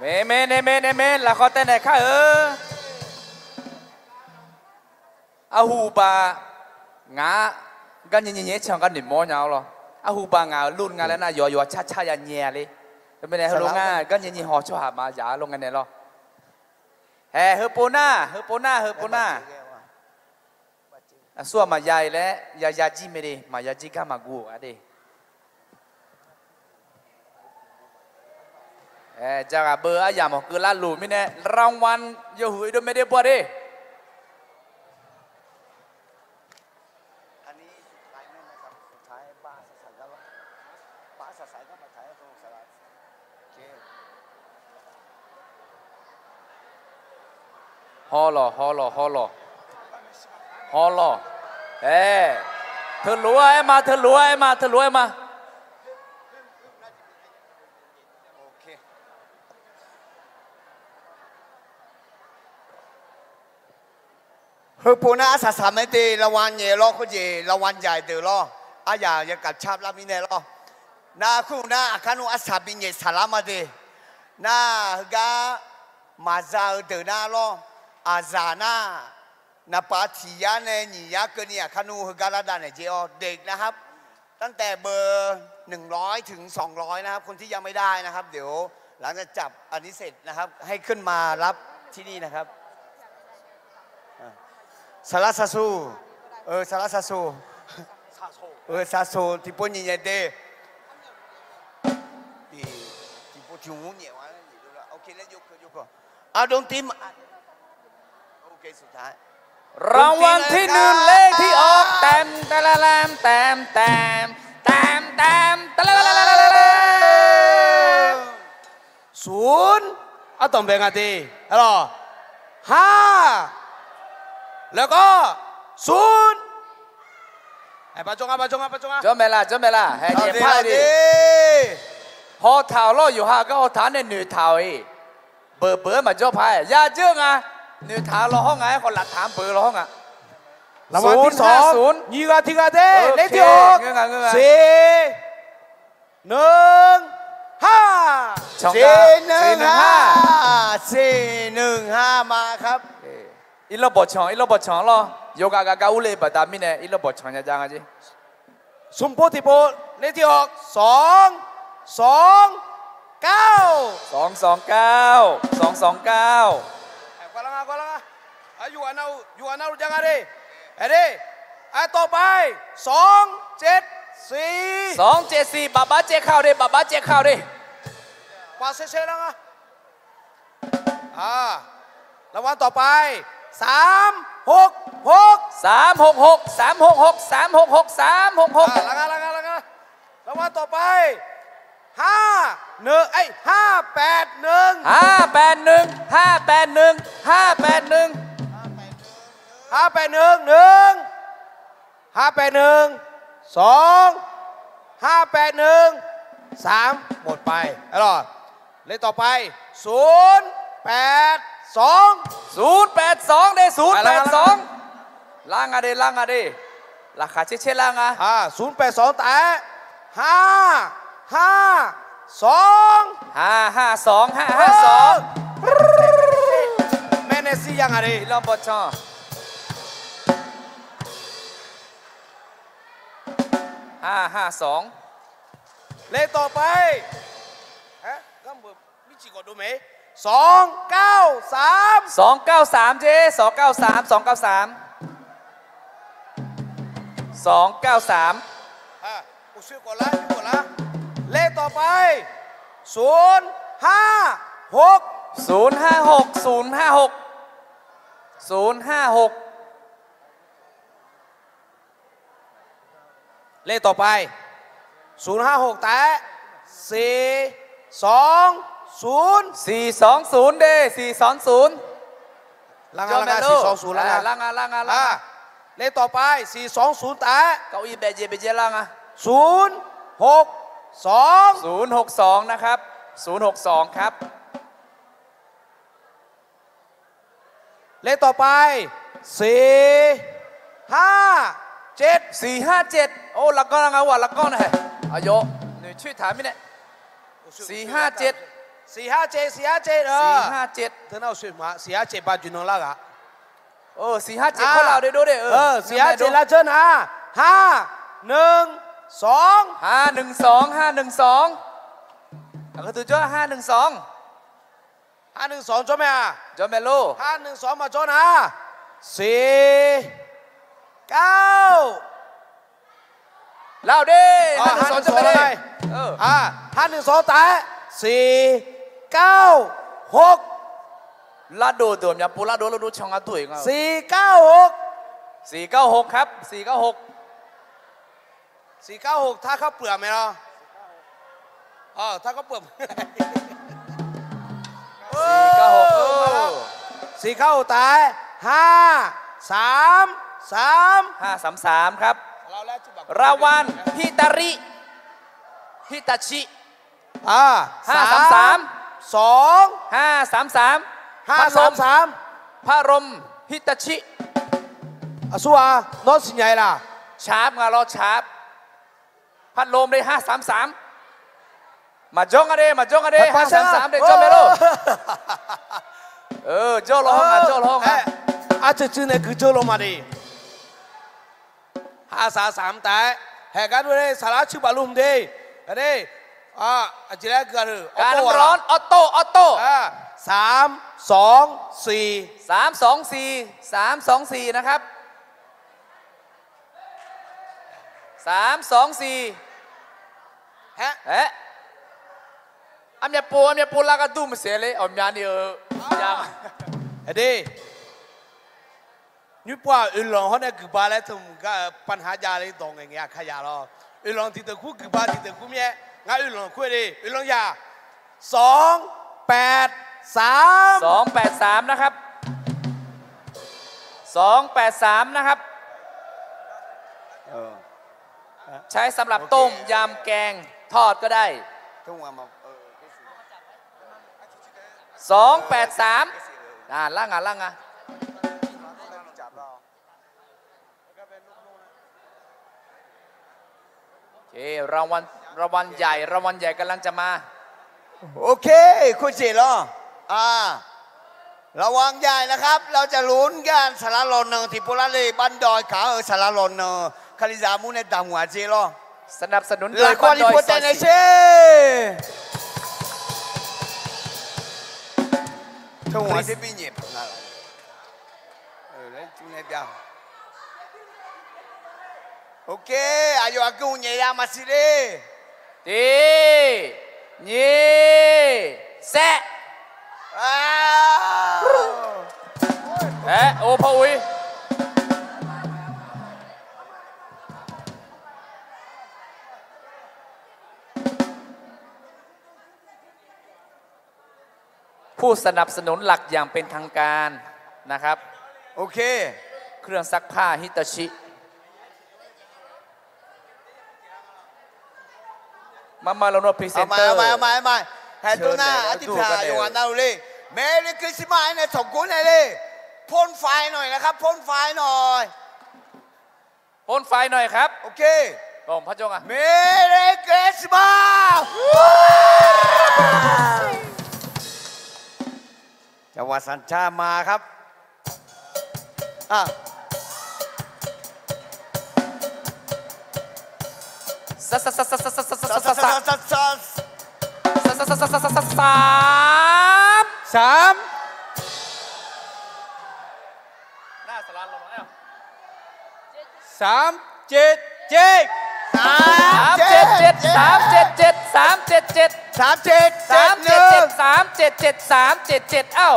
Naeq mae, naeq mae, naeq mae, lafkhawf taev naeq kar-eu. Arhu baq ngaq-aq, garnyae nyae nyae-aer can gar noeqmawr nya-awr lawr. Arhu baq ngaq-euq lur nga laer nar, yawqha yawqha car car ya nyae-a le. Teumirnae heulof ngar garnyae nyae haw tsawrhaq maqyaq-a lor ngae naeq lawr. Haeq, heupov nar, heupov nar, heupov nar. Aqsur-aq maqya-iq laer yaya jir mae de, maqya jir gar maqguv-a de. Ae, jaghaq beu aryamq mawq keuv lar luf mirnae, รางวัล yawhuiq irdov mae de bawr de. Hawlawq, hawlawq, hawlawq. Hawlawq. Ae, teulof-aer aer ma, teulof-aer aer ma, teulof-aer aer ma. Heupov nar arsaq saq mae de, รางวัล nyaef lawr khoerjeq รางวัล jaq deuq lawr. Aryaq yagaq car lar mirnae lawr. Nar khoer nar aqkar nmr arsaq bi nyaef saqlar ma de. Nar heugar maqza-eu deuq nar lawr. Aqzaq nar naqpav tiq yar nae nyiq yar keuvni aqkar nmr heugar lar dav naeq jer-awr เด็กนะครับ ตั้งแต่เบอร์ หนึ่งร้อย ถึง สองร้อย นะครับ คนที่ยังไม่ได้นะครับ เดี๋ยวหลังจากจับอันนี้เสร็จนะครับ ให้ขึ้นมารับที่นี่นะครับ Saqlar saqsuq. Saqlar saqsuq. Saqsuq tiqpov nyiq nyaef de. รางวัลที่หนึ่ง เลขที่ออก แตม แตม แตม แตม แตม แตม แตม แตม ศูนย์ Ardanqbae nga de. Arlawq, ห้า แล้วก็ ศูนย์. Jawr mae la, jawr mae la. Haeq, nyaef par de. Hawtaq-awq lawr, yawqha gar hawtaq-anr nae noeqtaq-awq-iq. Beuq beuq-aer maqjawr paq-aer ya jeur nga. Noeqtaq-eu lawhawr nga-aer khawf laftaq-anr beuq lawhawr nga. ศูนย์ ห้า ศูนย์ nyiq ghaq tiq ghaq de. เลขที่ออก สี่ หนึ่ง ห้า สี่ หนึ่ง ห้า ma ครับ Irlanr bawqcanq, irlanr bawqcanq lawr. Yawqghaq ghaq gar urle baqda mirnae irlanr bawqcanq nya jav nga jer. Smq pov tiq pov, เลขที่ออก สอง สอง เก้า สอง สอง เก้า สอง สอง เก้า. ต่อไป สอง เจ็ด สี่ สอง เจ็ด สี่ baqbax caev kar-awq de, baqbax caev kar-awq de. รางวัลต่อไป สาม หก หก สาม หก หก สาม หก หก สาม หก หก สาม หก หก. รางวัลต่อไป ห้า หนึ่ง เอ้ย ห้า แปด หนึ่ง ห้า แปด หนึ่ง ห้า แปด หนึ่ง ห้า แปด หนึ่ง ห้า แปด หนึ่ง หนึ่ง ห้า แปด หนึ่ง สอง ห้า แปด หนึ่ง สาม หมดไป เลขต่อไป ศูนย์ แปด สอง ศูนย์ แปด สอง de, ศูนย์ แปด สอง. Lar nga de, lar nga de. Laqkhaq caer caer lar nga. ศูนย์ แปด สอง taef-aer ห้า ห้า สอง ห้า ห้า สอง ห้า ห้า สอง. Maeqnaeq shir ya nga de. Irlanr bawqcanq. ห้า ห้า สอง. เลขต่อไป สอง เก้า สาม สอง เก้า สาม jeq, สอง เก้า สาม สอง เก้า สาม สอง เก้า สาม. เลขต่อไป ศูนย์ ห้า หก ศูนย์ ห้า หก ศูนย์ ห้า หก ศูนย์ ห้า หก. เลขต่อไป ศูนย์ ห้า หก taef-aer สี่ สอง ศูนย์ สี่ สอง ศูนย์ de, สี่ สอง ศูนย์. Lar nga, lar nga, สี่ สอง ศูนย์ lar nga, lar nga, lar nga. เลขต่อไป สี่ สอง ศูนย์ taef-aer ศูนย์ หก สอง ศูนย์ หก สอง นะครับ ศูนย์ หก สอง ครับ. เลขต่อไป สี่ ห้า เจ็ด สี่ ห้า เจ็ด. Or, lafganr lar nga, lafganr nae. Aqyawf noeqcoer taq mirnae. สี่ ห้า เจ็ด. สี่ห้าเจ็ด สี่ห้าเจ็ด เออ สี่ห้าเจ็ด เธอเน่าช่วยมา สี่ห้าเจ็ด บาทอยู่นอนล่าอ่ะ เออ สี่ห้าเจ็ด อ่า ข้อลาวได้ด้วยดิ เออ เออ สี่ห้าเจ็ด แล้วเจ้านะ ห้า หนึ่ง สอง ห้า หนึ่ง สอง ห้า หนึ่ง สอง อ่ะ ก็ถือจ้อ ห้า หนึ่ง สอง ห้า หนึ่ง สอง จ้อไหมอ่ะ จ้อไหมลูก ห้า หนึ่ง สอง มาจ้อนะ สี่ เก้า เล่าดิ อ๋อ ห้า หนึ่ง สอง ห้า หนึ่ง สอง จ้อไหม เล่าไง เออ อ่า ห้า หนึ่ง สอง ตาย สี่ เก้า หก ลาดโดด เดี๋ยวอย่าปูลาดโดด ลาดโดดช่องอ่ะ ตุ้ย สี่ เก้า หก สี่ เก้า หก ครับ สี่ เก้า หก สี่ เก้า หก ถ้าข้าวเปลือกไหมเนาะ เออ ถ้าข้าวเปลือก สี่ เก้า หก เออ มาแล้ว สี่ เก้า หก ตาย ห้า สาม สาม ห้า สาม สาม ครับ รางวัล ฮิตาริ ฮิตาชิ อ่า ห้า สาม สาม สอง ห้า สาม สาม ห้า สาม สาม พัดลม พัดลม ฮิตาชิ อ่ะ สู้อ่ะ น้องสิงห์ใหญ่ล่ะ ชาร์ป งาล้อชาร์ป พัดลมได้ ห้า สาม สาม มาจ้องกันดิ มาจ้องกันดิ ห้า สาม สาม เดี๋ยวจ้องไม่รู้ เออ จ้องลองอ่ะ จ้องลองอ่ะ อาจจะจื้อในคือจ้องลงมาดิ ห้า สาม สาม แต่แหกกันด้วยเลย สาระชื่อบาลุมดิ อันนี้ อ่า อาจจะแรกเกิดหรือ การน้ำร้อน ออโต้ ออโต้ อ่า สาม สอง สี่ สาม สอง สี่ สาม สอง สี่ นะครับ สาม สอง สี่ ฮะ เอ๊ะ อันเนี้ยปู อันเนี้ยปูลากระดุมเสียเลย เอายานี่เออ ยา เอ้ยดิ nymr pov-aq, oeqlanq hawr nae guiqba laer teu mq gar-eu ปัญหา jav le dawq ngaeq ngaeq-a kar ya lawr. Oeqlanq tiqdeuq kur guiqba tiqdeuq kur mir-aer, ngar oeqlanq kur-eu le, oeqlanq yaq, สองแปดสาม สองแปดสาม นะครับ สองแปดสาม นะครับ เออ ใช้สำหรับต้มยำแกงทอดก็ได้ สองแปดสาม อ่า ล่างอ่ะ ล่างอ่ะ โอเค รางวัล รางวัลใหญ่ รางวัลใหญ่กำลังจะมา โอเค โคตรเจ๋งเหรอ อ่า ระวังใหญ่นะครับ เราจะลุ้นกัน สาระหล่อเนิน ติดโปรลัสเลย บ้านดอยขาว เออ สาระหล่อเนิน คาริสามูในต่างหัวเจ๊เหรอ สนับสนุนโดย หลังข้อนี้ บ้านดอย โปรแตน ซอยสี่ ในเซ่ เท่าหัวเจ๊ปี้เหยียบ เออ แล้วจุ๊ในเปียว โอเค aqyawf aqgeu nyaef ya maqsiq le. Tiq, nyiq, saer. Aer, or par ur-ir. ผู้สนับสนุนหลักอย่างเป็นทางการนะครับ โอเค เครื่องซักผ้าฮิตาชิ มา มา เรานวดพรีเซนเตอร์ เอาใหม่ เอาใหม่ เอาใหม่ เอาใหม่ แหม เชิญ ตัวหน้า เลย อธิษฐาน ทุกคนเลย อยู่วันนั้นเลย Merry Christmas ให้ในสองคนเลย พ่นไฟหน่อยนะครับ พ่นไฟหน่อย พ่นไฟหน่อยครับ โอเค ผมพระเจ้าค่ะ Merry Christmas จังหวะสัญชาติมาครับ อ่ะ สะ สะ สะ สะ สะ สะ สะ สะ สะ สะ สะ สะ สาม สาม หน้าสาราลงมาแล้ว สามเจ็ดเจ็ด สามเจ็ดเจ็ด สามเจ็ดเจ็ด สามเจ็ดเจ็ด สามเจ็ดเจ็ด สามเจ็ดเจ็ด สามเจ็ดเจ็ด เอ้า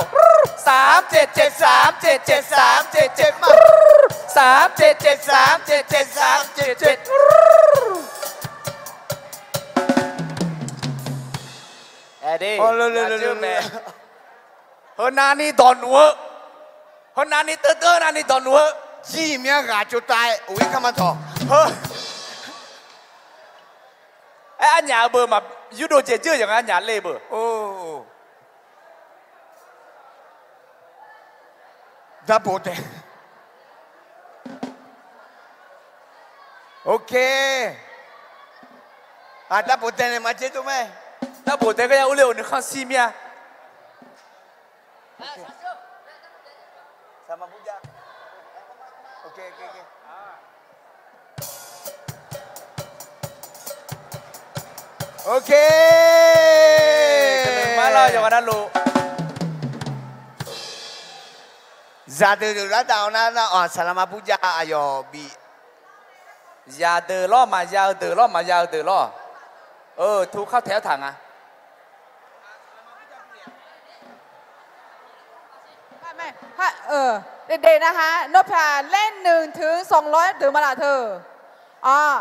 สามเจ็ดเจ็ด สามเจ็ดเจ็ด สามเจ็ดเจ็ด มา สามเจ็ดเจ็ด สามเจ็ดเจ็ด สามเจ็ดเจ็ด Aer de. Heu navni dawqnuf-eu, heu navni teudeuv navni dawqnuf-eu, jir myav ghaq tsovtav-aer uqir kar ma tawq. Aer, arnyaf-eu beu maq yurdov jeq jir-eu yawqngae arnyaf le beu. Darbof tae. Ok. Aq, darbof tae nae maq jer dov mae. Darbof tae gar ya urle-euq nuikhanr shir mir-a. Ok. Yawqghaq navluf zaqdeuq deuq lar dav-awr nar, saqlaq ma burjav aqyawf bif. Zaqdeuq lawr maqya-eu deuq lawr maqya-eu deuq lawr. Euq, tu khar taeq-awr taq nga. Daef daef nav ha, nawr paq laer nuiq teuq sanqlawr-aer deuq ma laf teu. Aq,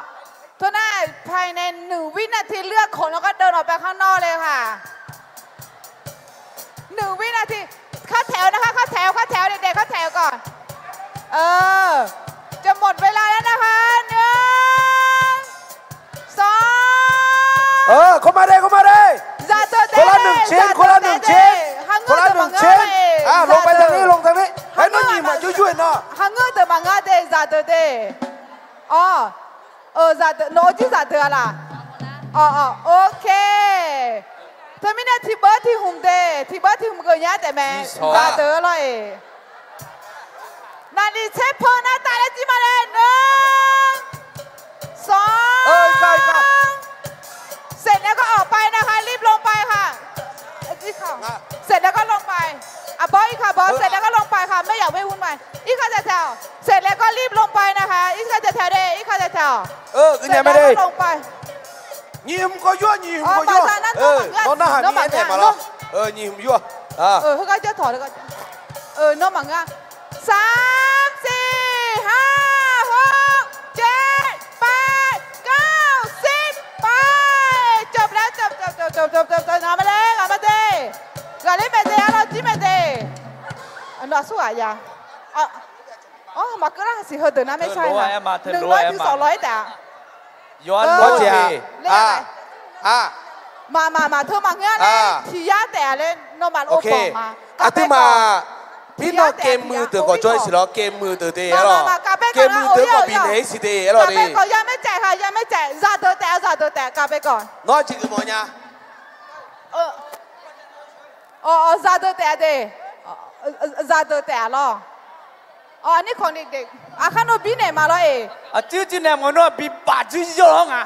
teunar paq nae nuiq วินาที lur-aer kawq nawr gar deuv nawq pav khar nawr le ha. Nuiq วินาที khar taeq-awr nar khar, khar taeq-awr, khar taeq-awr daef daef khar taeq-awr khar. จะหมดเวลาแล้วนะคะ หนึ่ง สอง เออ เข้ามาเลย เข้ามาเลย คนละหนึ่งชิ้น คนละหนึ่งชิ้น คนละหนึ่งชิ้น อ่ะ ลงไปทางนี้ ลงทางนี้ เฮ้ย nawr nyiq maqjur jur-aer nawr หางเงือก deuq maqngeur de, zaqdeuq de. Awr, zaqdeuq, nawq-eu jir zaqdeuq-a laf. Awr, awr, ok. Teumirnae tiqbeuv tiqhmq de, tiqbeuv tiqhmq geuf nya-aer taef mae. Zaqdeuq lawr-eq. Naqliq tser peu nar taf laer jir ma le, หนึ่ง สอง Saef nae gar awq pav nav ha, รีบลงไปค่ะ Saef nae gar ลงไป. Aqbawr irkaq bawr, saef nae gar ลงไปค่ะ ไม่อยากไม่วุ่นวาย irkaq taeq taeq-awq. Saef nae gar รีบลงไปนะคะ irkaq taeq taeq de, irkaq taeq taeq-awq. Saef nae gar ลงไป. Nyiq hmq kawv yur-awq, nyiq hmq kawv yur-awq. Nawr narhaq mir-aer naeq maqlawr. Nyiq hmq yur-awq. Heugar jawr tawq, nawr maqngeur-a. สาม สี่ ห้า หก เจ็ด แปด เก้า สิบ ไป จบแล้ว จบ จบ จบ จบ จบ จบ ngaq ma le, ngaq ma de. Ghaqler maeq de, arlawr jir maeq de. Nawr aqsur ghaq ya. Awr, maqkeuv lar siq, heudeuq nar maer shar-aer nga. Nuiq lar tiq sawf lawq-aer taef-a. Yawqha-anr maq maq maq teu maqngeur-a laer tiq yar taef-a laer nawmaf-anr bawq ma. Aqduimaf pirnawv kaev muiq deuq khawf jawr-ir siq lawr, kaev muiq deuq de-aer lawr. Kaev muiq deuq khawf bifnaeq-ir siq de-aer lawr de. Zaqdeuq taef-a, zaqdeuq taef-a, kav bae kawv. Nawr jeq geufmawf nya. Zaqdeuq taef-a de. Zaqdeuq taef-a lawr. Awr, aqkar nawr birnaeq ma lawr-eq. Aqcuir cuir naeq mawf nawr bibaf dzuir yawr-awr nga.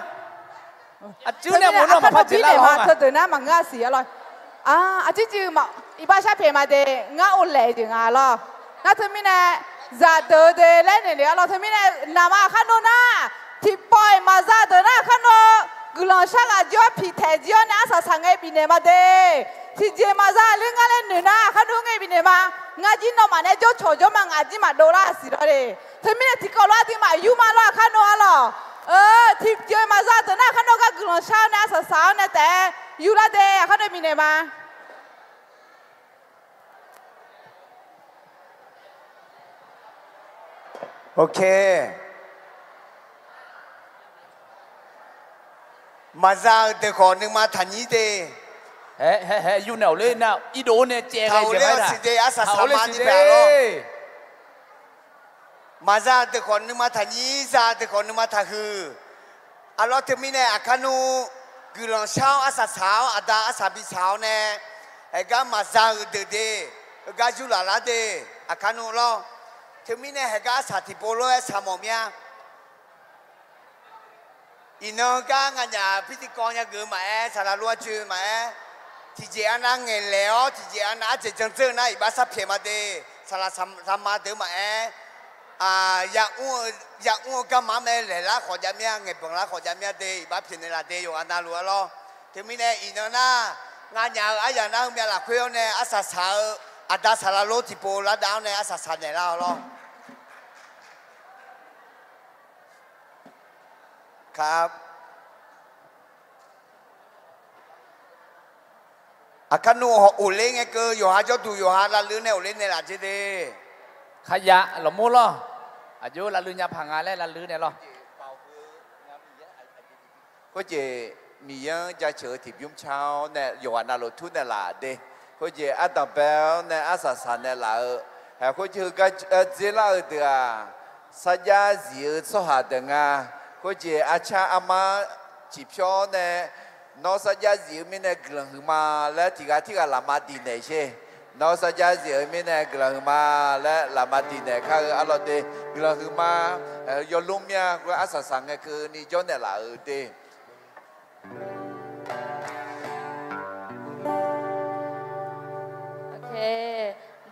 Aqcuir nae mawf nawr maqpar jeq lar-awr nga. Teudeuq nar maqngeur-a siq-a lawr. Aqcuir cuir iqbax shar pyaeq ma de, ngar ovlaeq jeq nga lawr. Nar teumirnae zaqdeuq de laer naeq le-a lawr. Teumirnae naqma aqkar nawr nar, tiqpawf-iq maqza deuq nar aqkar nawr guiqlanq shar laf jir-awr piqtaeq jir-awr nae arsaq saq ngae bifnaeq ma de. Tiqjeq maqza ler ngar laer noeq nar aqkar nawr ngae bifnaeq ma. Ngar jir nawmaf nae jawrcawq jawr ma, ngaq jir maqdov lar siq lawr de. Teumirnae tiqkawv lof aqduimaf yur ma lawr aqkar nawr-a lawr. Tiqjeq maqza deuq nar aqkar nawr gar guiqlanq shar-awr nae arsaq saq-awr nae taef-aer yur lar de, aqkar nawr bifnaeq ma. Ok. Maqza-euq deuq khawf nuima taqnyir de. Hae, hae, yur nae awq ler nar irdov nae caev ghae-eu jeq-aer siq de, arsaq saq ma ni bae-a lawr. Maqza-eu deuq khawf nuima taqnyir, za-eu deuq khawf nuima taqhuiq. Arlawr teumirnae aqkar nmr guiqlanq shar-awr arsaq saq-awr aqda arsaq bi saq-awr nae, heugar maqza-euq deuq de, heugar yurlaf lar de, aqkar nmr lawr. Teumirnae heugar arsaq tiqpov lof-aer saq mawf mir-a. Iqnan heugar nganyaf pirtiqkawv nya geuf-eu maqaer, saqlaq lof-aer coeq-eu maqaer, tiqjeq arnav ngaeqlaeq-awr tiqjeq arnav ardzaeq jandzeur-eu nar iqbax sharpyaeq ma de, saqlaq saqma deuq-eu maqaer, yamr-eu garma mae laeqlar khawf jav mir-a, ngaeqbanq lar khawf jav mir-a de, iqbax pyaeqnaeq laf de yawqghaq navluf-a lawr. Teumirnae iqnan nar, nganyaf-euq aryaq nar heumyav lafkhoer-awr nae arsaq saq-eu aqda saqlaq lof tiqpov lar dav-awr nae arsaq saq naeqlar-awq lawr. Aqkar nmr hawq ofler ngae keuv yawqha jawrduq yawqha lavluir nae ofler naeqlaf jer de. Kharya lawqmur lawr. Aqjox lavluir nya paq nga laer lavluir naeq lawr. Khoerjeq Miqyaer-anr jaceuq-eu tiqbymr car-awr nae yawqghaq navluf tur naeqlaf de. Khoerjeq ardanq bae-awr nae arsaq saq naeqlaf-eu, haiq khoerjeq heugar dzer lar-eu deuq-aq, sarjax zif-eu tsawrhaq deuq nga. Khoerjeq arcar armar ciqpyawr-awr nae Nawr sarjax zif-eu mirnae guiqlanq huiqma laer tiqghaq tirghaq lafma diqnaeq sher. Nawr sarjax zif-eu mirnae guiqlanq huiqma laer lafma diqnaeq kar-eu arlawr de. Guiqlanq huiqma, yawlmr mya khoer arsaq saq ngae keuvni jawrnaeq laf-euq de.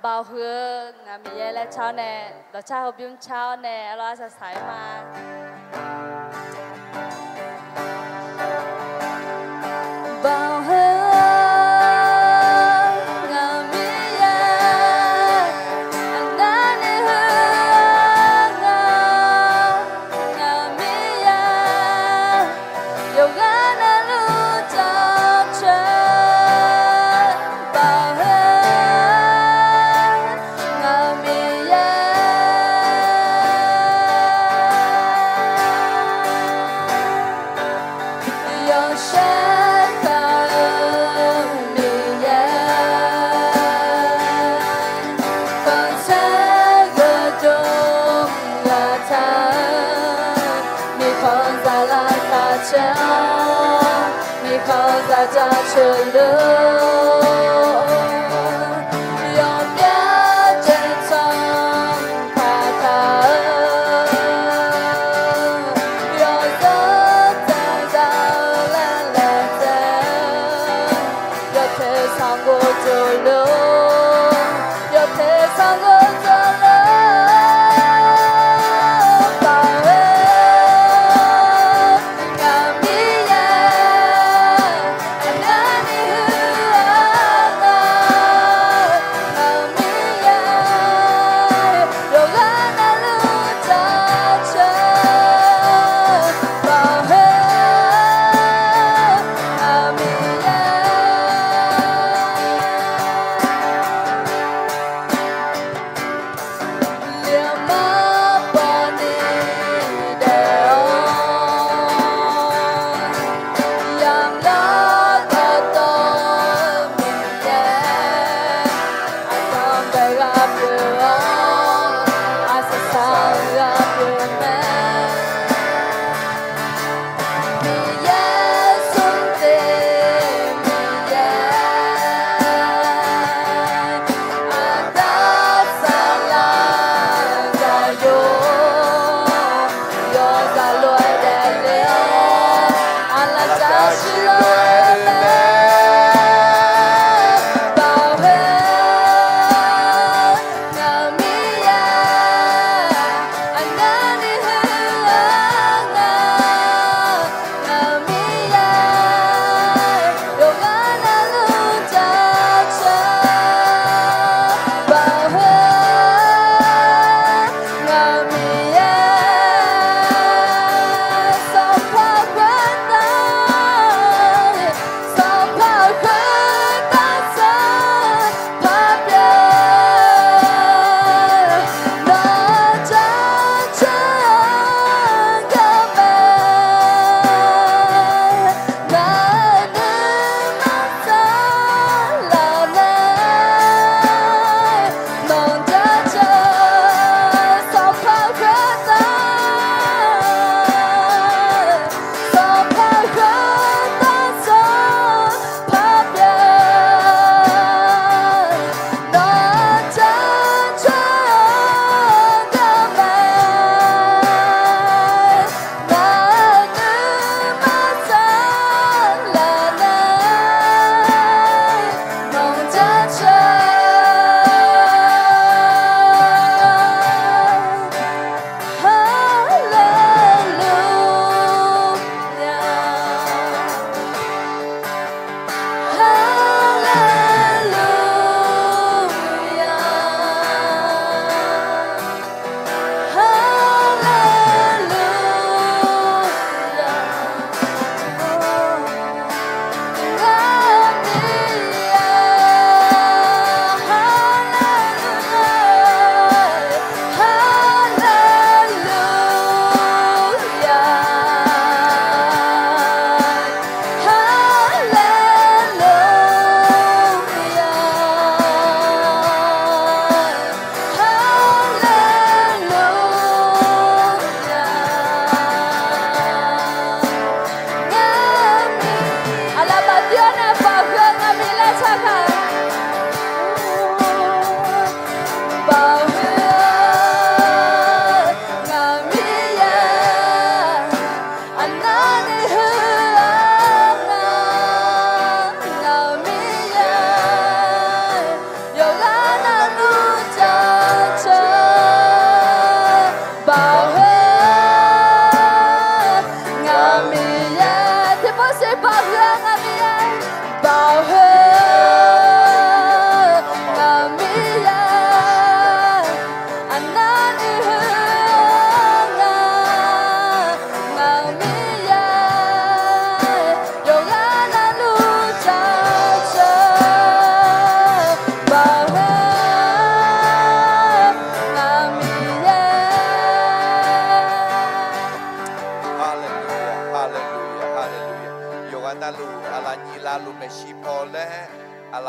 Baoq heu-eu ngaq Miqyaer laer car-awr nae, dawqcar heu bymr car-awr nae arlawr arsaq saq-aer ma. Baoq heu-eu ngaq Miqyaer, aqnavni heu-eu ngaq, ngaq Miqyaer, yawqghaq navluf jaceuq-eu baoq heu ngaq Miqyaer, yawshaef kaq-eu Miqyaer, khanqsaer gheudov lataq-eu, mirkhanq zaqlaf kaq caer-awr, mirkhanq zaqdzaq ceuqluf, yawbyav dzaeqtsanq kaqtaq-eu, yawzanr dzaqdzaq-eu laer laejae-eu, yawteq sanqbof dzoeqluf, yawteq sanqbof dzoeqluf, baoq heu ngaq Miqyaer, aqnavni heu-eu ngaq, ngaq Miqyaer, yawqghaq navluf jaceuq-eu baoq heu ngaq Miqyaer.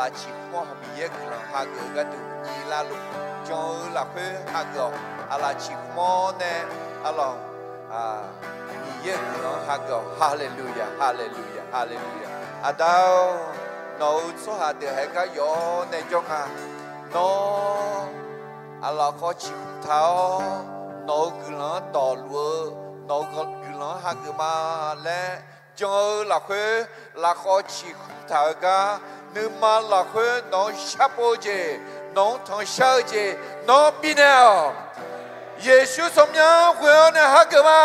Aqlaf ciqhmq-awr Miqyaer guiqlanq hageuf-eu gharduq nyiq lavluf jan-eu lafkhoer hageuf-awq. Aqlaf ciqhmq-awr nae, arlawq, Miqyaer-euq guiqlanq-anr hageuf-awq. Haleluya, haleluya, haleluya. Aqda-or, nawq-euq tsawrhaq deuq haiq gar yawf-awr nae jawr nga. Nawr aqlaf khawf ciqhmq taq-awr, nawq-euq guiqlanq-anr dawqluf-eu, nawq-euq guiqlanq-anr hageuf ma laer jan-eu lafkhoer, lafkhawf ciqhmq taq-eu gar, nuima lafkhoer nawq-anr sharpov-eu jeq, nawq-anr tanqshar-eu jeq, nawr bifnaeq-awq. Yeqsur tsawrmyanr ghoe-awr nae hageuf ma.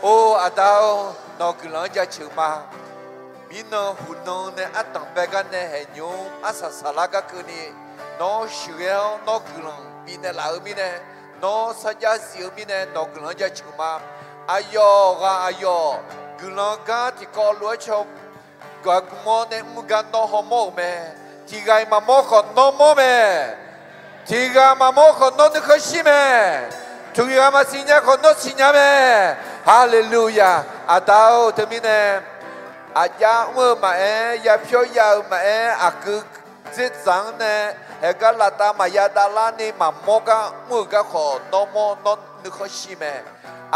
Or, Aqda-or, nawq guiqlanq-anr jaceuq ma. Mirnan huqnan nae ardanq bae gar nae haeqnymr arsaq saqlar gar keuvni, nawr sheuqghae-awr nawr guiqlanq bifnaeq laf-eu mirnae, nawr sarjax zif-eu mirnae nawq guiqlanq-anr jaceuq ma. Aqyawf ghaq aqyawf guiqlanq gar tiqkawv lof-aer caw gaqgm-awr nae mr gar nawr hawmawr-euq mae. Tiqghaq-iq maqmawr khawf nawr mawr mae. Tiqghaq maqmawr khawf nawr nuikhanr shir mae. Tiqghaq maqsiqnya khawf nawr siqnya mae. Haleluya. Aqda-or, teumirnae aqjav mr-eu maqaer, yapyawr ya-eu maqaer, aqgeu dzerdzaq-anr nae haeqgar laftav maqya davlarni maqmawr gar mr-euq gar khawf nawr mawr, nawr nuikhanr shir mae.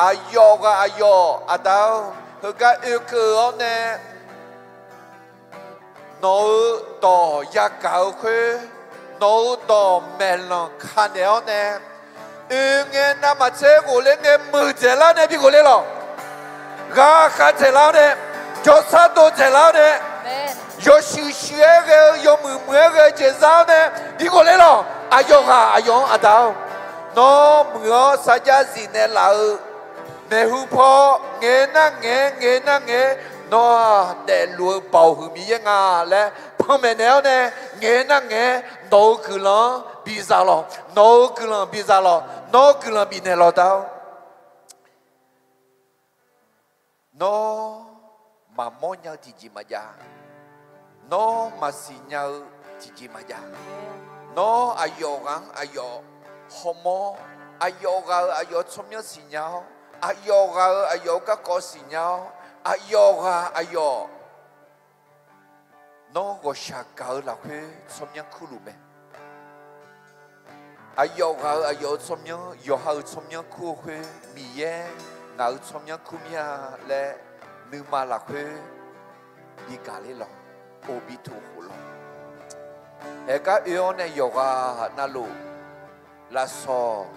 Aqyawf ghaq aqyawf, Aqda-or, heugar oekeuv-awr nae nawq-euq dawq yagaq-eu khoer, nawq-euq dawq maeqlanq kanaeq-awr nae, oe ngae navmaqtser ghofler ngae muiqdzaeq lar nae bi ghofler lawq. Ghaqkhav dzaeqlar-awr nae, jawrsar dov dzaeqlar-awr nae, yawshuif shuif-aer ghae-eu, yawmuiq muiq-aer ghae-eu jeq za-awr nae bi ghofler lawq. Aqyawf ghaq aqyawf-anr Aqda-or, nawr muiq-awr sarjax zif naeqlaf-eu maeqhu paw, ngaeq nar ngaeq-aer, ngaeq nar ngaeq-aer, nawr-aq daefluf-eu Baoq huiq Miqyaer nga laer panmaeq naeq-awr nae, ngaeq nar ngaeq-aer nawq-euq guiqlanq-anr biza lawq. Nawq-euq guiqlanq biza lawq. Nawr guiqlanq bifnaeq lawq, Aqda-or. Nawr maqmawr nya-eu tiqjeq maqjav. Nawr maqsiq nya-eu tiqjeq maqjav. Nawr aqyawf ghaq-anr aqyawf hawmawr, aqyawf ghaq-euq aqyawf tsawrmyanr siqnya-awr, aqyawf ghaq-euq aqyawf-euq garkawv siqnya-awr, aqyawf ghaq aqyawf nawr ghawqshaq gaq-eu lafkhoer tsawrmyanr kurluf mae. Aqyawf ghaq-euq aqyawf-euq tsawrmyanr, yawqha-euq tsawrmyanr kur-eu khoer, Miqyaer ngaq-euq tsawrmyanr kur mir-a laer nuima lafkhoer bi gaq ler lawq. Or, bi tov khof lawq. Haeqgar oe-awr nae yawqghaq navluf lafsawq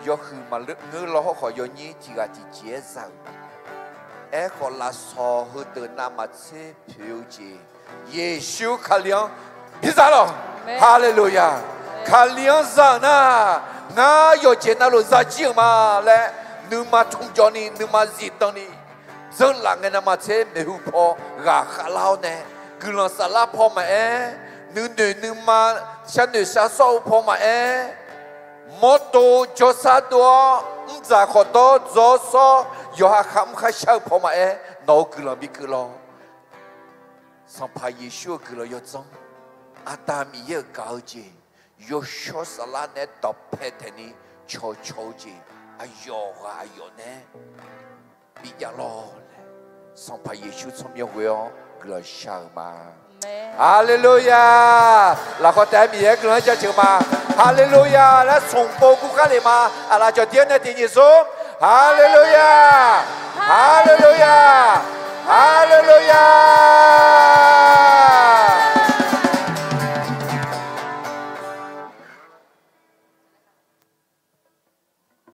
yawhuiq maqngeur law hawrkhawf yawnyir tiq ghaq tiqjeq-aer za-euq. Aerkhawf, lafsawq heudeuq navmaqtser poeq-eu jeq, Yeqsur Kali-anr biza lawq. Haleluya! Kali-anr za-euq nar, ngar yawqjeq navluf zajir-euq ma laer nuima tmqjawvni, nuima zifdanni, dzeurlaf ngae navmaqtser maeqhu paw ghaqkhav lar-awr nae, guiqlanq saflar paw maqaer, nuinoeq nuima sharnoeq sharsawr-eu paw maqaer, mawrdo jawrsar dov-awr mrdzaq khawqdawr dzawr sawr, yawqha kharmr kharshar-eu paw maqaer, nawq-euq guiqlanq bikeuv lawq. Sanqpaq Yeqsur-euq guiqlanq yawdzanr, Aqda Miqyaer-euq gaq-eu jeq, yawshawr saflar naeq-aer dawqpae taeqni cawqcawq-eu jeq, aqyawf ghaq aqyawf nae bijav lawq laer, Sanqpaq Yeqsur tsawrmyanr ghoe-awr guiqlanq shar-euq ma. Haleluya! Lafkhawf taef-aer Miqyaer guiqlanq-anr jaceuq ma. Haleluya! Laer smqpov guvkar lef ma. Aqlaf cawqdir-anr nae tiq nyiq smr. Haleluya! Haleluya! Haleluya!